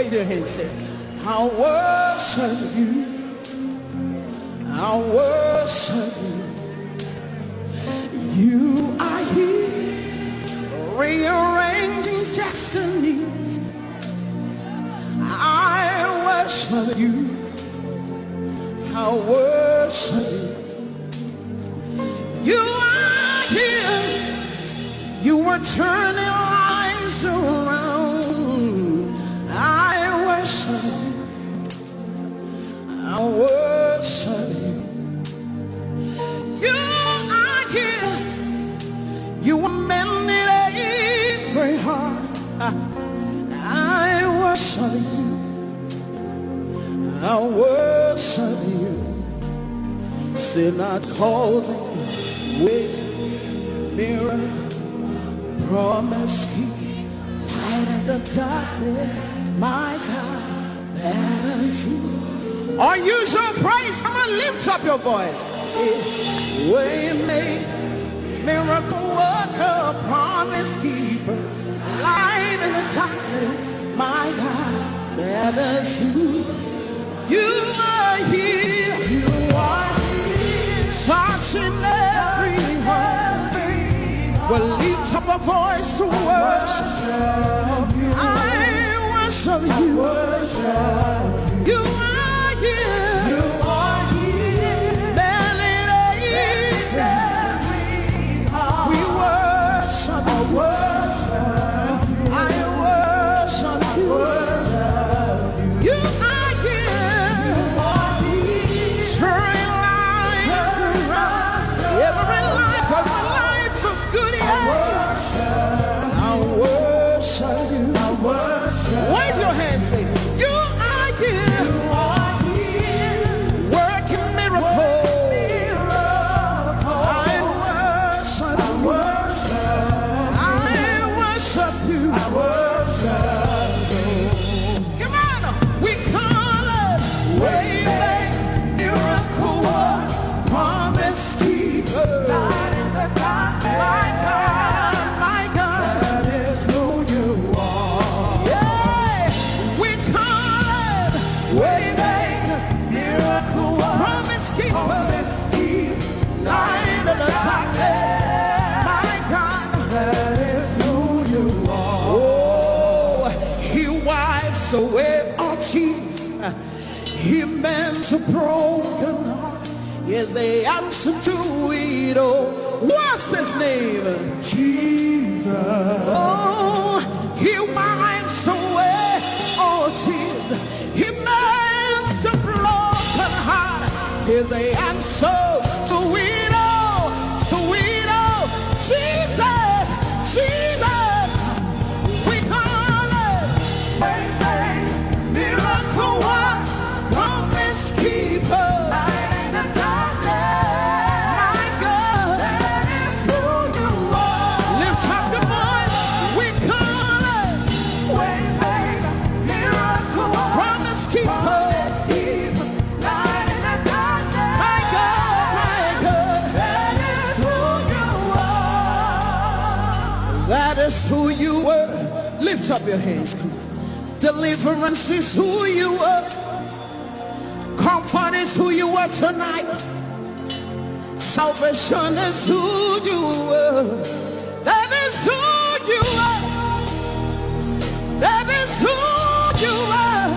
Wave your hands, say, "I worship you. I worship you. You are here, rearranging destinies. I worship you. I worship you. You are here. You are turning lives around. I worship you. I worship you. You are here. You are mending every heart. I worship you. I worship you. Say, not causing way, mirror, promise keep, light in the darkness. My God, that is you. Unusual praise. Come on, lift up your voice. Way make, miracle worker, promise keeper, light in the darkness. My God, that is you. You are here. You are here. Touching every heart. We'll lift up a voice to worship. I worship you. You are here. You are here. Melody. We worship. I worship. I worship you. You are here. Turning lives around. Every life, every life for good. Yeah. I worship you. I worship. Wave your hands, say, "You are here." You are here. Working miracles. Working miracles. I worship. I worship. I worship you. I worship you. Come on, we call it way make, miracle work, promise keep, light in the darkness. My God, my God, that is who you are. Yeah, we call it way make, miracle work, promise keep, promise keep, light in the darkness. My God, that is who you are. Oh, he wipes away all tears. He mends a broken heart. He is the answer to it all. What's his name? Jesus. Oh, he wipes away all tears. He mends a broken heart. He is the answer to it all. To it all. Jesus, Jesus. We call it way make, miracle work, promise keeper. Light in the darkness. My God. That is who you are. Lift up your voice. We call it way make, miracle work, promise keeper. Promise keeper. Light in the darkness. My God, my God. That is who you are. That is who you were. Lift up your hands. Deliverance is who you are. Comfort is who you are tonight. Salvation is who you are. That is who you are. That is who you are.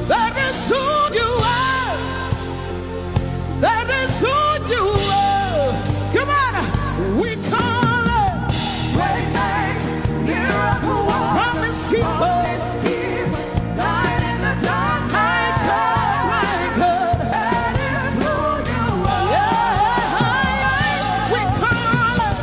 That is who you are. That is who you are. Come on. We call it way make, miracle work, promise keeper. Promise keeper. Light in the dark. My God, my God. That is who you are. Yeah. We call it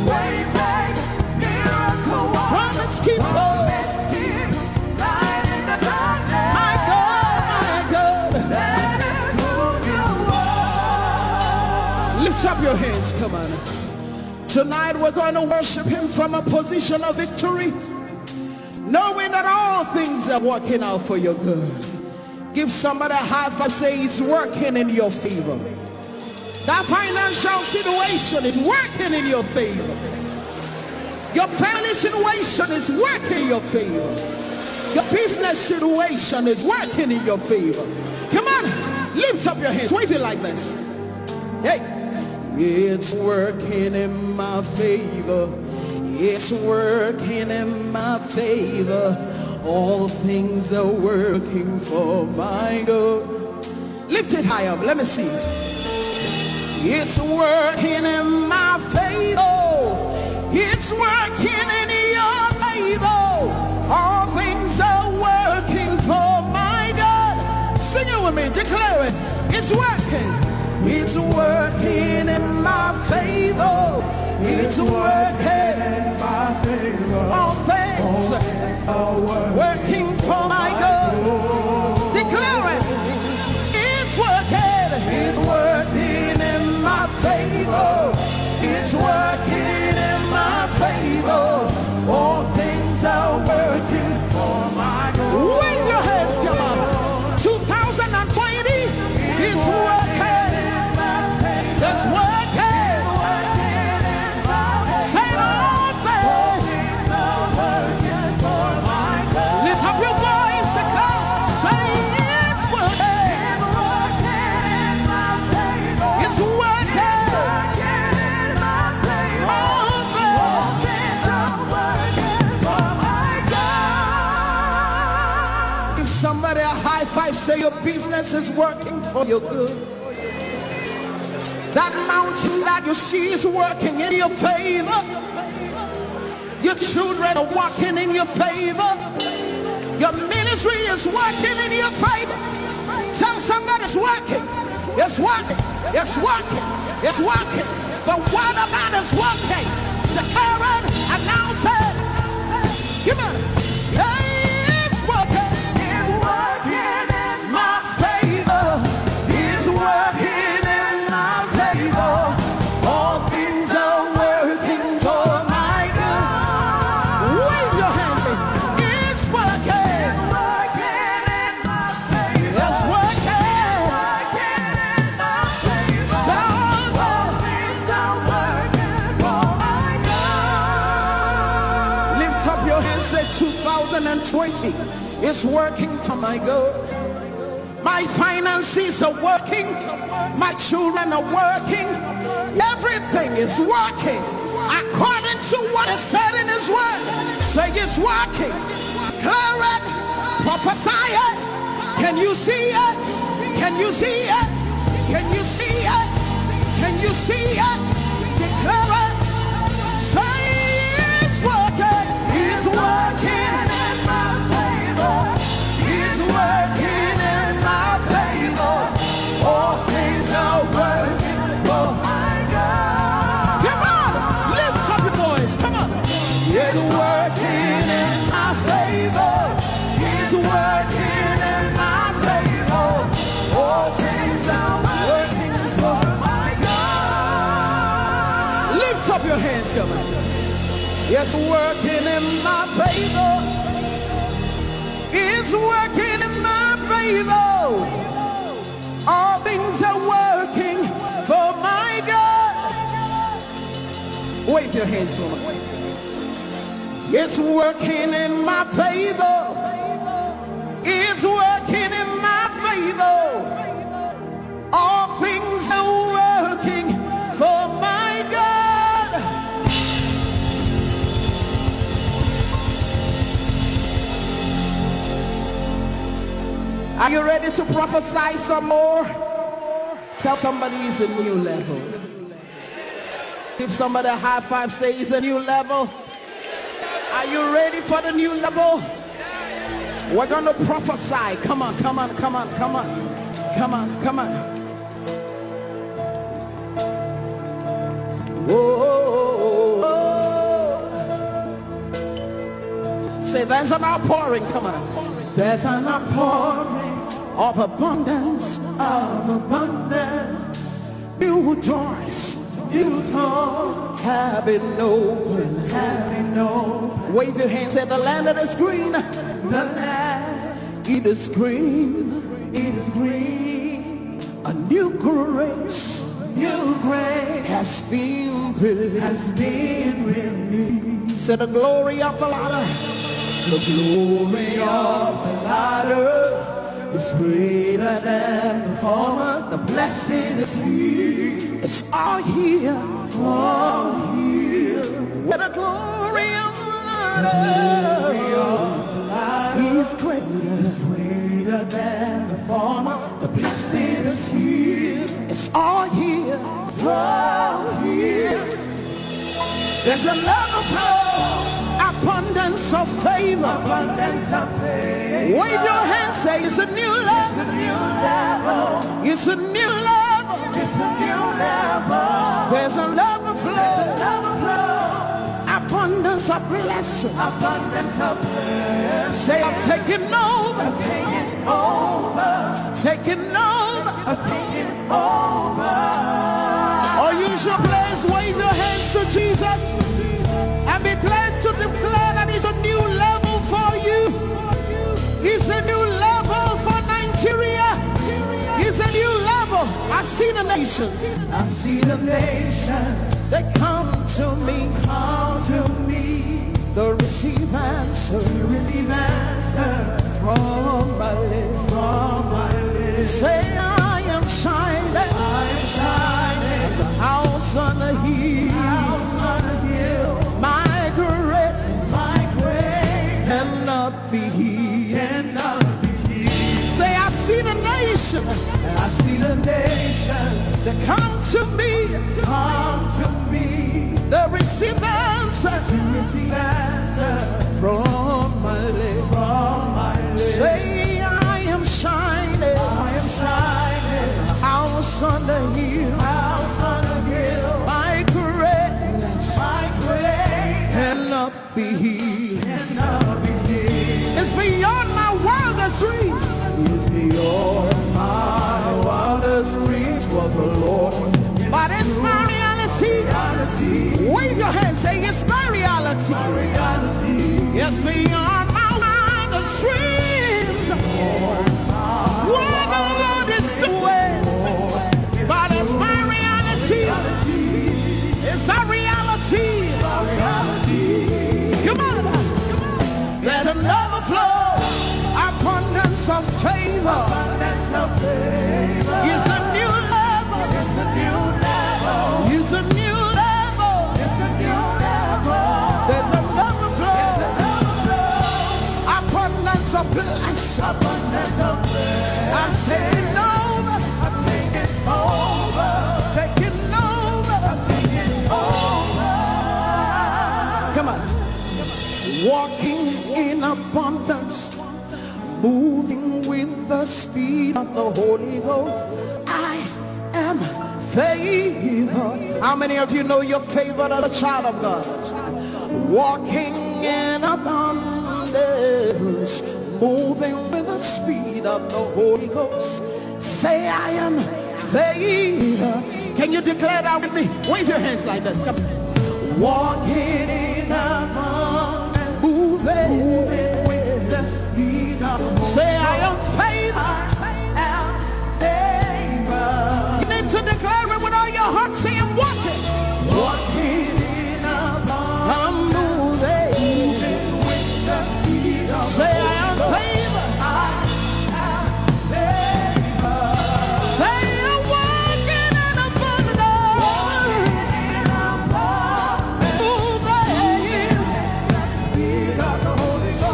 way make, miracle work, promise keeper. Promise keeper. Light in the darkness. My God, my God. That is who you are. Lift up your hands, come on. Tonight we're going to worship him from a position of victory, knowing that all things are working out for your good. Give somebody a high five, say, "It's working in your favor." That financial situation is working in your favor. Your family situation is working in your favor. Your business situation is working in your favor. Come on, lift up your hands, wave it like this. Hey, it's working in my favor. It's working in my favor. All things are working for my good. Lift it high up. Let me see. It's working in my favor. It's working in your favor. All things are working for my good. Sing it with me. Declare it. It's working. It's working in my favor. It's working in my favor. All things working for my good. Declare it. It's working. It's working in my favor. It's working in my favor. All things are working for my good. Wave your hands, come on. Two thousand twenty is working. It's working. Say all things. Lift up your voice and come. Say it's working. It's working. All things. Give somebody a high five, say your business is working for your good. That mountain that you see is working in your favor. Your children are working in your favor. Your ministry is working in your favor. Tell somebody it's working. It's working. It's working. It's working. The word of God is working. Declare it, announce it. Come on. Hey, it's working. It's working in my favor. It's working in my favor. All things are working for my good. Wave your hands. It's working. It's working in my favor. It's working. It's working in my favor. All things are working for my good. Lift up your hands, say two thousand twenty. It's working for my good. My finances are working. My children are working. Everything is working according to what is said in His word. Say it's working. Declare it. Prophesy it. Can you see it? Can you see it? Can you see it? Can you see it? Declare it. Say it's working. It's working in my favor. It's working in my favor. All things are working for my good. Come on, lift up your voice. Come on. It's working in my favor. It's working in my favor. All things are working for my good. Lift up your hands, come on. It's working in my favor. It's working in my favor. All things are working for my good. Wave your hands, woman. It's working in my favor. It's working in my favor. All things are working for my good. Are you ready to prophesy some more? Tell somebody it's a new level. Give somebody a high five, say it's a new level. Are you ready for the new level? We're gonna prophesy. Come on, come on, come on, come on. Come on, come on. Oh, say there's an outpouring. Come on. There's an outpouring of abundance, of abundance. New doors, new doors have been opened, have been opened. Wave your hands at the land that is green. The land, it is green, it is green. A new grace, new grace has been released. Has been released. Say the glory of the Lord. The glory of the latter is greater than the former. The blessing is here. It's all here. All here. Where the glory of the latter is greater. Is greater than the former. The blessing is here. It's all here. It's all here. There's a level of abundance of favor. Abundance of favor. Wave your hand, say, "It's a new level." It's a new level. It's a new level. It's a new level. There's a level of flow. There's a level of flow. Abundance of blessing. Abundance of blessing. Say, "I'm taking over." I'm taking over. Taking over. I'm taking over. Or use your place, wave your hands to Jesus, and be glad to declare that it's a new level for you. It's a new level for Nigeria. It's a new level. I see the nations. I see the nations. They come to me. Come to me. They receive answer. They receive answer. From my lips. From my lips. Say, "I am shining." I am shining. As a house on a hill. House on a hill. My greatness. My greatness. Cannot be hid. Cannot be hid. Say, "I see the nation." I see the nation. They come to me. Come to me. They receive answer. They receive answer. From my lips. From my lips. Say, "I am shining." I am shining. House on the hill. House on the hill. My greatness. My greatness. Cannot be hid. Cannot be hid. It's beyond my wildest dreams. It's beyond my wildest dreams what the Lord is. But it's my reality. Reality. Wave your hand, say, "It's my reality." My reality. It's beyond my wildest dreams what the Lord is doing. But it's my reality. It's a reality. Come on. There's an overflow. Abundance of favor. Abundance of favor. It's a new level. It's a new level. It's a new level. It's a new level. There's an overflow. There's an overflow. Abundance of blessing. Abundance of blessing. I'm taking over. I'm taking over. Taking over. I'm taking over. Come on. Walking in abundance, moving with the speed of the Holy Ghost. I am favored. How many of you know you're favored as a child of God? Walking in abundance, moving with the speed of the Holy Ghost. Say, "I am favored." Can you declare that with me? Wave your hands like this. Come on. Walking in abundance. Moving. Moving with the speed of the Holy Ghost. Say, "I am favored." I am favored. You need to declare it with all your heart. Say, "I'm walking." Walking in abundance. I'm moving. Moving with the speed of the Holy Ghost. Say, "I am favored." I am favored. Say, "I'm walking in abundance." Walking in abundance. Moving. Moving with the speed of the Holy Ghost.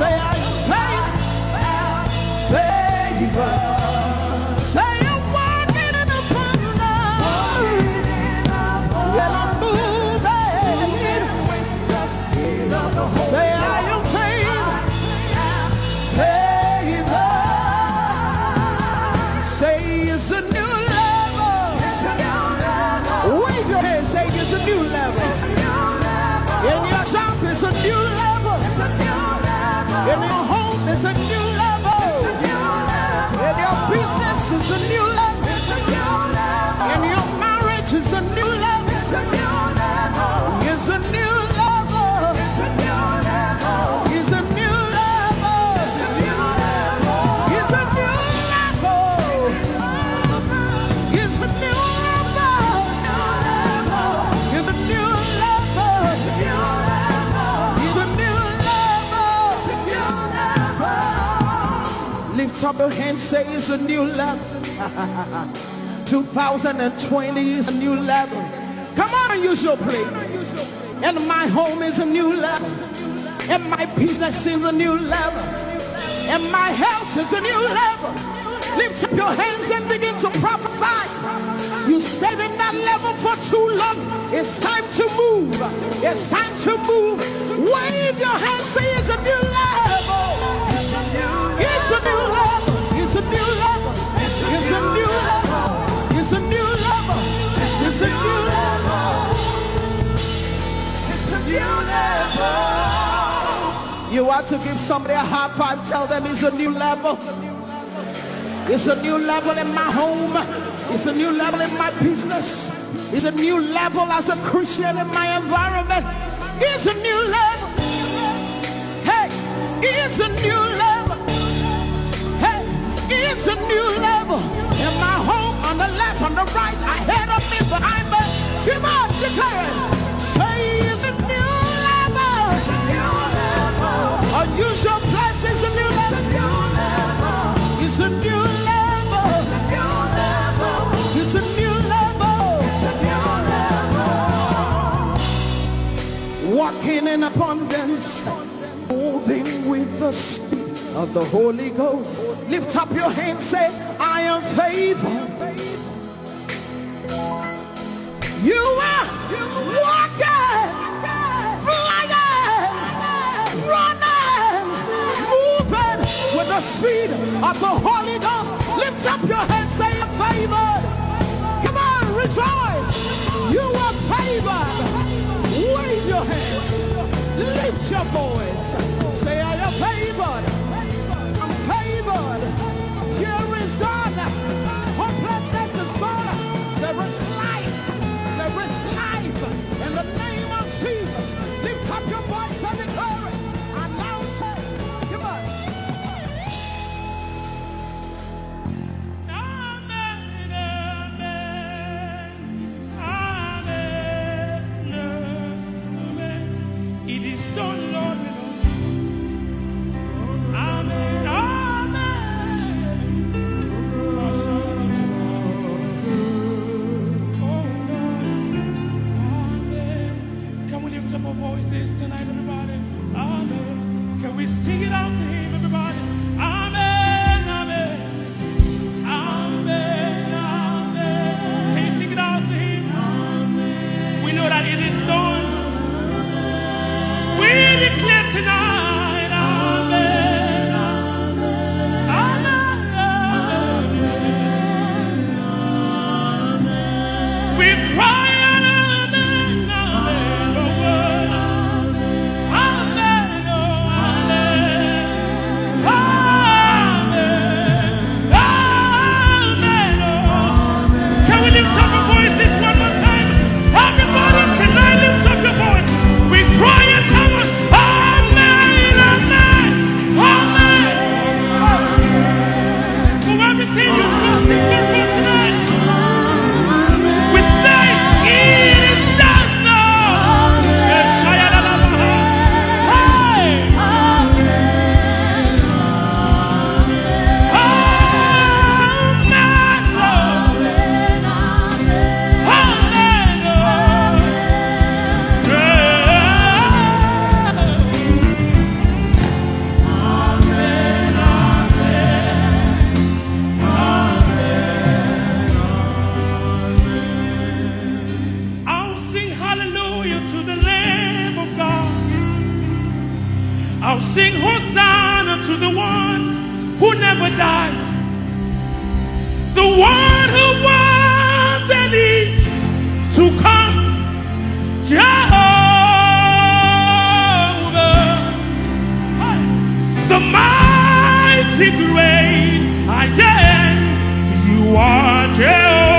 Lift up your hand, say it's a new level. two thousand twenty is a new level. Come on, use your plate. And my home is a new level. And my business is a new level. And my health is a new level. Lift up your hands and begin to prophesy. You stayed in that level for too long. It's time to move. It's time to move. Wave your hands, say it's a new level. It's a new level. It's a new level. It's a new level. It's a new level. It's a new level. It's a new level. You want to give somebody a high five, tell them it's a new level. It's a new level in my home. It's a new level in my business. It's a new level as a Christian in my environment. It's a new level. Hey, it's a new level. Hey, it's a new level. In my home, on the left, on the right, ahead of me, behind me. Come on, declare it. Say it's a new level. Unusual blessings, a new level. It's a new level. It's a new level. Walking in abundance, moving with the speed of the Holy Ghost. Lift up your hands, say, I am favored. You are walking, flying, running, moving with the speed of the Holy Ghost. Lift up your hands, say, favored. Come on, rejoice. You are favored. Wave your hands. Lift your voice. Say, I am favored. I'm favored. Fear is gone. Hopelessness is gone. There is life. There is life. In the name of Jesus, lift up your voice and declare it. Announce it. Come on. Amen, amen, amen, amen. It is done, Lord. Amen, amen. Oh, Lord. Amen. Can we lift up our voices tonight, everybody? Amen. Can we sing it out to him, everybody? Amen, amen. Amen, amen. Can you sing it out to him? Amen. We know that it is done. We declare tonight, amen. Amen. We cry out, amen, amen, oh, amen, oh, amen. Amen. Amen. Oh. Can we lift up our voices one more time? Everybody tonight, lift up your voice. We cry and come on. Amen. Amen. Amen. For everything you trust in God for tonight, we say it is done now. Yes, I am. Hey. Amen, Lord. Amen, Lord. Yeah. I'll sing hallelujah to the Lamb of God. I'll sing Hosanna to the one who never dies, the one who was and is to come, Jehovah, the mighty great I am. You are Jehovah.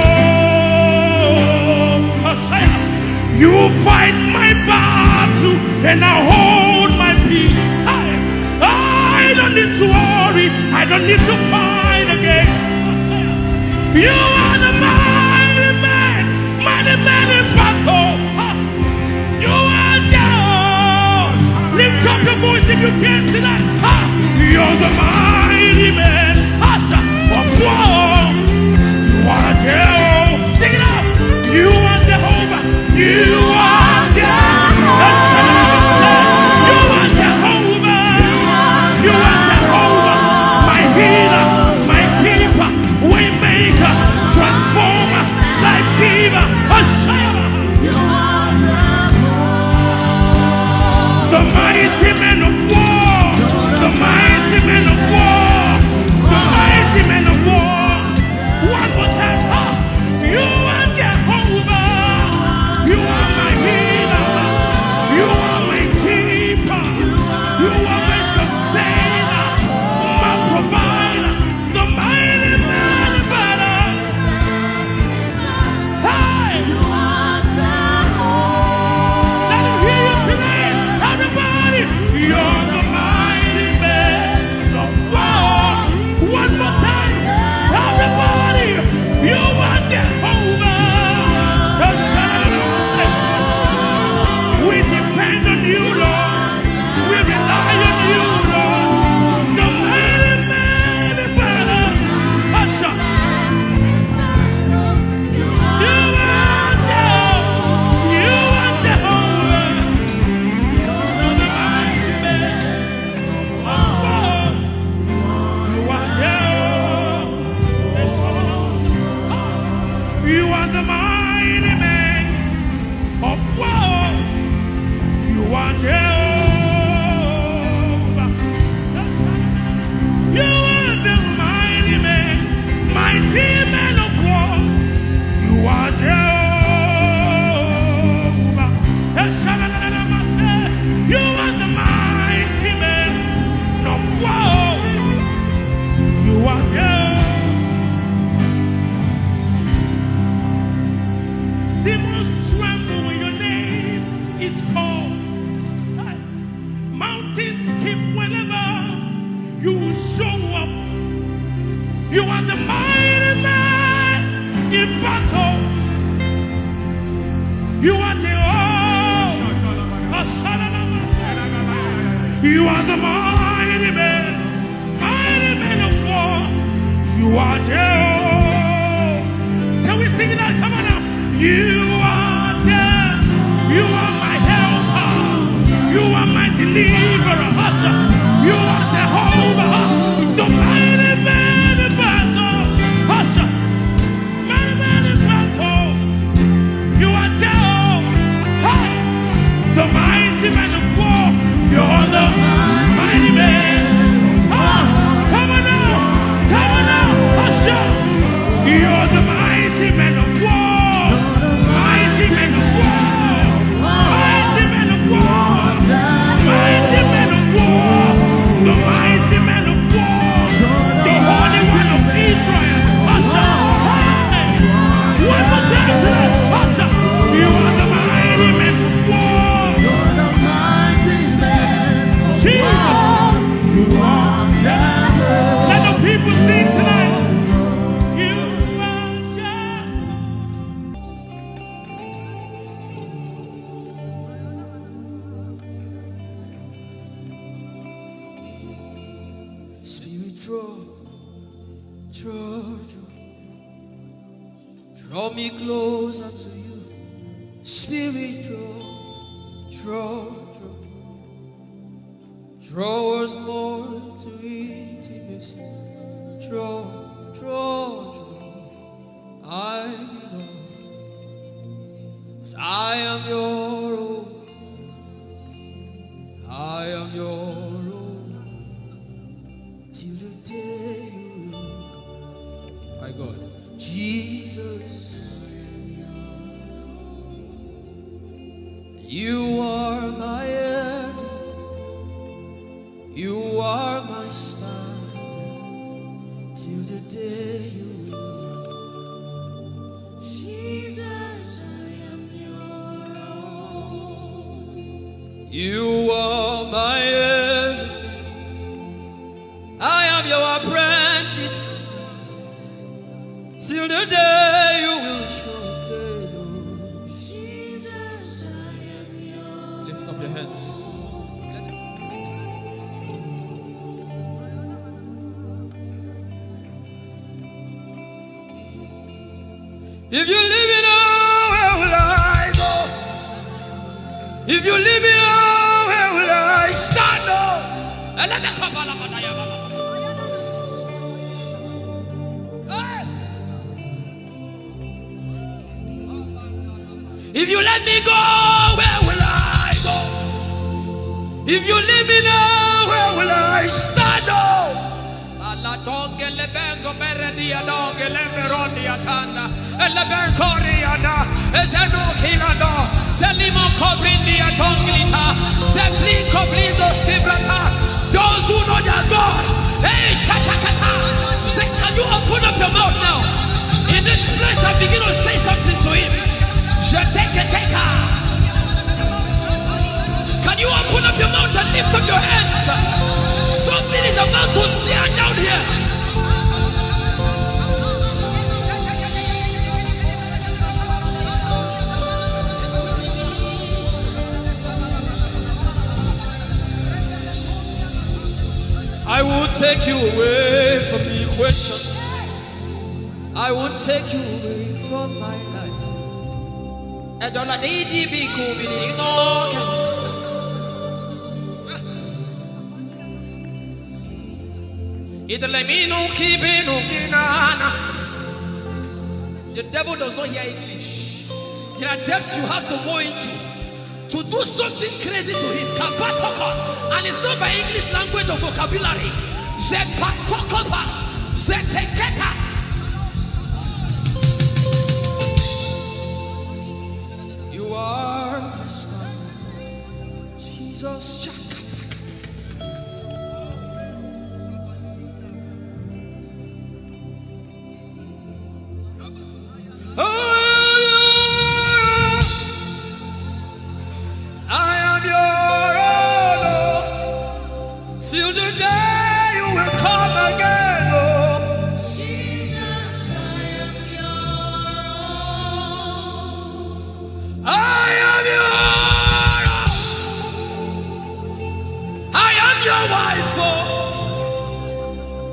You fight my battle and I hold my peace. I, I don't need to worry. I don't need to fight again. You are the mighty man, mighty man in battle. You are God. Lift up your voice if you can tonight. Ah, you're the mighty man. Healer, my keeper, way maker, transformer, life giver, a sharer. The mighty man of war, the mighty man of war, the mighty man of war. One more time, ha! You are Jehovah. You are my healer. You are my keeper. You are my sustainer, my provider, the mighty man of battle. Hey! Let him hear you tonight, everybody. You're the mighty man of war. One more time, everybody. You are Jehovah. We depend on you, Lord. We rely on you, Lord. The mighty man in battle. Usher. You are Jehovah. You are Jehovah. You're the mighty man. Oh, you are Jehovah. You are the mighty man of war. You are Jehovah. You are the mighty man, mighty man of war. You are Jehovah. You are the mighty man of war. You are Jehovah. Demons tremble when your name is called. Mountains skip whenever you show up. You are the mighty man in battle. You are Jehovah. You are the mighty man. Mighty man of war, you are Jehovah. Can we sing that? Come on now. You are Jehovah. You are my helper. You are my deliverer. You are Jehovah. The mighty man in battle. Mighty man in battle. You are Jehovah. Hey! The mighty man of war. You're the mighty man. Ah, come on now. Come on now. Usher. You're the mighty man of war. Mighty man of war. Mighty man of war. Mighty man of war. The mighty man of war. The Holy One of Israel. Usher. Hey! One more time tonight. Usher. You are the mighty man of war. Jesus. Let the people sing tonight. You are Jehovah. Spirit, draw, draw, draw. Draw me closer to you. Spirit, draw, draw, draw. Draw us more to intimacy. Draw, draw, draw. I belong. 'Cause I am your own. I am your own. Till the day you look. My God. Jesus. You are my everything. You are my standard. Till the day you look. Jesus, I am your own. You are my everything. I am your apprentice. Till the day you will show. Jesus, I am your. Lift up your hands. If you leave me now, where will I go? If you leave me now, where will I stand? Oh, and let me come. If you let me go, where will I go? If you leave me now, where will I stand? Oh, Alatonge lebengo beredia donge lemberondi atanda. Elebenkoriana. Ezeno kilado. Selimo kobrindi atonglita. Zeplinko blindo skibrata. Those who know their God. Hey, shatakata. Say, can you open up your mouth now? In this place, I begin to say something to him. Shateketeka. Can you open up your mouth and lift up your hands? Something is about to tear down here. I won't take you away from the equation. I won't take you away from my life. Edola di di bi ku bi ni no ke. Italemino kibino kinana. The devil does not hear English. There are depths you have to go into to do something crazy to him. Kapatoka. And it's not by English language or vocabulary. Zepatokopa. Zeteketa. You are my star. Jesus. I am your own, oh, till the day you will come again, oh. Jesus, I am your own. I am your own. I am your wife, oh,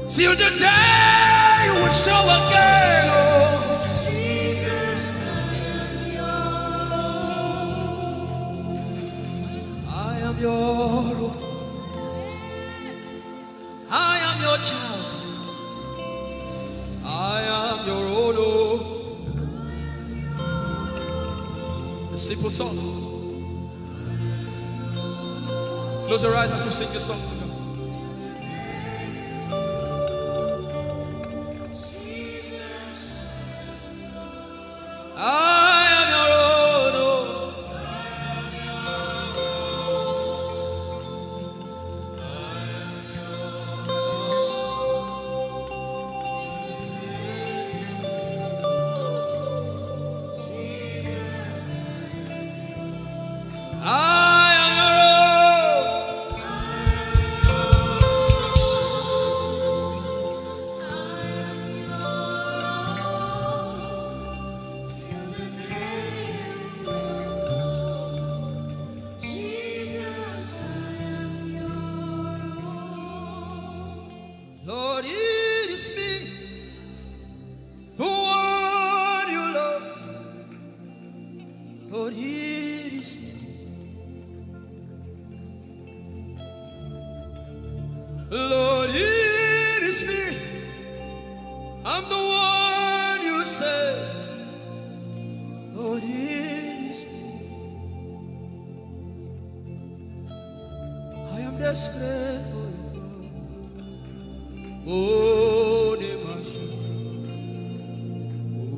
till the day you will show again, oh. Jesus, I am your own. I am your own. I am your child. I am your own, oh. A simple song. Close your eyes as you sing this song to God. I am your own, oh. I am your own. Till the day you will come. Jesus, I am your own. Lord, it is me, the one you love. Lord, it is me. Lord, it is me. I'm the one you say. Lord, it is me. I am desperate for you, God. Oh, Nemasha.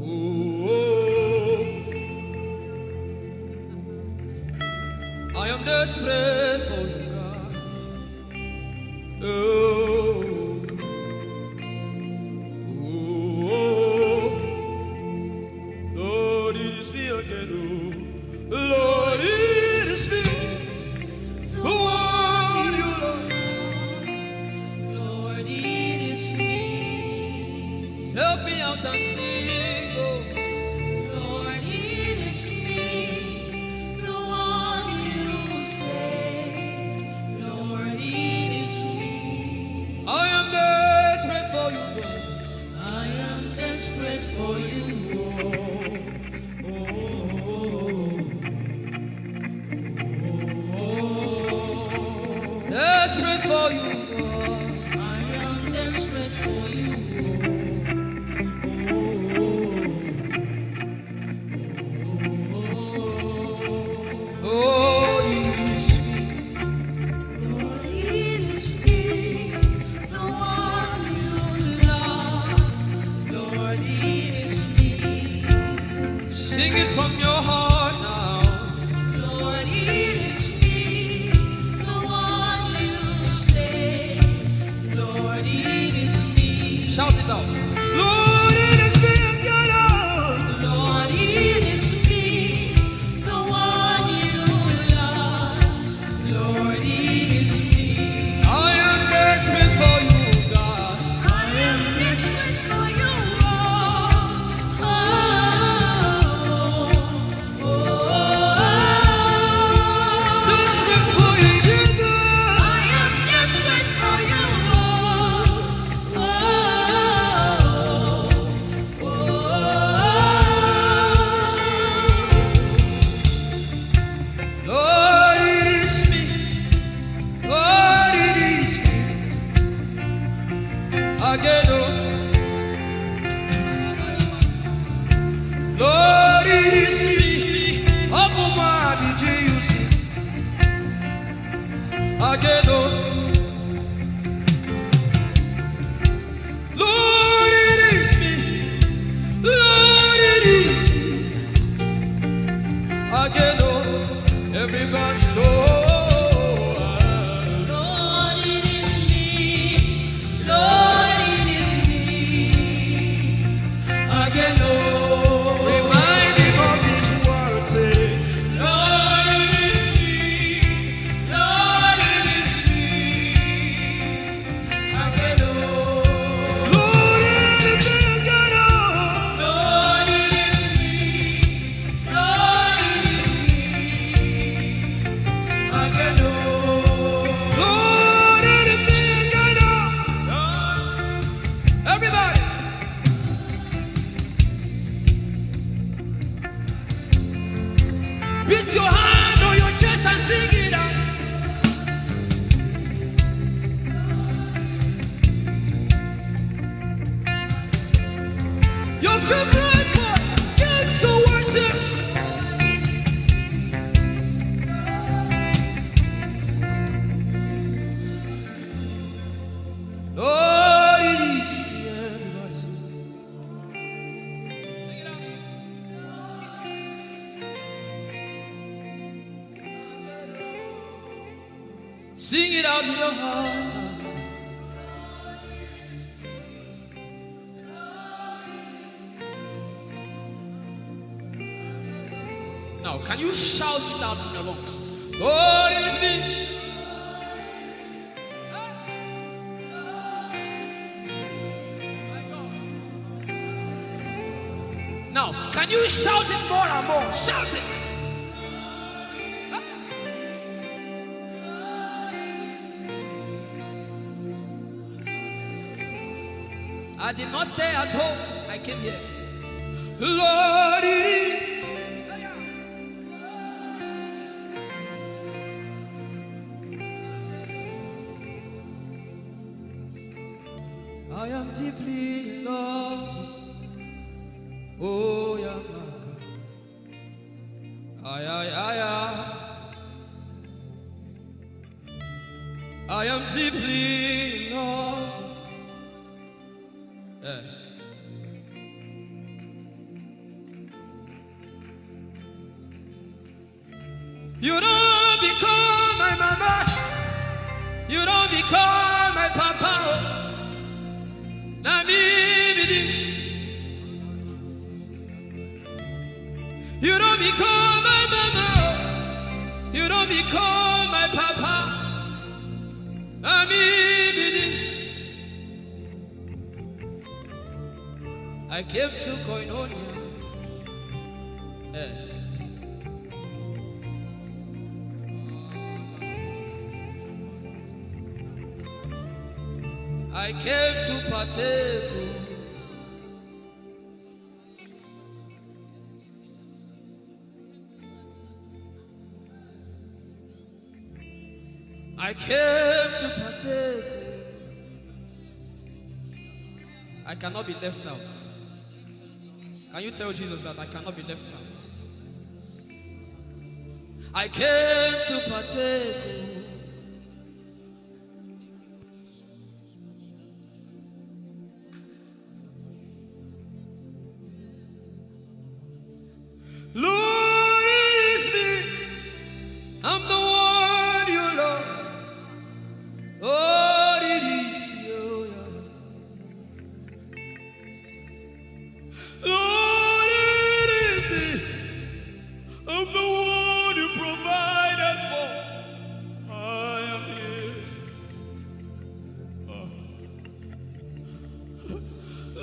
Oh, oh. I am desperate for you, God. Oh, oh, oh. Lord, it is me again, oh. Lord, it is me. The one you love. Lord, it is me. Help me out and sing, oh. Lord, it is me. The one you say. Lord, it is me. I am desperate for you, God. I am desperate for you, oh. Oh, oh, oh, oh. Desperate for you, God. I am desperate for you, oh. Oh, oh, oh, oh. Again, oh. Lord, it is me. Open my eyes, did you see? Again, oh. Lord, it is me. Lord, it is me. Again, oh. Everybody, Lord. Lord, it is me. Lord, it is me. Again, Lord. Remind him of his word, say, Lord, it is me. Lord, it is me. Again, Lord. Lord, it is me. Lord, it is me. Lord, it is me. Again, Lord. Lord, it is me. Again, Lord. Everybody. Beat your hand on your chest and sing it out. Your favorite part, get to worship. Lord, it is. Everybody sing. Sing it out. Sing it out with your heart. Now, can you shout it out in your lungs? Lord, it is me. Now, can you shout it more and more? Shout it. I did not stay at home. I came here. Lord, it is. I am deeply in love. Oh, yeah, my God. Ay, ay, ay, ay. I am deeply in love. Yeah. You don't become my mama. You don't become my papa. Oh. Na me be this. You don't become my mama. Oh. You don't become my papa. Na me be this. I came to Koinonia. Eh. I came to partake. Oh. I came to partake. I cannot be left out. Can you tell Jesus that I cannot be left out? I came to partake. Lord, it is me. I'm the one you love. Lord, it is you. Lord, it is me. I'm the one you provided for. I am here. Oh.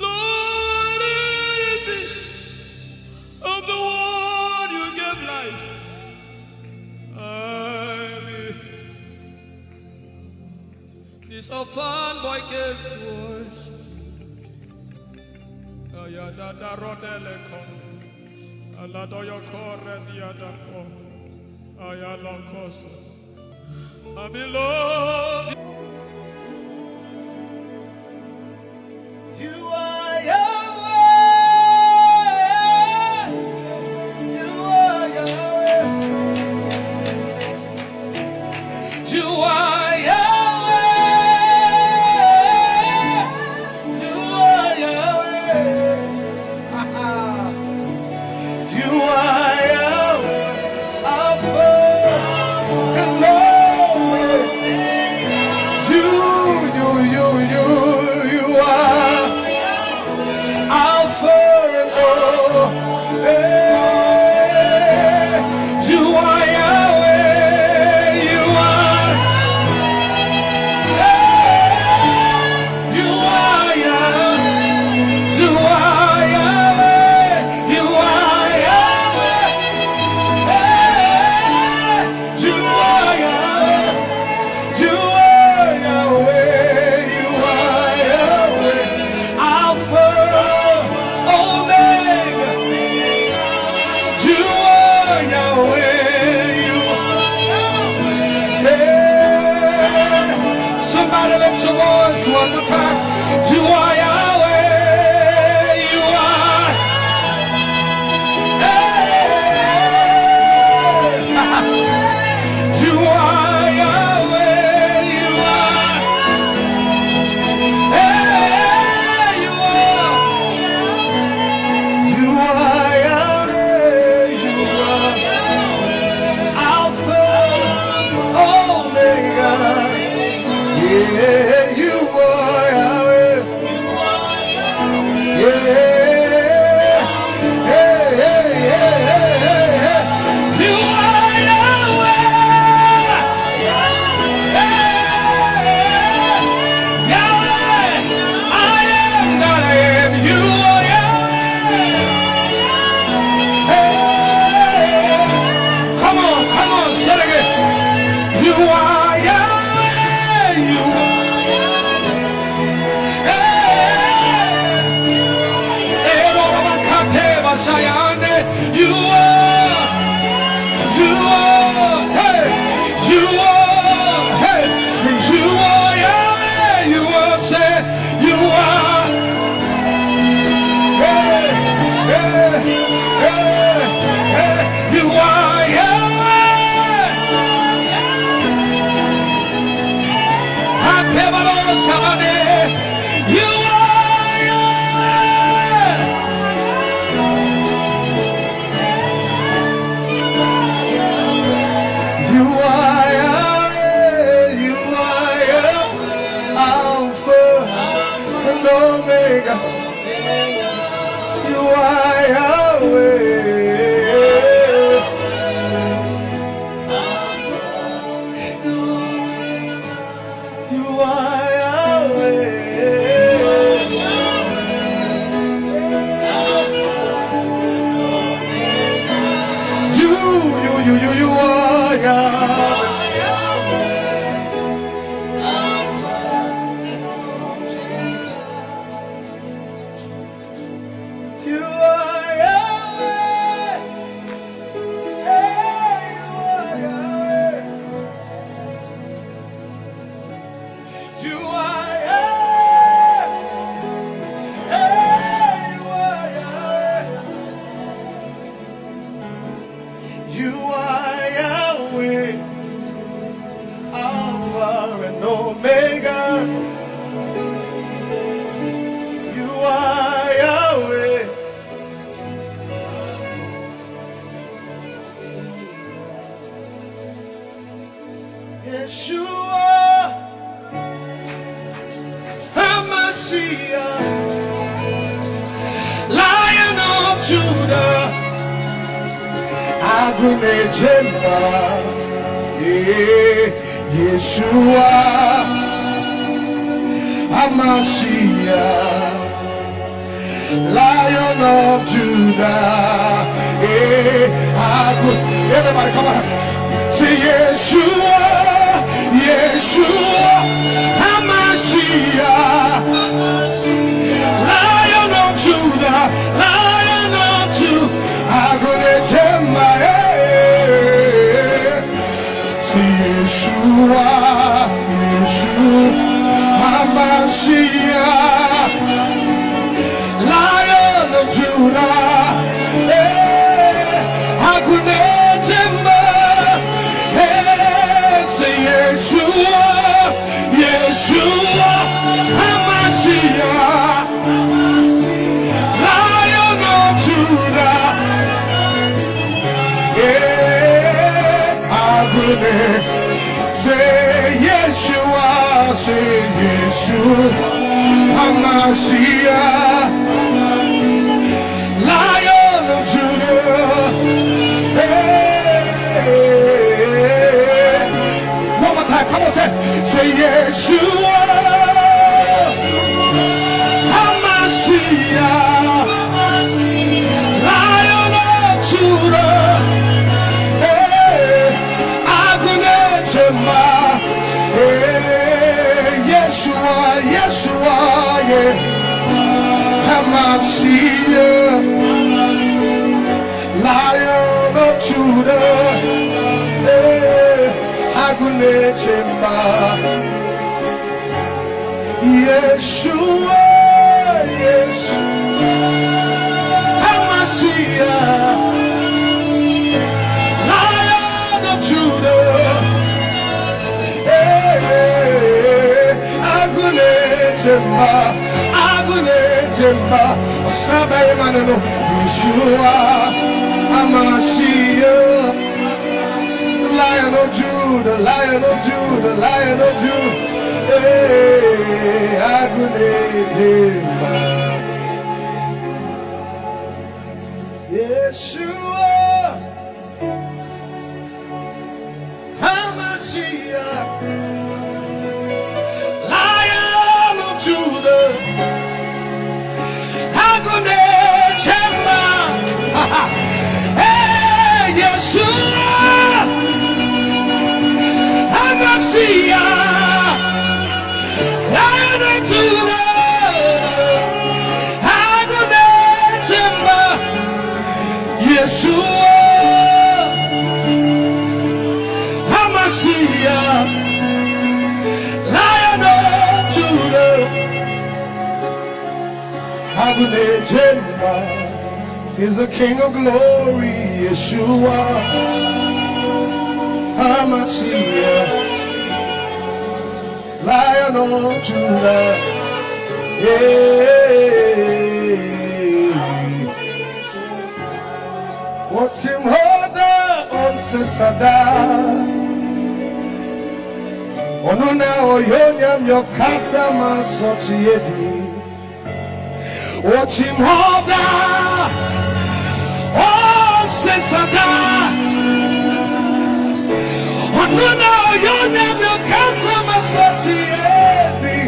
Lord, it is me. I'm the one you gave life. I am here. This orphan boy came to worship. Ayadada rodele ko. Aladoyo kore diada ko. Ayalokoso. I'm in love. You are Yahweh. You are Yahweh. You are Yahweh. Alpha and Omega. You are Yahweh. You are Yahweh. You, you, you, you, you are Yahweh. You are Yahweh. Hey, you are Yahweh. You are Yahweh. Hey, you are Yahweh. You are Yahweh. Alpha and Omega. You are Yahweh. Yeshua HaMashiach, Lion of Judah, Agunechemba, eh, Yeshua HaMashiach, Lion of Judah. Eh, Agu-, everybody, come on. Say, Yeshua, Yeshua HaMashiach, Lion of Judah, Lion of Judah, Agunechemba, eh. Say, Yeshua, Yeshua HaMashiach, Lion of Judah, eh, Agunechemba, eh, say, Yeshua, Yeshua HaMashiach, Lion of Judah. Eh, Agune. Say Yeshua, say Yeshua HaMashiach, Lion of Judah. Hey. One more time, come on, say, say Yeshua HaMashiach, Lion of Judah. Hey, Agunechemba. Hey, Yeshua, Yeshua, yeah. HaMashiach, Lion of Judah, eh, Agunechemba, Yeshua, Yeshua HaMashiach, Lion of Judah, eh, Agunechemba, Agunechemba, Sabaemanu, Yeshua HaMashiach, Lion of Judah, Lion of Judah, Lion of Judah. Hey, Agunechemba. Yeshua HaMashiach, Lion of Judah, Agunechemba. Hey, Yeshua HaMashiach, Lion of Judah, Agunechemba. Yeshua HaMashiach, Lion of Judah, Agunechemba is the King of Glory, Yeshua HaMashiach. Lion of Judah. Yeah. Otim hoda on sesada. Onuna oyonya myokasa masoti yedi. Otim hoda on sesada. Onuna oyonya myokasa masoti yedi.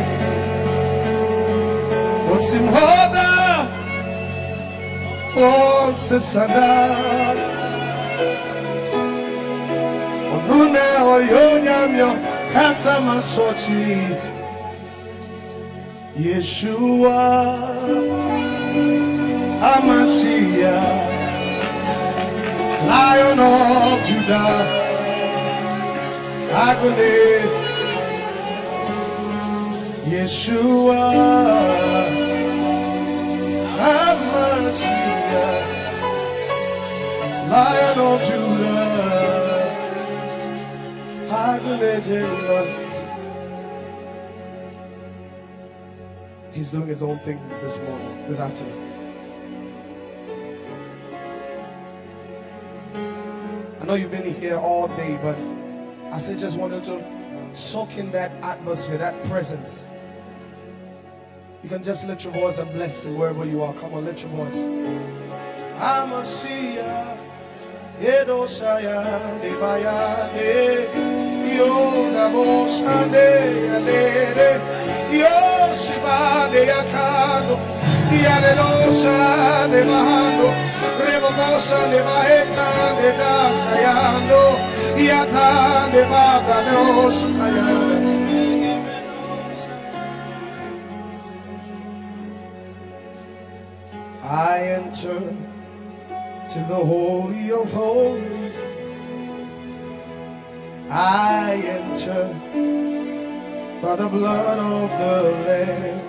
Otim hoda on sesada. Onuna oyonya myokasa masoti. Yeshua Amashiach, Lion of Judah, Agone. Yeshua Amashiach, Lion of Judah, Agone Jehovah. He's doing his own thing this morning, this afternoon. I know you've been here all day, but I still just wanted to soak in that atmosphere, that presence. You can just lift your voice and bless him wherever you are. Come on, lift your voice. Amashiach. Edo Shaya de Bayade, Yo Nabo Shande Yadede, Yo Shibade Yakando, Yadedo Shande Bahando, Rebobo Shande Baeta de Dasayando, Yata de Bada de Osayada. I enter to the Holy of Holies. I enter by the blood of the Lamb.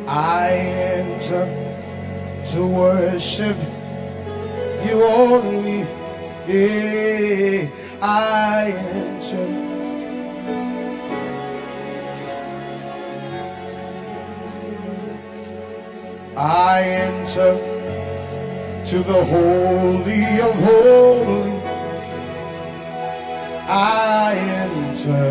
I enter to worship you only. Yeah, I enter. I enter to the Holy of Holies. I enter.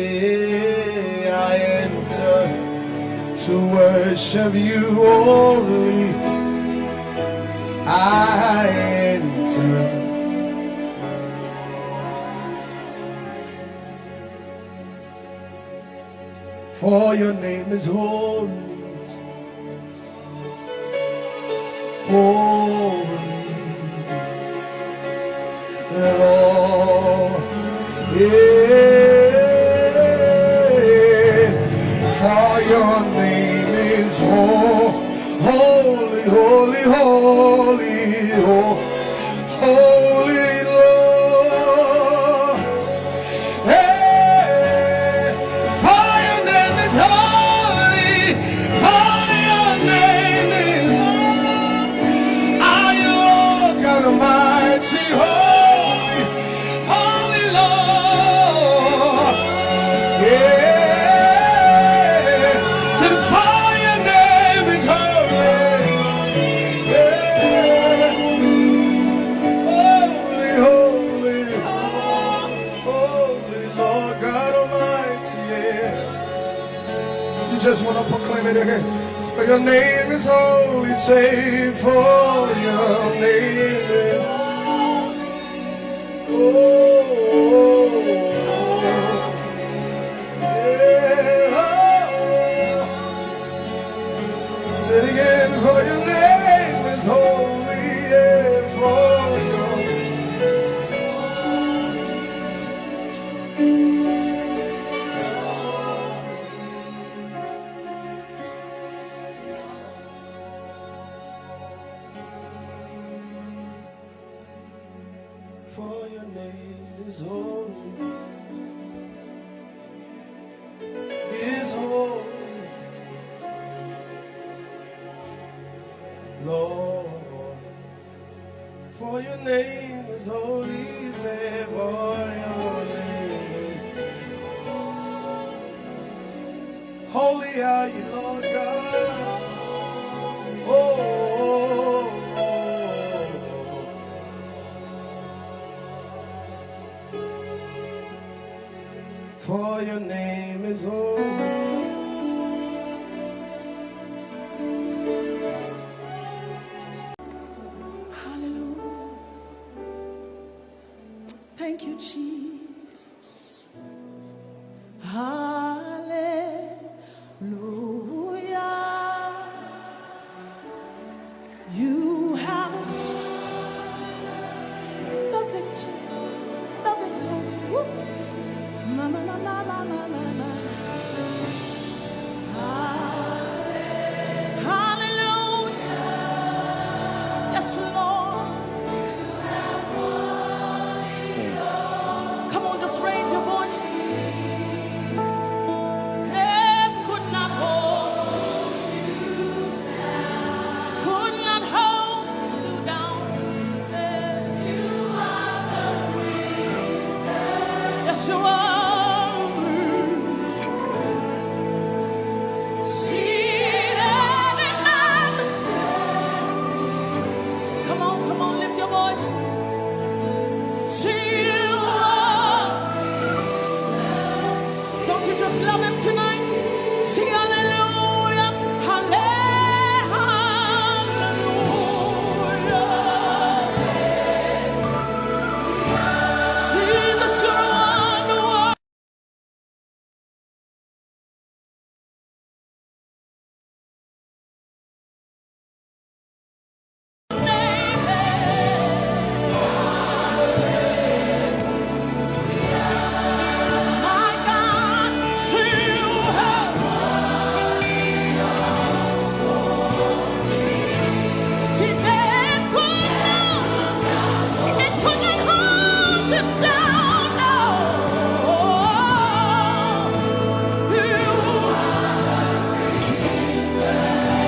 Yeah, I enter to worship you only. I enter. For your name is holy, holy, Lord. Yeah. For your name is ho-, holy, holy, holy, ho-, holy Lord. Hey, for your name is holy, for your name is holy. Are you Lord God Almighty, holy, holy Lord? Yeah. Sing, for your name is holy. Yeah. Holy, holy, holy Lord God Almighty, yeah. You just want to proclaim it again. For your name is holy, say, for your name is holy. Oh, yeah. Say it again, for your name is holy, yeah, for your For your name is holy, is holy, Lord. For your name is holy, say, for your name is holy are you, Lord God. Oh, oh, oh, oh. For your name is holy. Hallelujah. Thank you, Jesus. Hallelujah. You have the victory. The victory. Woo. Ma, ma, ma. Hallelujah. Yes, Lord. Come on, just raise your voices. Death could not hold, could not hold you down. Yes, you are. Seated in majesty. Come on, come on, lift your voices. Till you are. Don't you just love him tonight? Sing hallelujah, hallelujah. Jesus, you're a wonder.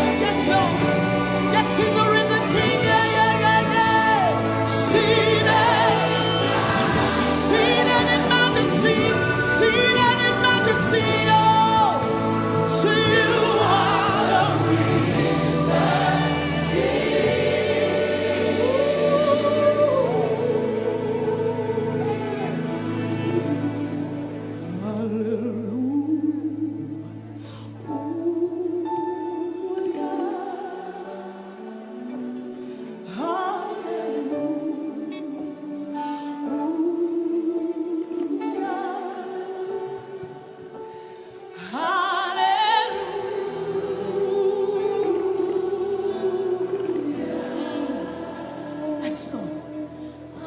Yes, Lord. Yes, he's the risen King. Yeah, yeah, yeah, yeah. Seated, seated in majesty, seated in majesty. Oh, so you are the risen King. Hallelujah. Hallelujah. Hallelujah. Yes, Lord.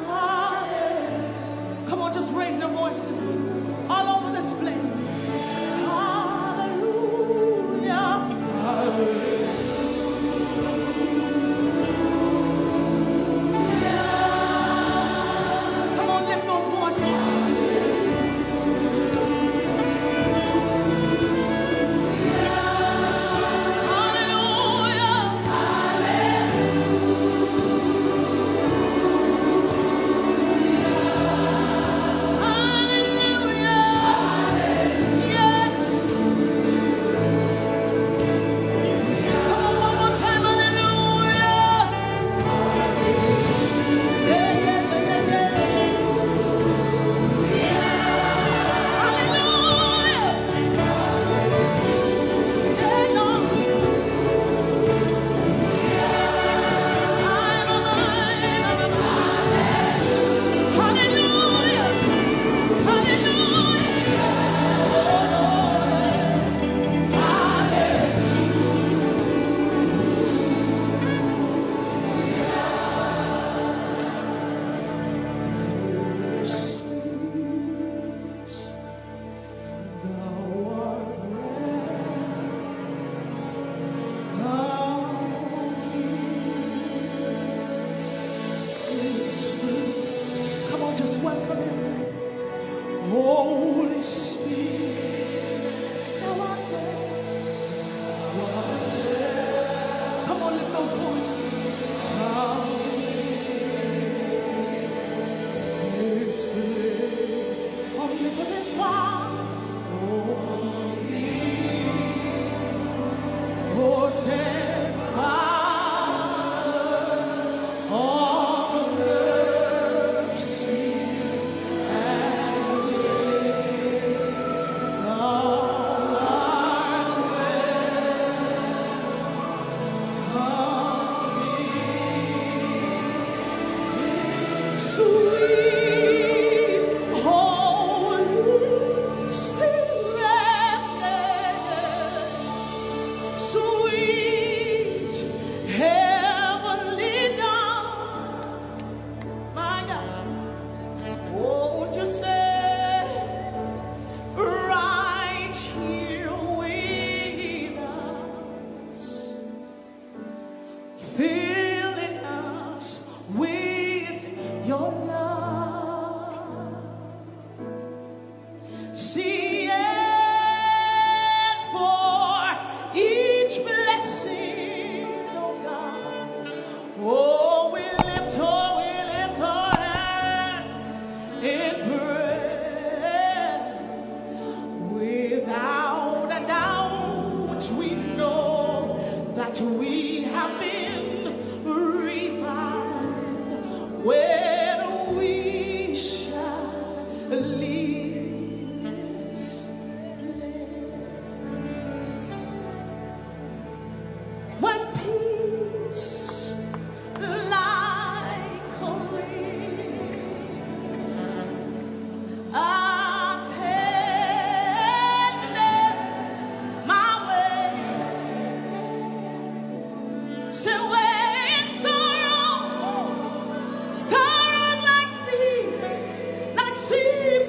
Hallelujah. Come on, just raise your voices all over this place. Hallelujah. Hallelujah. Come on, lift those voices. Hallelujah. Hallelujah. Father of mercy and grace, thou art welcome in. Sweet Holy Spirit, sweet heavenly dove, my God, won't you stay right here with us, filling us with your love? See it for each blessing, oh God. Oh, we lift, oh, we lift our hands in prayer. Without a doubt, we know that we have been revived when we shall leave this place. When peace like a wind attended my way, so when sorrow, sorrow like sea, like sea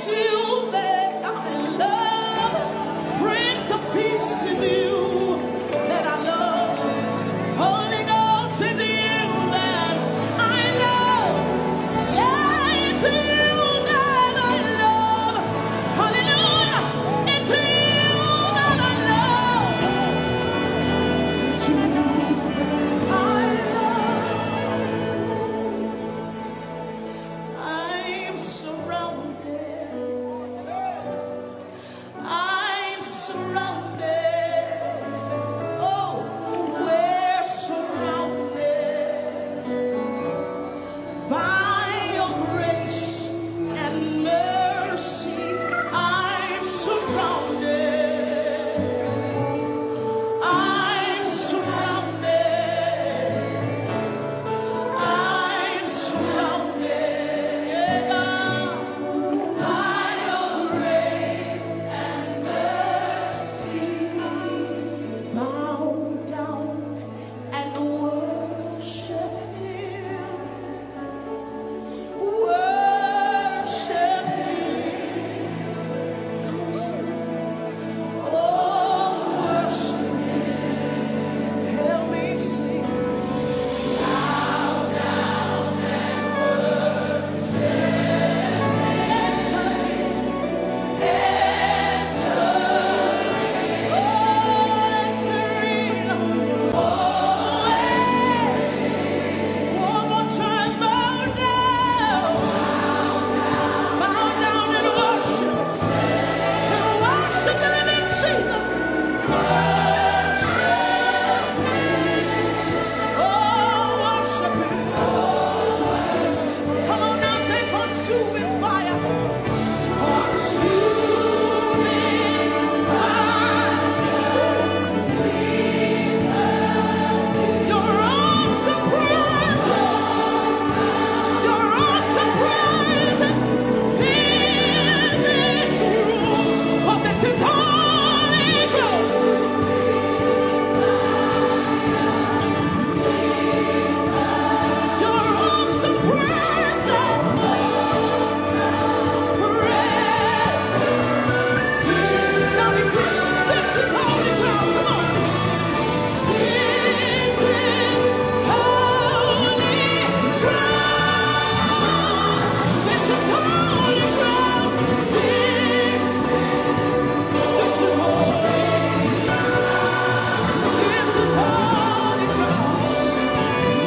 you that I love. Prince of Peace is you that I love. Holy Ghost is you that I love. Yeah, it's you that I love. Hallelujah. It's you that I love. It's you I love. I'm surrounded. I'm surrounded. Oh, we're surrounded by your grace and mercy. I'm surrounded. I'm surrounded. I'm surrounded by your grace and mercy. Bow down and worship Him. Worship Him. Come on, sing. Oh, worship Him. Help me sing. Bow down and worship. Enter in. Enter in. Oh, enter. One more time, bow down. Bow down and worship. So worship the living Jesus. Worship Him. Oh, worship Him. Come on now, say, "Consuming fire." Consuming fire. Your awesome presence. Your awesome presence. Fill this room. For this is holy ground. Your awesome presence. Praise. Now declare, this is holy ground. Come on. This is holy ground. This is holy ground. This, this is holy. This is holy ground.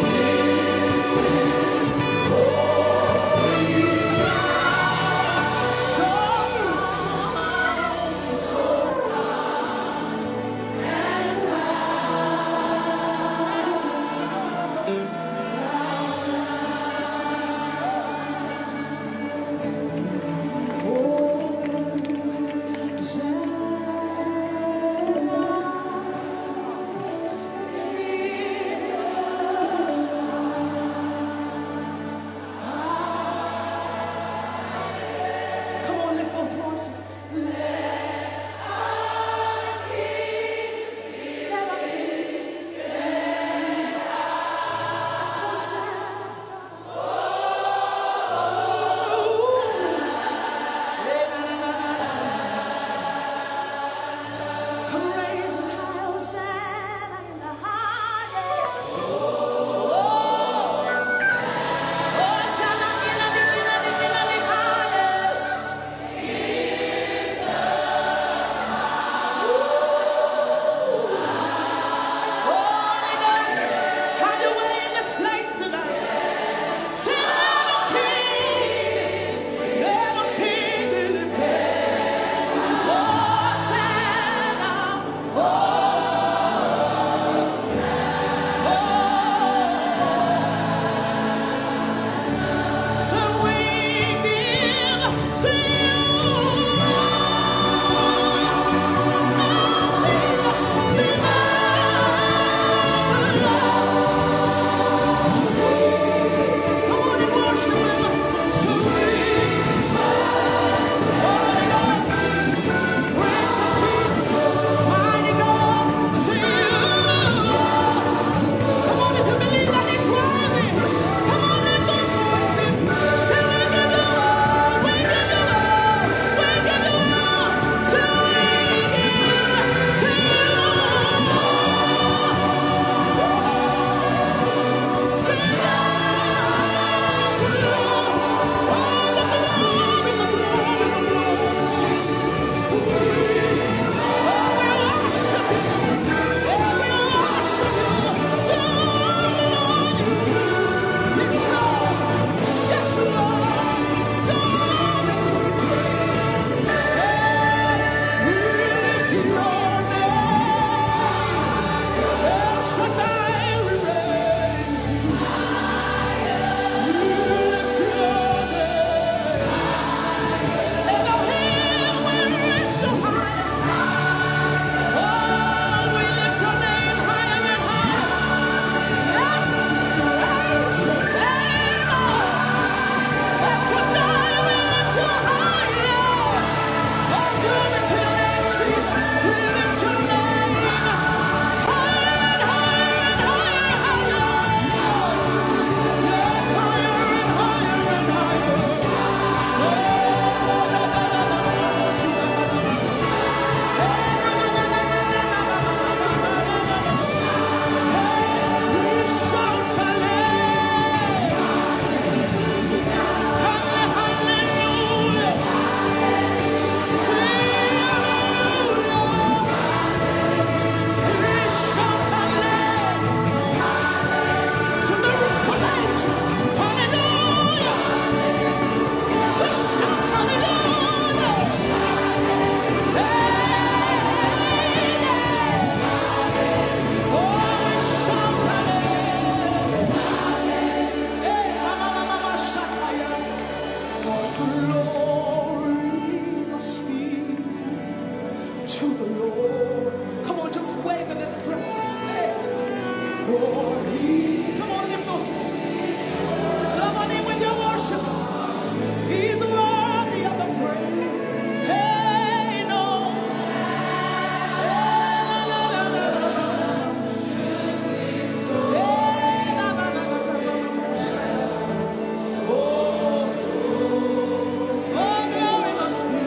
This is holy ground. So come, so come. Come on, lift those voices. Let our King be. Let our King be. Hosanna. Come raise a Hosanna in the highest. Hosanna in the, in the, in the, in the highest. Holy Ghost, have your way in this place tonight. Sing, "Let our King, let our King be lifted." Hosanna, Hosanna. So we give to you, oh Jesus, sing our love. Come on and worship Him. So we, Holy Ghost, Prince of Peace, mighty God, to you. Come on, if you believe that He's worthy. Come on, lift those voices. Say, "We give you all, we give you all." Glory must be to the Lord. Come on, just wave in his presence. Say, for he. Come on, lift those voices. Love on him with your worship. He's worthy of the praise. Hey, no. Hey, na, na, na, na, na, na. Hey, na, na, na, na, na, na, na. Oh, oh, glory must be.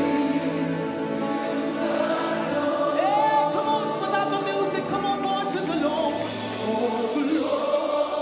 Hey, come on, without the music, come on, voices alone. Oh, glory.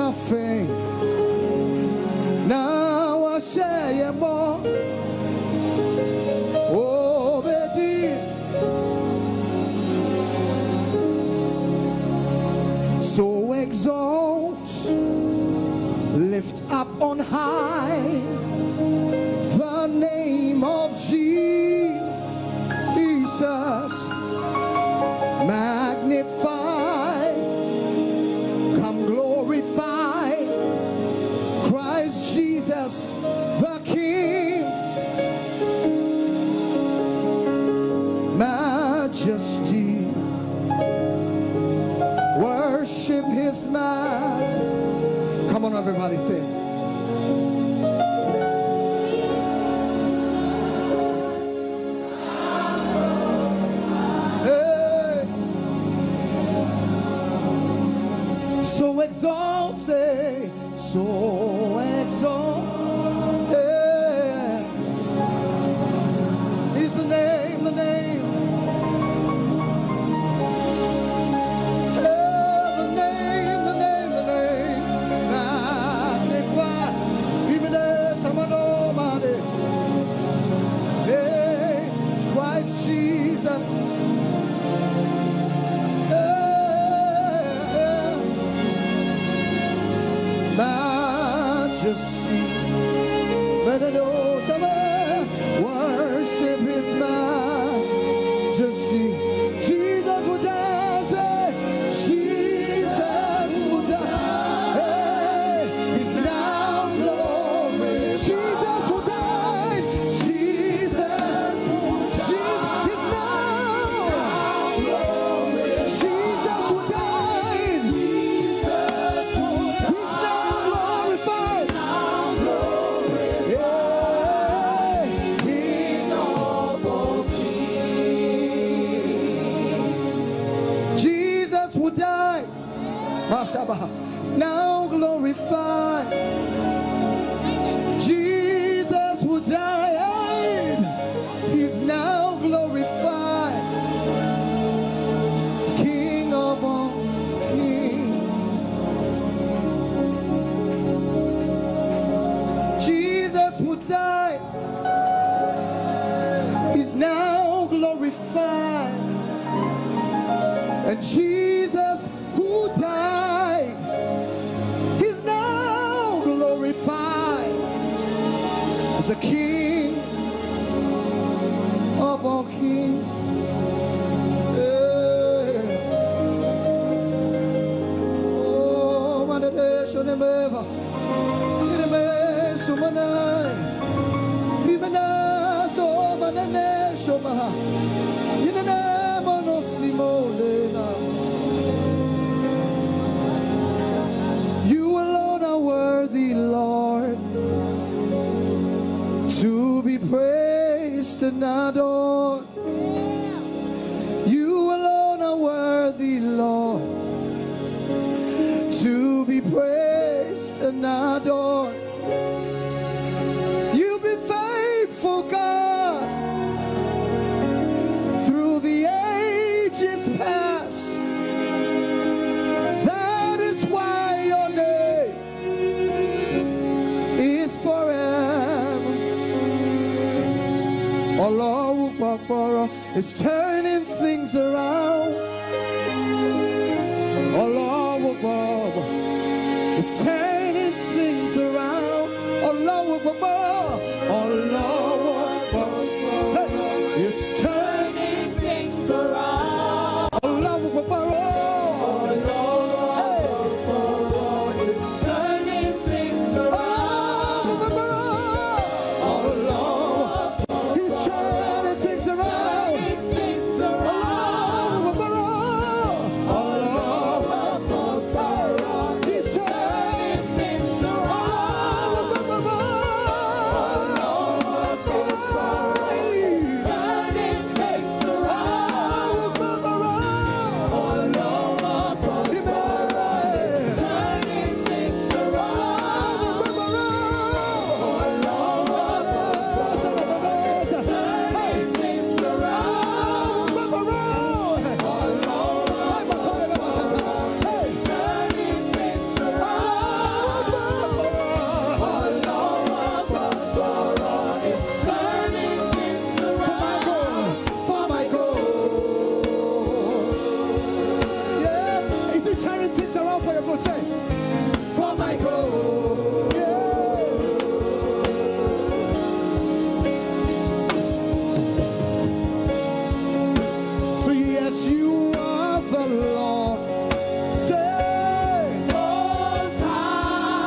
Nothing. Now I say more. Oh, baby. So exalt, lift up on high the name of Jesus. Magnify, come glorify Christ Jesus the King. Majesty, worship his man. Come on, everybody, say. Hey. So exalted, so exalted is the name, the name. Hey, the name, the name, the name. Magnify. Even as I'm an almighty. Hey, it's Christ Jesus. Hey, hey. Majesty. Let it all somewhere worship his majesty. Jesus will die, say, Jesus will die. Hey, he's now glory. Jesus will die. Jesus, Jesus, he's now. Jesus will die. He's now glorified. Yeah. Jesus will die. Mashabah. Now glorified. Jesus who died, he's now glorified. He's King of all kings. Jesus who died, he's now glorified. And Jesus who died, he's now glorified as the King of all kings. Yeah. Oh, manade shonemeva. Ireme sumanai. Rimana so manane shoma. Inene mono simolena. You alone are worthy, Lord, to be praised and adored. You alone are worthy, Lord, to be praised and adored. You've been faithful, God, through the ages past. That is why your name is forever. Ọlọ́run pọ̀pọ̀rọ̀ is turning things around. Ọlọ́run pọ̀pọ̀rọ̀ is turning things around. Ọlọ́run pọ̀pọ̀rọ̀, Ọlọ́run pọ̀pọ̀rọ̀ is turning things around. Ọlọ́run pọ̀pọ̀rọ̀. Hey. It's turning things around. He's turning things around. Say, for my God. So yes, you are the Lord. Say,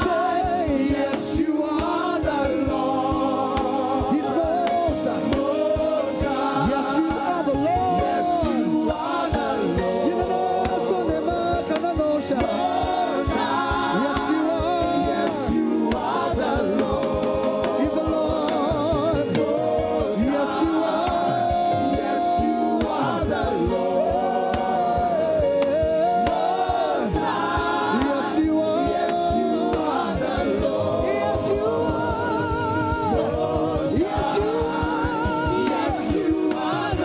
say, yes, you are the Lord. He's most high. Yes, you are the Lord. Yes, you are the Lord. Yes, you are. Yes, you are the Lord. He's the Lord. Yes, you are. Yes, you are the Lord. Yes, you are. Yes, you are the Lord. Yes, you are. Yes, you are. Yes, you are the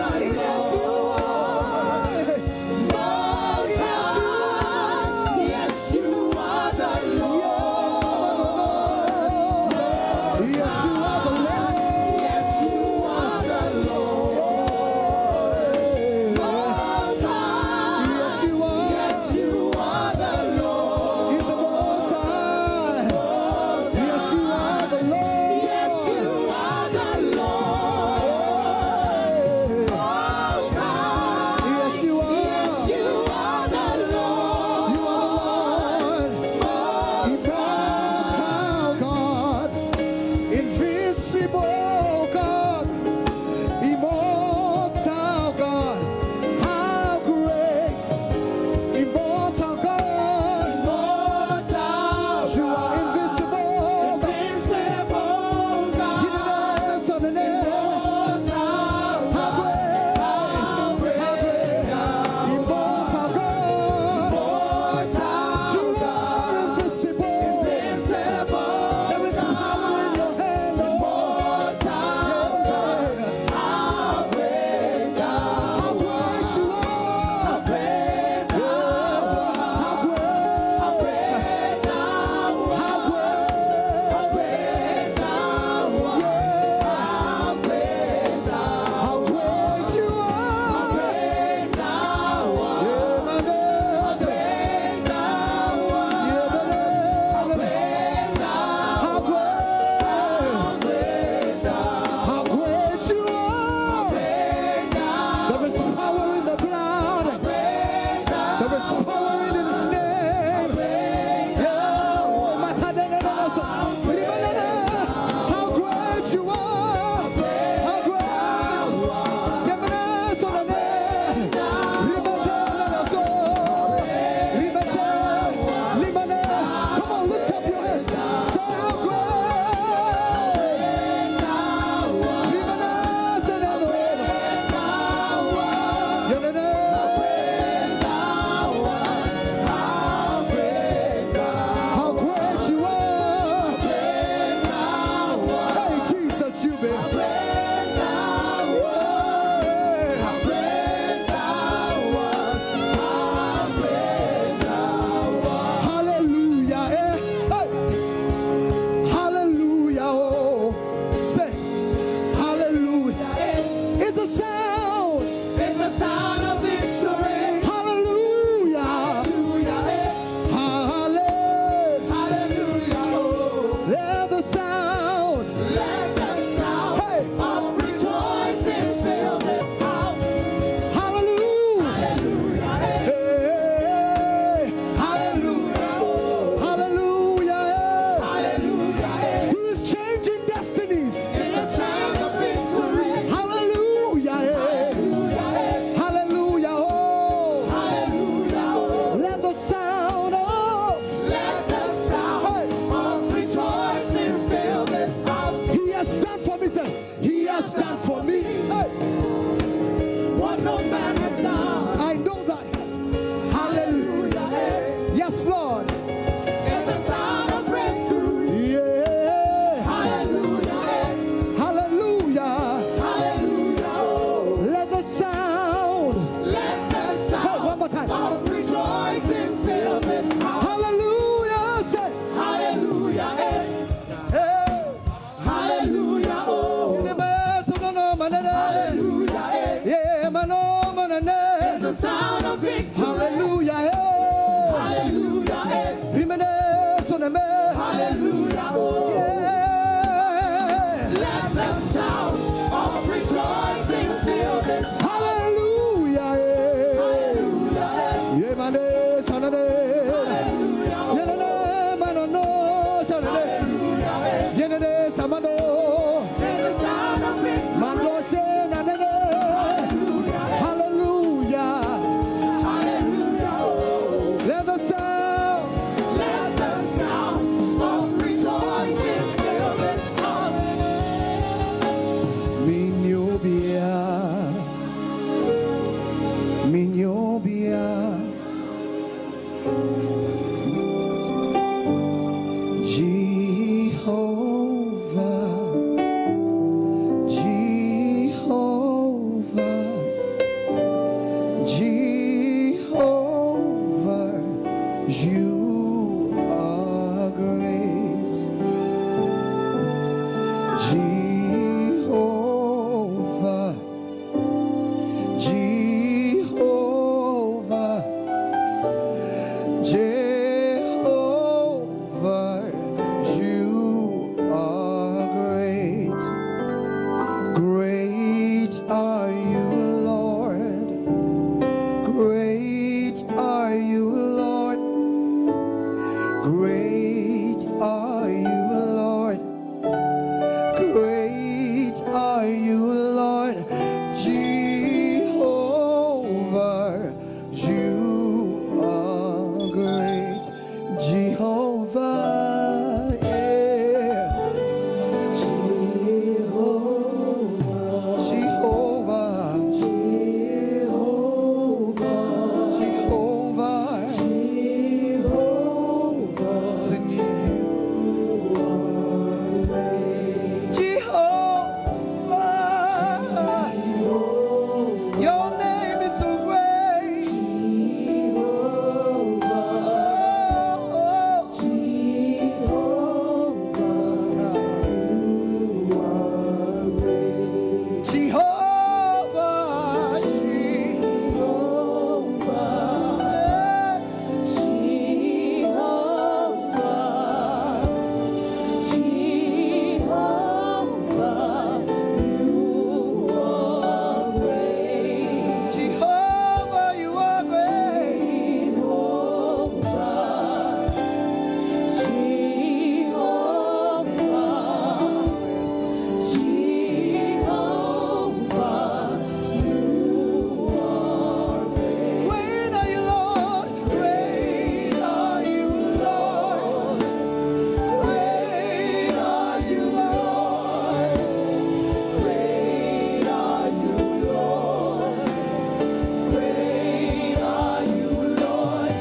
Lord. Yes, you are. Yes, you are the Lord. Yes, you are the Lord. Yes, you are the Lord. Yes, you are. Yes, you are the Lord. He's the Most High. Yes, you are the Lord. Yes, you are the Lord. Yes, you are. Yes, you are the Lord. You are the Lord. Immortal God, invisible God, immortal God, how great, immortal God, immortal, you are invisible, invisible God. You do not understand the name. Immortal, how great, how great, how great, immortal God. You are invisible. There is power in your hand, Lord. Yeah. How great thou art. How great you are. How great thou art. How great thou art. How great, how great thou art. Yeah. How great thou art. How great you are. How great thou art. Yeah, my God. How great thou art. Yeah, my God. How great thou art. How great. How great you are! There is power in the blood. There is power in his name. Yeah. How great you are! How great! Come on, lift up your hands. Say, how great thou art. How great you are. Hey, Jesus, you be. Hallelujah. Eh? Hey. Hallelujah. Oh. Say, hallelujah. Eh. It's a sound. It's a sound of victory. Hallelujah. Hallelujah. Eh. Halle-, hallelujah. Oh. Let the sound. Let the sound, hey, of rejoicing fill this house. Hallelujah. Hallelujah. Hey, hallelujah. Hallelujah. Hallelujah. He is changing destinies. In the sound of victory. Hallelujah. Hallelujah. Hallelujah. Oh. Hallelujah. Let the sound of, let the sound, hey, of rejoicing fill this house. He has done for me, sir. He has done for me. Hey. What no man has done. I know that. Hallelujah. Hey. Yes, Lord. It's the sound of breakthrough. Yeah. Hallelujah. Hey. Hallelujah. Hallelujah. Oh. Let the sound. Let the sound, hey, one more time, of rejoicing fill this house. Hallelujah. Say. Hallelujah. Hey. Hey. Hallelujah. Oh. Hallelujah. Hey. Yeah, man, oh, man, eh. It's the sound of victory. Hallelujah. Hey. Hallelujah. Hallelujah. Oh, yeah. Let the sound of rejoicing fill this. Hallelujah. Yeah. Hallelujah. Yeah, mane, sanade. Hallelujah. Yenene, manano, sanade. Hallelujah. Yenene, samado. Let the sound of rejoicing. Mandose, nanene. Hallelujah. Hallelujah. Hallelujah. Let the sound. Let the sound of rejoicing fill this house. Minyobia. Minyobia. Jehovah, Jehovah, Jehovah, you are great. Jehovah, Jehovah, Jehovah, you are great. Great are you, Lord. Great are you, Lord. Great are you, Lord. Great are you, Lord. Jehovah, you are great. Jehovah, yeah. Jehovah. Jehovah. Jehovah. Jehovah. Jehovah. Sing you. Jehovah. Your name is so great. Jehovah. Oh, oh. Jehovah, you are great. Jehovah, Jehovah, Jehovah, Jehovah, you are great. Jehovah, you are great. Jehovah, Jehovah, Jehovah, you are great. Great are you, Lord. Great are you, Lord. Great are you, Lord. Great are you, Lord. Great are you, Lord.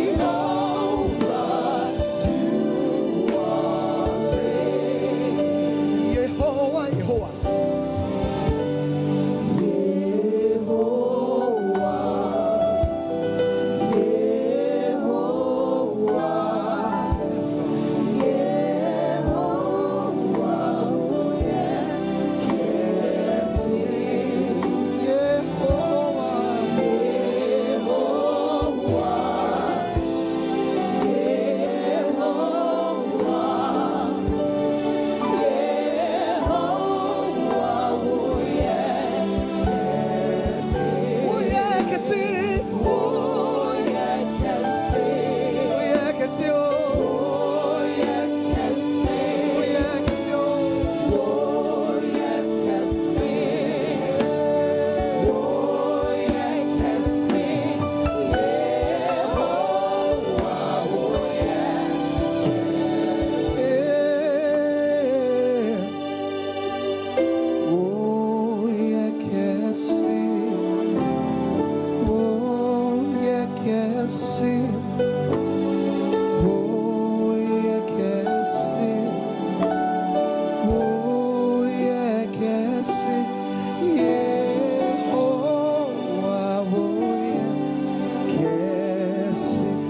Jehovah, you are great. Yehowa, Yehowa. Yehowa. Yehowa. Yes, Lord. Yehowa. Yehowa. Yehowa. Yehowa.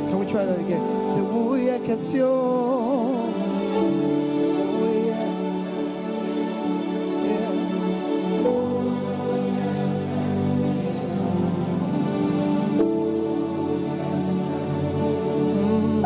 Can we try that again? Te wuye kesio. Oh, yeah. Yeah. Mm.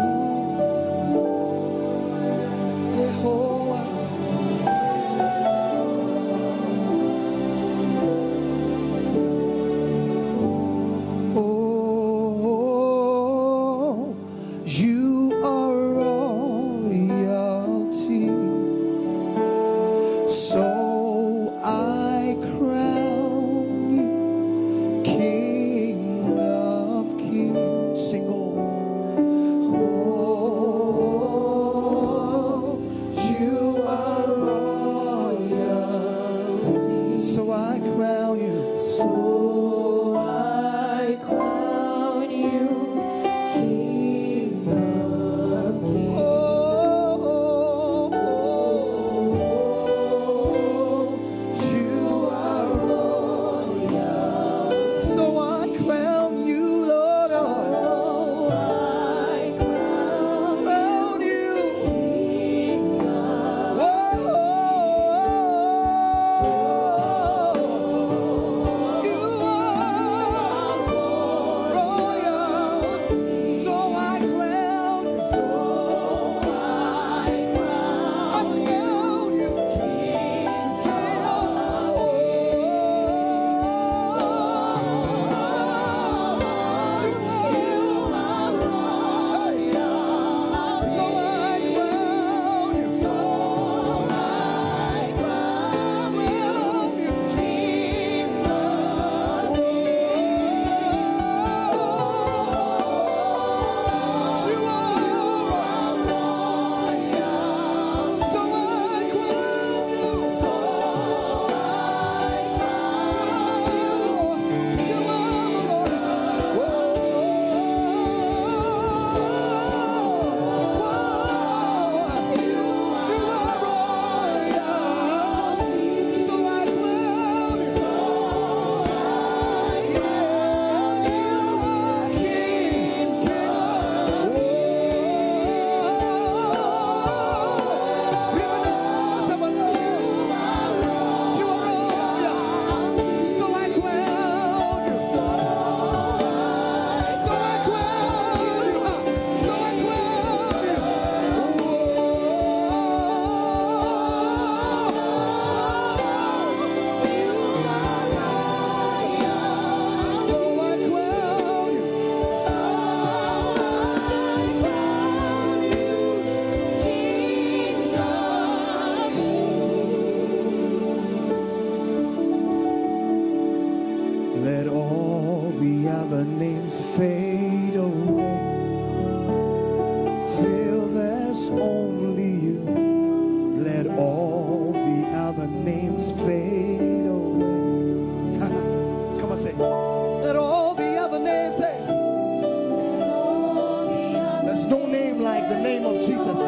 There's no name like the name of Jesus.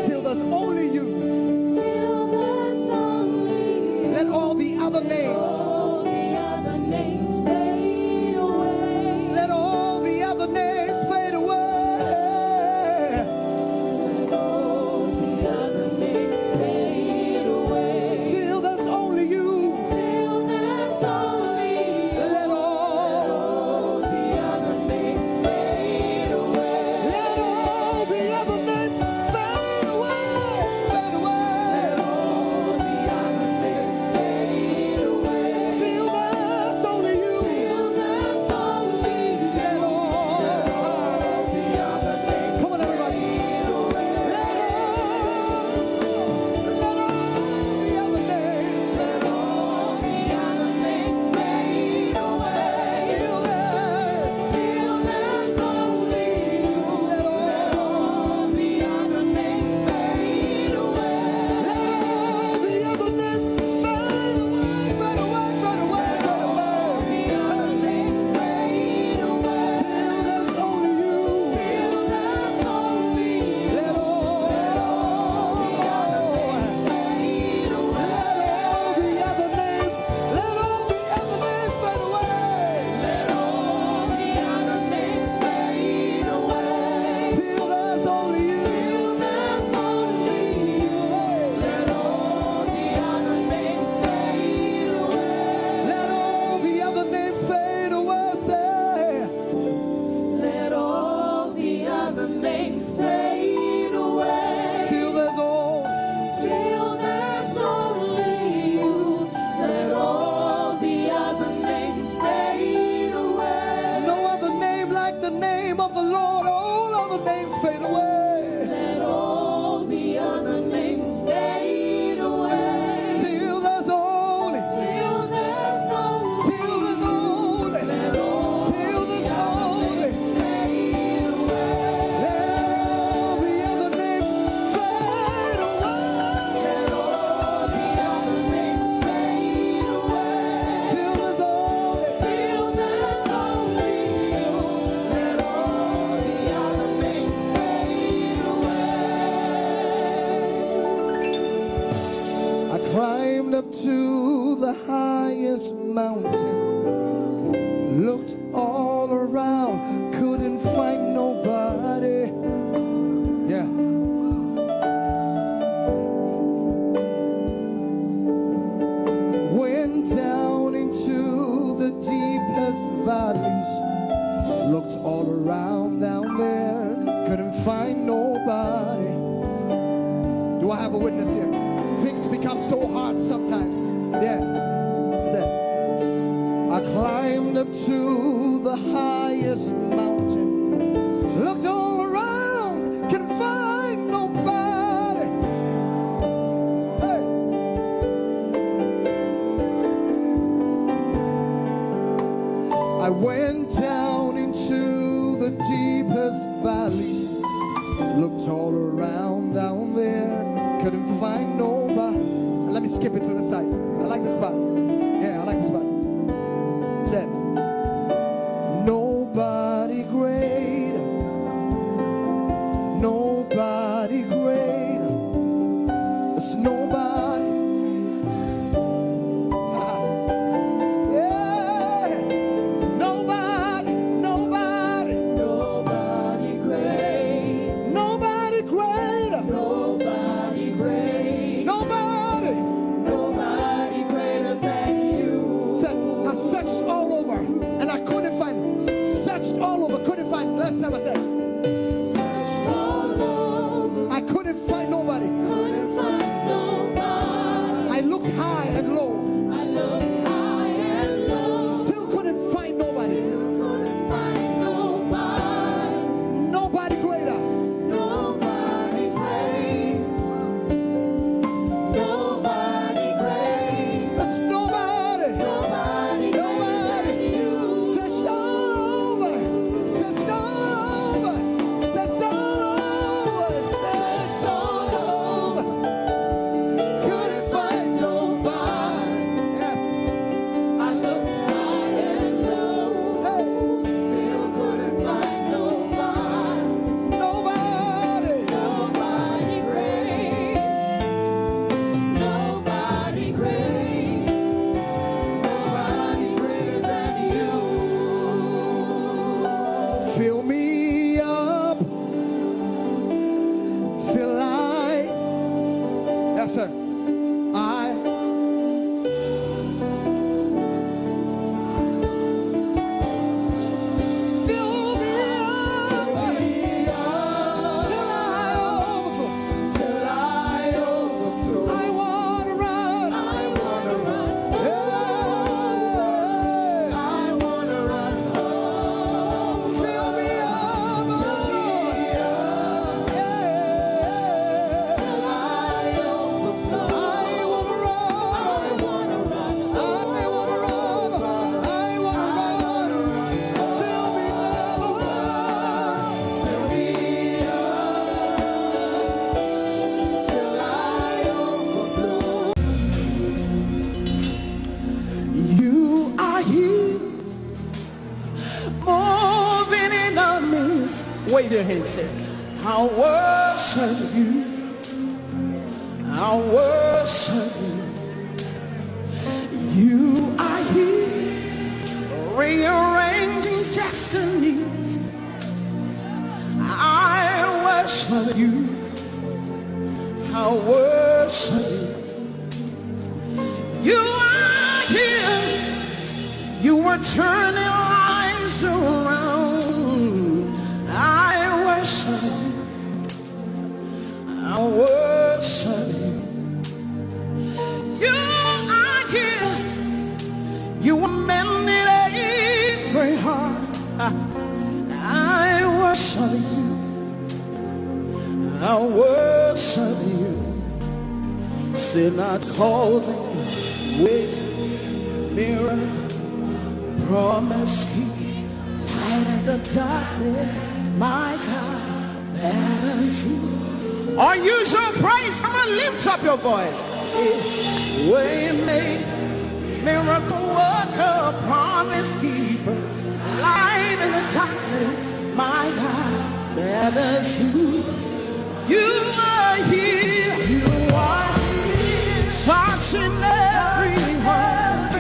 Till there's only you. Let all the other names, let all the other names fade away. Till there's only you. Let all the other names fade away. Let all the other names fade away, fade away. Let all the other names fade away. Till there's only you. Till there's only you. Let all the other names, come on, everybody. Let all, let all the other names, let all the other names fade away. Till there's, till there's only you. Let all the other names fade away. Let all the other names fade away, fade away, fade away, fade away. Till there's only you. Let all, let all the other names fade away. Let all the other names, let all the other names fade away. Let all the other names fade away. Till there's only you. Till there's only you. Let all the other names fade away. Let all the other names fade away. Say, let all the other names fade away. Till there's all, till there's only you. Let all the other names fade away. No other name like the name of the Lord. All other names fade away. Let all the other names fade away. Till there's only, till there's only, till there's only, let all, till there's only, let all the other names fade away. Let all the other names fade away. Till there's only, till there's only you. Let all the other names fade away. I climbed up to the highest mountain, looked all around, couldn't find nobody. Yeah. Went down into the deepest valleys, looked all around down there, couldn't find nobody. Do I have a witness here? Things become so hard sometimes. Yeah. Say, I climbed up to the highest mountain, looked all around, can find nobody. Hey. I went down into the deepest valleys, looked all around down there, couldn't find nobody. Let me skip it to the side. I like this part. Yeah, I like this part. Said, nobody great. I fill me up till I overflow. Till I overflow. I wanna run. I wanna run. I wanna run. Fill me up, Lord. Yeah. Till I overflow. I wanna run. I wanna run. I wanna run. I wanna run. Fill me up, Lord. Fill me up till I overflow. You are here, moving in the midst. Wave your hands, say, "I worship you. I worship you. You are here, rearranging destinies. I worship you. I worship you. You are here. You are turning lives around. I worship you. I worship you. You are here. You are mending every heart. I worship you. I worship you. Say, not causing way, miracle, promise keep, light in the darkness. My God, that is who. Unusual praise. Come on, lift up your voice. Way make, miracle worker, promise keeper, light in the darkness. My God, that is who. You are here. You are here. Touching every heart.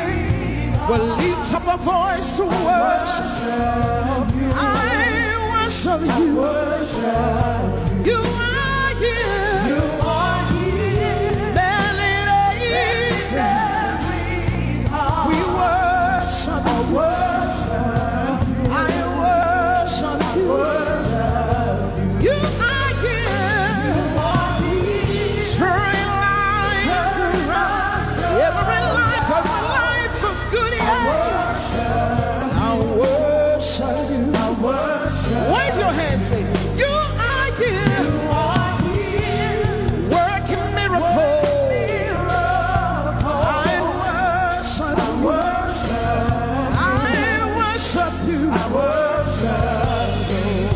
We'll lift up a voice to worship. I worship you. You are here. You are here. Melody. We worship. I worship. I worship you. You are here. Turn lives around. Every life, every life of good, yeah. I worship you. Wave your hands, say, "You are here." You are here. Working miracles. Working miracles. I worship. I worship. I worship you. I worship you.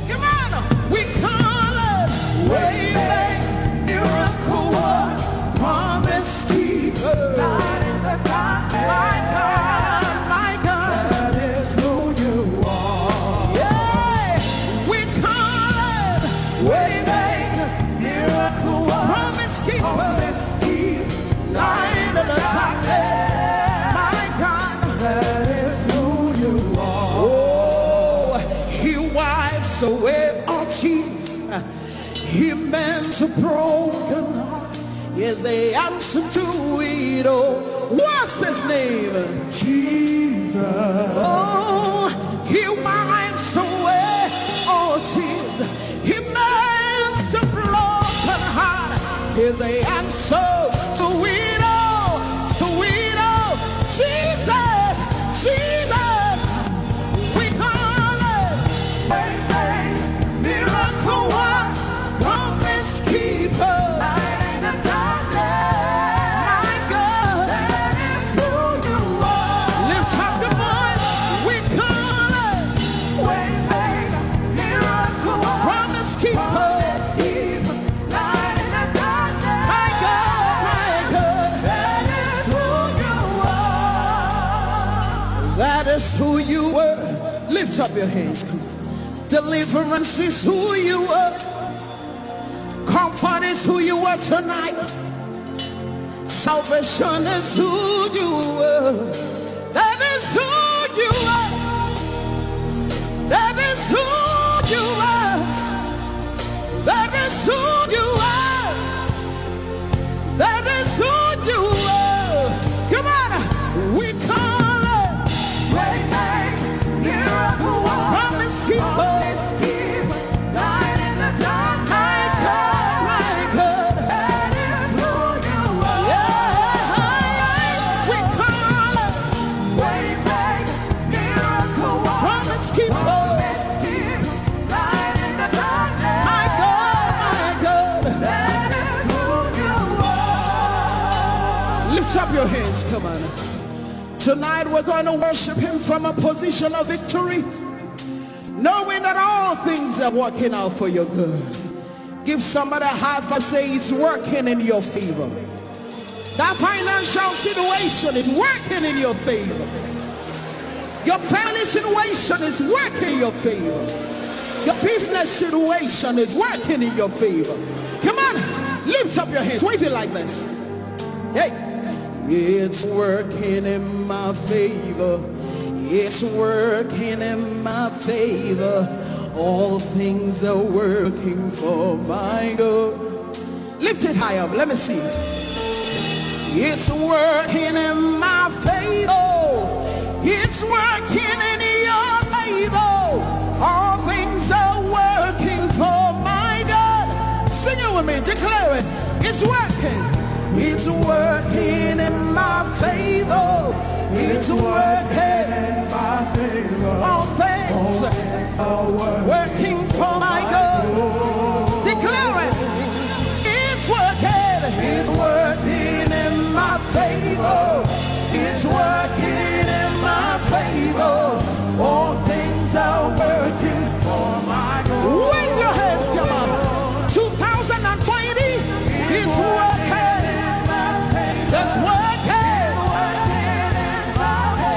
Come on, we call it way make, miracle work, promise keeper. Light in the darkness. My God, my God. That is who you are. Yeah, we call it way make, miracle work, promise keeper. Promise keeper. Light in the darkness. My God. That is who you are. Oh, he wipes away all tears. He mends a broken heart. Yes, the answer to it all. What's his name? Jesus. Oh, he wipes away all tears. He mends a broken heart. Is the answer to it all. To it all. Jesus, Jesus, we call it. Way make, miracle work, promise keeper. Light in the darkness. My God. That is who you are. Lift up your voice. We call it. Way make, miracle work, promise keeper. Promise keeper. Light in the darkness. My God, my God. That is who you are. That is who you were. Lift up your hands. Come on. Deliverance is who you are. Comfort is who you are tonight. Salvation is who you are. That is who you are. That is who you are. That is who you are. Hands, come on. Tonight we're going to worship him from a position of victory, knowing that all things are working out for your good. Give somebody a high five, say, "It's working in your favor." That financial situation is working in your favor. Your family situation is working in your favor. Your business situation is working in your favor. Come on, lift up your hands, wave it like this. Hey. It's working in my favor. It's working in my favor. All things are working for my good. Lift it high up. Let me see. It's working in my favor. It's working in your favor. All things are working for my good. Sing it with me. Declare it. It's working. It's working in my favor. It's working in my favor. All things working for my good. Declare it. It's working. It's working in my favor. It's working in my favor. All things are working for my good. Wave your hands, come on. Two thousand twenty is working. It's working.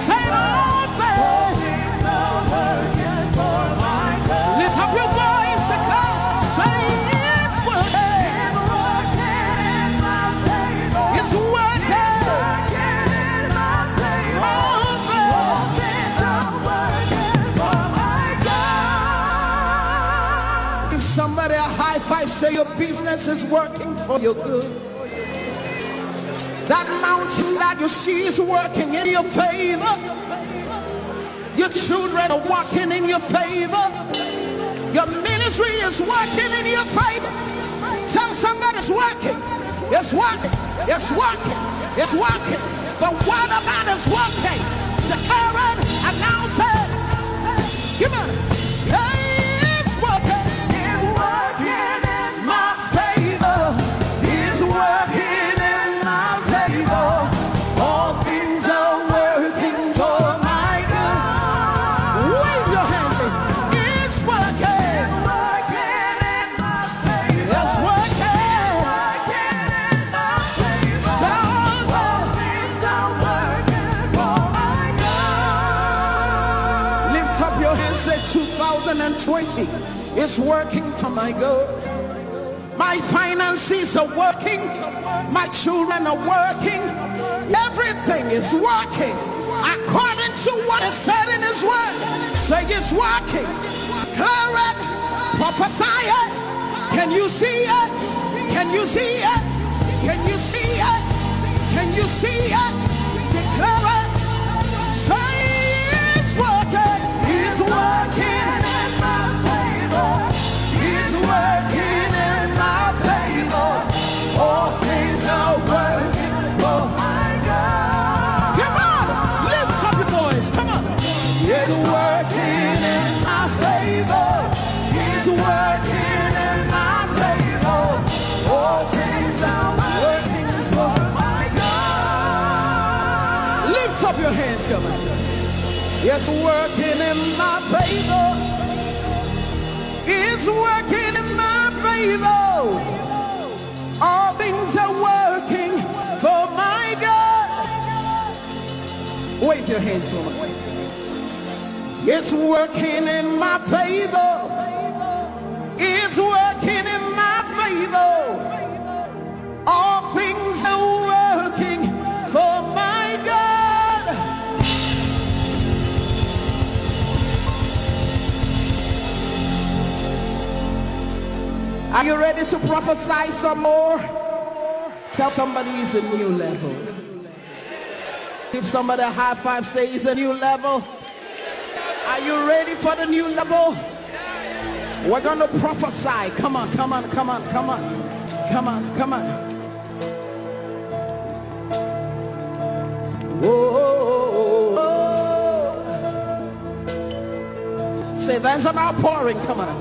Say all things. Lift up your voice and come. Say it's working. It's working. All things. Give somebody a high five, say your business is working for your good. That mountain that you see is working in your favor. Your children are working in your favor. Your ministry is working in your favor. Tell somebody it's working. It's working. It's working. It's working. The word of God is working. Declare it, announce it. Come on. Hey, it's working. It's working in my favor. It's working in my favor. All things are working for my good. Wave your hands. It's working. It's working in my favor. It's working. It's working in my favor. So all things are working for my good. Lift up your hands, say, "Two thousand twenty is working for my good." My finances are working. My children are working. Everything is working according to what is said in his word. Say it's working. Declare it. Prophesy it. Can you see it? Can you see it? Can you see it? Can you see it? Declare it. Say it's working. It's working in my favor. It's working in my favor. All things are working for my good. Come on, lift up your voice. Come on. It's working in my favor. It's working in my favor. All things are working for my good. Lift up your hands, come on. It's working in my favor. It's working in my favor. All things are working for my good. Wave your hands, woman. It's working in my favor. It's working in my favor. All things are working for my good. Are you ready to prophesy some more? Tell somebody it's a new level. Give somebody a high five, say it's a new level. Are you ready for the new level? We're gonna prophesy. Come on, come on, come on, come on. Come on, come on. Whoa. Say there's an outpouring. Come on.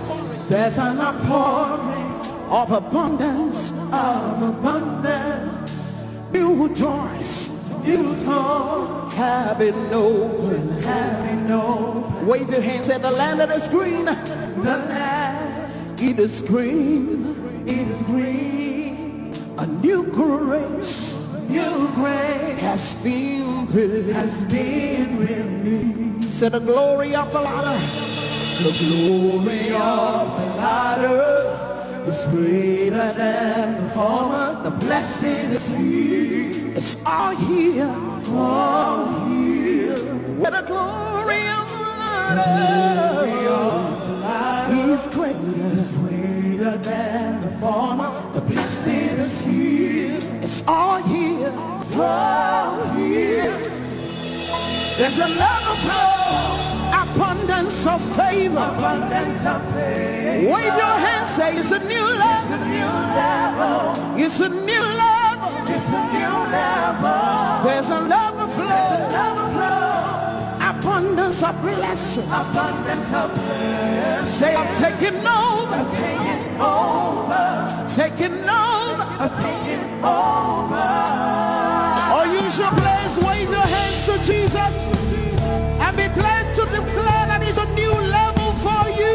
There's an outpouring of abundance, of abundance. New doors, You come, heaven open, heaven open. Wave your hands at the land that is green. The land, it is green, it is green. A new grace, new grace has been released. Has been released. Say the glory of the latter. The glory of the latter is greater than the former. The blessing is here. It's all here. All here. Where the glory of the latter is greater. Is greater than the former. The blessing is here. It's all here. It's all here. There's a love of flow, abundance of favor. Abundance of favor. Wave your hand, say, "It's a new level." It's a new level. It's a new level. It's a new level. There's a love of flow. There's a love of flow. Abundance of blessing. Abundance of blessing. Say, "I'm taking over." I'm taking over. Taking over. I'm taking over. Or use your place, wave your hands to Jesus, and be glad to declare that it's a new level for you.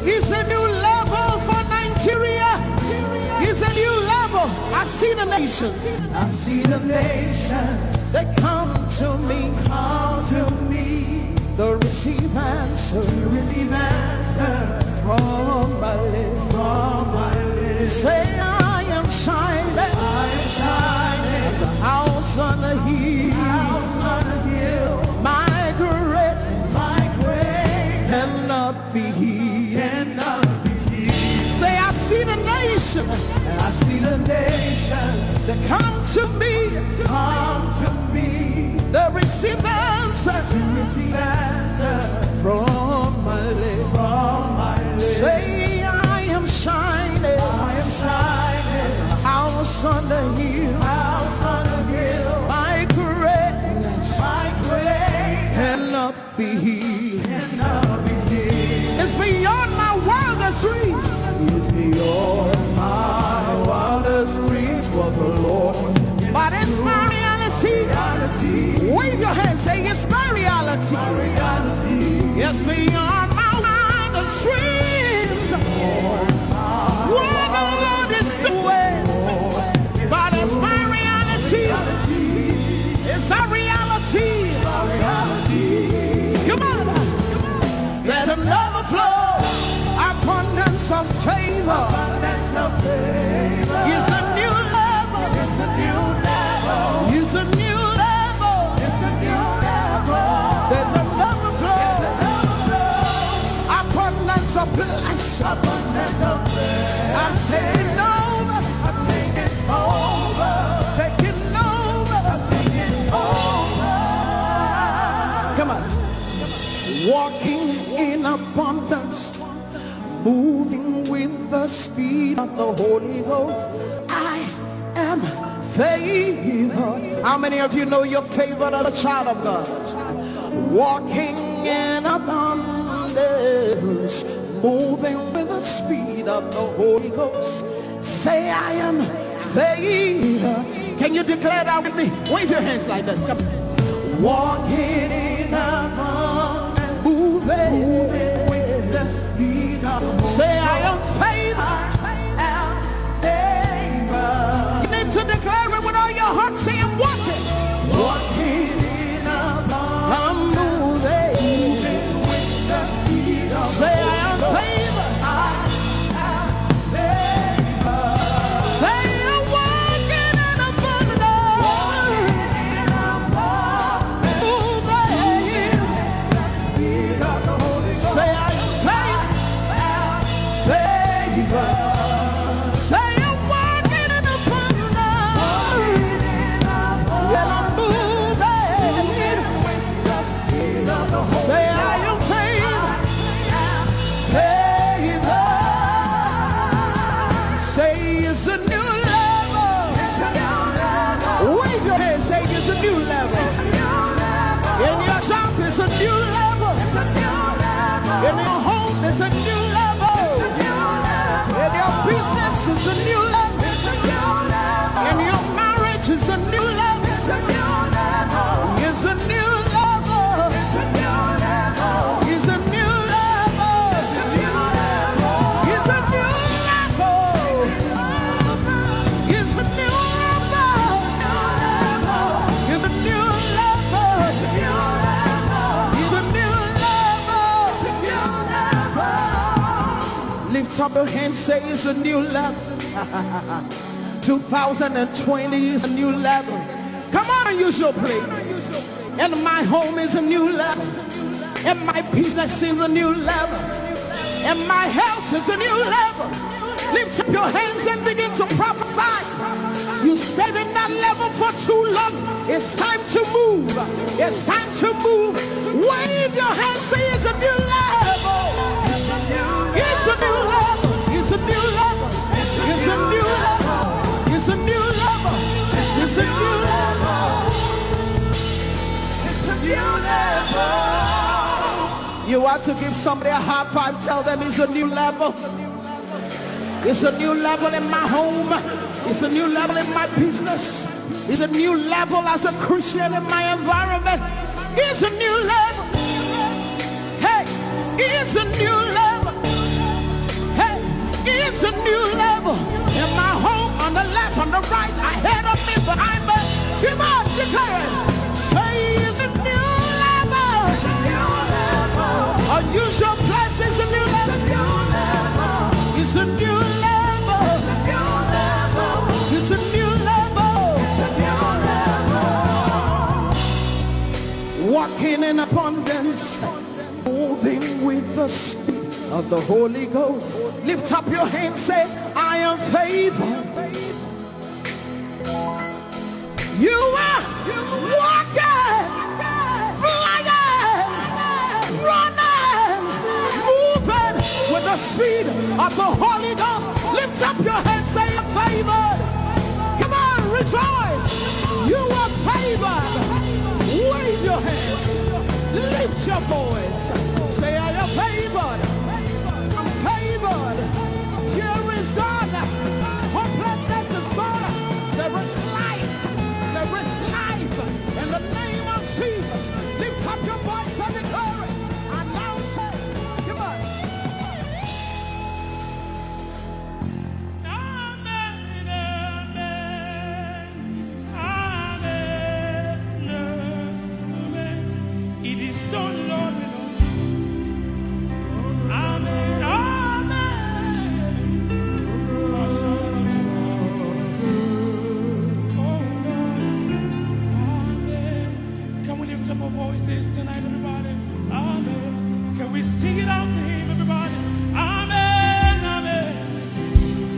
It's a new level for Nigeria. It's a new level. I see the nations. I see the nations. They come to me. Come to me. They receive answer. They receive answer. From my lips. From my lips. Say, "I am shining." I am shining. As a house on a hill. House on a hill. My greatness. My greatness. Cannot be hid. Cannot be hid. Say, "I see the nation." I see the nation. They come to me. Come to me. They receive answer. They receive answer. From my lips. From my lips. Say, "I am shining." I am shining. House on the hill. House on the hill. My greatness. My greatness. Cannot be hid. Cannot be hid. It's beyond my wildest dreams. It's beyond my wildest dreams what the Lord. But it's my reality. Reality. Wave your hand, say, "It's my reality." My reality. It's beyond my wildest dreams what the Lord is doing. But it's my reality. It's a reality. Come on. There's an overflow. Abundance of favor. Abundance of favor. It's a new level. It's a new level. It's a new level. It's a new level. There's an overflow. There's an overflow. Abundance of blessing. Abundance of blessing. I'm taking over. I'm taking over. Taking over. I'm taking over. Come on. Walking in abundance, moving with the speed of the Holy Ghost. I am favored. How many of you know you're favored as a child of God? Walking in abundance, moving with the speed of the Holy Ghost. Say, "I am favored." Can you declare that with me? Wave your hands like this. Come on. Walking in abundance, moving with the speed of the Holy Ghost. Say, "I am favored." I am favored. You need to declare it with all your heart. Say, "I'm walking." Walking in abundance. I'm moving. Moving with the speed of the Holy Ghost. Say, "I am favored." I am favored. Say, "I'm walking in abundance." Walking in abundance. Moving. Moving with the speed of the Holy Ghost. Say, "I am favored." Favor. Say, "I'm walking in abundance." And I'm moving. Say, "I am favored." Favor. Say, "It's a new level." Wave your hand, say, "It's a new level." In your job, it's a new level. In your home, it's a new level. In your Your hand, say it's a new level. Two thousand and twenty is a new level. Come on, use your praise. And my home is a new level. And my business is a new level. And my health is a new level. Lift up your hands and begin to prophesy. You stayed in that level for too long. It's time to move. It's time to move. Wave your hands, say it's a new level. It's a new level. It's a new level. It's a new level. It's a new level. It's a new level. It's a new level. You want to give somebody a high five, tell them it's a new level. It's a new level in my home. It's a new level in my business. It's a new level as a Christian in my environment. It's a new level. Hey, it's a new level. Hey, it's a new level. In my home, on the left, on the right, ahead of me, behind me. Come on, declare it. Say it's a new level. Unusual place is a new level. It's a new level. It's a new level. Walking in abundance, moving with the speed of the Holy Ghost. Lift up your hands, say, I am favored. You are walking, flying, running, moving with the speed of the Holy Ghost. Lift up your hands, say, I'm favored. Come on, rejoice. You are favored. Wave your hands. Lift your voice. Say, I am favored. I'm favored. Fear is gone. Hopelessness is gone. There is life. There is life. In the name of Jesus, lift up your voice and declare it. Announce it. Come on. Amen, amen, amen, amen. It is done, Lord. Amen, amen. Oh, Lord. Amen. Can we lift up our voices tonight, everybody? Amen. Can we sing it out to him, everybody? Amen, amen.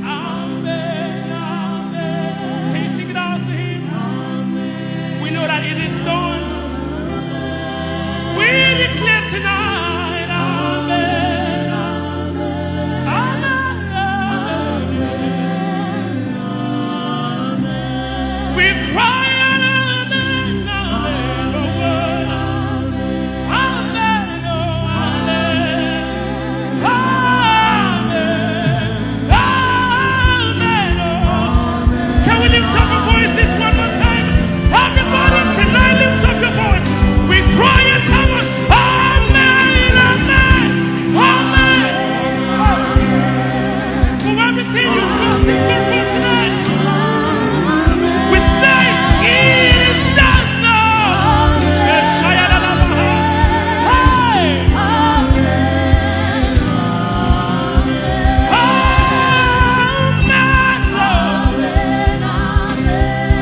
Amen, amen. Can you sing it out to him? Amen. We know that it is done. We declare tonight, amen. Amen, amen. We cry out, amen, amen, oh God. Amen, oh, amen. Amen. Amen, oh. Can we lift up our voices one more time? Everybody tonight, lift up your voice. We cry and come on. Amen, amen, amen. For everything you trusted God for tonight, we say it is done now. Hey. Amen, Lord.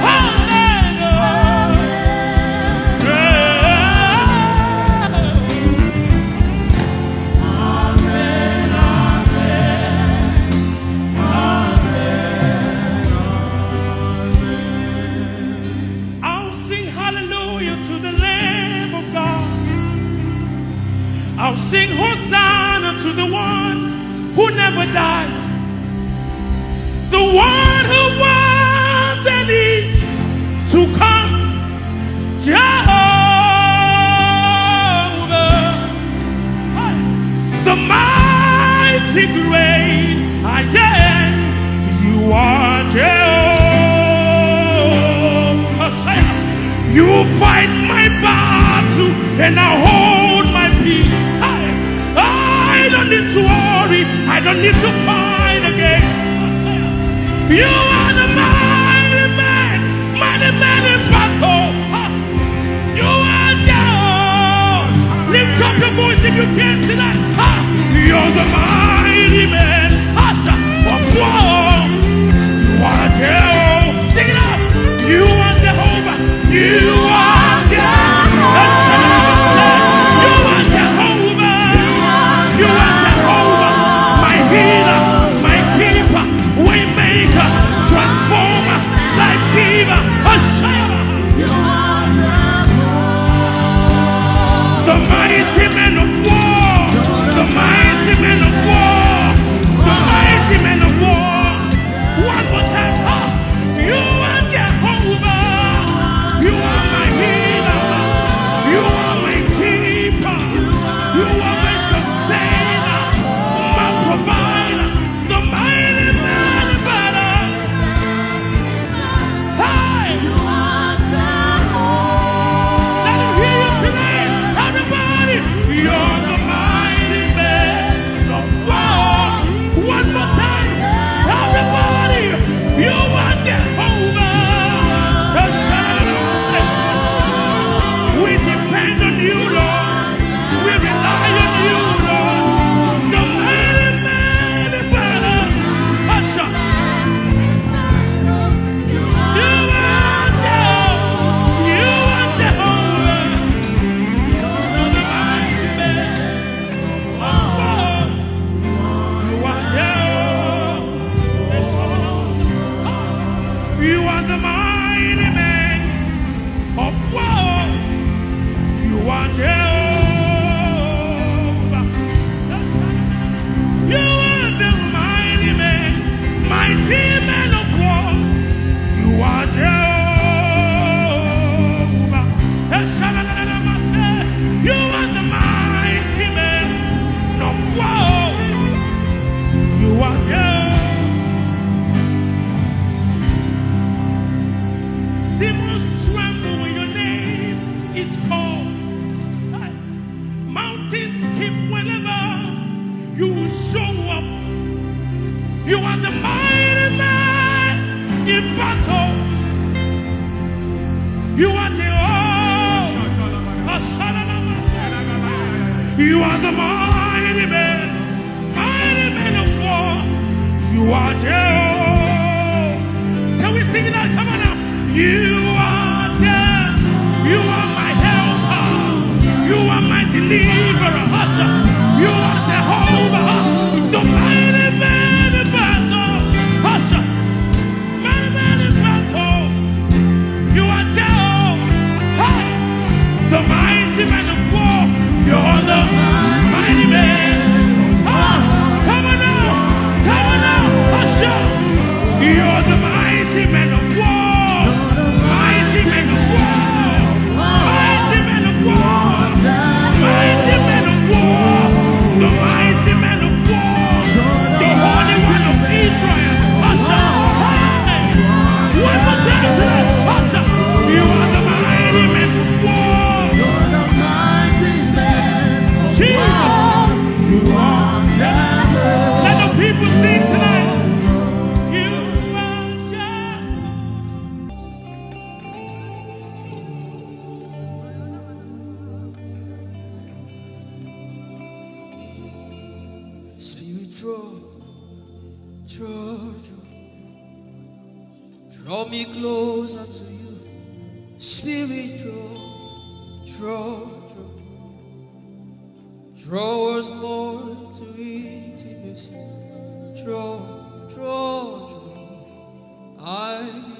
Amen, Lord. I'll sing hallelujah to the Lamb of God. I'll sing Hosanna to the one who never dies, the one who was and is to come, Jehovah, the mighty great I am. You are Jehovah. You fight my battle and I hold my peace. I, I don't need to worry. I don't need to fight again. You are the mighty man, mighty man in battle. You are God. Lift up your voice if you can tonight. Ha! You're the mighty man. Ha! The mighty man, mighty man of war. You are Jehovah. Can we sing it out? Come on now. You are Jehovah. You are my helper. You are my deliverer. Usher. You are Jehovah. The mighty man of battle. Usher. Mighty man in battle. You are Jehovah. Hey! The mighty man of war. You're the mighty man. Ah, come on now. Come on now. Usher. You're the mighty man of war. Mighty man of war. Mighty man of war. Mighty man of war. The mighty man of war. The Holy One of Israel. Usher. Hey! One more time tonight. Usher. You are the mighty man of war. Jesus. Let the people sing tonight. You are Jehovah. Spirit, draw, draw, draw, draw me closer to you. Spirit, draw, draw, draw, draw us more to intimacy. Draw, draw, draw. I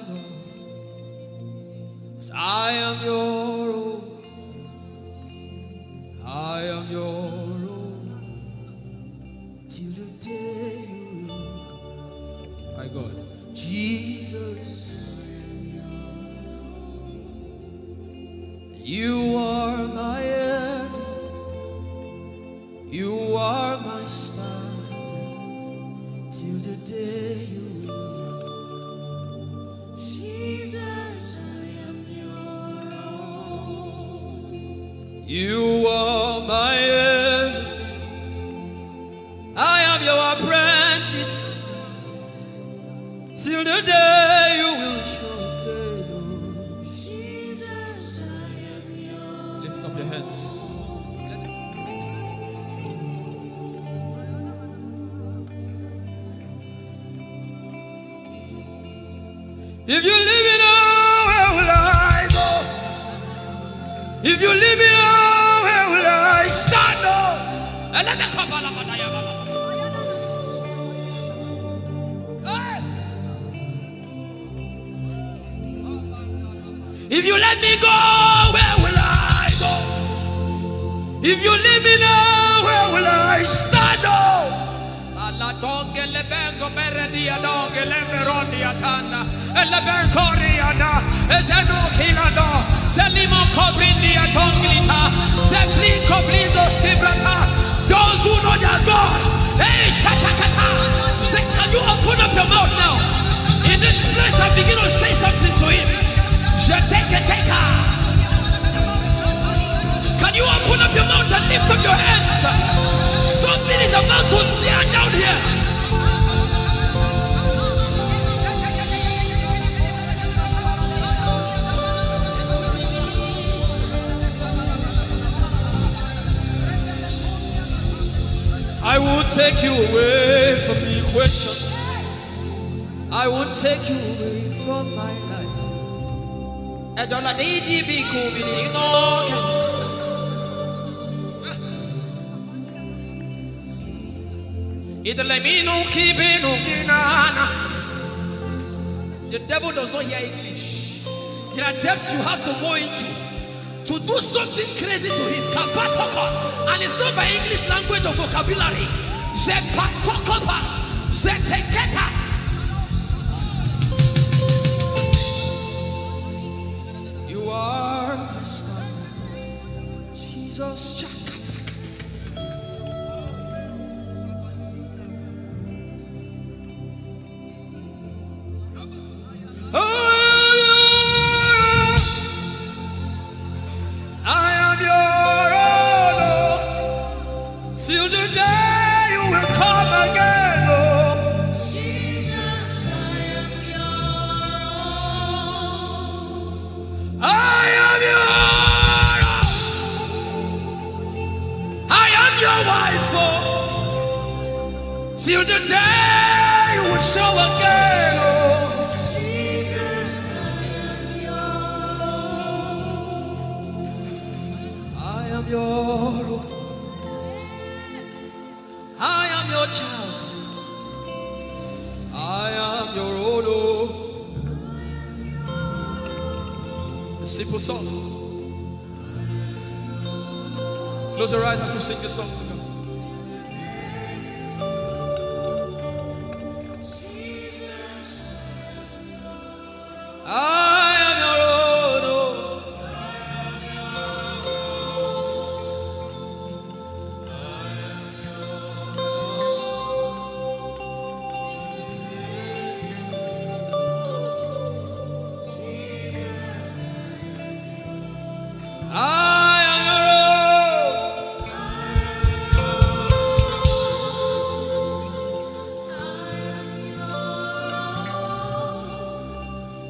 belong. 'Cause I am your own. I am your own. Till the day you look. My God. Jesus. You are my everything. You are my star. Till the day you look. Jesus, I am your own. You are my everything. I am your apprentice. Till the day you will show. Jesus, I am your. Lift up your hands. If you leave me now, where will I go? If you leave me now, where will I stand? Oh, and let me come. Hey! If you let me go, where will I go? If you leave me now, where will I stand? Oh, ala donge lebengo beredia donge lemberodia tanda. Elebenkoriana, ezeno kilando, zelimo kobrindia tonglita, zepli kobrindo skibrata. Those who know their God, hey, shatakata. Say, can you open up your mouth now? In this place, and begin to say something to him. Shateketeka. Can you open up your mouth and lift up your hands? Something is about to tear down here. I will take you away from the equation. I will take you away from my life. Edola di di bi ku bi ni no. Italemino kibino kinana. The devil does not hear English. There are depths you have to go into to do something crazy to him. Kapatoka. And it's not by English language or vocabulary. Zepatokopa. Zeteketa. You are my star. Jesus. Oh, I am your own, oh, till the day you will come again, oh. Show again, oh. Jesus, I am your own. I am your own. I am your child. I am your own, oh. A simple song. Close your eyes as you sing this song to God. I am your own, oh. I am your own.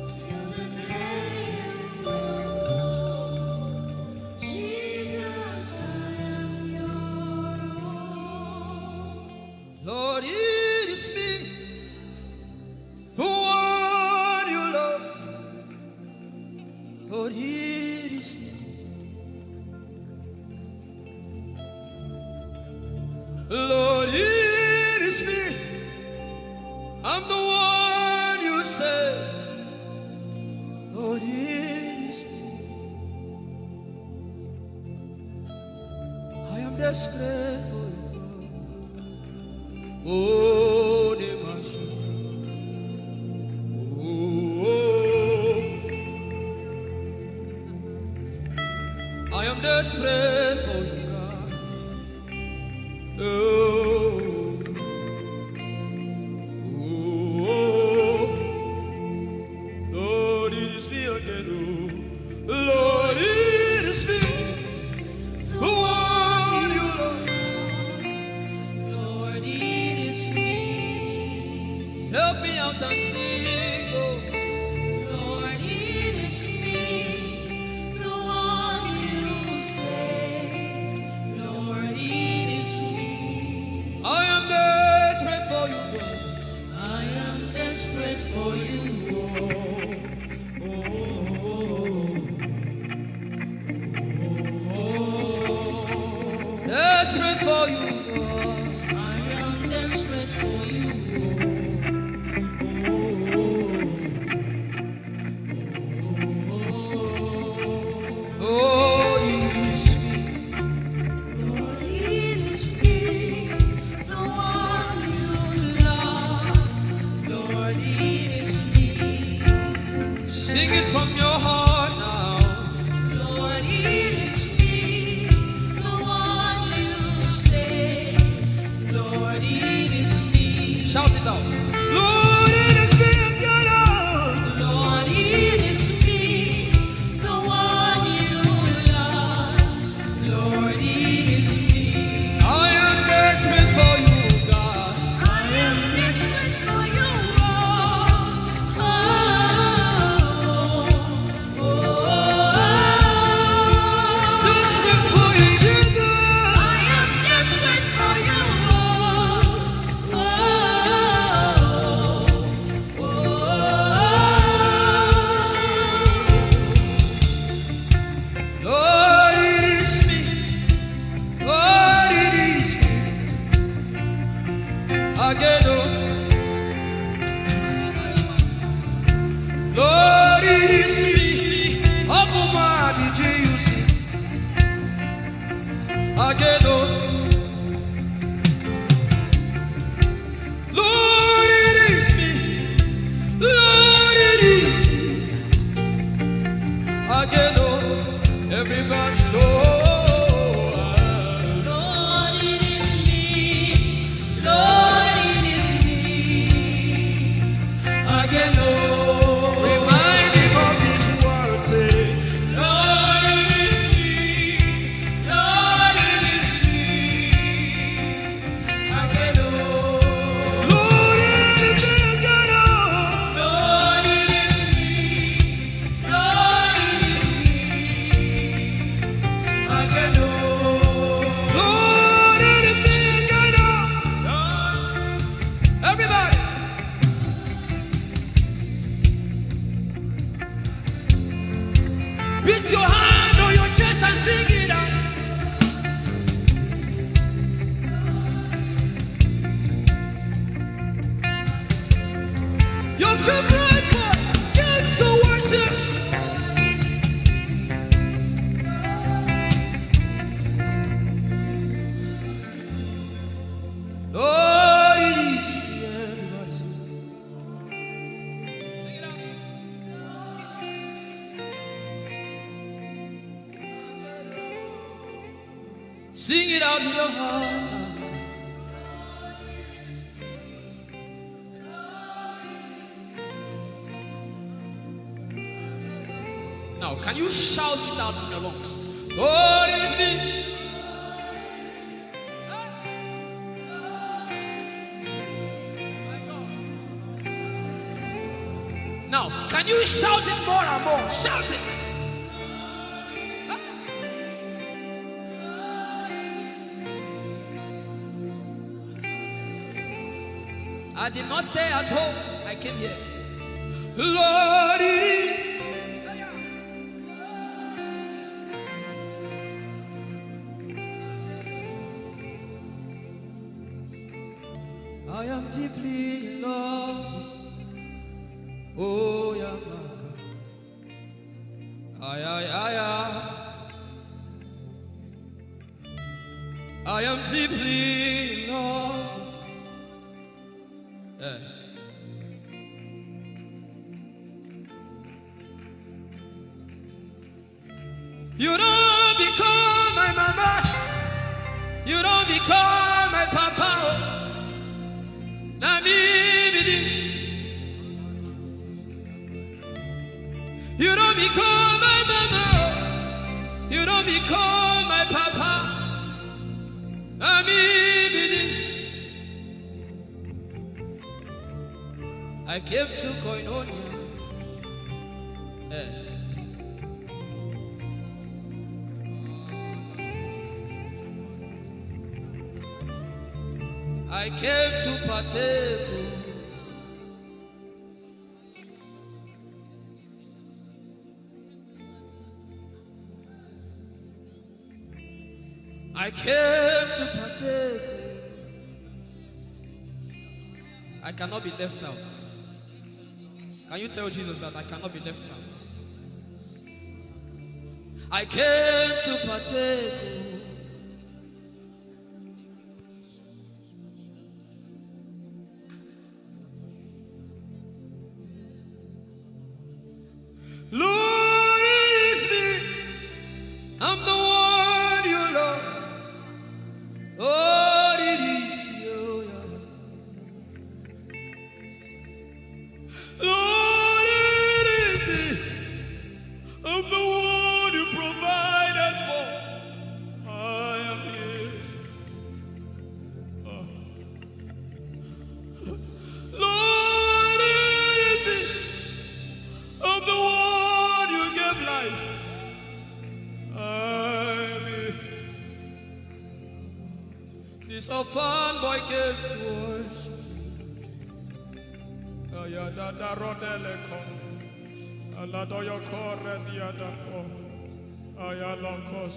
Till the day you will come. Jesus, I am your own. Lord, it is me, the one you love. Lord, it is me. Lord, it is me. I'm the one you say. Lord, it is me. I am desperate for you. Oh, Nemashu. Oh, oh. I am desperate for you, God. Oh. Oh, oh. Lord, it is me again, oh. Lord, it is me. The one you love. Lord, it is me. Help me out and sing, oh. Lord, it is me. The one you say. Lord, it is me. I am desperate for you, God. I am desperate for you, oh. Oh, oh, oh, oh, oh. Desperate for you, oh. I am desperate for you, oh. Oh, oh, oh, oh. Lord, it is me. Lord, it is me, the one you love. Lord, it is me. Sing it from your heart now. Lord, it is me, the one you say. Lord, it is me. Shout it out. Lord, it is me again, oh. Lord, it is me, the one you love. Lord, it is me. I am desperate for you, God. I am desperate for you, oh. Oh, oh, oh, oh. Desperate for you, Jesus. I am desperate for you, oh. Oh, oh, oh, oh. Lord, it is me. Lord, it is me. Again, oh. Lord, it is me. Open my heart, did you see? Again, oh. Lord, it is me. Lord, it is me. Again, oh, everybody, Lord. Lord, it is me. Lord, it is me. Again, oh. Remind him of his word, say, Lord, it is me. Lord, it is me. Lord, it is me. Lord, it is me. Lord, it is me. Everybody. Favorite part, get to worship. Oh, it is here, everybody. Sing it out. Sing it out in your heart. Now, can you shout it out in your lungs? God is big. Now, can you shout it more and more? Shout it. I did not stay at home. I came here. Lord, it is. I am deeply in love. Oh, yeah, my God. Ay, ay, ay, ay. I am deeply in love. Eh. You don't become my mama. You don't become my papa. Oh. Na me be this. You don't become my mama. You don't become my papa. Na me be this. I came to koinonia. Eh. I came to partake. I came to partake. I cannot be left out. Can you tell Jesus that I cannot be left out? I came to partake. Lord, it's me. I'm the one you love. Lord, it is you. Lord, it is me. I'm the one you provided for. I am here. Oh. Lord, it is me. I'm the one you gave life. I am here. This orphan boy came to worship. Ayadada rodele ko. Aladoyo kore diada ko. Ayalokos.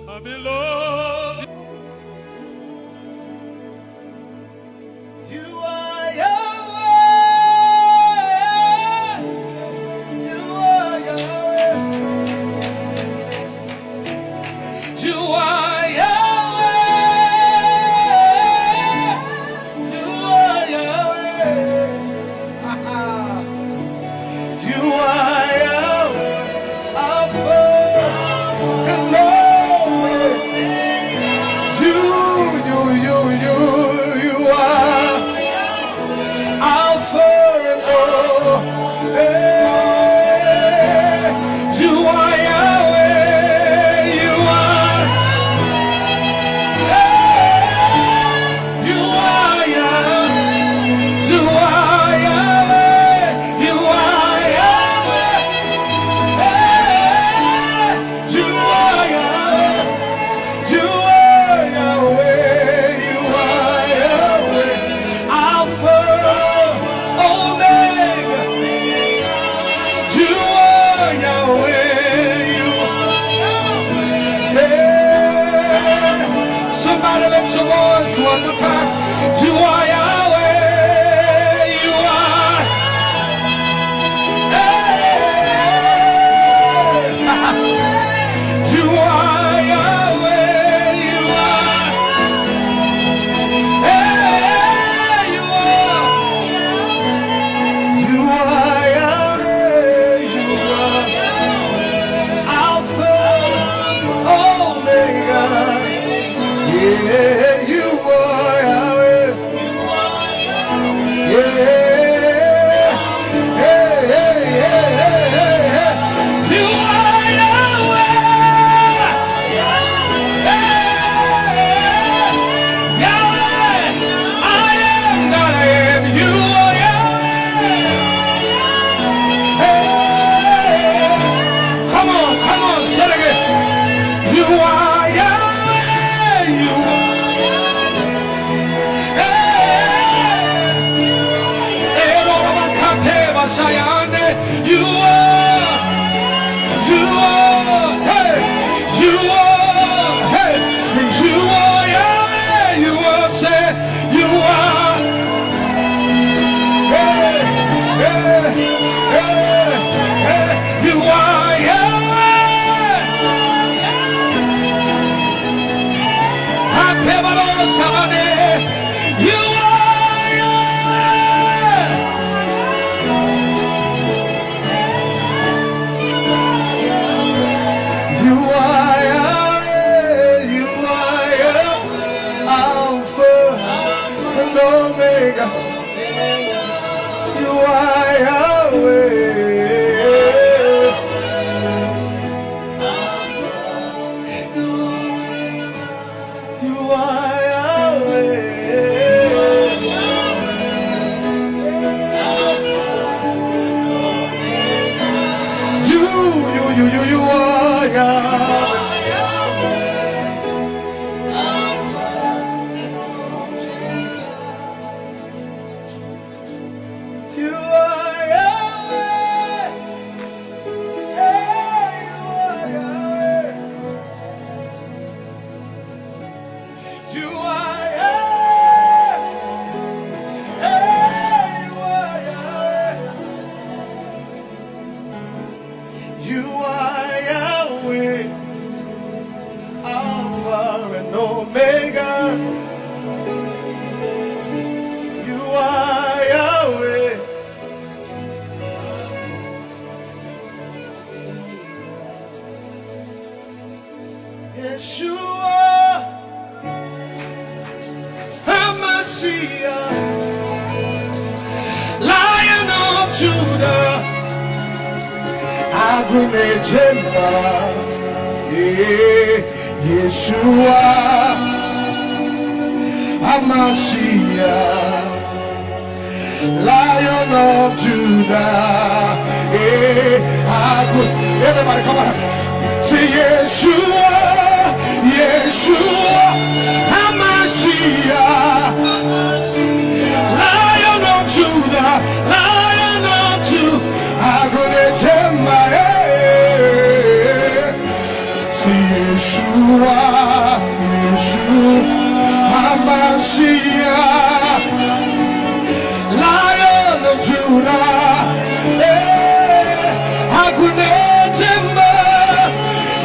I'm in love. You are Yahweh. You are Yahweh. You are Yahweh. You are Yahweh. You are Yahweh. Alpha and Omega. You, you, you, you, you are Alpha and Omega. You are Yahweh. You are. You are Yahweh. You are Yahweh. You are Yahweh. Hey, you are Yahweh. You are Yahweh. You are Yahweh. Alpha, Omega. You are Yahweh. You are. Hey. Somebody lift your voice one more time. You are Yahweh. You are. Sayande, you are, you are, hey, you are, hey, you are Yahweh, you are, say, you are, hey, hey, hey, hey, you are Yahweh. Akebalo Sabade, you are Yahweh. You are Yahweh, you are Yahweh, Alpha and Omega. You are Yahweh. You are Yahweh. You, you, you, you, you are Yahweh. You are Yahweh. Hey, you are Yahweh. You are Yahweh. Hey, you are Yahweh. You are Yahweh, Alpha and Omega. You are Yahweh. Yeshua HaMashiach, Lion of Judah, Agunejemba, yeah, Yeshua HaMashiach, Lion of Judah. Eh, Agu-, everybody, come on. Say, Yeshua, Yeshua HaMashiach, Lion of Judah, Lion of Judah, Agunejemba, eh. Say Yeshua, Yeshua HaMashiach, Lion of Judah, eh, Agunejemba,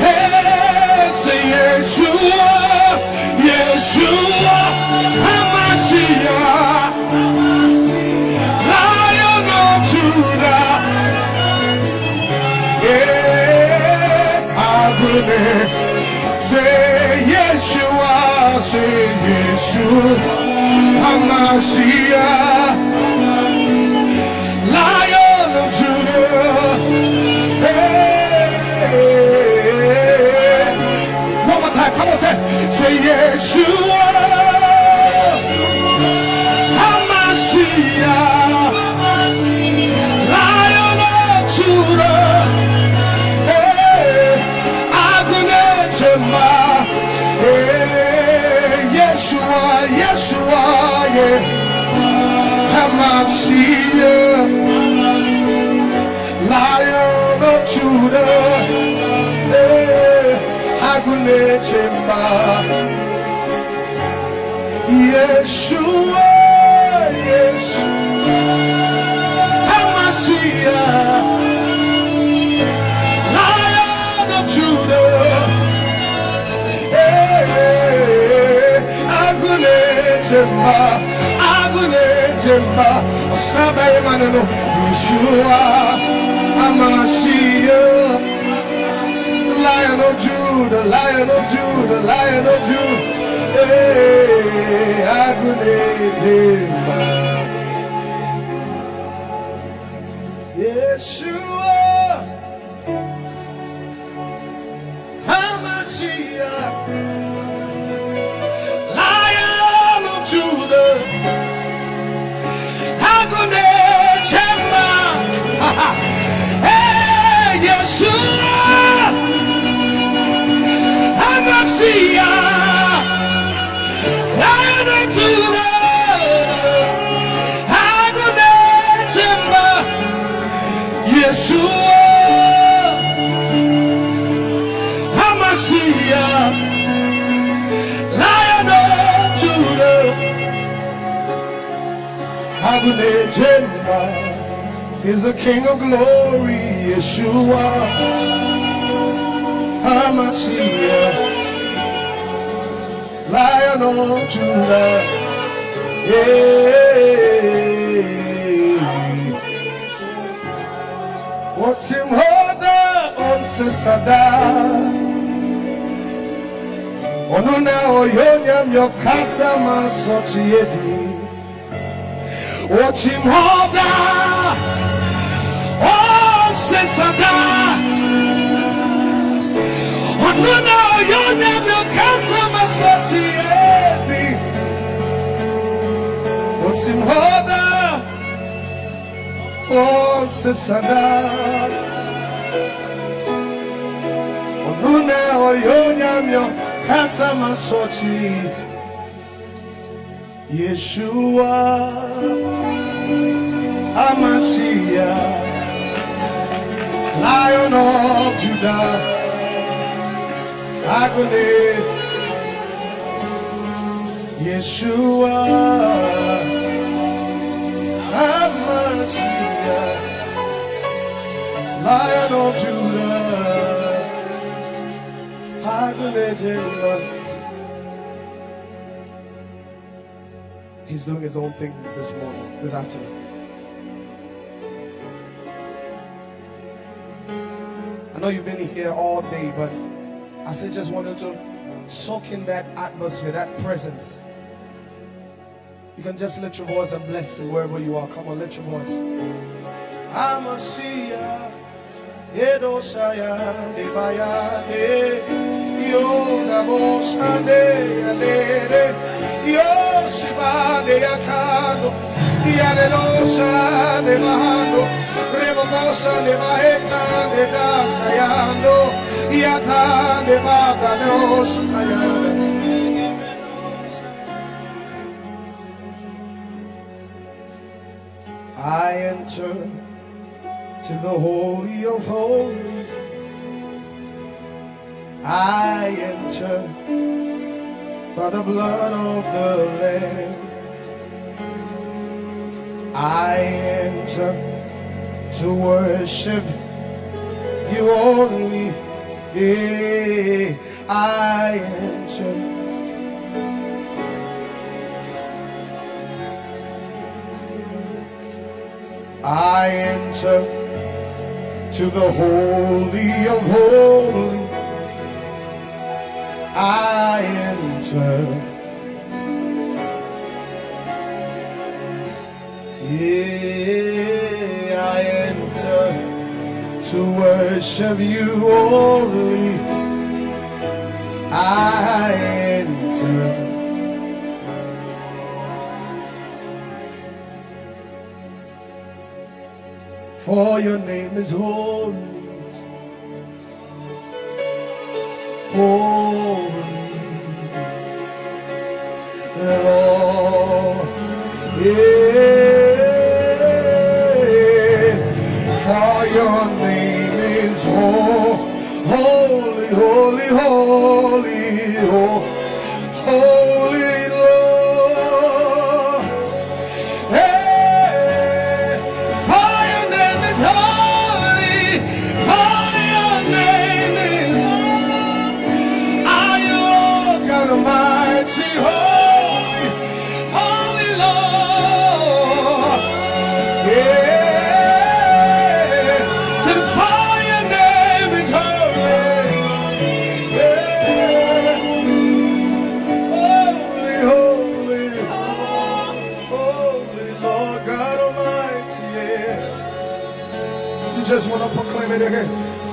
eh, say Yeshua, Yeshua HaMashiach, Lion of Judah. Yeah, Agune. Say Yeshua, say Yeshua HaMashiach, Lion of Judah. Hey. One more time, come on, say, say Yeshua HaMashiach, Lion of Judah. Hey, Agunejemba. Hey, Yeshua, Yeshua, yeah. HaMashiach, Lion of Judah, eh, Agunejemba. Yeshua, Yeshua HaMashiach, Lion of Judah, eh, Agunejemba, Agunejemba, Sabaemaneno, Yeshua HaMashiach, Lion of Judah, Lion of Judah, Lion of Judah, eh, Agunejemba, Yeshua HaMashiach, Lion of Judah, Agunejemba. Hey, Yeshua HaMashiach, Lion of Judah, Agunejemba. Is the King of glory, Yeshua HaMashiach, Lion of Judah. Yeah. Otim hoda on sesada. Onuna oyonya myokasa masoti edi. Otim hoda on sesada. Onuna oyonya myokasa masoti edi. Otim hoda on sesada. Onuna oyonya myokasa masoti. Yeshua HaMashiach, Lion of Judah, Agone, Yeshua HaMashiach, Lion of Judah, Agone Jehovah. He's doing his own thing this morning, this afternoon. I know you've been here all day, but I still just wanted to soak in that atmosphere, that presence. You can just lift your voice and bless him wherever you are. Come on, lift your voice. HaMashiach. Edo shaya de bayade, yo da bo shande ya de de, yo shiba de yakando, ya de do shande bahando, rebo bo shande baheta de da shayando, ya ta de ba da do shayando. I enter to the Holy of Holies. I enter by the blood of the Lamb. I enter to worship you only. Yeah, I enter. I enter to the Holy of Holies. I enter. Yeah, I enter to worship you only. I enter. For your name is holy, holy, Lord. Yeah. For your name is ho-, holy, holy, holy, ho-, holy Lord. Hey, for your name is holy, for your name is, are you Lord God Almighty, holy, holy Lord. Yeah, said for your name is holy. Yeah. Holy, holy, holy Lord God Almighty, yeah. You just want to proclaim it again.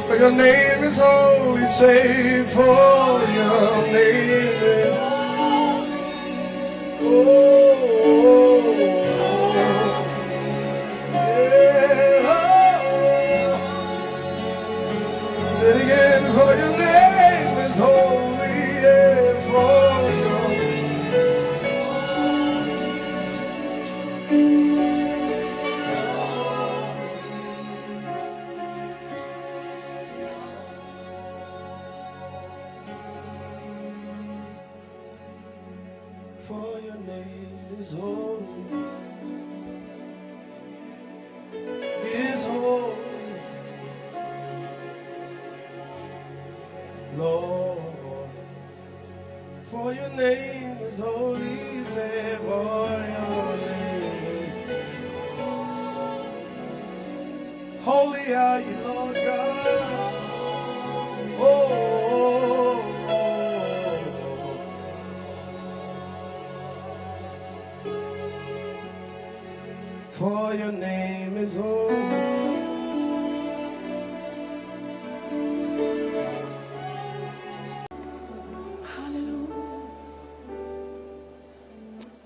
For your name is holy, say, for your name is holy. Oh, yeah. Say it again, for your name is holy, yeah, for your For your name is holy. Name is holy, say for your name is holy. Holy are you, Lord God. Oh, oh, oh, oh. For your name is holy. Hallelujah.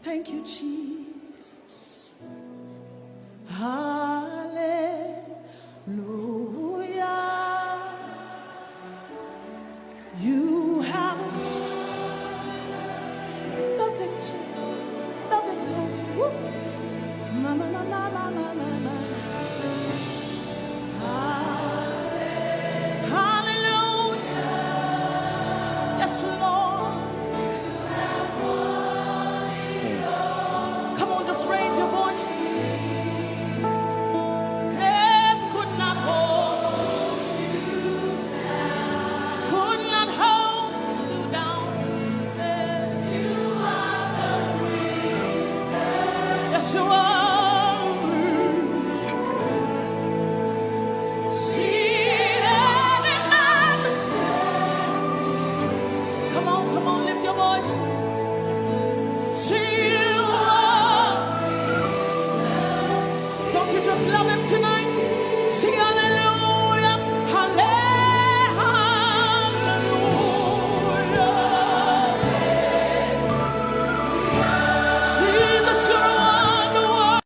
Thank you, Jesus. Hallelujah. You have the victory. The victory. Woo. Ma, ma, ma. Hallelujah. Yes, Lord. Come on, just raise your voice. Death could not hold you down. Could not hold you down. You are the reason. Yes, you are. Seated in majesty. Come on, come on, lift your voice. Sing, don't you just love him tonight? Sing hallelujah, hallelujah. Jesus, you're a wonder.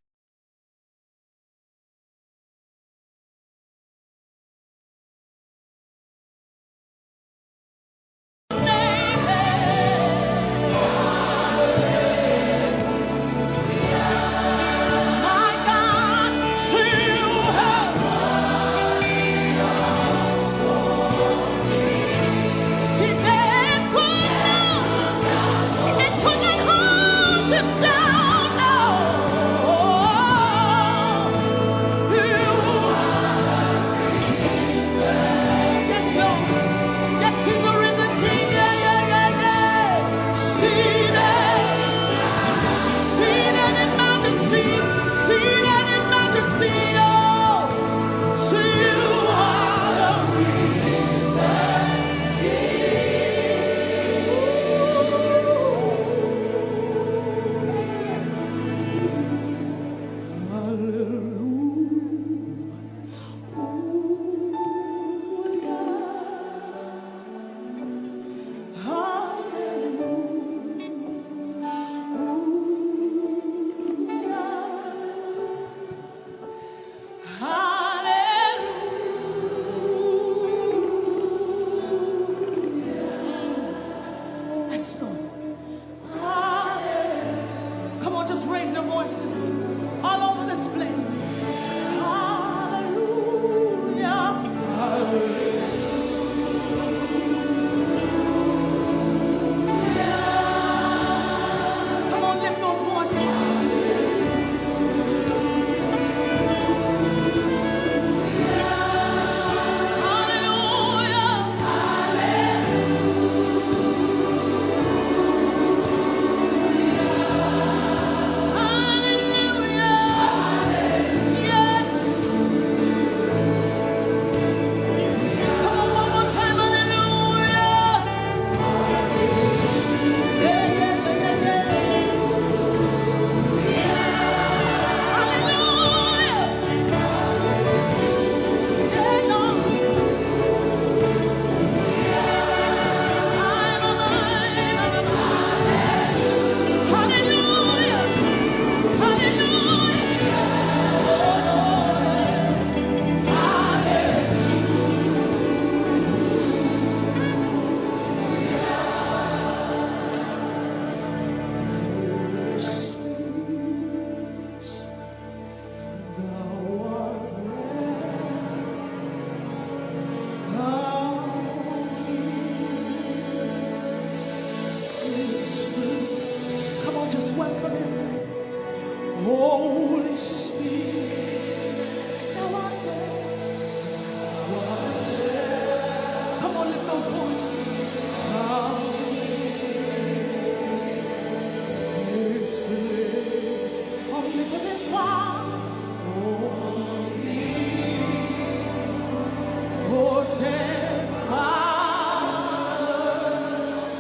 Father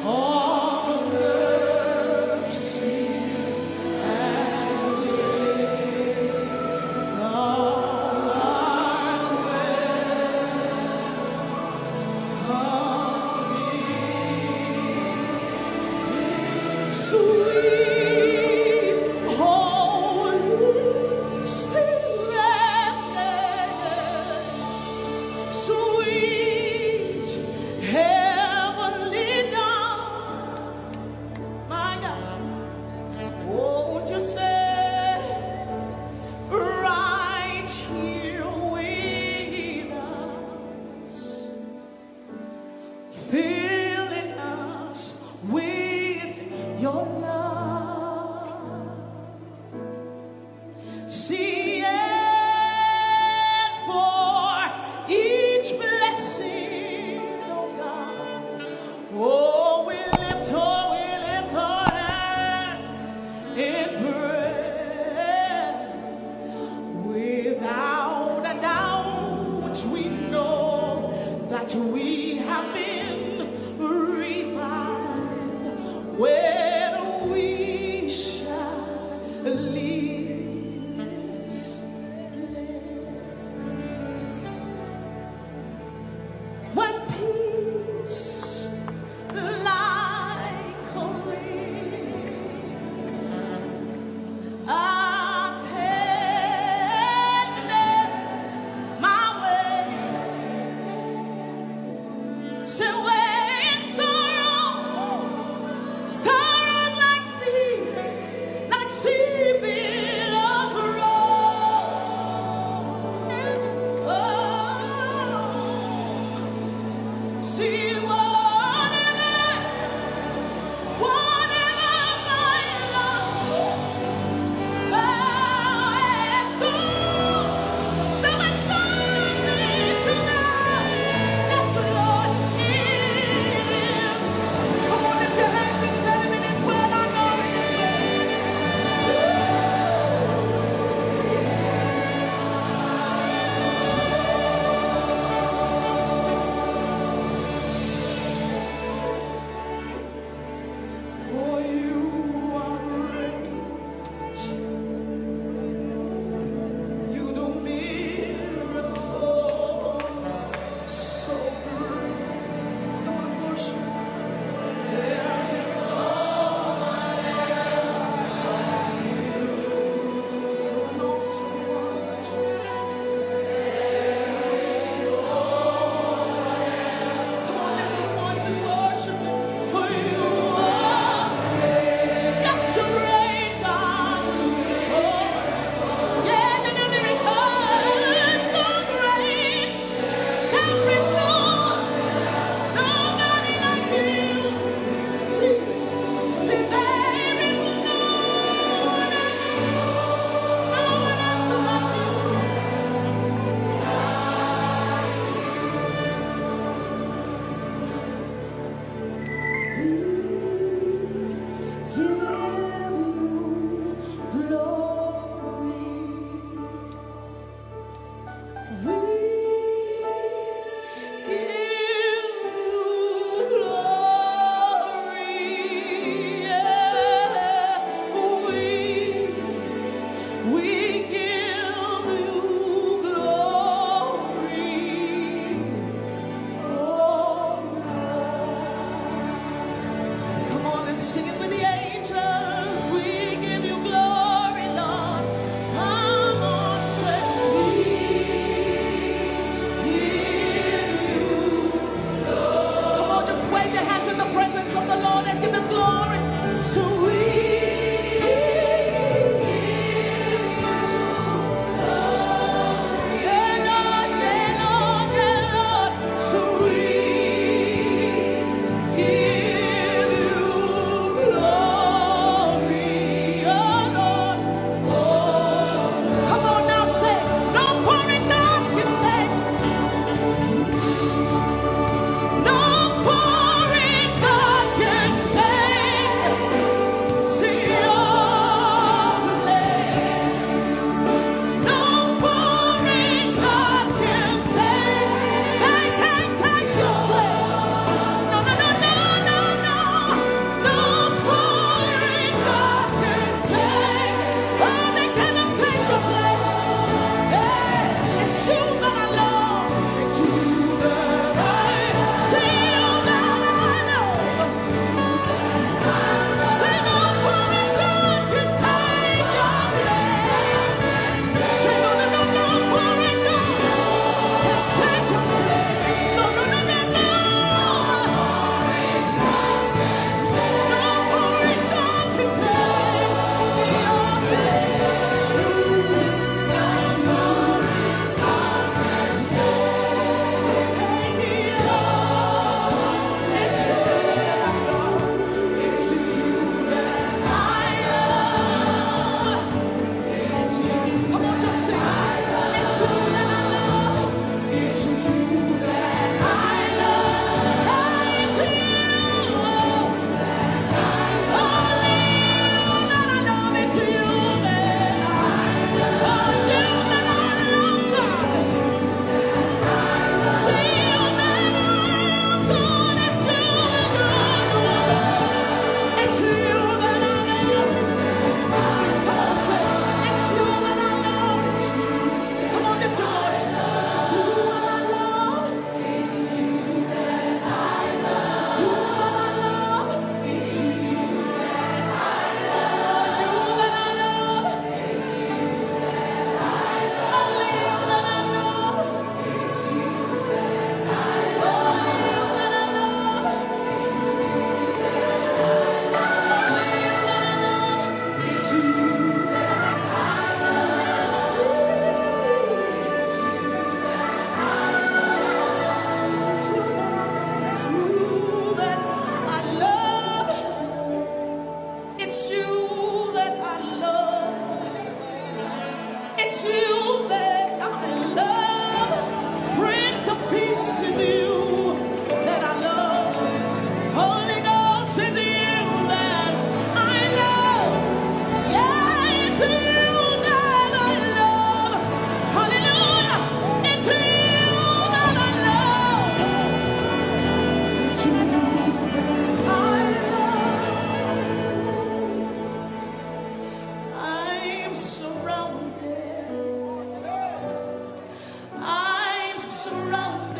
of mercy and grace, thou art welcome in. Sweet Holy Spirit, sweet heavenly dove, my God, won't you stay right here with us, filling us with your love? See it for each blessing, oh God. Oh, we lift, oh, we lift our hands in prayer. Without a doubt, we know that we have been revived when we shall live. you that I love. Prince of Peace is you that I love. Holy Ghost is you that I love. Yeah, it's you that I love. Hallelujah. It's you that I love. It's you that I love. I'm surrounded. I'm surrounded.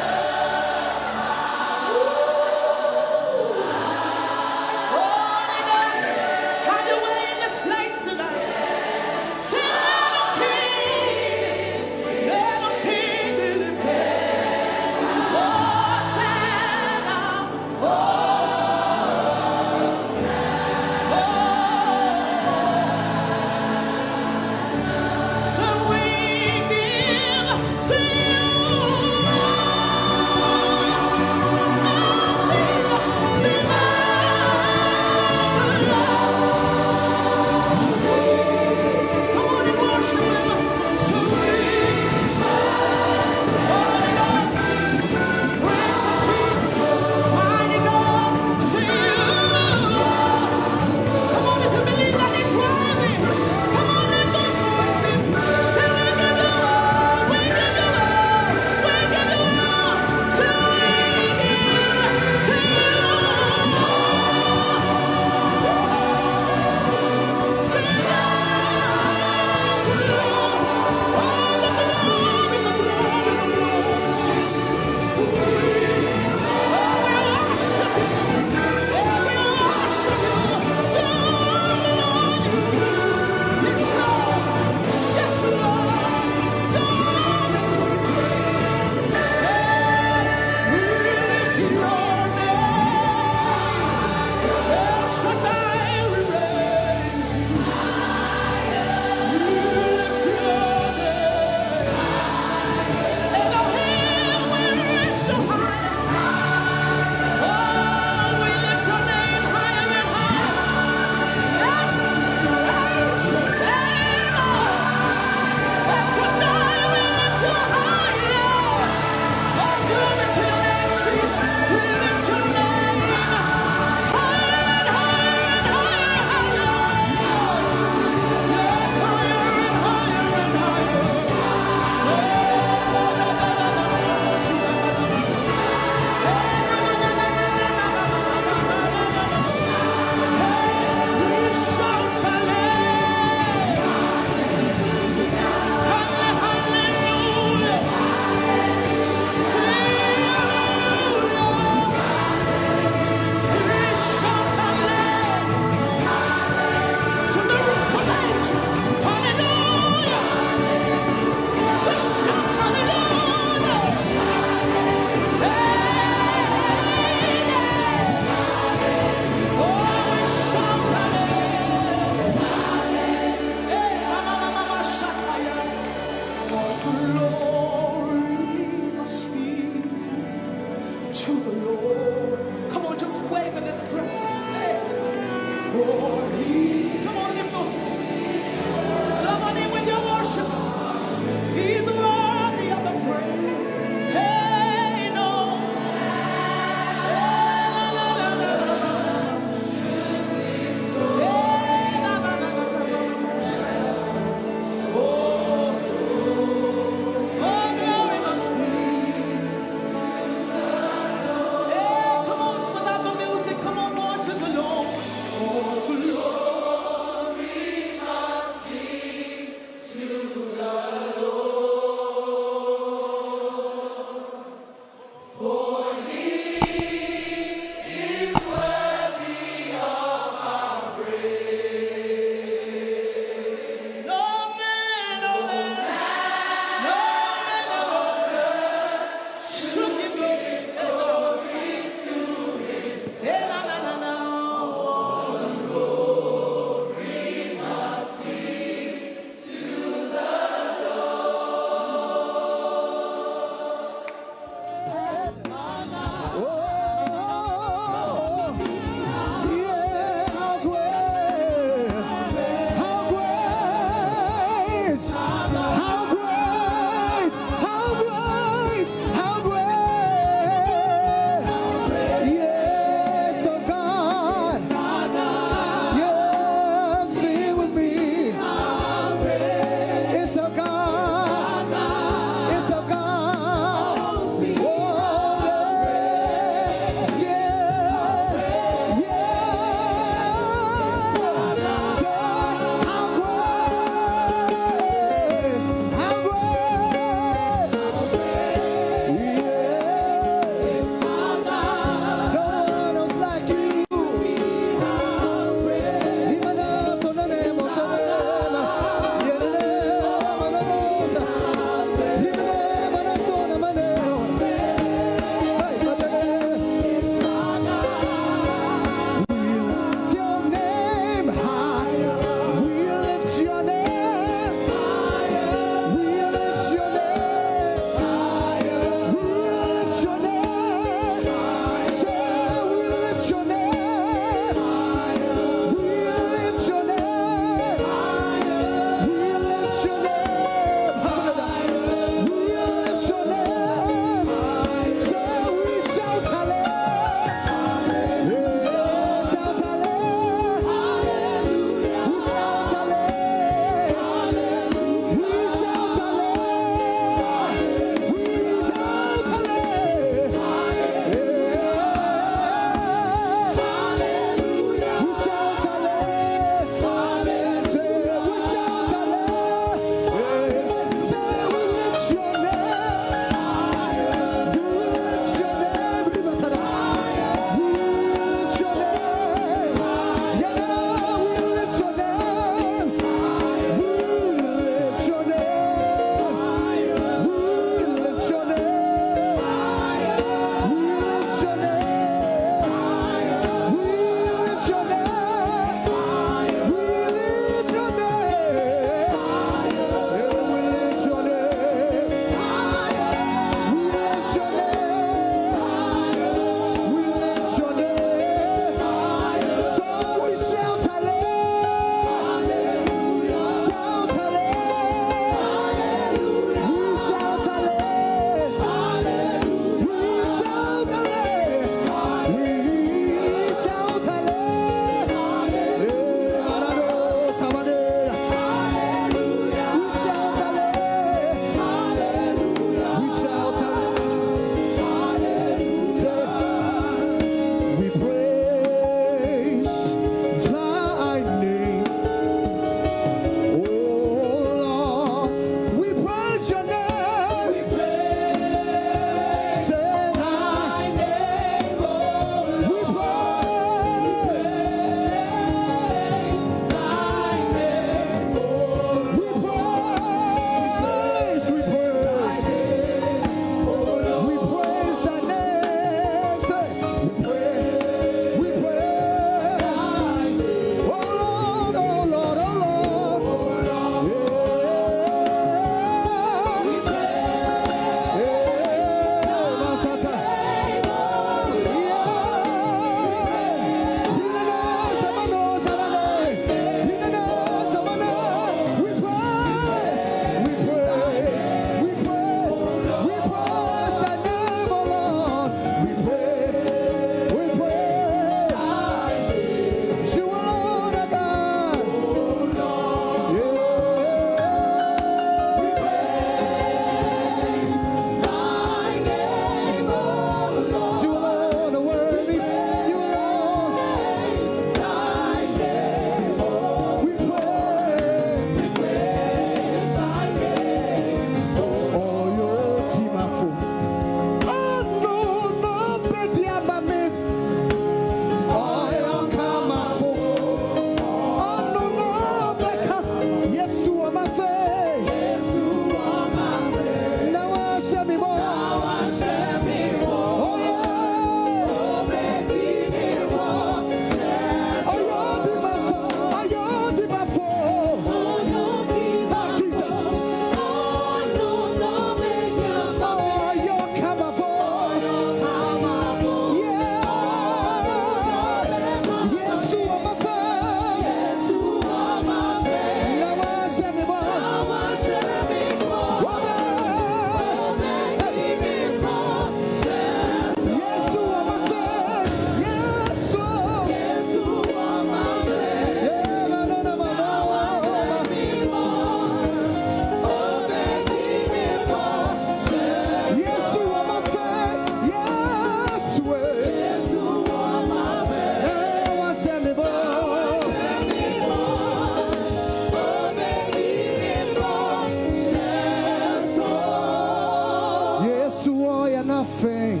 Nothing.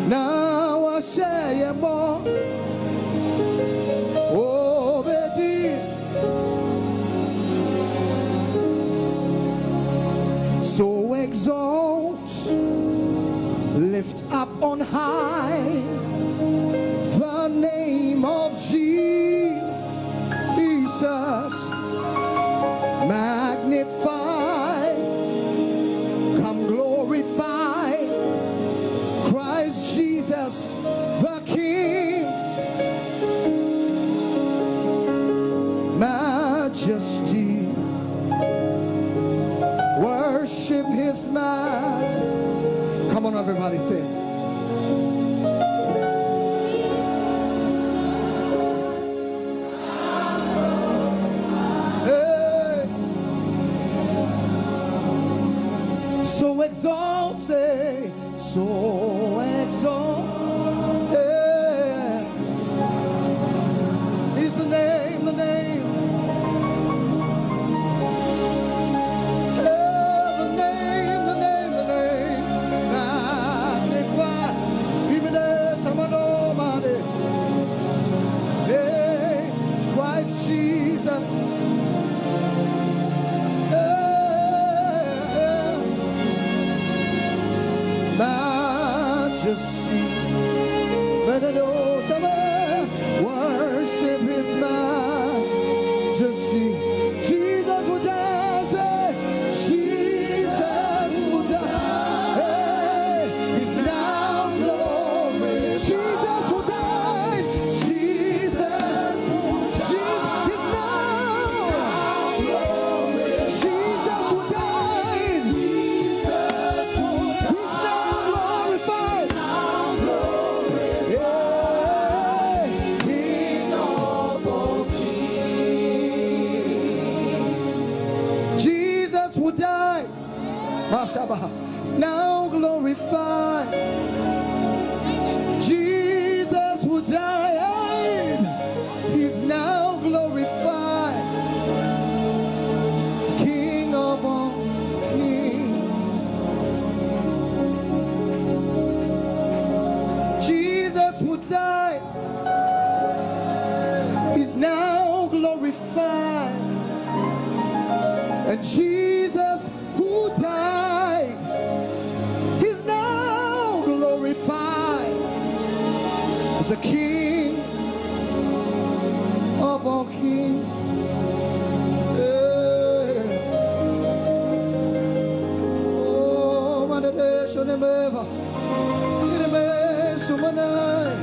Now I say more. Oh, baby. So exalt, lift up on high the name of Jesus. Magnify, come glorify Christ Jesus the King. Majesty, worship his man. Come on, everybody, say. Hey. So exalted, so exalted is the name, the name. Yeah, the name, the name, the name. Magnify. Even as I'm an almighty. Hey, it's Christ Jesus. Hey, hey. Majesty. Worship his majesty. Jesus will die. Say, Jesus will die. Hey, it's now glory. Jesus will die. Jesus, Jesus is now. Jesus will die. He's now glorified. Yeah. Jesus will die. Mashabah. Now glorified. Jesus will die. He's now glorified. He's King of all kings. Jesus will die. He's now glorified. And Jesus who died, he's now glorified as the King of all kings. Yeah. Oh, manade shone meva. Ireme sumanai.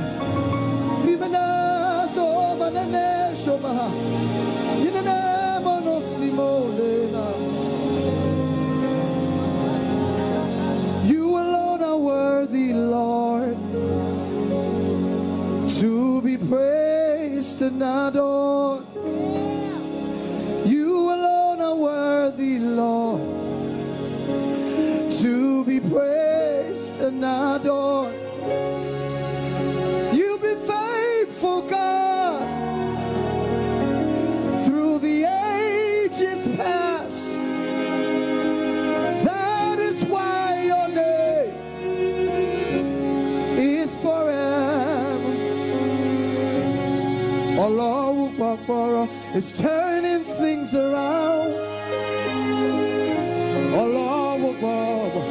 Rimana so manane shoma. Inene mono simolena. You alone are worthy, Lord, to be praised and adored. You alone are worthy, Lord, to be praised and adored. You've been faithful, God, through the ages past. That is why your name is forever. Ọlọ́run pọ̀pọ̀rọ̀ is turning things around. Ọlọ́run pọ̀pọ̀rọ̀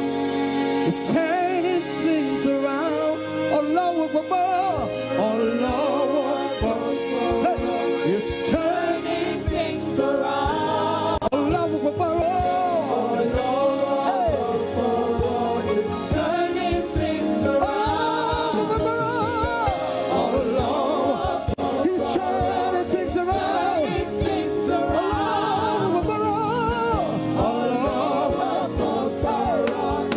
is turning things around. Ọlọ́run pọ̀pọ̀rọ̀, Ọlọ́run pọ̀pọ̀rọ̀ is turning things around. Ọlọ́run pọ̀pọ̀rọ̀. Hey. It's turning things around. Ọlọ́run. He's turning things around. Ọlọ́run pọ̀pọ̀rọ̀. Ọlọ́run.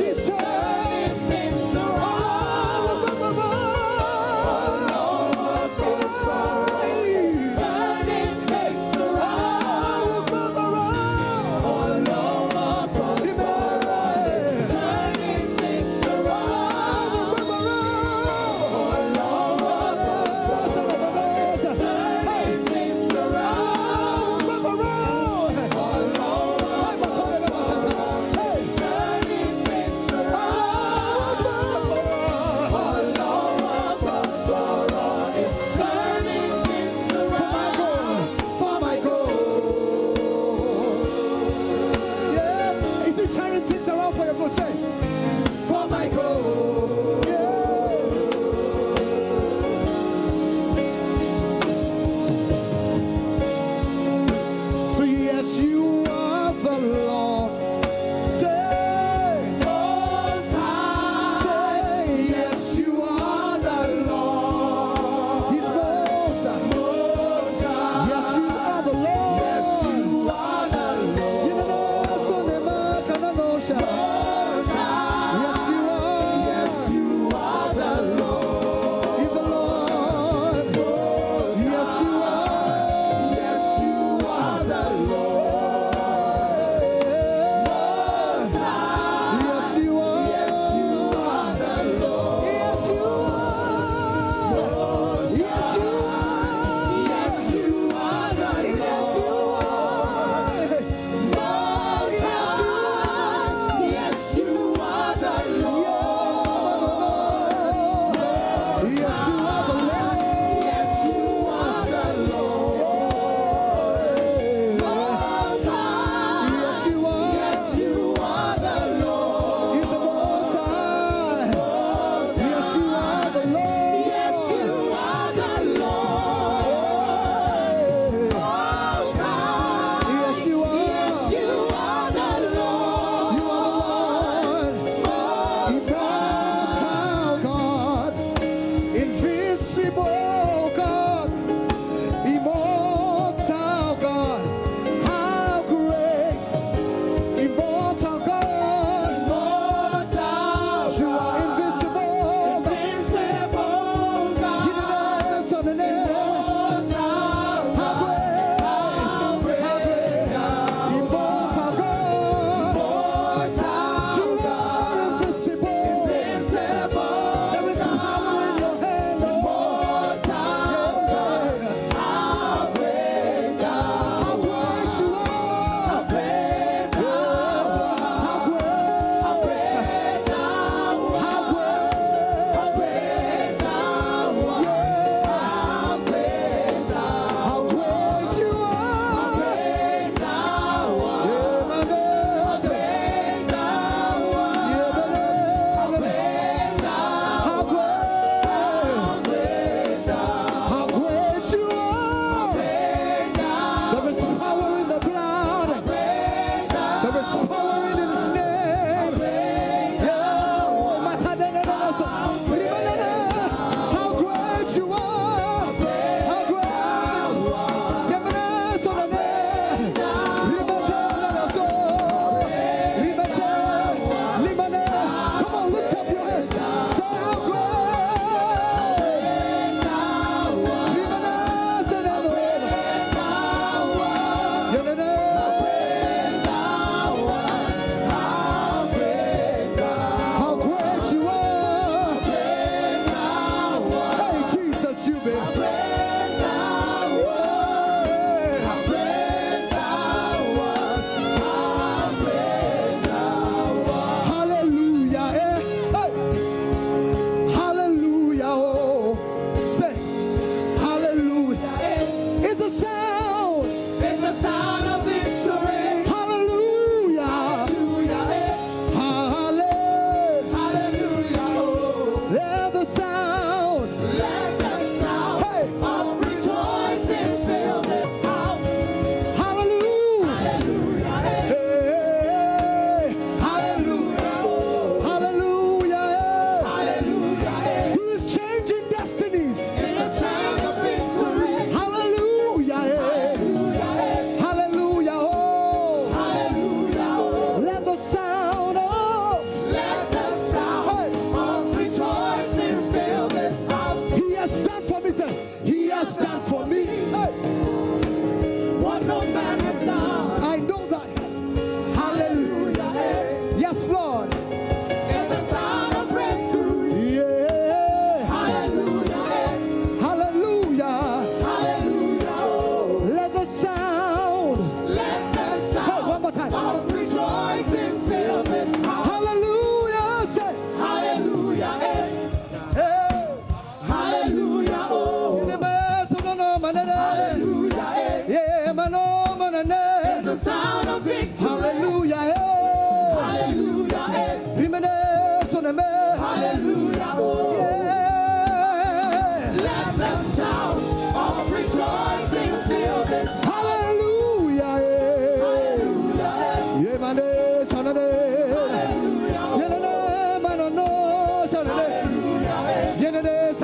He's turning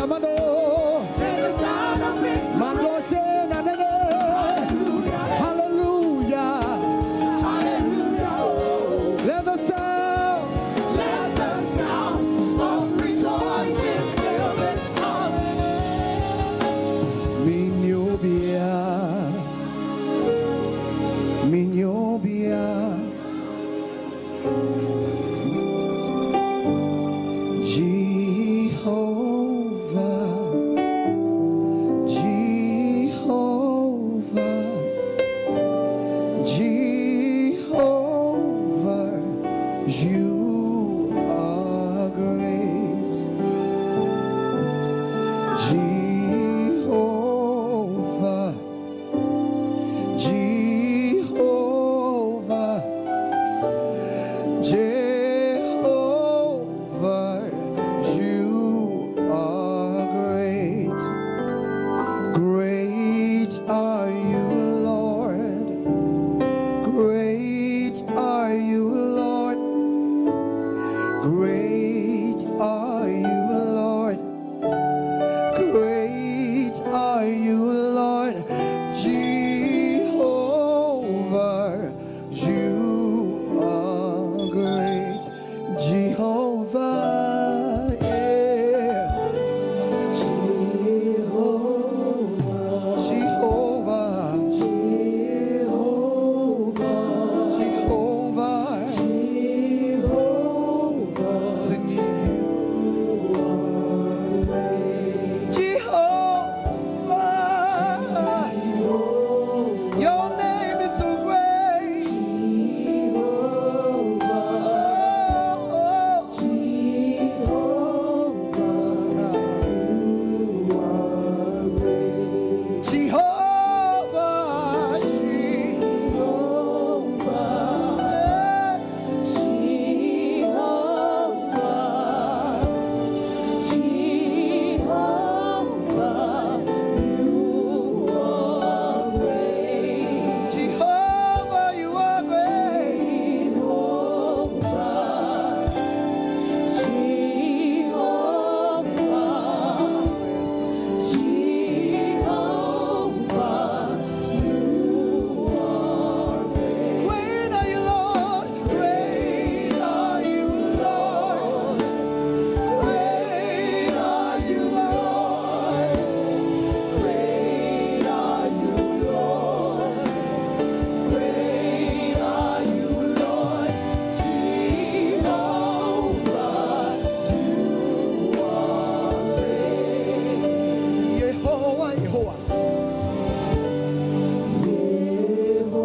Mando. Mandose na nene. Hallelujah. Hallelujah. Let the sound. Let the sound of rejoicing fill this house. Minyobia. Minyobia. Jehovah, Jehovah, Jehovah, you are great. Jehovah, Jehovah, Jehovah, you are great. Great are you, Lord. Great are you, Lord. Great are you, Lord. Great are you, Lord. Jehovah, you are great. Jehovah, yeah. Jehovah, Jehovah, Jehovah, Jehovah. Sing you. Jehovah, your name is so great. Jehovah, Jehovah, you are great. Jehovah, Jehovah, Jehovah, Jehovah, you are great. Jehovah, you are great. Jehovah, Jehovah, Jehovah, you are great. Great are you, Lord. Great are you, Lord. Great are you, Lord. Great are you, Lord. Great are you, Lord. Jehovah, you are great. Yehovah, Yehovah. Yehovah,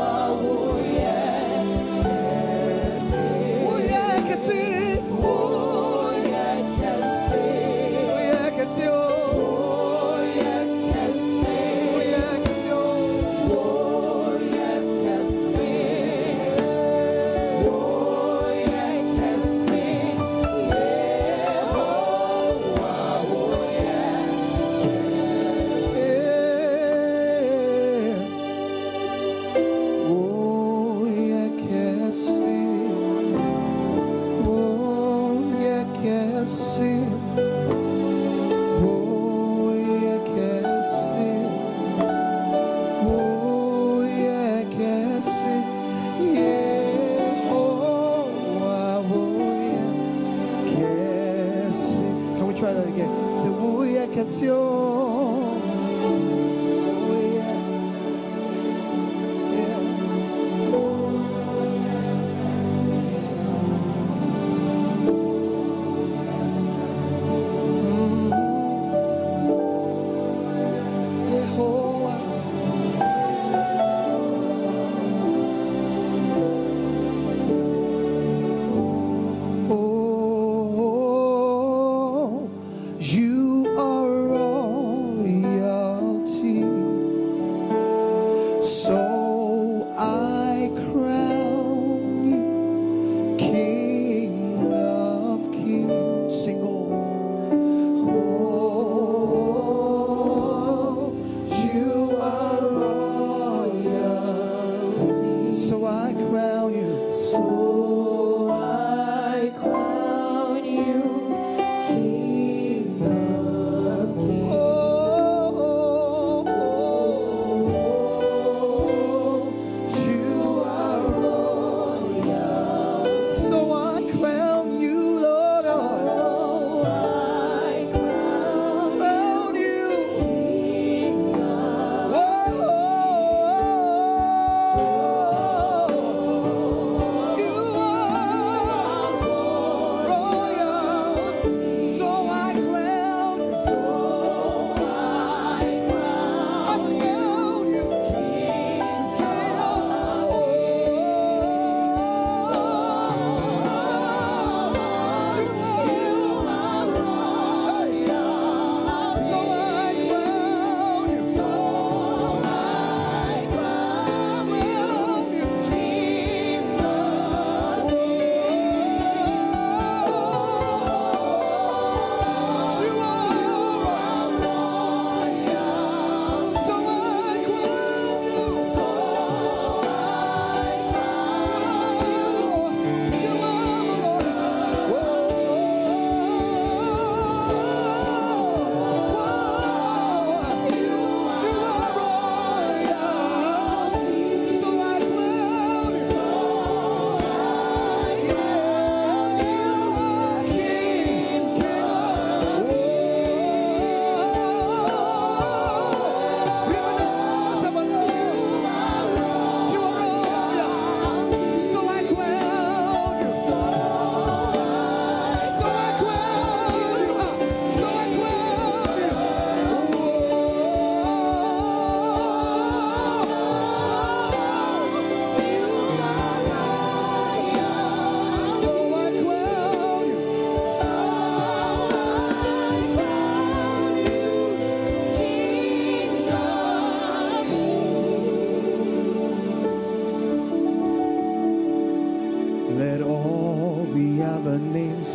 Yehovah, Yehovah, Yehovah, Yehovah, Yehovah. Can we try that again? Te wuye kesio. You are royalty.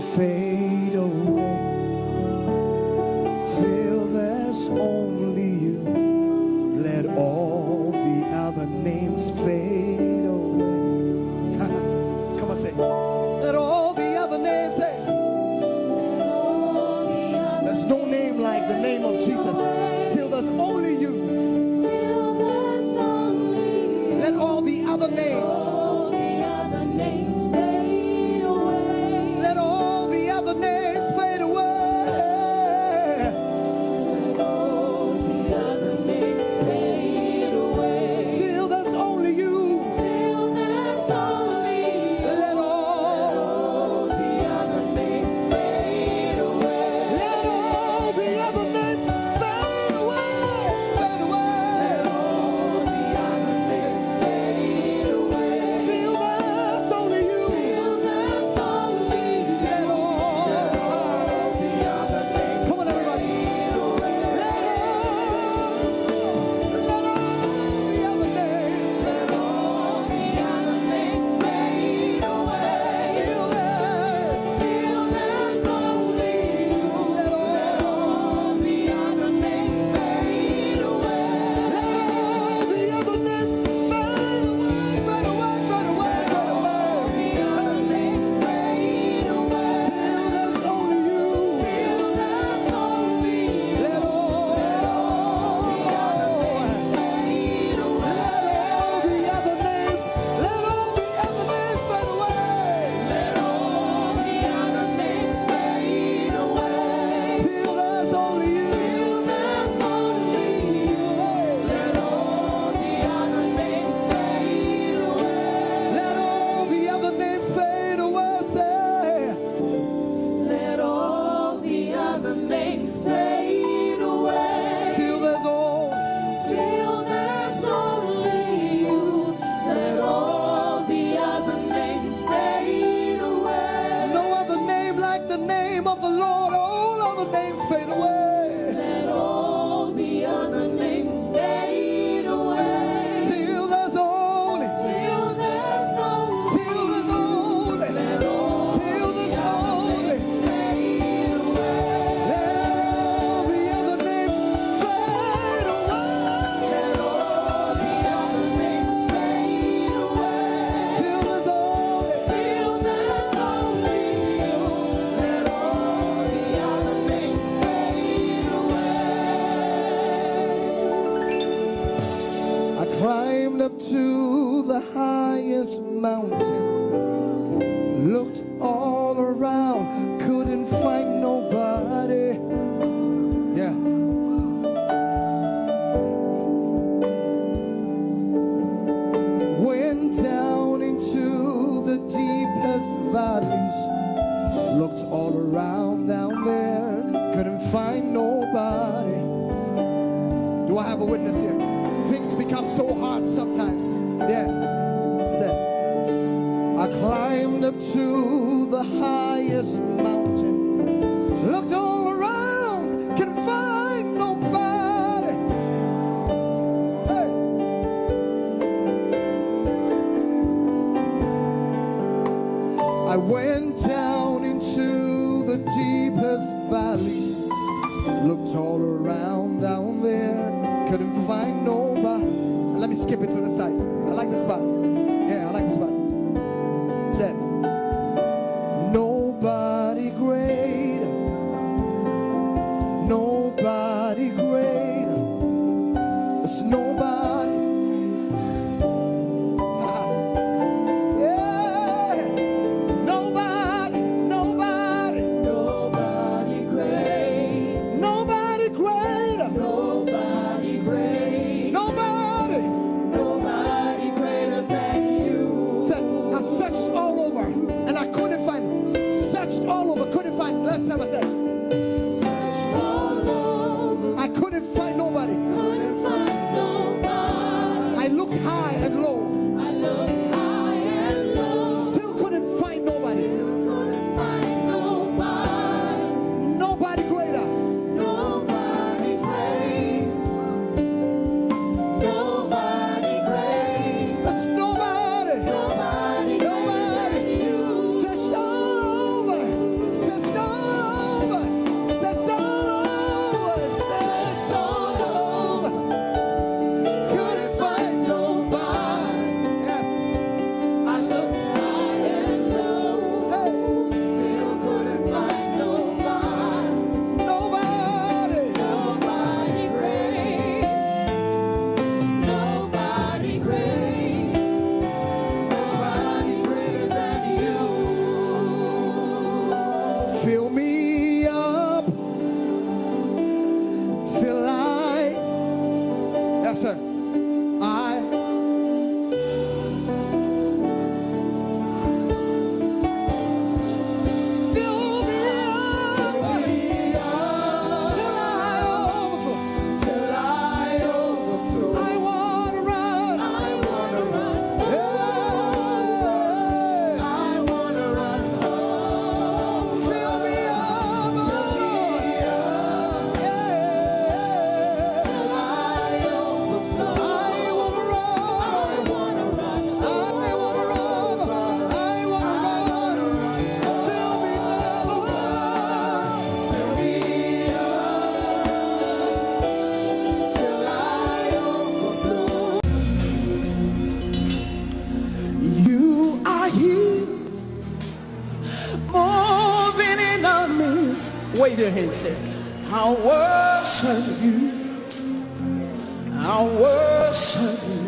fade away till there's only you. Let all the other names fade away. Come on, say, let all the other names, say, there's no name like the name of Jesus till there's only you. Let all the other names, let all the other names fade away. Till there's only you. Let all, let all the other names fade away, fade away. Till there's only you. Let all, come on, everybody. Let all, let all the other names, let all the other names fade away. Till there's, till there's only you. Let all, let all the other names fade away. Let all the other names fade away, fade away, fade away, fade away. Let all the other names fade away. Till there's only you. Till there's only you. Let all, let all the other names fade away. Let all the other names, let all the other names fade away. Let all the other names fade away. Till there's only you. Till there's only you. Let all the other names fade away. Let all the other names fade away. Say, let all the other names fade away. Till there's all, till there's only you. Let all the other names fade away. No other name like the name of the Lord. All other names fade away. Let all the other names fade away. Till there's only, till there's only, till there's only, let all, till there's only, fade away. Let all the other names fade away. Let all the other names fade away. Till there's only, till there's only you. Let all the other names fade away. I climbed up to the highest mountain, looked all around, couldn't find nobody. Yeah. Went down into the deepest valleys, looked all around down there, couldn't find nobody. Do I have a witness here? Things become so hard sometimes. Yeah. Say, I climbed up to the highest mountain, looked all around, can find nobody. Hey. I went down into the deepest valleys, looked all around down there, couldn't find nobody. Let me skip it to the side. I like this part. Yeah, I like this part. Said, nobody greater, nobody greater. It's nobody. Yeah. Nobody, nobody, nobody great, nobody greater, nobody great, nobody, nobody Sir, I fill me up till I overflow. Till I overflow. I wanna run. I wanna run. Yeah. I wanna run. Fill me up, oh Lord. Yeah. Till I overflow. I wanna run. I wanna run. I wanna run. I wanna run. Fill me up, oh Lord. Fill me up till I overflow. You are here, moving in our midst. Wave your hands, say, "I worship you. I worship you.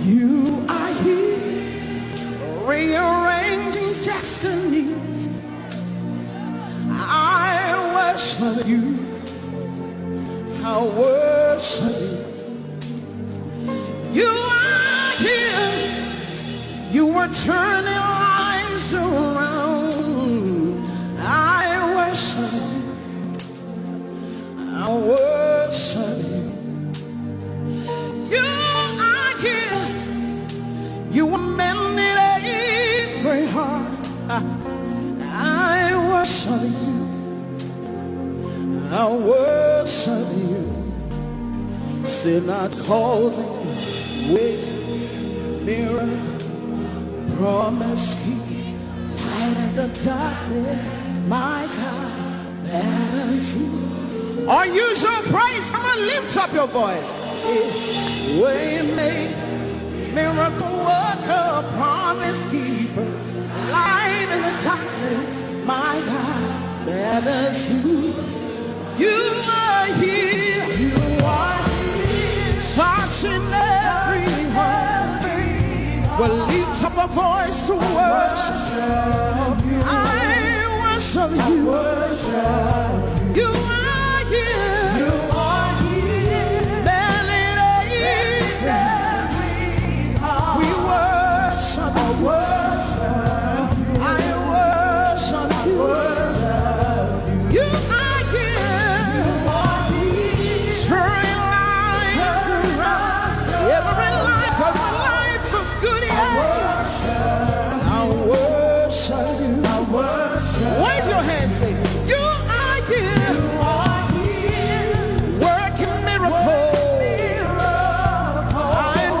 You are here, rearranging destinies. I worship you. I worship you. You are here. You are turning lives around. I worship you. I worship you. You are here. You are mending every heart. I worship you. I worship you. Say, not causing way, mirror, promise keep, light in the darkness, my God, that is who. Unusual praise. Come on, lift up your voice. Way make, miracle worker, promise keeper, light in the darkness, my God, that is who. You are here. You are here. Touching every heart. We'll lift up a voice to worship. I worship you. You are here. You are here. Barely there. We worship. I worship. I worship you. You are here. Turning lives around. Every life, every life of good, yeah. I worship you. Wave your hands, say, "You are here." Working miracles. I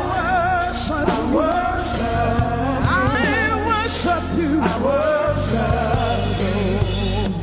worship you. I worship you.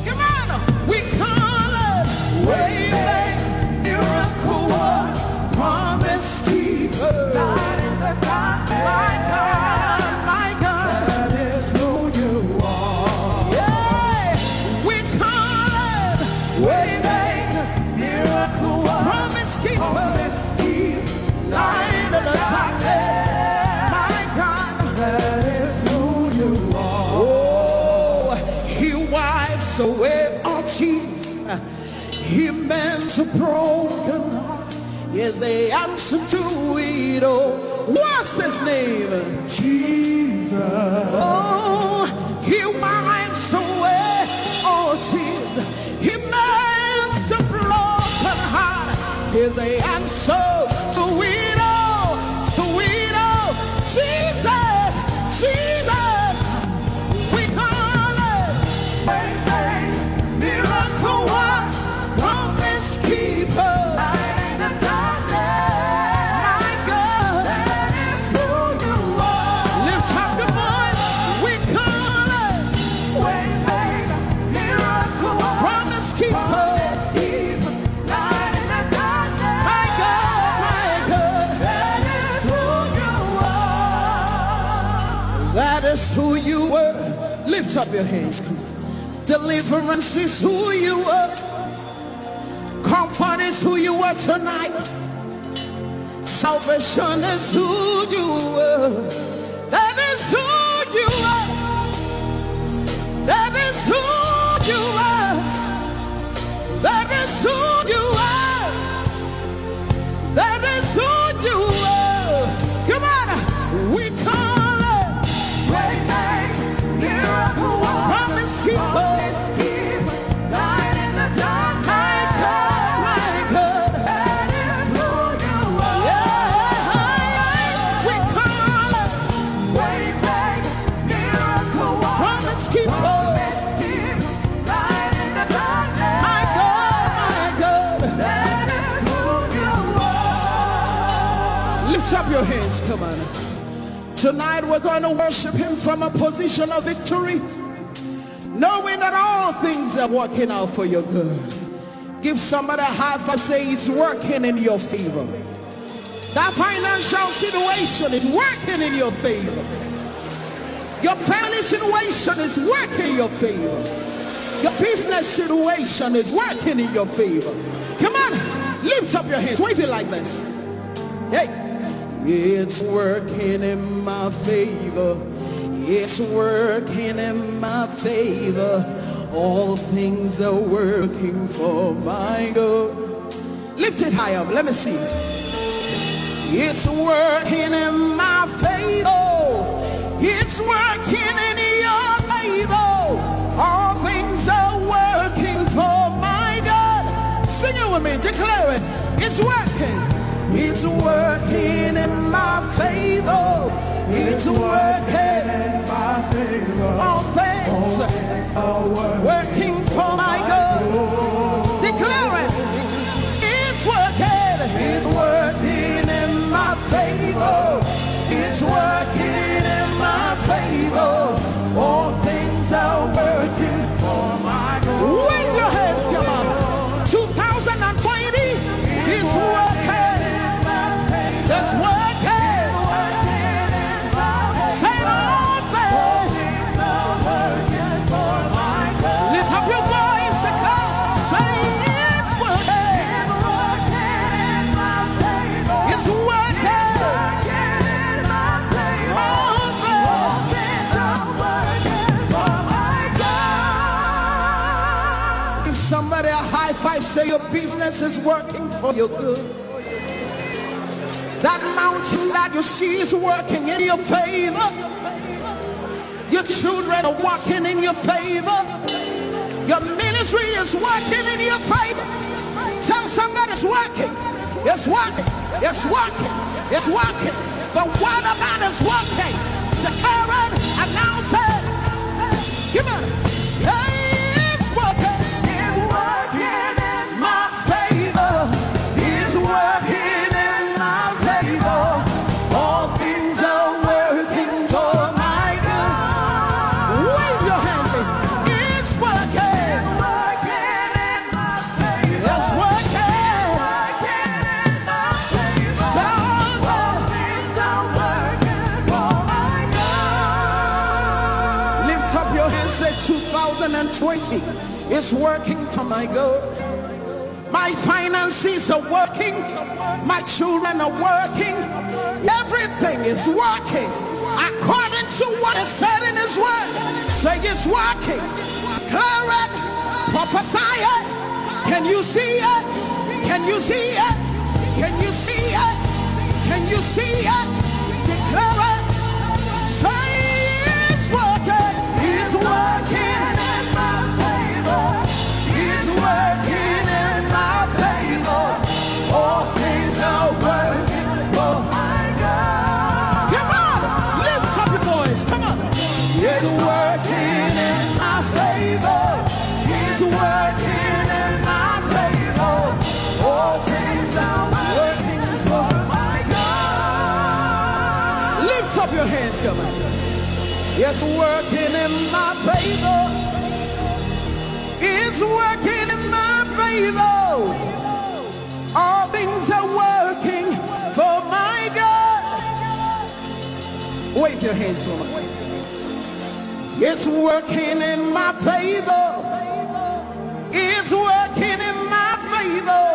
Come on, we call it way make, miracle work, promise keeper, light in the darkness. My God, my God, that is who you are. Yeah, we call it way make, miracle work, promise keeper, promise keeper, light in the darkness. My God, that is who you are. Oh, he wipes away all tears. He mends a broken heart. Yes, the answer to it all. What's his name? Jesus. Oh, he wipes away all tears. He mends a broken heart. He's the answer to it all. To it all. Jesus, Jesus, we call it. Way make, miracle work, promise keeper, light in the darkness. My God, that is who you are. Lift up your voice. We call it. Way make, miracle work, promise keeper, promise keeper, light in the darkness. My God, my God, that is who you are. That is who you were. Lift up your hands. Come on. Deliverance is who you are. Comfort is who you are tonight. Salvation is who you are. That is who you are. That is who you are. That is who you are. Your hands, come on. Tonight we're going to worship him from a position of victory, knowing that all things are working out for your good. Give somebody a high five, say, "It's working in your favor." That financial situation is working in your favor. Your family situation is working in your favor. Your business situation is working in your favor. Come on, lift up your hands, wave it like this. Hey. It's working in my favor. It's working in my favor. All things are working for my good. Lift it high up. Let me see. It's working in my favor. It's working in your favor. All things are working for my good. Sing it with me. Declare it. It's working. It's working in my favor. It's working in my favor. All things are working for my good. Declare it. It's working. It's working in my favor. It's working in my favor. All things are working for my good. Wave your hands, come on. Two thousand twenty is working. It's working. Say all things. Lift up your voice and come. Say it's working. It's working. All things. Give somebody a high five, say your business is working for your good. That mountain that you see is working in your favor. Your children are working in your favor. Your ministry is working in your favor. Tell somebody it's working. It's working. It's working. It's working. The word of God is working. Declare it, announce it. Come on. Hey, it's working. It's working in my favor. It's working in my favor. All things are working for my good. Wave your hands. It's working. It's working in my favor. It's working. It's working in my favor. So all things are working for my good. Lift up your hands, say, "Two thousand twenty is working for my good." My finances are working. My children are working. Everything is working according to what is said in his word. Say it's working. Declare it. Prophesy it. Can you see it? Can you see it? Can you see it? Can you see it? Declare it. Say it's working. It's working in my favor. It's working in my favor. All things are working for my good. Come on, lift up your voice. Come on. It's working in my favor. It's working in my favor. All things are working for my good. Lift up your hands, come on. It's working in my favor. It's working in my favor. All things are working for my good. Wave your hands, woman. It's working in my favor. It's working in my favor.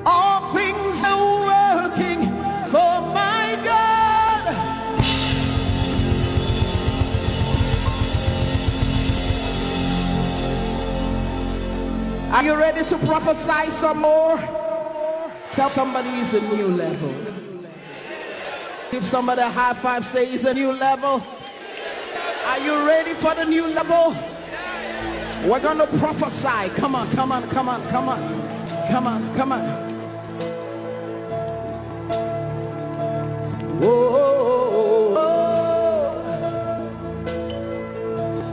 All things are working for my good. Are you ready to prophesy some more? Tell somebody it's a new level. Give somebody a high five, say it's a new level. Are you ready for the new level? We're gonna prophesy. Come on, come on, come on, come on. Come on, come on. Whoa.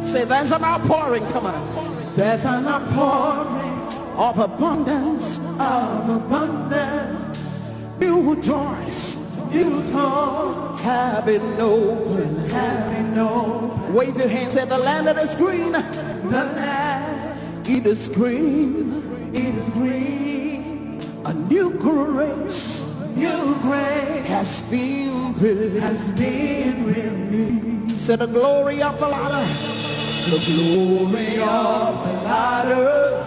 Say there's an outpouring. Come on. There's an outpouring of abundance, of abundance. New doors You come, heaven open, heaven open. Wave your hands at the land that is green. The land, it is green. It is green. A new grace, new grace has been released. Has been released. Say the glory of the Lord. The glory of the latter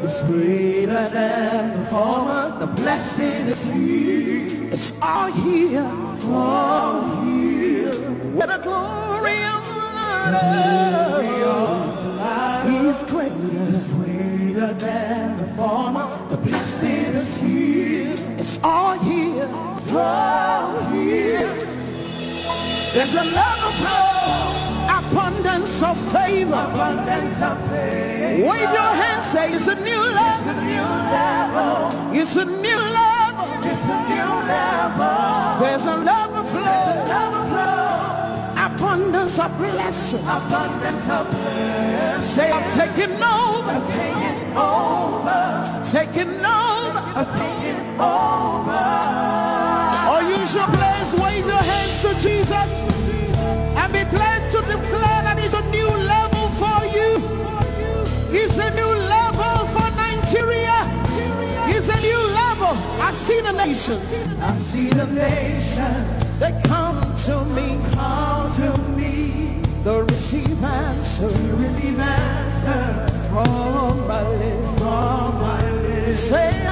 is greater than the former. The blessing is here. It's all here. All here. Where the glory of the Lord is greater. Is greater than the former. The blessing is here. It's all here. It's all here. There's a level of abundance of favor. Abundance of favor. Wave your hand, say, "It's a new level." It's a new level. It's a new level. It's a new level. There's a level flow. There's a level flow. Abundance of blessing. Abundance of blessing. Say, "I'm taking over." I'm taking over. Taking over. I'm taking over. Or use your place, wave your hands to Jesus and be glad to declare that it's a new level for you. It's a new level for Nigeria. It's a new level. I see the nations. I see the nations. They come to me. Come to me. They receive answer. They receive answer from my lips. From my lips. Say, "I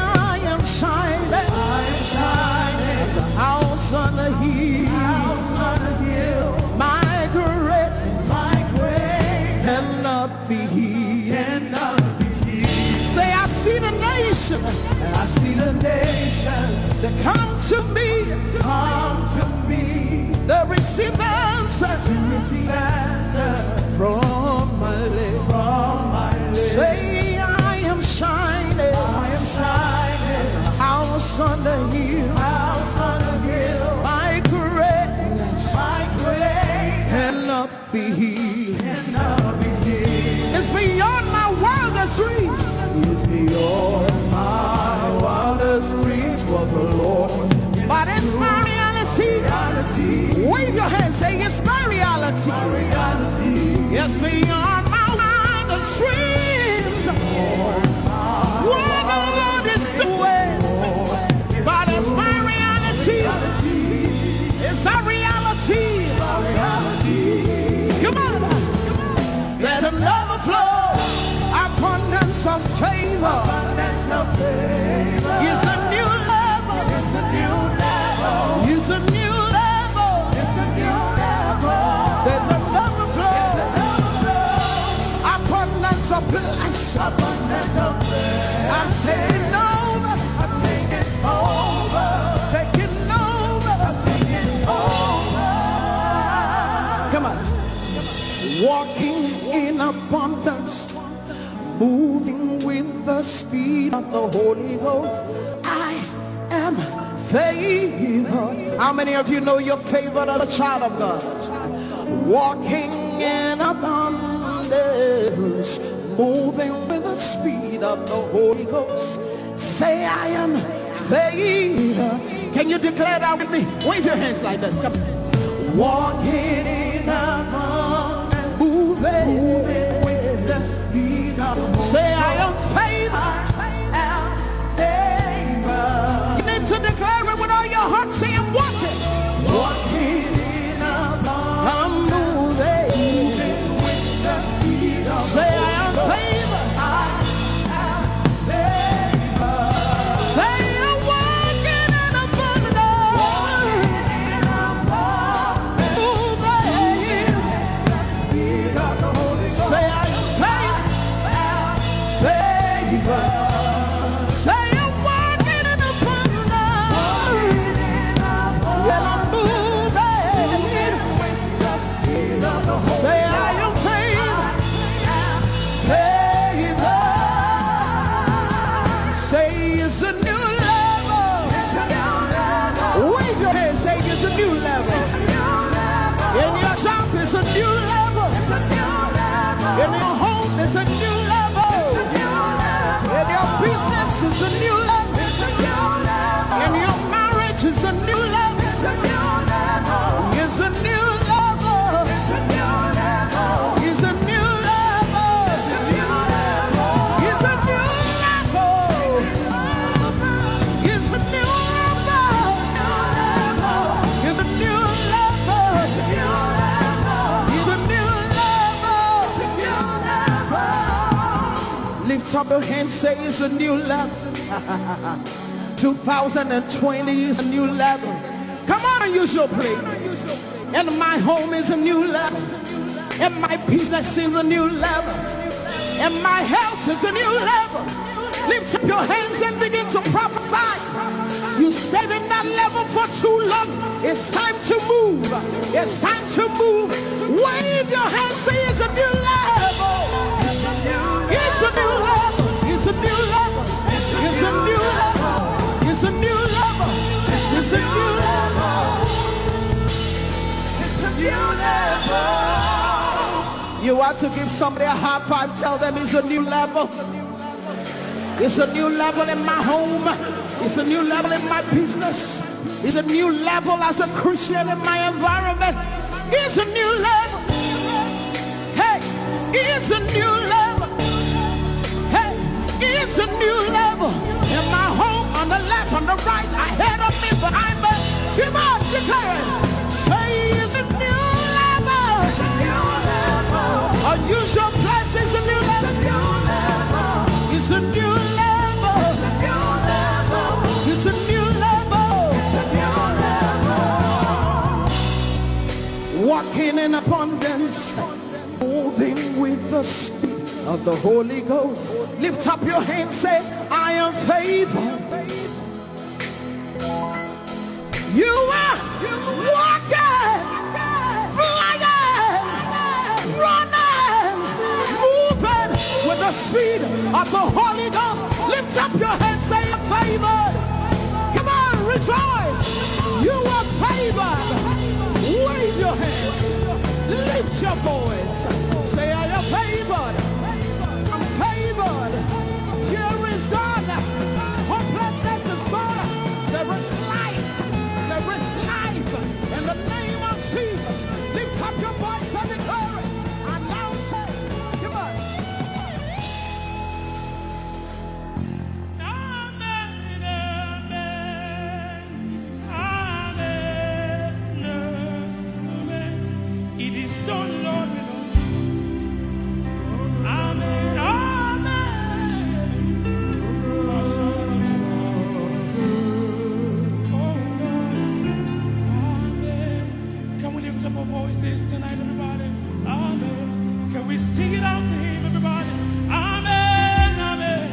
am shining." I am shining. As a house on a hill. House on a hill. My greatness. My greatness. Cannot be hid. Cannot be hid. Say, "I see the nation." I see the nation. They come to me. Come to me. They receive answer. They receive answer from my lips. From my lips. Say, "I am shining." I am shining. House on the hill. House on the hill. My greatness. My greatness. Cannot be hid. Cannot be hid. It's beyond my wildest dreams. It's beyond my wildest dreams what the Lord. But it's my reality. Reality. Wave your hand, say, "It's my reality." My reality. It's beyond my wildest dreams what the Lord is doing. But it's my reality. It's a reality. Come on. There's another flow. Abundance of favor. Abundance of favor. It's a new level. It's a new level. It's a new level. It's a new level. There's another flow. There's another flow. Abundance of blessing. Abundance of blessing. I'm taking over. I'm taking over. Taking over. I'm taking over. Come on. Walking in abundance, moving with the speed of the Holy Ghost. I am favored. How many of you know you're favored as a child of God? Walking in abundance, moving with the speed of the Holy Ghost. Say, "I am favored." Can you declare that with me? Wave your hands like this. Come on. Walking in abundance, moving with the speed of the Holy Ghost. Say, "I am favored." I am favored. You need to declare it with all your heart. Say, "I'm walking." Walking in abundance, I'm moving. Moving with the speed of the Holy Ghost. Say, "I am favored." I am favored. Say, "I'm walking in abundance." Walking in abundance. Moving. Moving with the speed of the Holy Ghost. Say, Your hand, say it's a new level. Two thousand twenty is a new level. Come on, use your praise. And my home is a new level. And my business is a new level. And my health is a new level. Lift up your hands and begin to prophesy. You stayed in that level for too long. It's time to move. It's time to move. Wave your hands, say it's a new level. It's a new level. It's a new level. It's a new level. It's a new level. It's a new level. It's a new level. You want to give somebody a high five, tell them it's a new level. It's a new level in my home. It's a new level in my business. It's a new level as a Christian in my environment. It's a new level. Hey, it's a new level. Hey, it's a new level. In my home, on the left, on the right, ahead of me, behind me. Come on, declare it. Say it's a new level. Unusual blessings, a new level. It's a new level. It's a new level. Walking in abundance, moving with the speed of the Holy Ghost. Lift up your hands, say, I am favored. You are walking, flying, running, moving with the speed of the Holy Ghost. Lift up your hands, say, favored. Come on, rejoice. You are favored. Wave your hands. Lift your voice. Say, I am favored. I'm favored. Fear is gone. Hopelessness is gone. There is life. There is life. In the name of Jesus, lift up your voice and declare it. Announce it. Come on. Amen, amen, amen, amen. It is done, Lord. Amen, amen. Oh, Lord. Amen. Can we lift up our voices tonight, everybody? Amen. Can we sing it out to him, everybody? Amen, amen.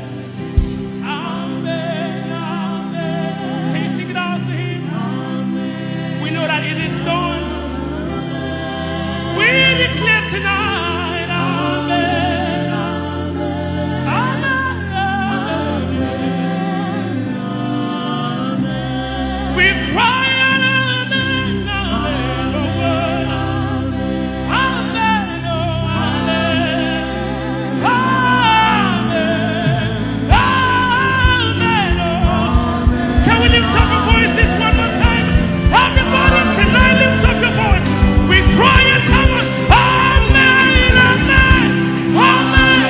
Amen, amen. Can you sing it out to him? Amen. We know that it is done. We declare tonight, amen. Amen. We cry out, amen, amen, oh God. Amen, oh, amen. Amen. Amen, oh. Can we lift up our voices one more time? Everybody tonight, lift up your voice. We cry and come on. Amen, amen, amen.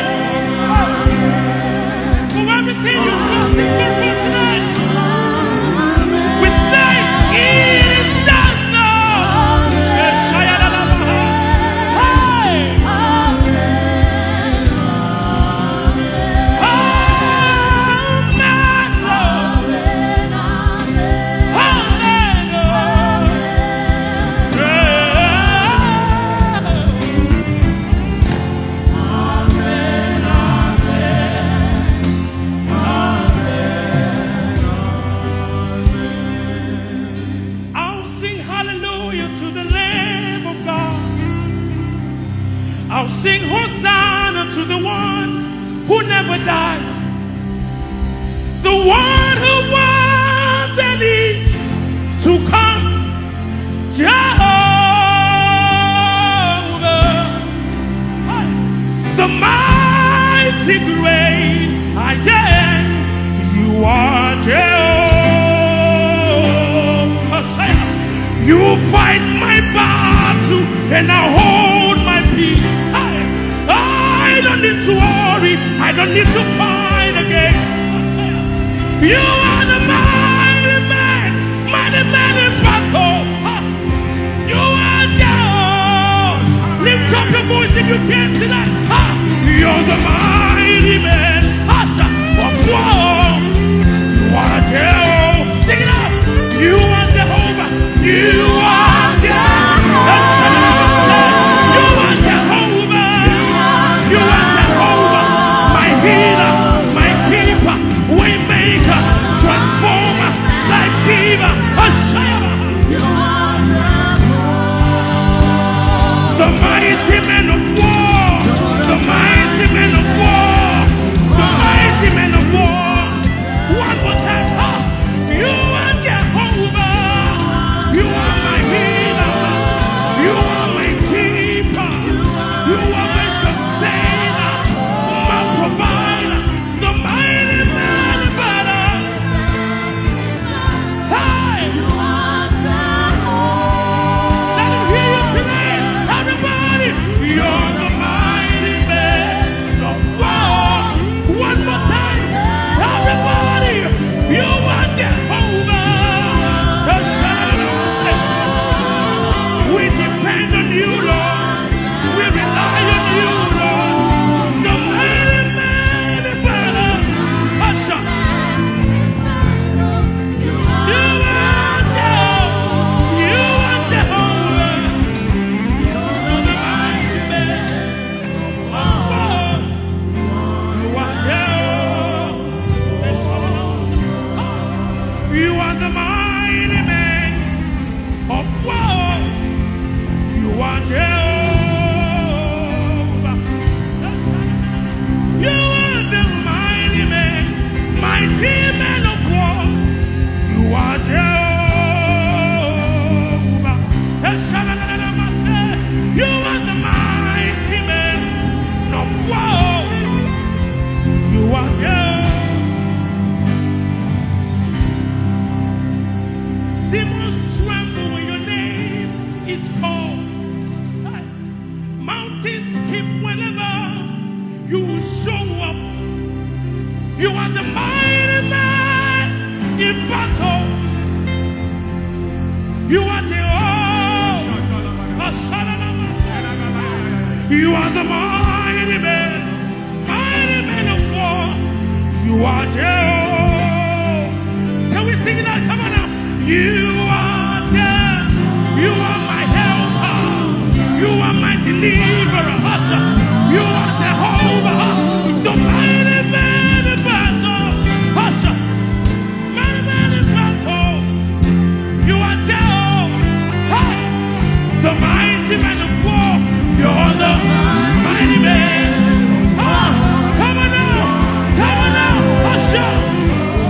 For everything you do, we pray for tonight. We say, it is done now. Hey. Amen. Amen. I'll sing hallelujah to the Lamb of God. I'll sing Hosanna to the one who never dies, the one who was and is to come, Jehovah, the mighty great I am. You are Jehovah. You fight my battle and I hold my peace. I, I don't need to worry. I don't need to fight again. You are the mighty man, mighty man in battle. You are God. Lift up your voice if you can tonight. Ah, you're the mighty man. Ah, You are Jehovah. You are Jehovah. You are Jehovah. My healer, my keeper, way maker, transformer, life giver. Hashem. The mighty man of war. The mighty man of war. The mighty man of war. One more time. Ah, you are Jehovah. You are my healer. You are my keeper. You are my sustainer. My provider. The mighty man of battle. Hey! Let him hear you tonight. Everybody, you're the mighty man of war. One more time. Everybody, you are Jehovah. We depend on you, Lord. We rely on you, Lord. The mighty man of battle. Usher. You are Jehovah. You are Jehovah. You are the mighty man. Oh, you are Jehovah. You are the mighty man of war. You are Jehovah. You are the mighty man, mighty man of war. You are Jehovah. You are the mighty man of war. You are Jehovah. Demons tremble when your name is called. Mountains skip whenever you will show up. You are the mighty man in battle. You are Jehovah. You are the mighty man. Mighty man of war, you are Jehovah. Can we sing that? Come on now. You are Jehovah. You are my helper. You are my deliverer. Usher. You are Jehovah. The mighty man of battle. Usher. Mighty man in battle. You are Jehovah. Hey! The mighty man of war. You're the mighty man. Ah, come on now. Come on now. Usher.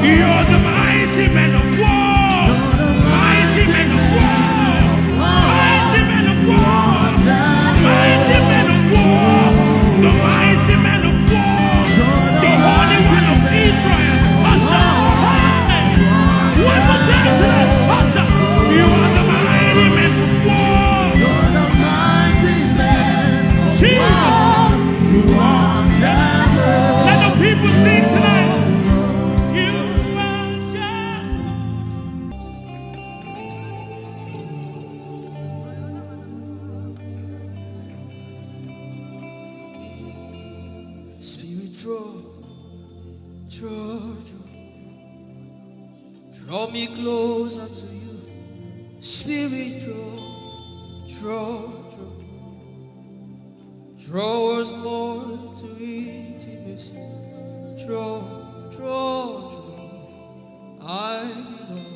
You're the mighty man of war. Mighty man of war. Mighty man of war. Mighty man of war. The mighty man of war. The Holy One of Israel. Usher. Hey! One more time tonight. Usher. You are the mighty man of war. Jesus. Let the people sing tonight. You are Jehovah. Spirit, draw, draw, draw. Draw me closer to you. Spirit, draw, draw, draw. Draw us more to intimacy. Draw, draw, draw. I belong.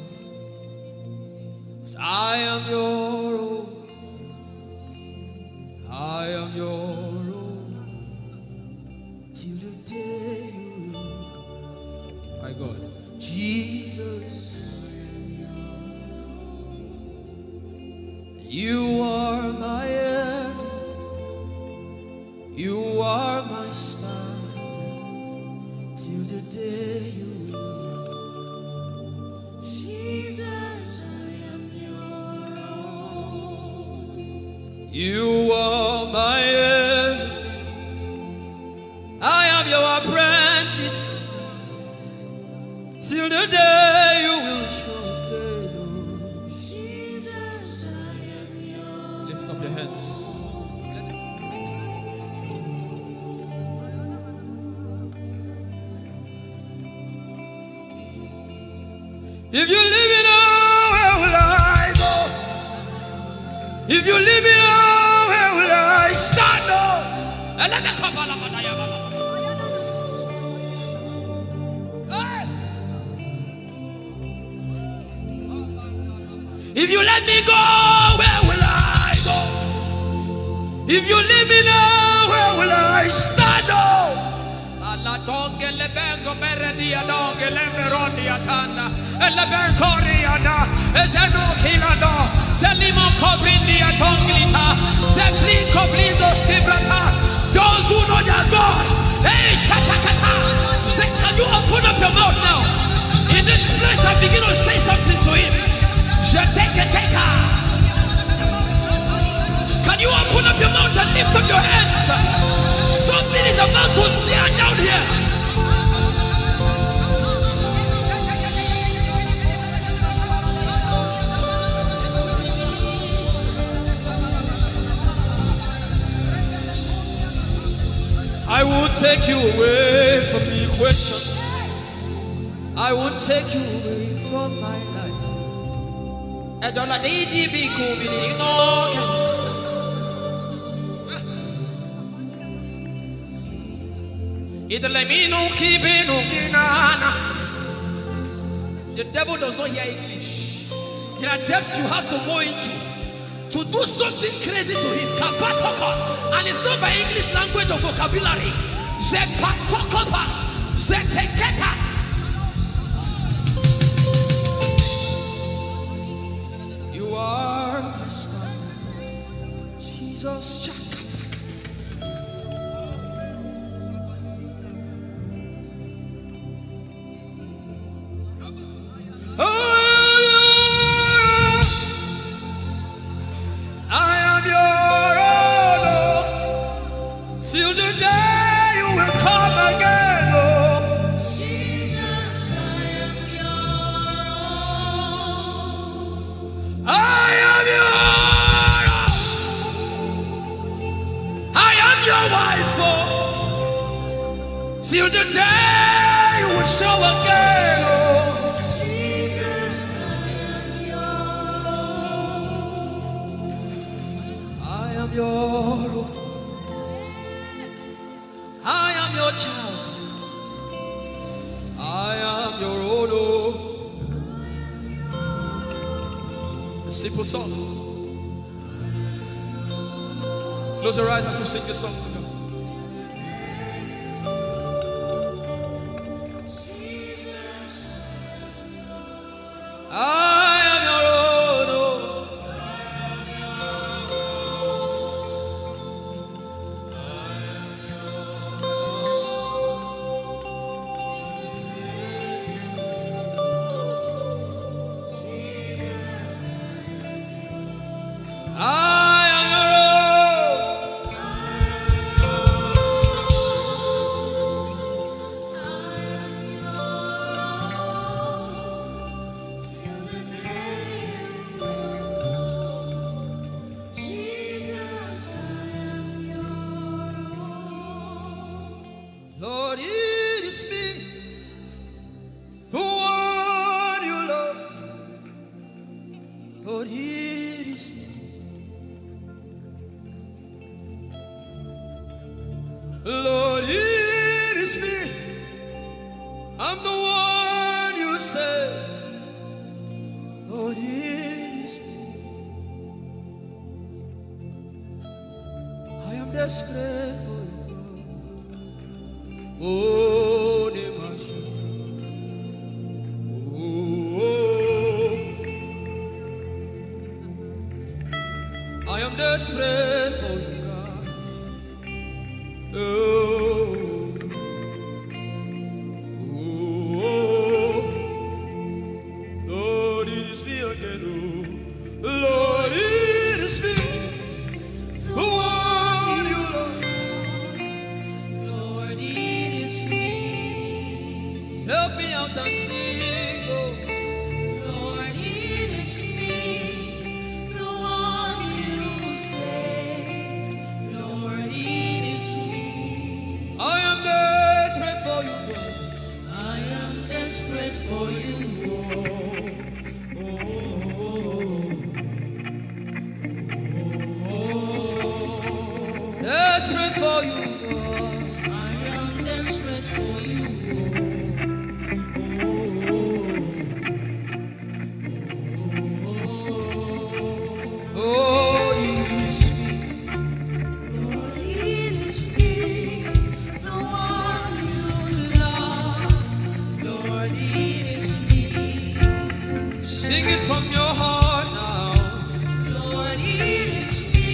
'Cause I am your own. I am your own. Till the day you look. My God. Jesus. You are my everything. You are my star. Till the day you look. Jesus, I am your own. You are my everything. I am your apprentice. Till the day you will show. Jesus, I am your. Lift up your hands. If you leave me now, where will I go? If you leave me, oh, where will I stand? Oh? Elebe kabala bada ya bala. Hey! If you let me go, where will I go? If you leave me now, where will I stand? Oh? Ala donge lebengo meredia donge lemberondi atanda. Elebenkoriana. Ezeno kilando. Selimo kobrindi atonglita. Zepliko blindo skibrata. Those who know their God. Hey, shatakata. Say, can you open up your mouth now? In this place, I begin to say something to him. Shateketeka. Can you open up your mouth and lift up your hands? Something is about to tear down here. I will take you away from the equation. I will take you away from my life. Edola di di bi ku bi ni no ke. Idole mi no ki bi no ki na na. The devil does not hear English. There are depths you have to go into to do something crazy to him. Kapatoka. And it's not by English language or vocabulary. Zepatokopa. Zeteketa. You are my star. Jesus. Oh, I am your own, oh, till the day you will come again, oh. Jesus, I am your own. I am your own. I am your wife, oh, till the day you will show again, oh. Jesus, I am your own. I am your own. I am your child. I am your own, oh. A simple song. Close your eyes as you sing this song to God. I am your own, oh. I am your own. Jesus, I am your own. Lord, it is me, the one you love. Lord, it is me. Lord, it is me. I'm the one you say. Lord, it is me. I am desperate for you, God. Oh, Nemasha. Oh, oh. I am desperate for you, God. Oh, oh, oh. Lord, it is me again, oh. Lord, it is me. The one you love. Lord, it is me. Help me out and sing, oh. Lord, it is me. The one you say. Lord, it is me. I am desperate for you, God. I am desperate for you, oh. Oh, oh, oh, oh. desperate for you, Lord. I am desperate for you, Lord. Oh, it is me. Lord, it is me, the one you love. Lord, it is me. Sing it from your heart now. Lord, it is me,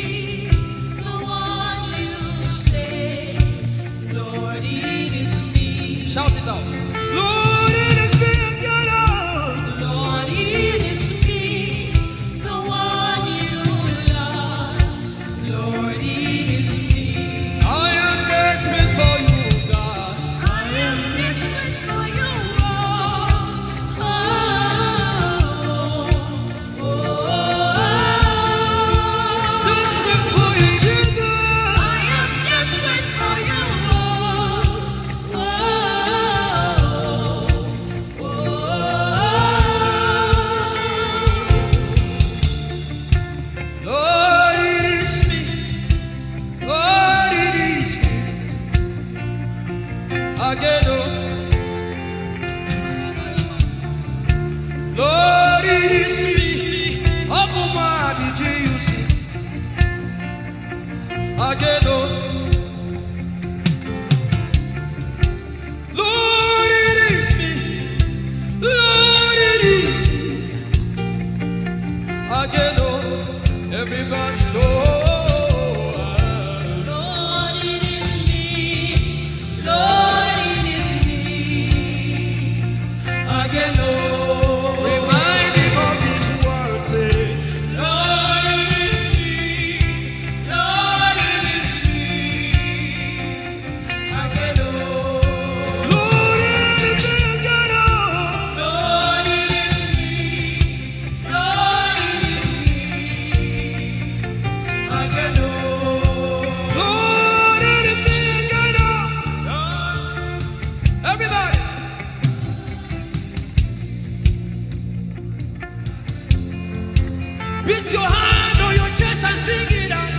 the one you say. Lord, it is me. Shout it out. Lord, it is me again, oh. Lord, it is me, the one you love. Lord, it is me. I am desperate for you, God. I am desperate for you, Lord. Oh, oh, oh, oh. Desperate for you, Jesus. I am desperate for you, Lord. Oh, oh, oh, oh. Lord, it is me. Lord, it is me. Again, oh. Lord, it is me. Open my eyes, did you see? Again, oh. Lord, it is me. Lord, it is me. Again, oh, everybody, Lord. Lord, it is me. Lord, it is me. Again, oh, remind him of his word, say, Lord, it is me. Lord, it is me. Lord, it is me. Lord, it is me. Everybody. Beat your hand on your chest and sing it out.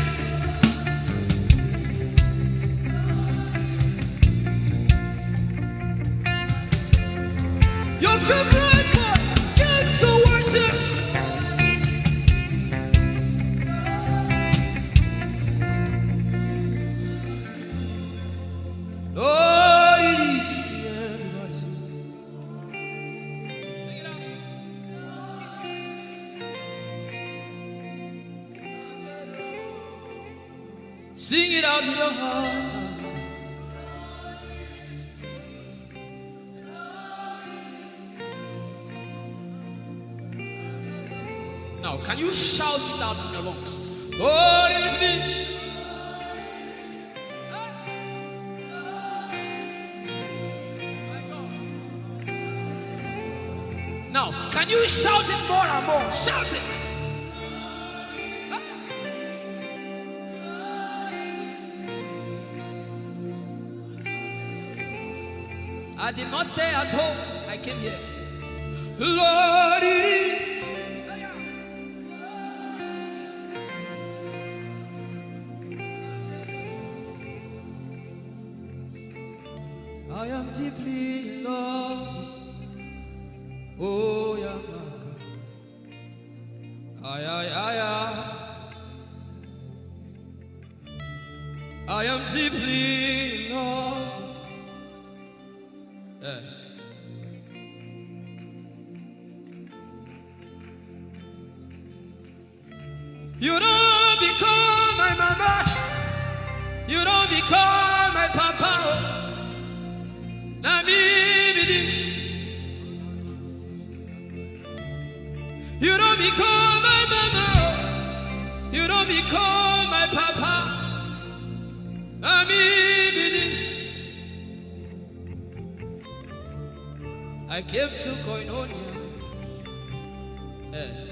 Your favorite part, came to worship. Lord, it is. Sing it out in your heart. Now, can you shout it out in your lungs? Lord, it's me. Now, can you shout it more and more? Shout it. I did not stay at home. I came here. Lord, it is. I am deeply in love. Oh, yeah, my God. Ay, ay, ay, ay. I am deeply in love. Yeah. You don't become my mama. You don't become my papa. Oh. Na me be this. You don't become my mama. Oh. You don't become my papa. Na me be this. I came to Koinonia. Eh.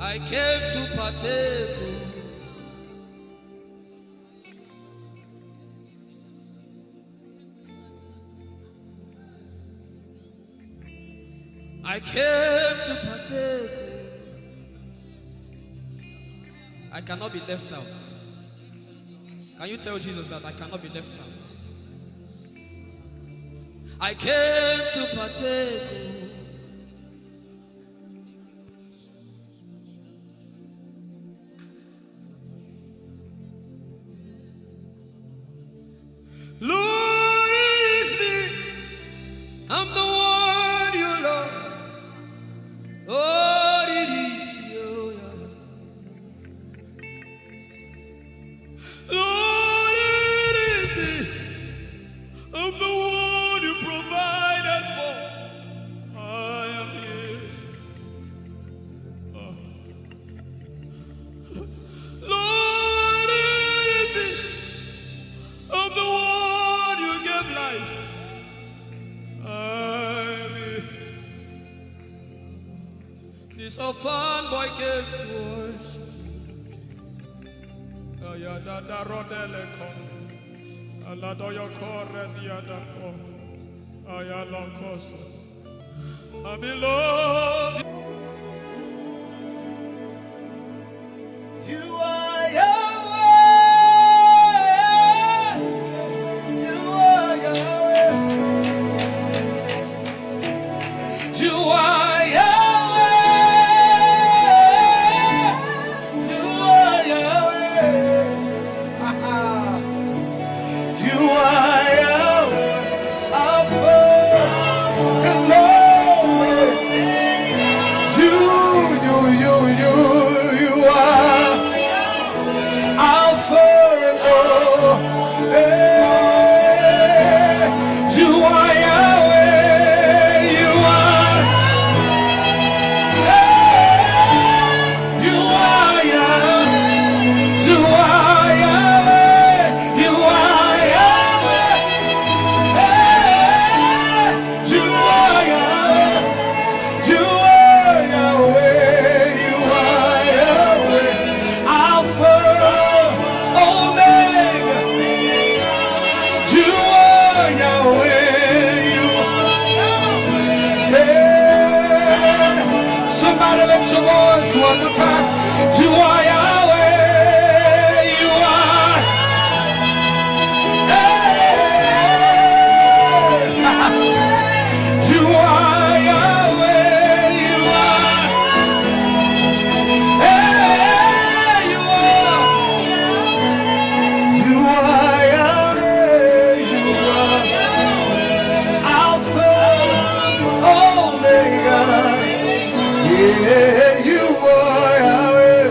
I came to partake. I came to partake. I cannot be left out. Can you tell Jesus that I cannot be left out? I came to partake. Lord, it is me. I'm the one you love. Lord, it is you. Lord, it is me. I'm the one you provided for. I am here. Oh. Lord, it is me. I'm the one you gave life. I am here. This orphan boy came to worship. Ayadada rodele ko. Aladoyo kore diadako. Ayalokoso. I'm in love. You are Yahweh. You are Yahweh. You are Yahweh. You are Yahweh. You are Yahweh, Alpha and Omega. You, you, you, you, you are Alpha and Omega. You are Yahweh. You are. You are Yahweh. You are Yahweh. You are Yahweh. Hey, you are Yahweh. You are Yahweh. You are Yahweh. Alpha, Omega. You are Yahweh. You are. Hey. Somebody lift your voice one more time. You are Yahweh. You are. Hey. You are Yahweh. You are. Hey, you are. You are Yahweh, you are Alpha, Omega. Yeah, you are Yahweh.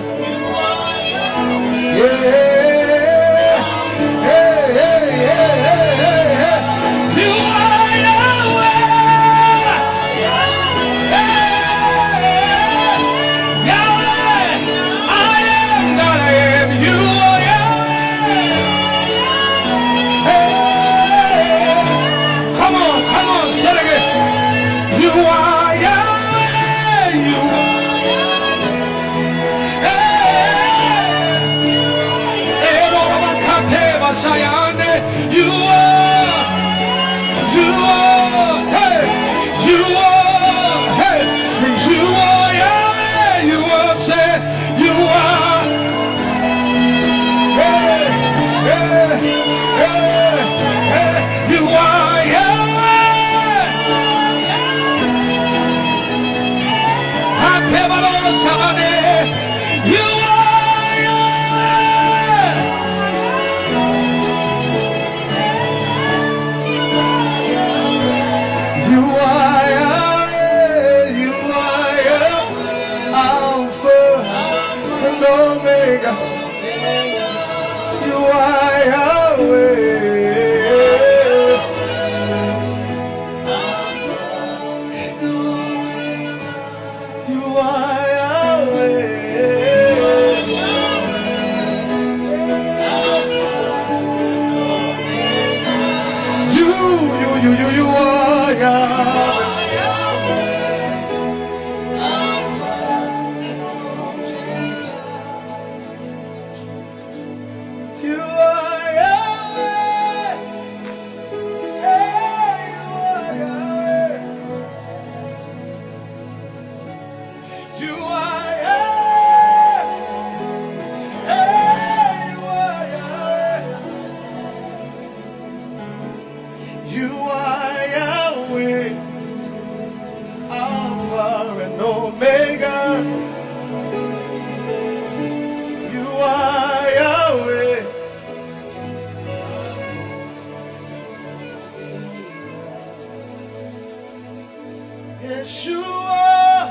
Yeshua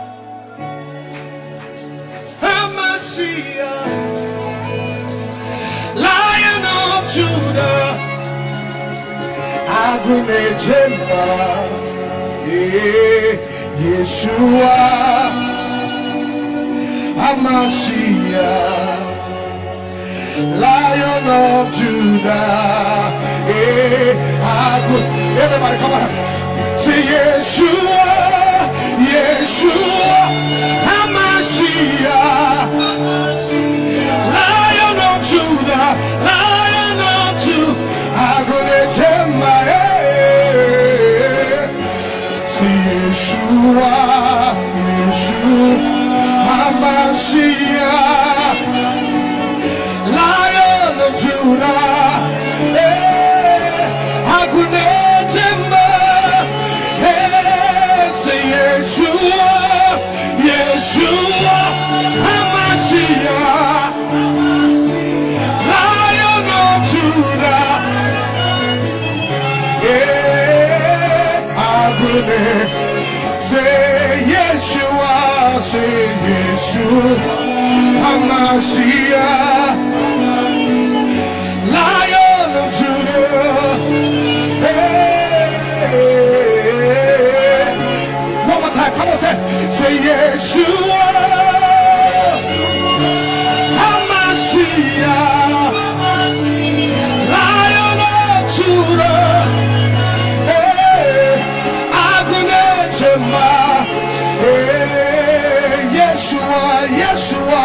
HaMashiach, Lion of Judah, Agunejemba, eh, Yeshua HaMashiach, Lion of Judah. Eh, Agu-, everybody, come on. Say Yeshua, Yeshua HaMashiach, Lion of Judah, Lion of Judah, Agunejemba, eh. Say Yeshua, Yeshua HaMashiach, Lion of Judah, eh, Agunejemba, eh, say Yeshua, Yeshua HaMashiach, Lion of Judah, eh, Agune. Say Yeshua, say Yeshua HaMashiach, Lion of Judah. Hey. One more time, come on, say, say Yeshua HaMashiach, Lion of Judah. Hey, Agunejemba. Hey, Yeshua, Yeshua,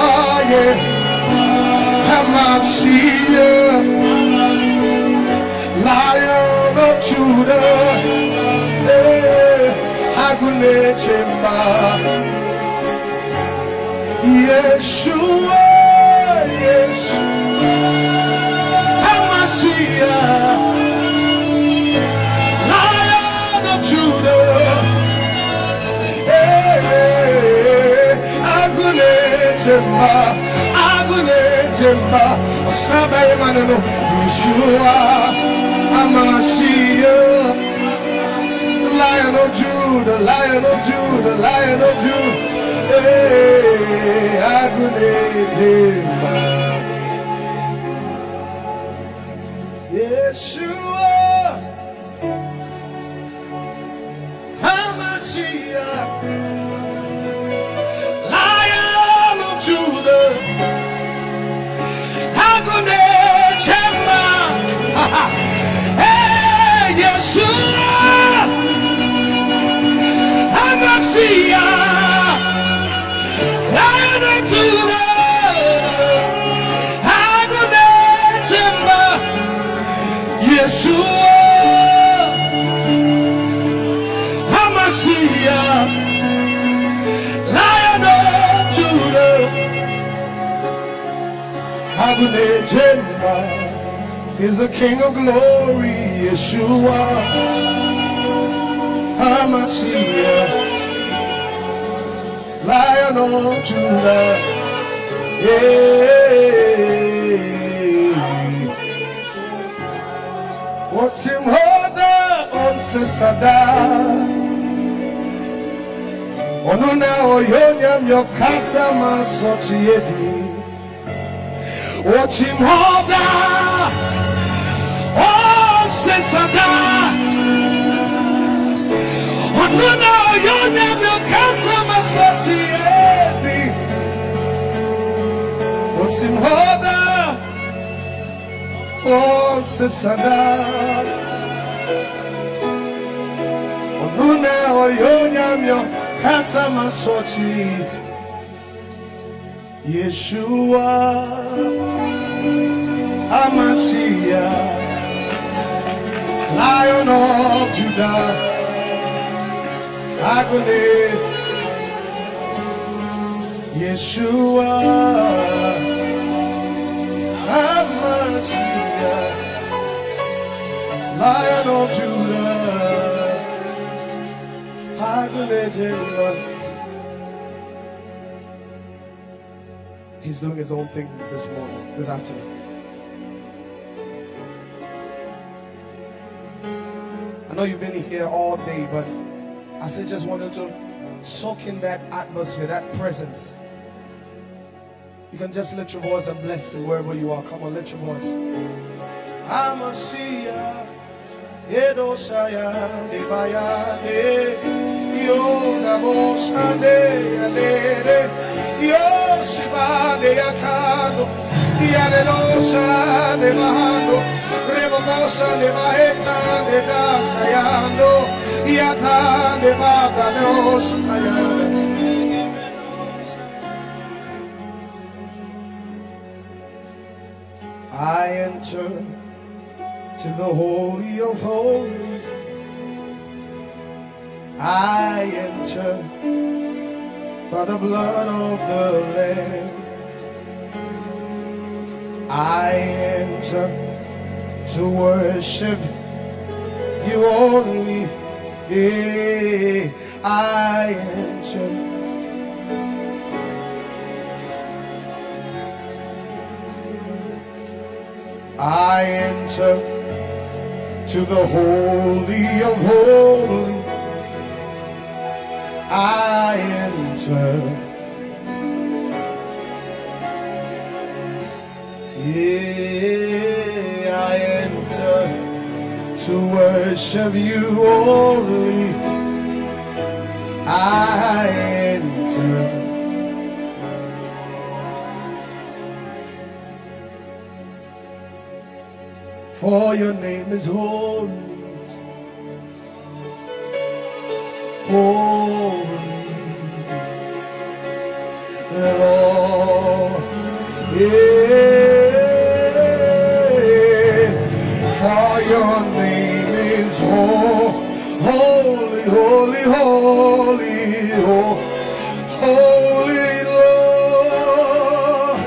yeah. HaMashiach, Lion of Judah. Hey, Agunejemba. Yeshua, Yeshua HaMashiach, Lion of Judah. Hey, Agunejemba, Agunejemba. Sabaye maneno. Yeshua HaMashiach, Lion of Judah, Lion of Judah, Lion of Judah. Hey, Agunejemba. Yeshua HaMashiach, Lion of Judah, Agunejemba. Hey, Yeshua HaMashiach, Lion of Judah, Agunejemba. Yeshua HaMashiach, Lion of Judah, Agunejemba is the King of glory, Yeshua HaMashiach, Lion of Judah. Yeah. Otim hoda onsesada. Onuna oyonyam yokasama sotiedi. Otim hoda onsesada. Onuna oyonyam yokasama sotiedi. Otim hoda onsesada. Onuna oyonyam yokasama soti. Yeshua HaMashiach, Lion of Judah, Agune. Yeshua HaMashiach, Lion of Judah, Agune Jehovah. He's doing his own thing this morning, this afternoon. I know you've been here all day, but I still just wanted to Soak in that atmosphere, that presence. You can just lift your voice and bless him wherever you are. Come on, lift your voice. Amasia, Edo Saya, Debayade, Yo Nabo Sande, Adede, Yo Shibade Yakando, Yadedo Sande Bahando, Rebobosa de Baeta, de Dasayando, Yata de Badanos, Ayanda. I enter to the Holy of Holies. I enter by the blood of the Lamb. I enter to worship you only. Yeah, I enter. I enter to the Holy of Holies. I enter. Yeah, I enter to worship you only. I enter. For your name is holy. Holy Lord. Yeah. For your name is ho-, holy, holy, holy, ho-, holy Lord.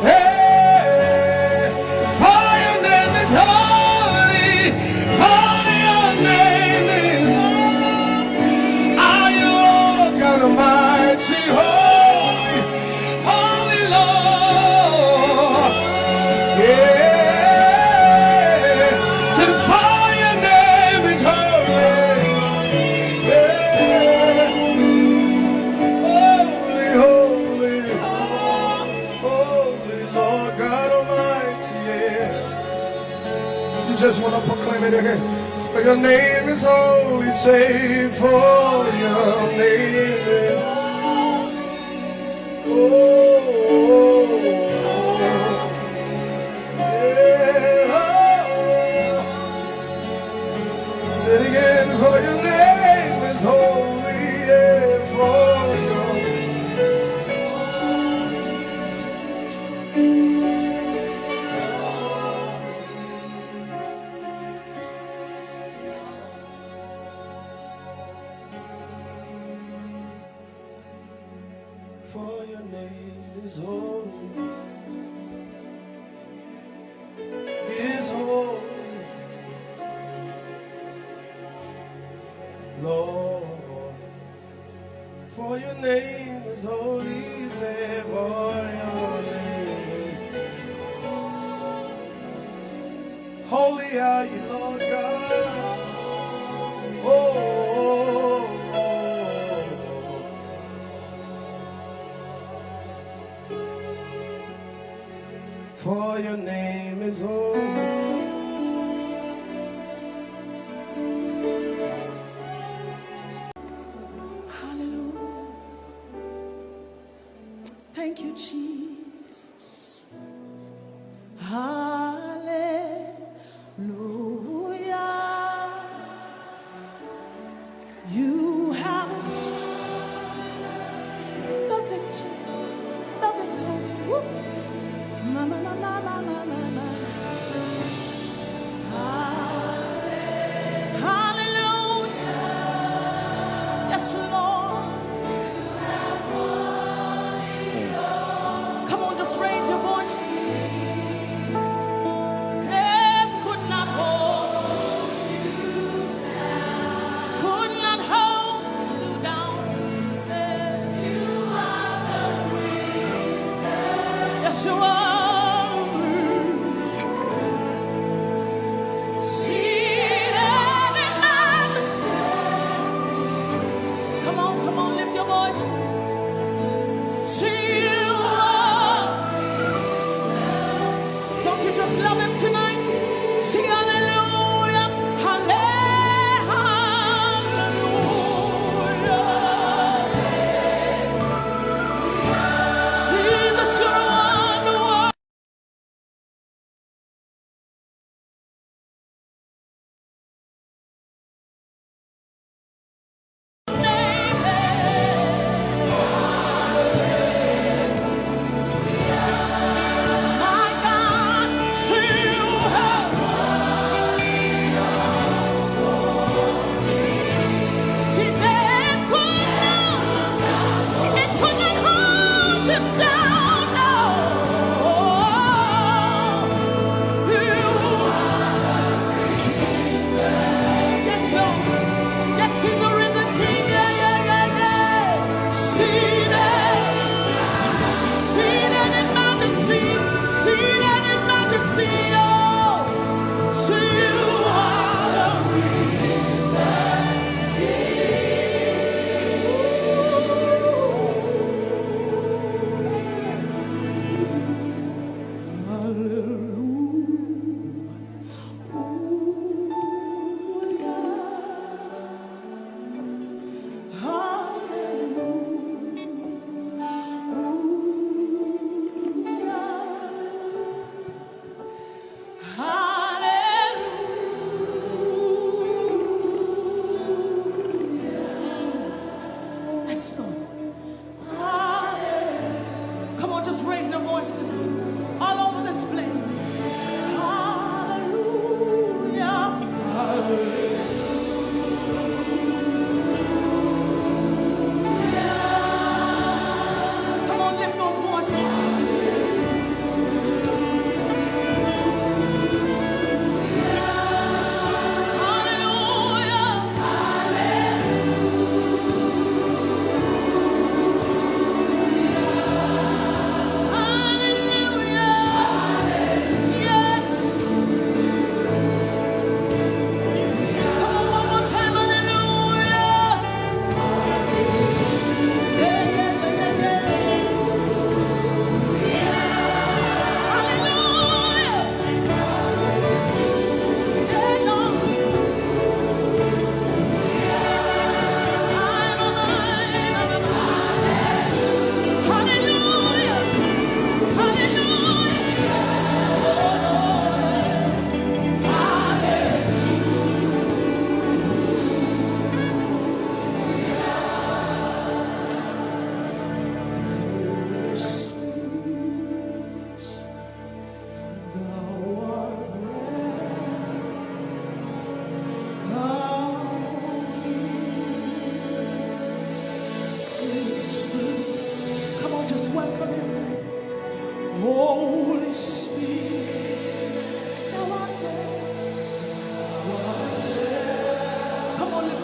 Hey, for your name is holy, for your name is holy. Are you Lord God Almighty, holy, holy Lord? Yeah, sing, for your name is holy. Yeah, holy, holy. Holy Lord God Almighty, yeah. You just want to proclaim it again. For your name is holy, say, for your name is holy. Oh, yeah. Say it again, for your name is holy, yeah, for your For your name is holy, is holy, Lord. For your name is holy, say, for your name is holy. Holy are you, Lord God. Oh, oh, oh, oh. For your name is holy. Hallelujah. Thank you, Jesus. Hallelujah. You have the victory. The victory. Woo. Ma, ma, ma, ma, ma, ma, ma, ma.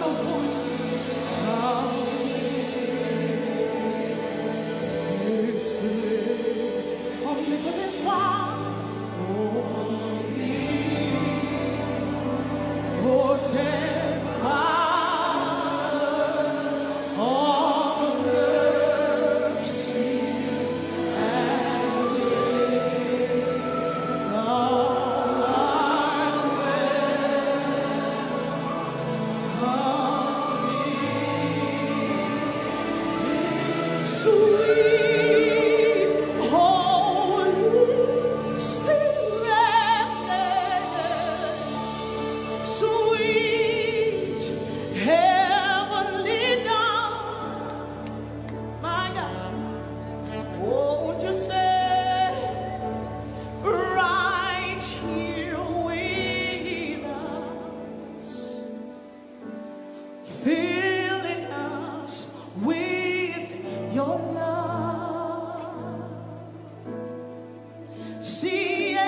Those voices. This place, omnipotent Father, omnipotent Father of mercy and grace, thou art welcome. Sweet Holy Spirit, sweet Heavenly Dove, my God, won't you stay right here with us? Filling us with your love. See it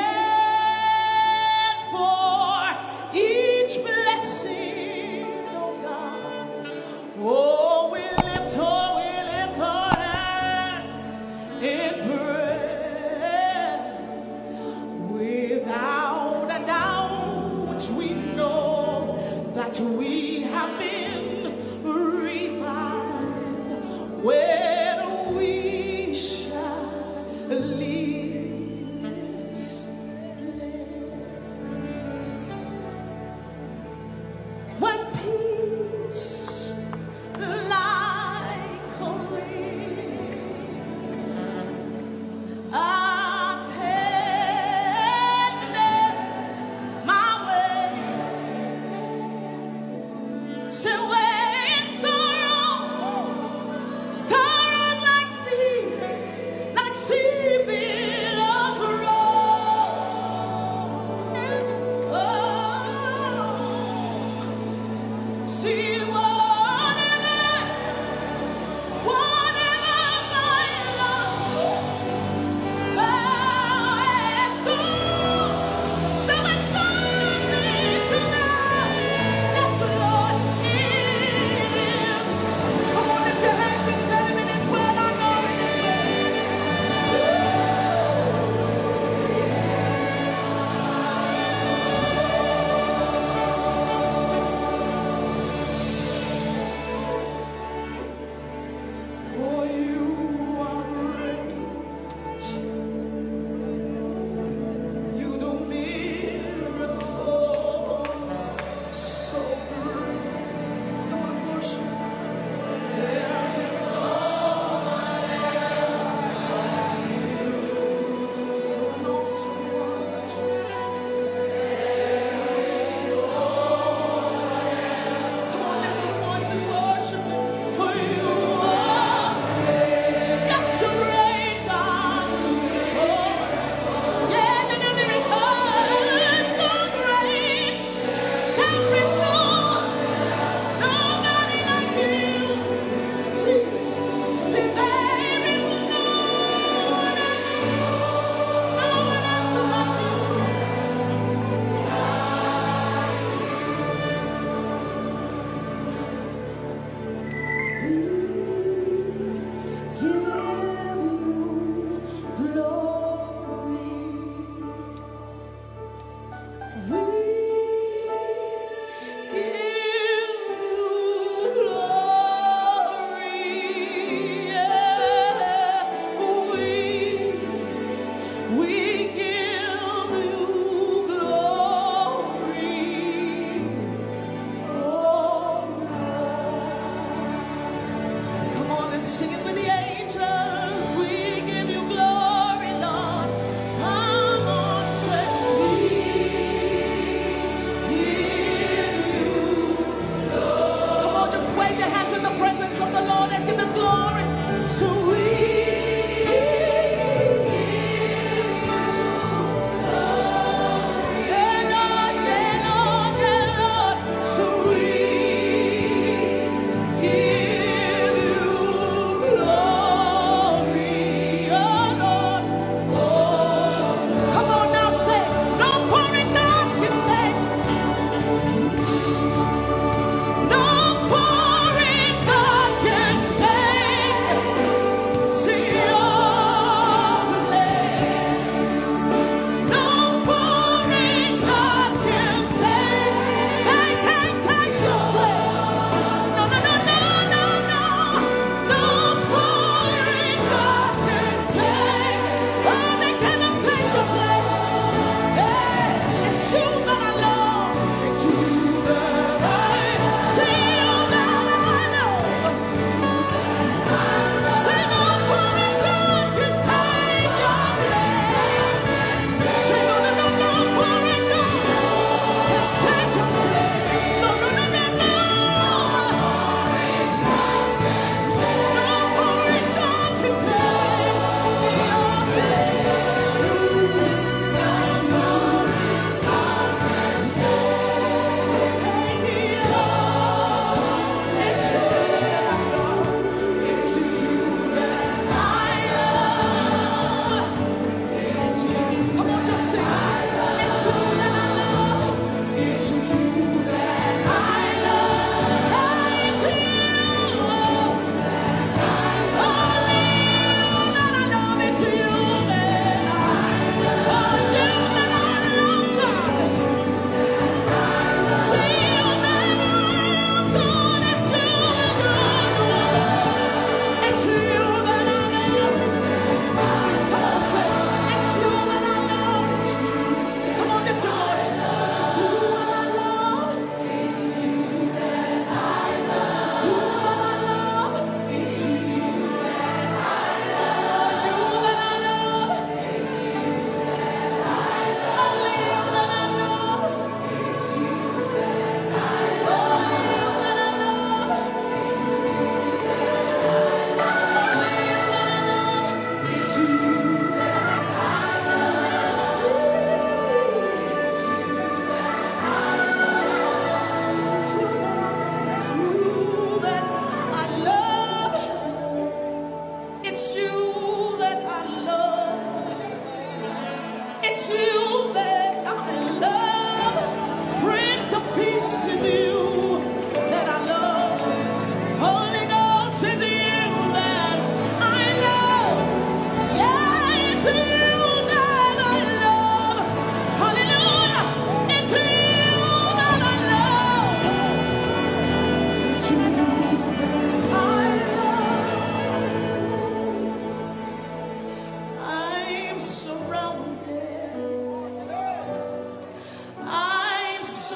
for each blessing, oh God. Oh, we lift, oh, we lift our hands in prayer. Without a doubt, we know that we have been revived when we shall leave this place. When peace like a wind attended my way, say when sorrow, sorrow like sea, like sea billows roll. Oh, see whatever, whatever my lot, thou hast done, thou hast done me tonight. Yes, Lord, it is. Come on, lift your hands and tell him it is well. I know it is well.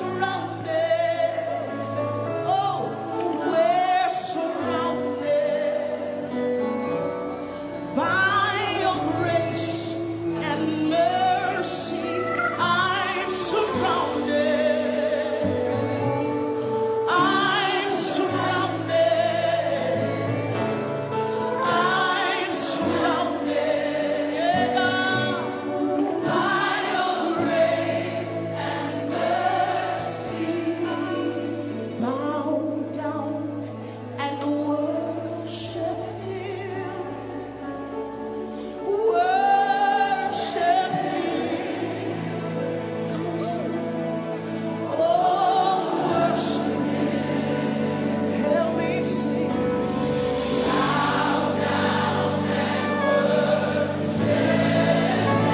Surrounded. Oh, we're surrounded by your grace and mercy. I'm surrounded. I'm surrounded. I'm surrounded by your grace and mercy. Bow down and worship Him. Worship Him. Come on, sing. Oh, worship Him. Help me sing. Bow down and worship.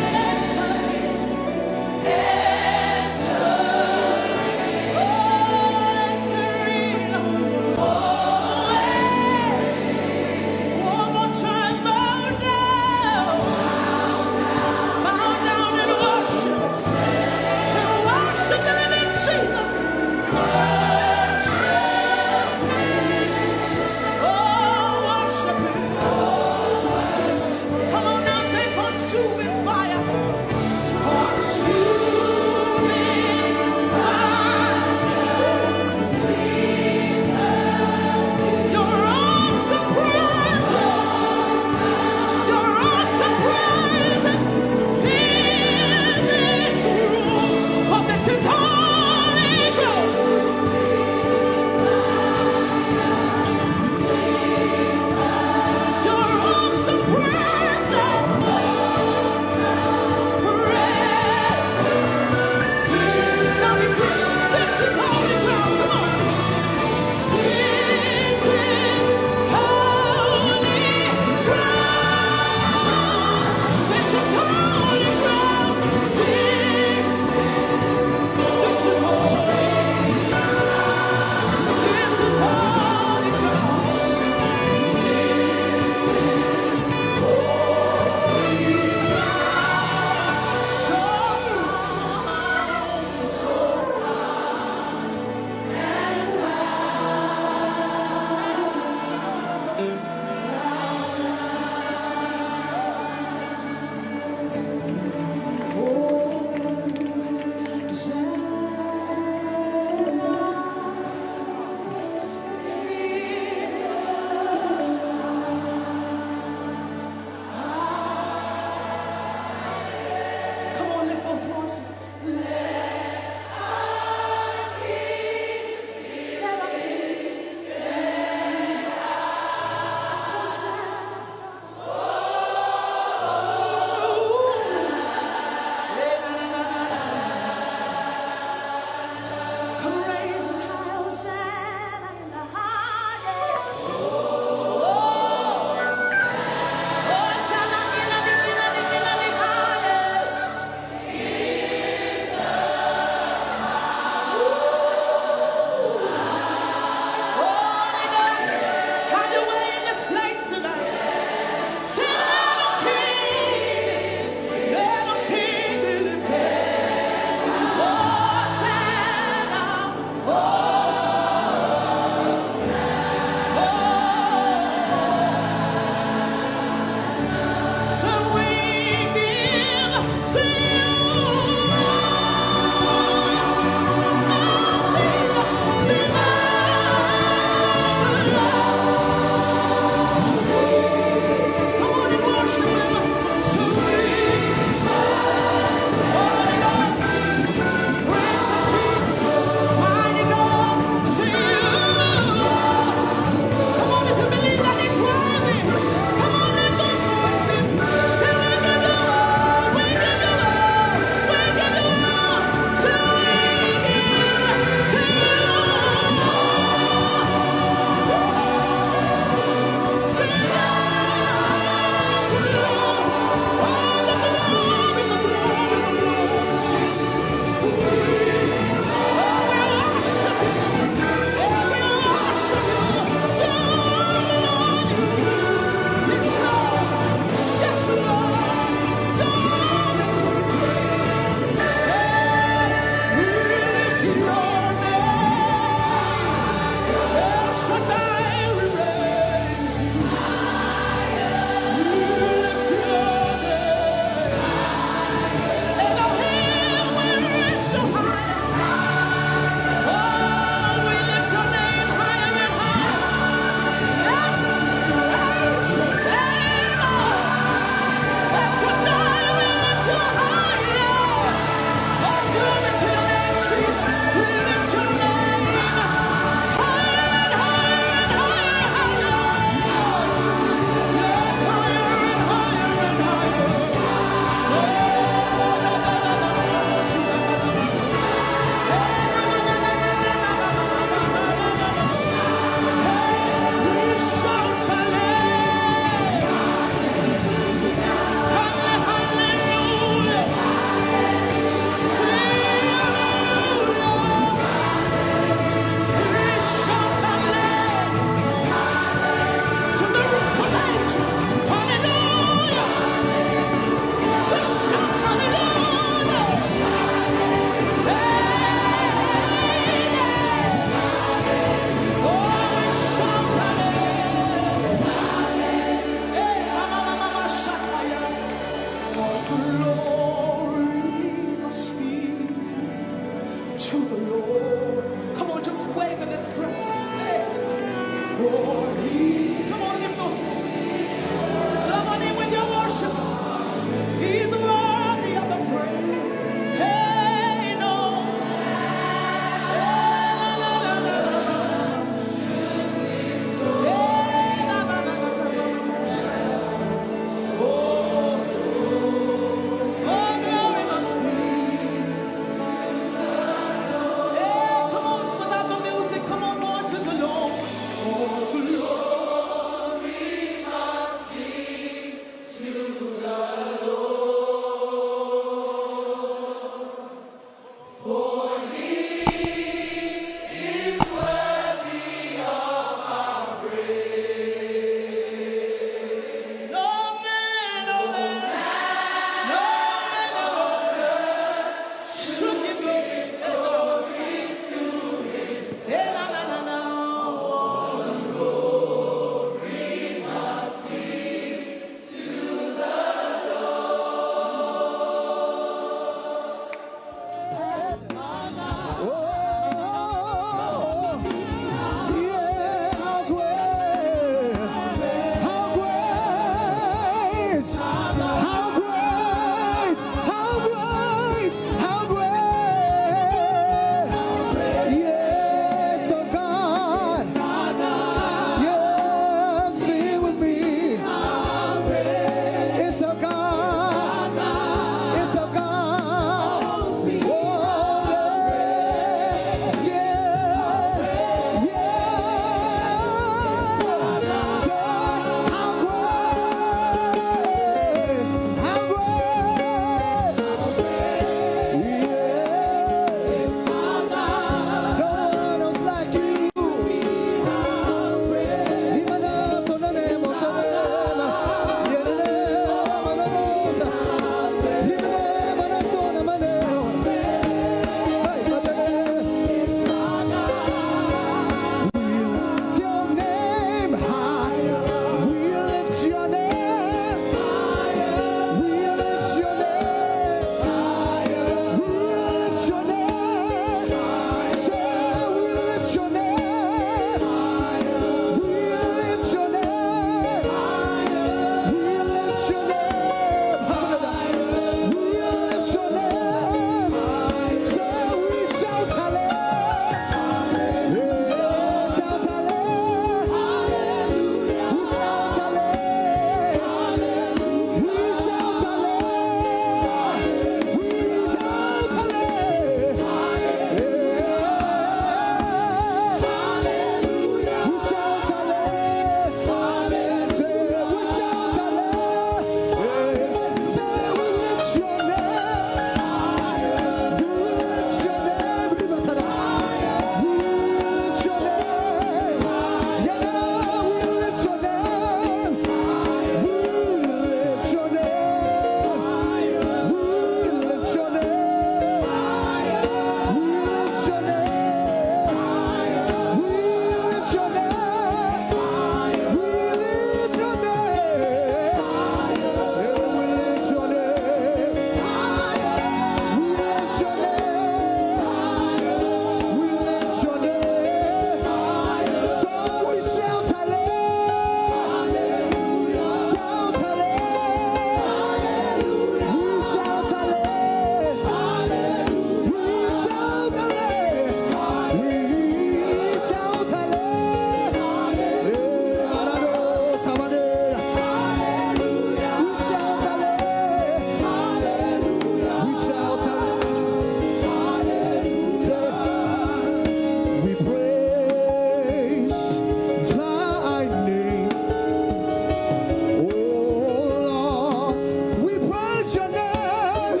Enter in. Enter in. Oh, enter in. Oh, enter. One more time, bow down. Bow down and worship. To worship the living Jesus. Worship Him. Oh, worship Him. Come on now, say, "Consuming fire." Consuming fire. Your awesome presence. Your awesome presence. Fill this room. For this is holy ground. To the Lord. Come on, just wave in His presence. Say, for He. Come on, lift those voices. Love on Him with your worship. He's worthy of the praise. Hey, no. Hey, la, la, la. Hey, la, la, la. Oh, oh, glory must be. Hey, come on, without the music, come on, voices alone. Oh, glory.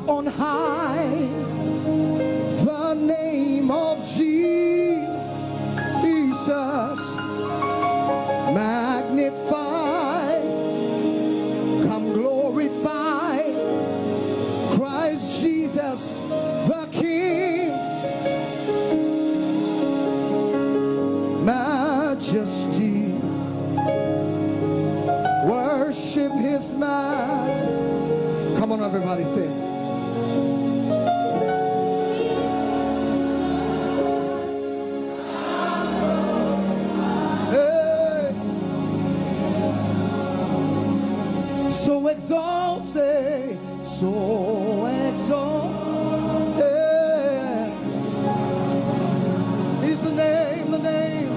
on high, the name of Jesus magnify, come glorify Christ Jesus the King. Majesty, worship his man. Come on, everybody, sing. Hey. So exalted, so exalted is the name, the name.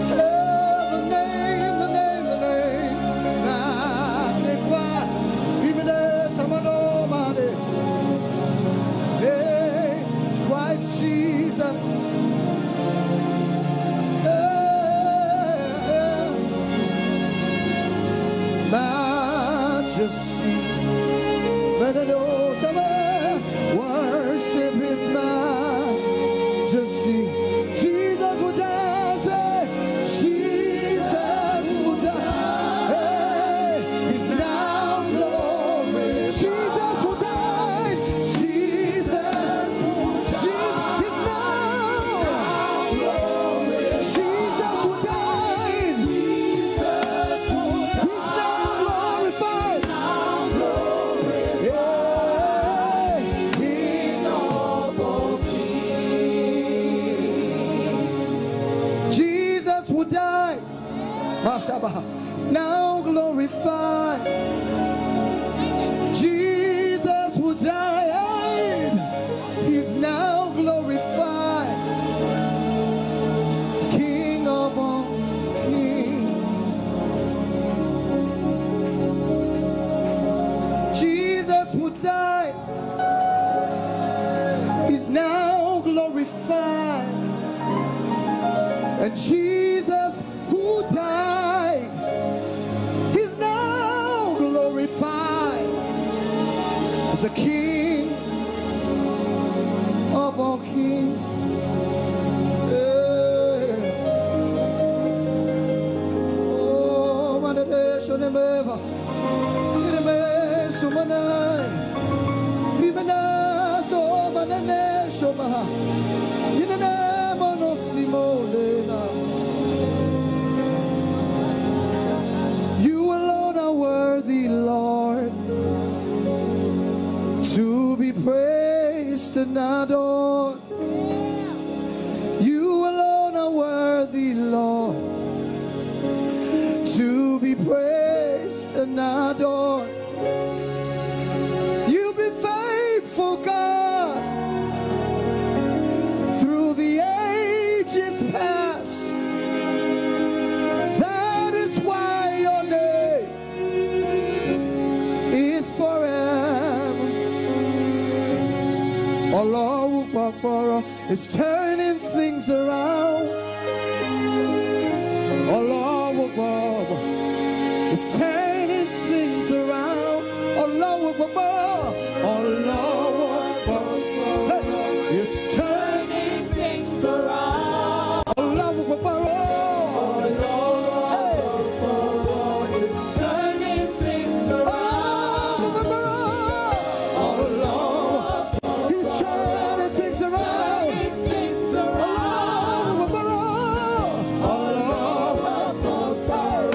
Hey, the name, the name, the name. Magnify. Even as I'm an almighty. Hey, it's Christ Jesus. Hey, hey. Majesty. Let it all somewhere. Worship his majesty. Jesus will die. Say, Jesus will die. Hey, he's now glory. Jesus will die. Jesus. Jesus. He's now. Jesus will die. He's now glorified. Yeah. Jesus will die. Mashaba. Now glorified. Jesus will die. He's now glorified. He's King of all kings. Jesus will die. He's now glorified. And Jesus who died, he's now glorified as the King of all kings. Hey. Oh, manade shoneme va. Ireme sumanai. Rimana so manane shoma. Inene mono simolena. You alone are worthy, Lord, to be praised and adored. You alone are worthy, Lord, to be praised and adored. You've been faithful, God, through the ages past. That is why your name is forever. Ọlọ́run pàpọ̀rọ̀ is turning things around. Ọlọ́run pàpọ̀rọ̀ is turning things around. Ọlọ́run pàpọ̀rọ̀, Ọlọ́run pàpọ̀rọ̀ is turning things around. Ọlọ́run pàpọ̀rọ̀. Hey. Is turning things around. Ọlọ́run pàpọ̀rọ̀. He's turning things around. Ọlọ́run pàpọ̀rọ̀. Ọlọ́run pàpọ̀rọ̀.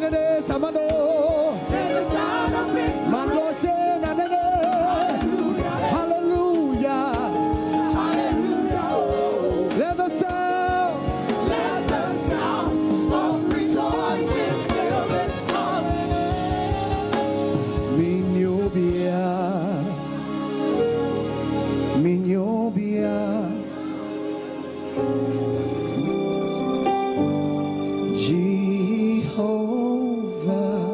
Samado. Mandose nanene. Hallelujah. Let the sound. Let the sound of rejoicing fill this house. Minyobia. Minyobia. Jehovah.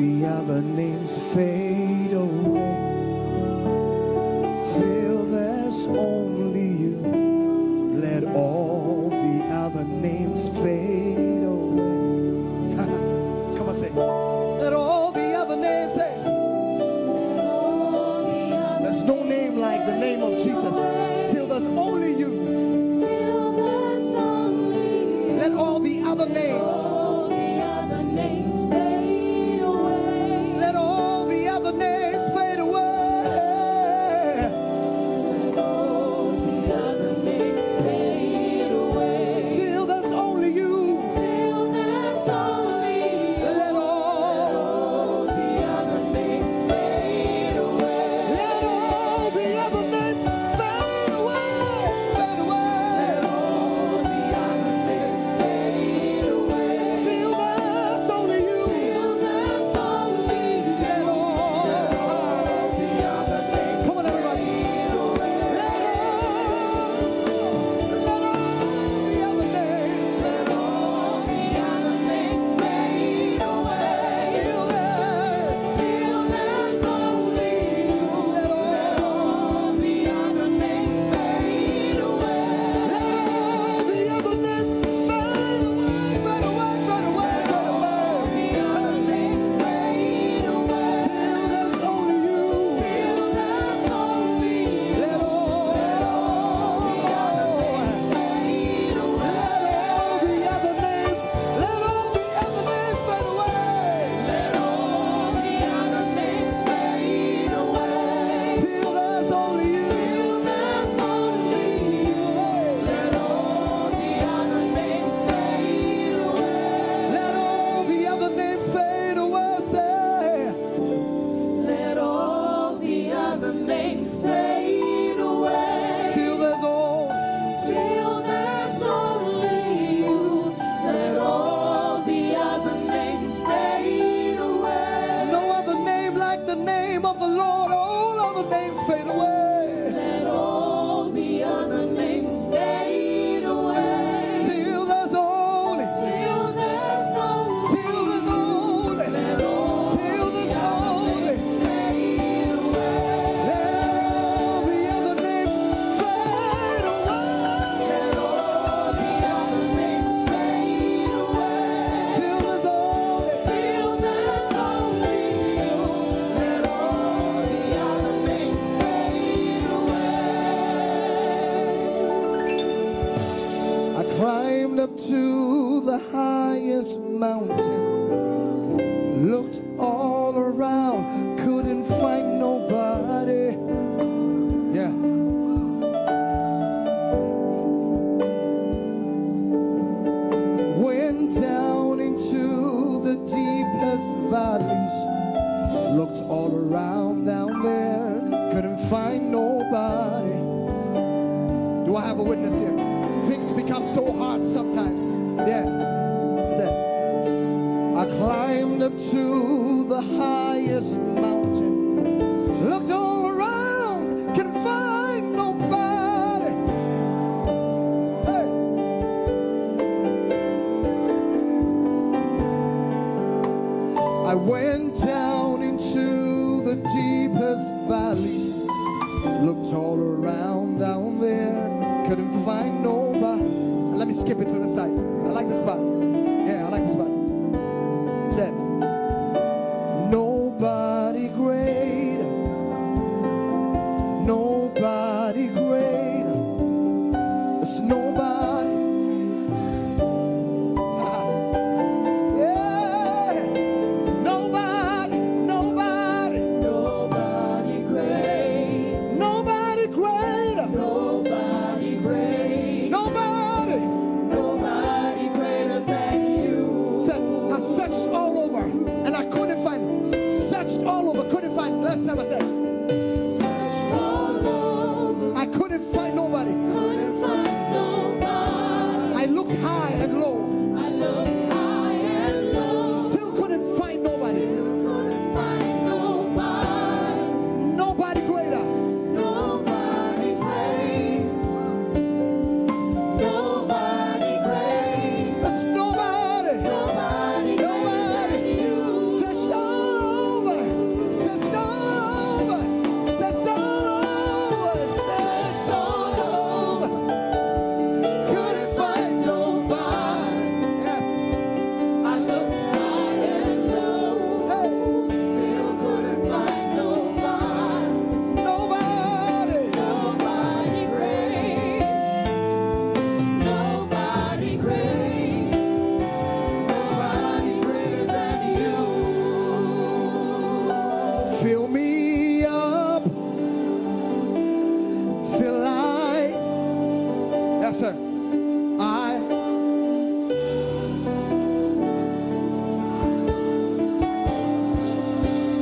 The other names fade away till there's only you. Let all the other names fade away. Come on, say, let all the other names, say, there's no name like the name of Jesus till there's only you. Let all the other names, let all the other names fade away. Till there's only you. Let all, let all the other names fade away, fade away. Till there's only you. Let all, come on, everybody. Let all, let all the other names. Till there's, till there's only you. Let all the other names fade away. Let all the other names fade away, fade away, fade away, fade away. Till there's only you. Let all, let all the other names fade away. Let all the other names, let all the other names fade away. Let all the other names fade away. Till there's only you. Till there's only you. Let all the other names fade away. Let all the other names fade away. Say, let all the other names fade away. Till there's all, till there's only you. Let all the other names fade away. No other name like the name of the Lord. All other names fade away. Let all the other names fade away. Till there's only, till there's only, till there's only, till there's only. Let all the other names fade away. Let all the other names fade away. Till there's only, till there's only you. Let all the other names fade away. I climbed up to the highest mountain, looked all around, couldn't find nobody. Yeah. Went down into the deepest valleys, looked all around down there, couldn't find nobody. Do I have a witness here? Things become so hard sometimes. Yeah. Say, I climbed up to the highest mountain, looked all around, couldn't find nobody. Hey. I went down into the deepest valleys, looked all around down there, couldn't find nobody. Let me skip it to the side. I like this part. Yeah, I like this part. Said, nobody greater, nobody greater. It's nobody. Yeah. Nobody, nobody, nobody great. Nobody greater. Nobody great. Nobody. Nobody greater than you. Said, I searched all over and I couldn't find. Searched all over, couldn't find. Let's have a say. Searched all over. I couldn't find nobody. Couldn't find nobody. Yes, sir. I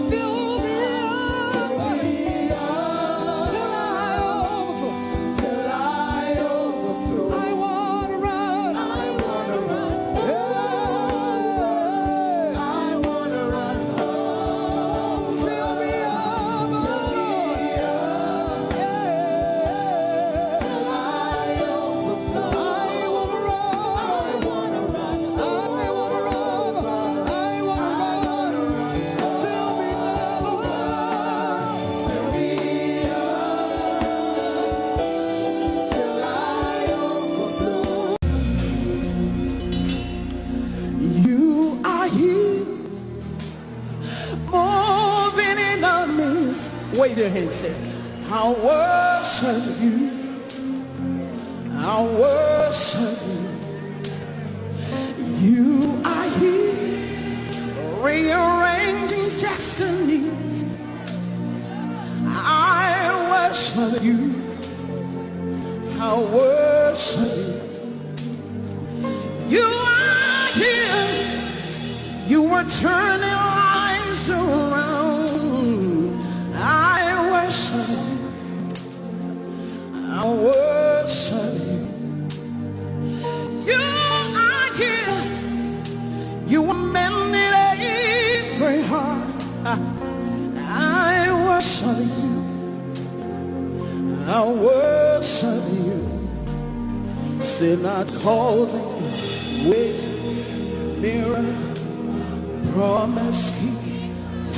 Fill me up till I overflow. I wanna run. Fill me up, Lord. Yeah. I wanna run. I wanna run. I wanna run. Fill me up, Lord. Fill me up till I overflow. You are here, moving in our midst. Wave your hands, say, "I worship you. I worship you. You are here, rearranging destinies. I worship you. I worship you. You are here. You are turning lives around. I worship you. I worship you. You are here. You are mending every heart. I worship you. I worship you. Say, not causing way, miracle, promise keep,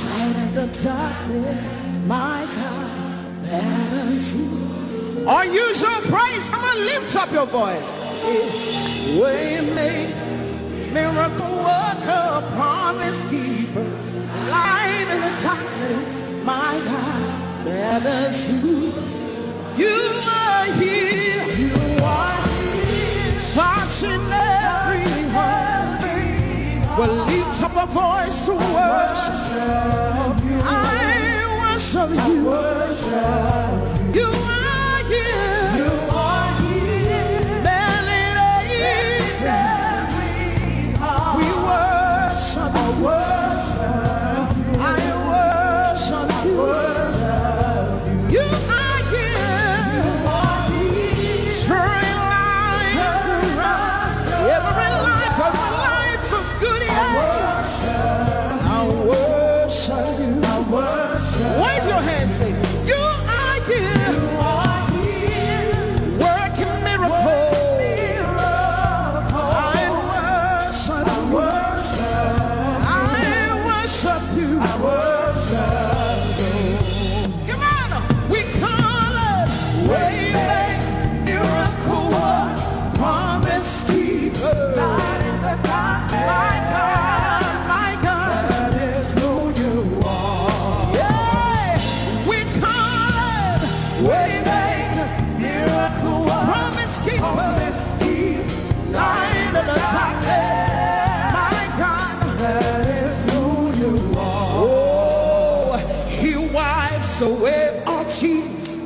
light in the darkness. My God, that is who. Unusual praise. Come on, lift up your voice. Way make, miracle worker, promise keeper, light in the darkness. My God, that is who. You are here. You are here. Touching every heart. We'll lift up a voice to worship. I worship you. You are here. You are here. Melody. We worship you. I worship you. You are here. Turn lives around. Every life, every life of good, yeah. I worship you. Wave your hands, say, "You are here." Working miracles. I worship you. I worship you. Come on, we call it way make, miracle work, promise keeper, light in the darkness. My God, my God, that is who you are. Yeah, we call it way make, miracle work, promise keeper, promise keep, light in the darkness. My God, that is who you are. Oh, he wipes away all tears.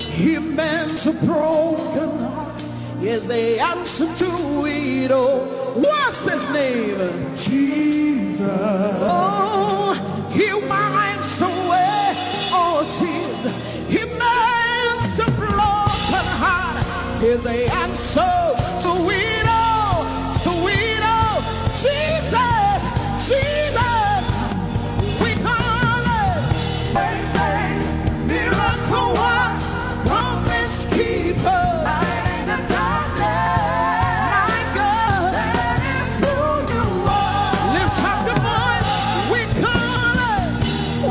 He mends a broken heart. Yes, the answer to it all. What's his name? Jesus. Oh, he wipes away all tears. He mends a broken heart. He's the answer to it all. To it all. Jesus, Jesus, we call it. Way make, miracle work, promise keeper, light in the darkness. My God, that is who you are. Lift up your voice. We call it.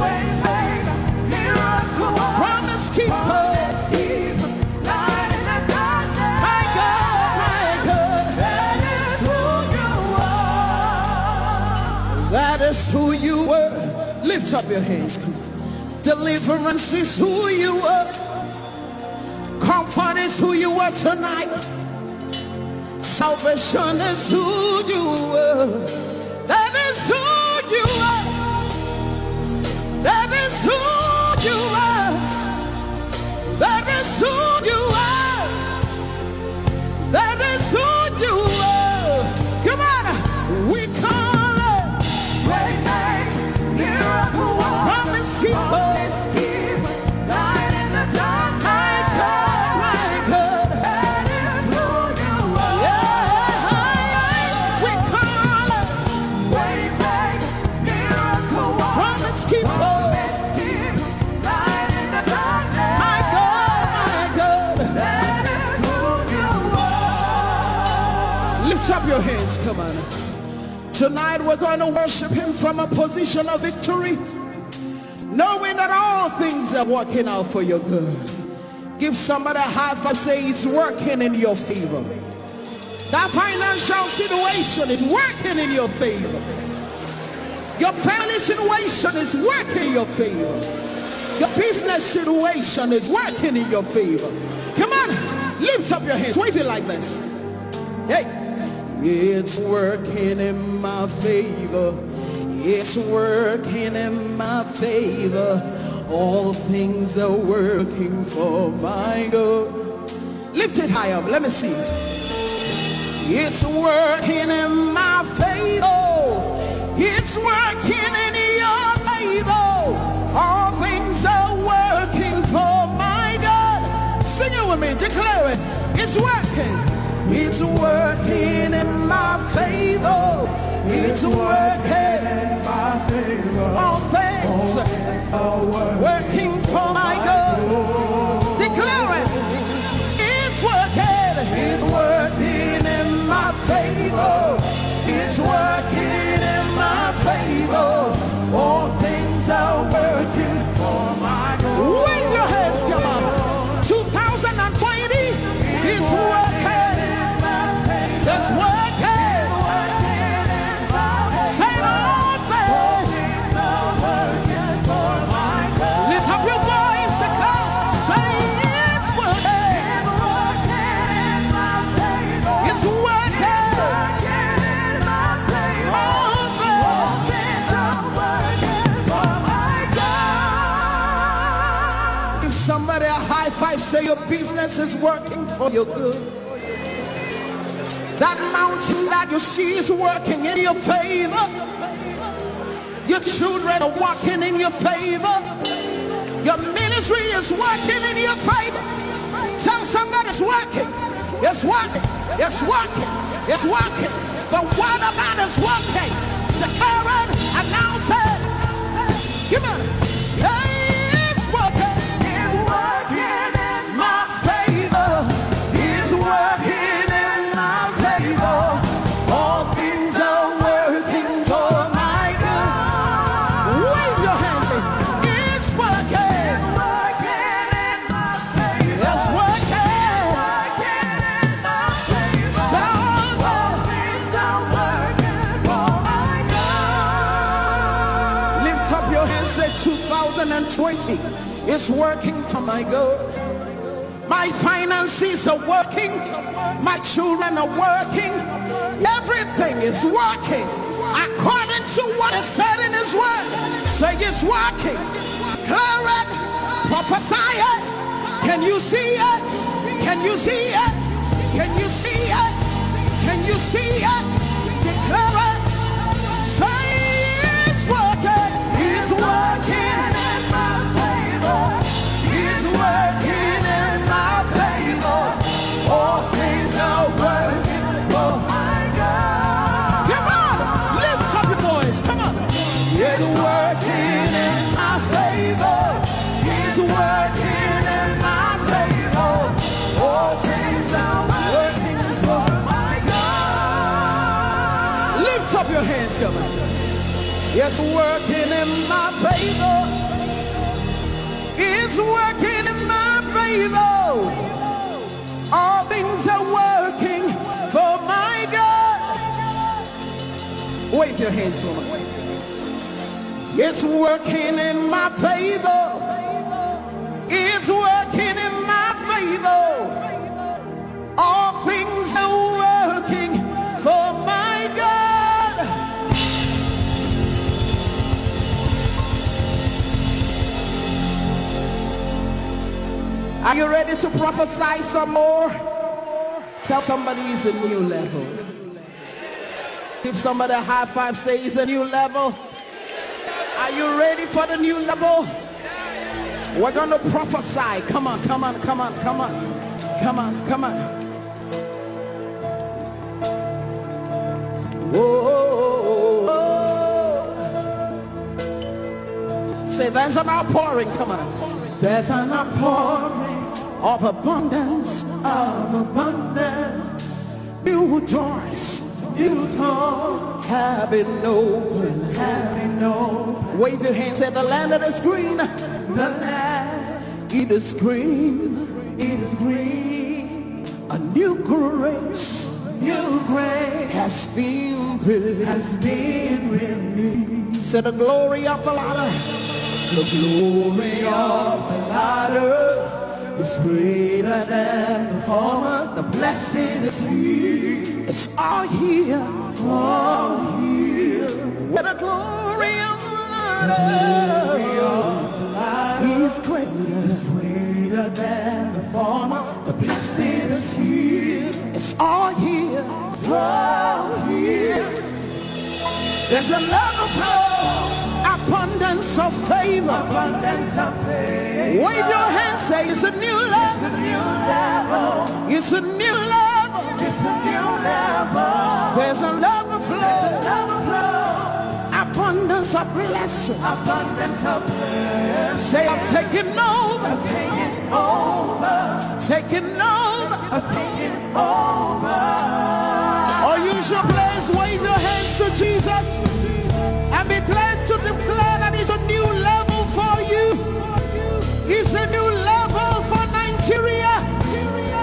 Way make, miracle work, promise keeper, promise keeper, light in the darkness. My God, my God, that is who you are. That is who you were. Lift up your hands. Deliverance is who you are. Comfort is who you are tonight. Salvation is who you are. That is who you are. That is who you are. That is who you are. Clap your hands, come on. Tonight we're going to worship him from a position of victory, knowing that all things are working out for your good. Give somebody a high five, say, "It's working in your favor." That financial situation is working in your favor. Your family situation is working in your favor. Your business situation is working in your favor. Come on, lift up your hands, wave it like this. Hey. It's working in my favor. It's working in my favor. All things are working for my good. Lift it high up. Let me see. It's working in my favor. It's working in your favor. All things are working for my good. Sing it with me. Declare it. It's working. It's working in my favor. It's working in my favor. All things working for my good. Declare it. It's working. It's working in my favor. It's working in my favor. All things are working for my good. Wave your hands, come on. Two thousand twenty is working. It's working. Say all things. Lift up your voice and come. Say it's working. It's working. All things. Give somebody a high five, say your business is working for your good. That mountain that you see is working in your favor. Your children are working in your favor. Your ministry is working in your favor. Tell somebody it's working. It's working. It's working. It's working. The word of God is working. Declare it, announce it. Come on. Hey, it's working. It's working in my favor. It's working in my favor. All things are working for my good. Wave your hands. It's working. It's working in my favor. It's working. It's working in my favor. All things are working for my good. Lift up your hands, say, "Two thousand twenty is working for my good." My finances are working. My children are working. Everything is working according to what is said in his word. Say it's working. Declare it. Prophesy it. Can you see it? Can you see it? Can you see it? Can you see it? Declare it. Say it's working. It's working in my favor. It's working in my favor. All things are working for my good. Come on, lift up your voice. Come on. It's working in my favor. It's working in my favor. All things are working for my good. Lift up your hands, come on. It's working in my favor. It's working in my favor. All things are working for my good. Wave your hands, woman. It's working in my favor. It's working in my favor. All things are working for my good. Are you ready to prophesy some more? Tell somebody it's a new level. Give somebody a high five, say it's a new level. Are you ready for the new level? We're gonna prophesy. Come on, come on, come on, come on. Come on, come on. Whoa. Say there's an outpouring. Come on. There's an outpouring of abundance, of abundance. You Rejoice. New song. Heaven open. Heaven open. Wave your hands at the land that is green. The land, it is green. It is green. A new grace. New grace has been released. Has been released. Say, the glory of the latter. The glory of the latter is greater than the former. The blessing is here. It's all here. All here. Where the glory of the latter is greater. Is greater than the former. The blessing is here. It's all here. It's all here. There's a love of love, abundance of favor. Abundance of favor. Wave your hand, say, it's a new level. It's a new level. It's a new level. It's a new level. There's a love of love. There's a love of love. Abundance of blessing. Abundance of blessing. Say, I'm taking over. I'm taking over. Taking over. I'm taking over. Or use your place, wave your hands to Jesus and be glad to declare that it's a new level for you. It's a new level for Nigeria.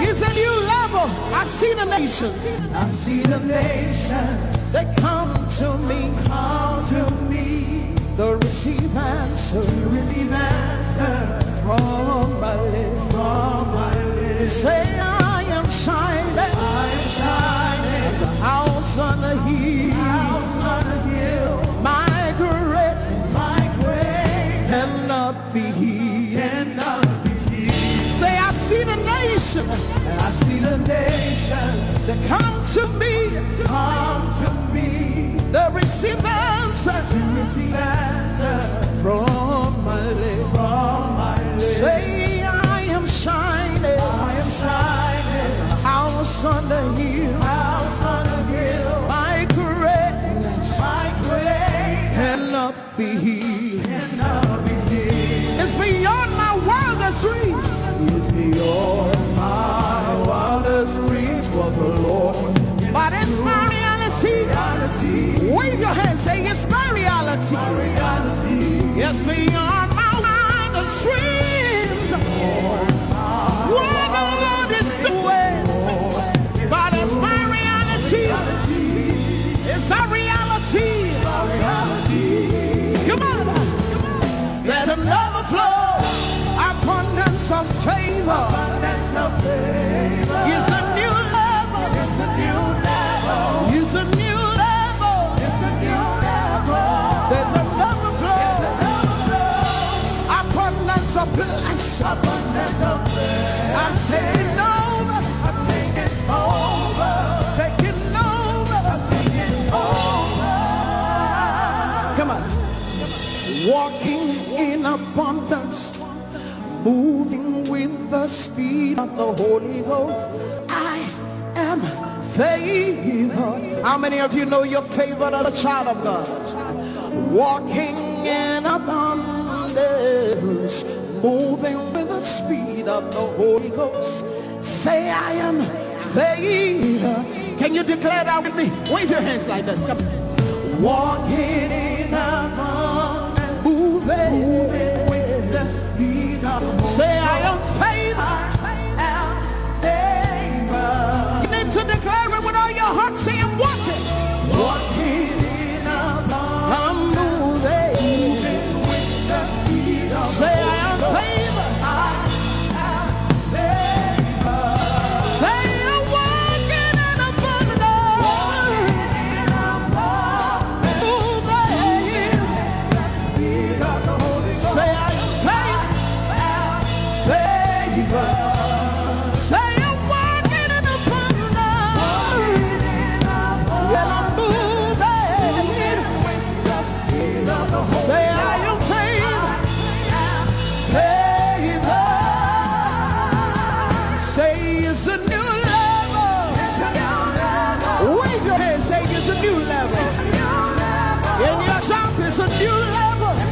It's a new level. I see the nations. I see the nations. They come to me. Come to me. They receive answer. They receive answer from my lips. From my lips. Say, I am shining. I am shining. As a house on a hill. House on a hill. My greatness. My greatness. Cannot be hid. Cannot be hid. Say, I see the nation. I see the nation. They come to me. Come to me. They receive answer. They receive answer from my lips. From my lips. Say, I am shining. I am shining. House on the hill. House on the hill. My greatness. My greatness. Cannot be hid. Cannot be hid. It's beyond my wildest dreams. It's beyond my wildest dreams what the Lord is doing. But it's my reality. Reality. Wave your hand, say, it's my reality. My reality. It's beyond my wildest dreams what the Lord is doing. But it's my reality. It's a reality. Come on. There's an overflow. Abundance of favor. Abundance of favor. It's a new level. It's a new level. It's a new level. It's a new level. There's an overflow. There's an overflow. Abundance of blessing. Abundance of blessing. I'm taking over. I'm taking over. Taking over. I'm taking over. Come on. Walking in abundance, moving with the speed of the Holy Ghost. I am favored. How many of you know you're favored as a child of God? Walking in abundance, moving with the speed of the Holy Ghost. Say, I am favored. Can you declare that with me? Wave your hands like this. Come on. Walking in abundance, moving with the speed of the Holy Ghost. Say, I am favored. I am favored. You need to declare it with all your heart. Say, I'm walking. Walking in abundance. I'm moving. Moving with the speed of the Holy Ghost. Say, I am favored. I am favored. Say, I'm walking in abundance. Walking in abundance. Moving. Moving with the speed of the Holy Ghost. Say, I am favored. I am favored.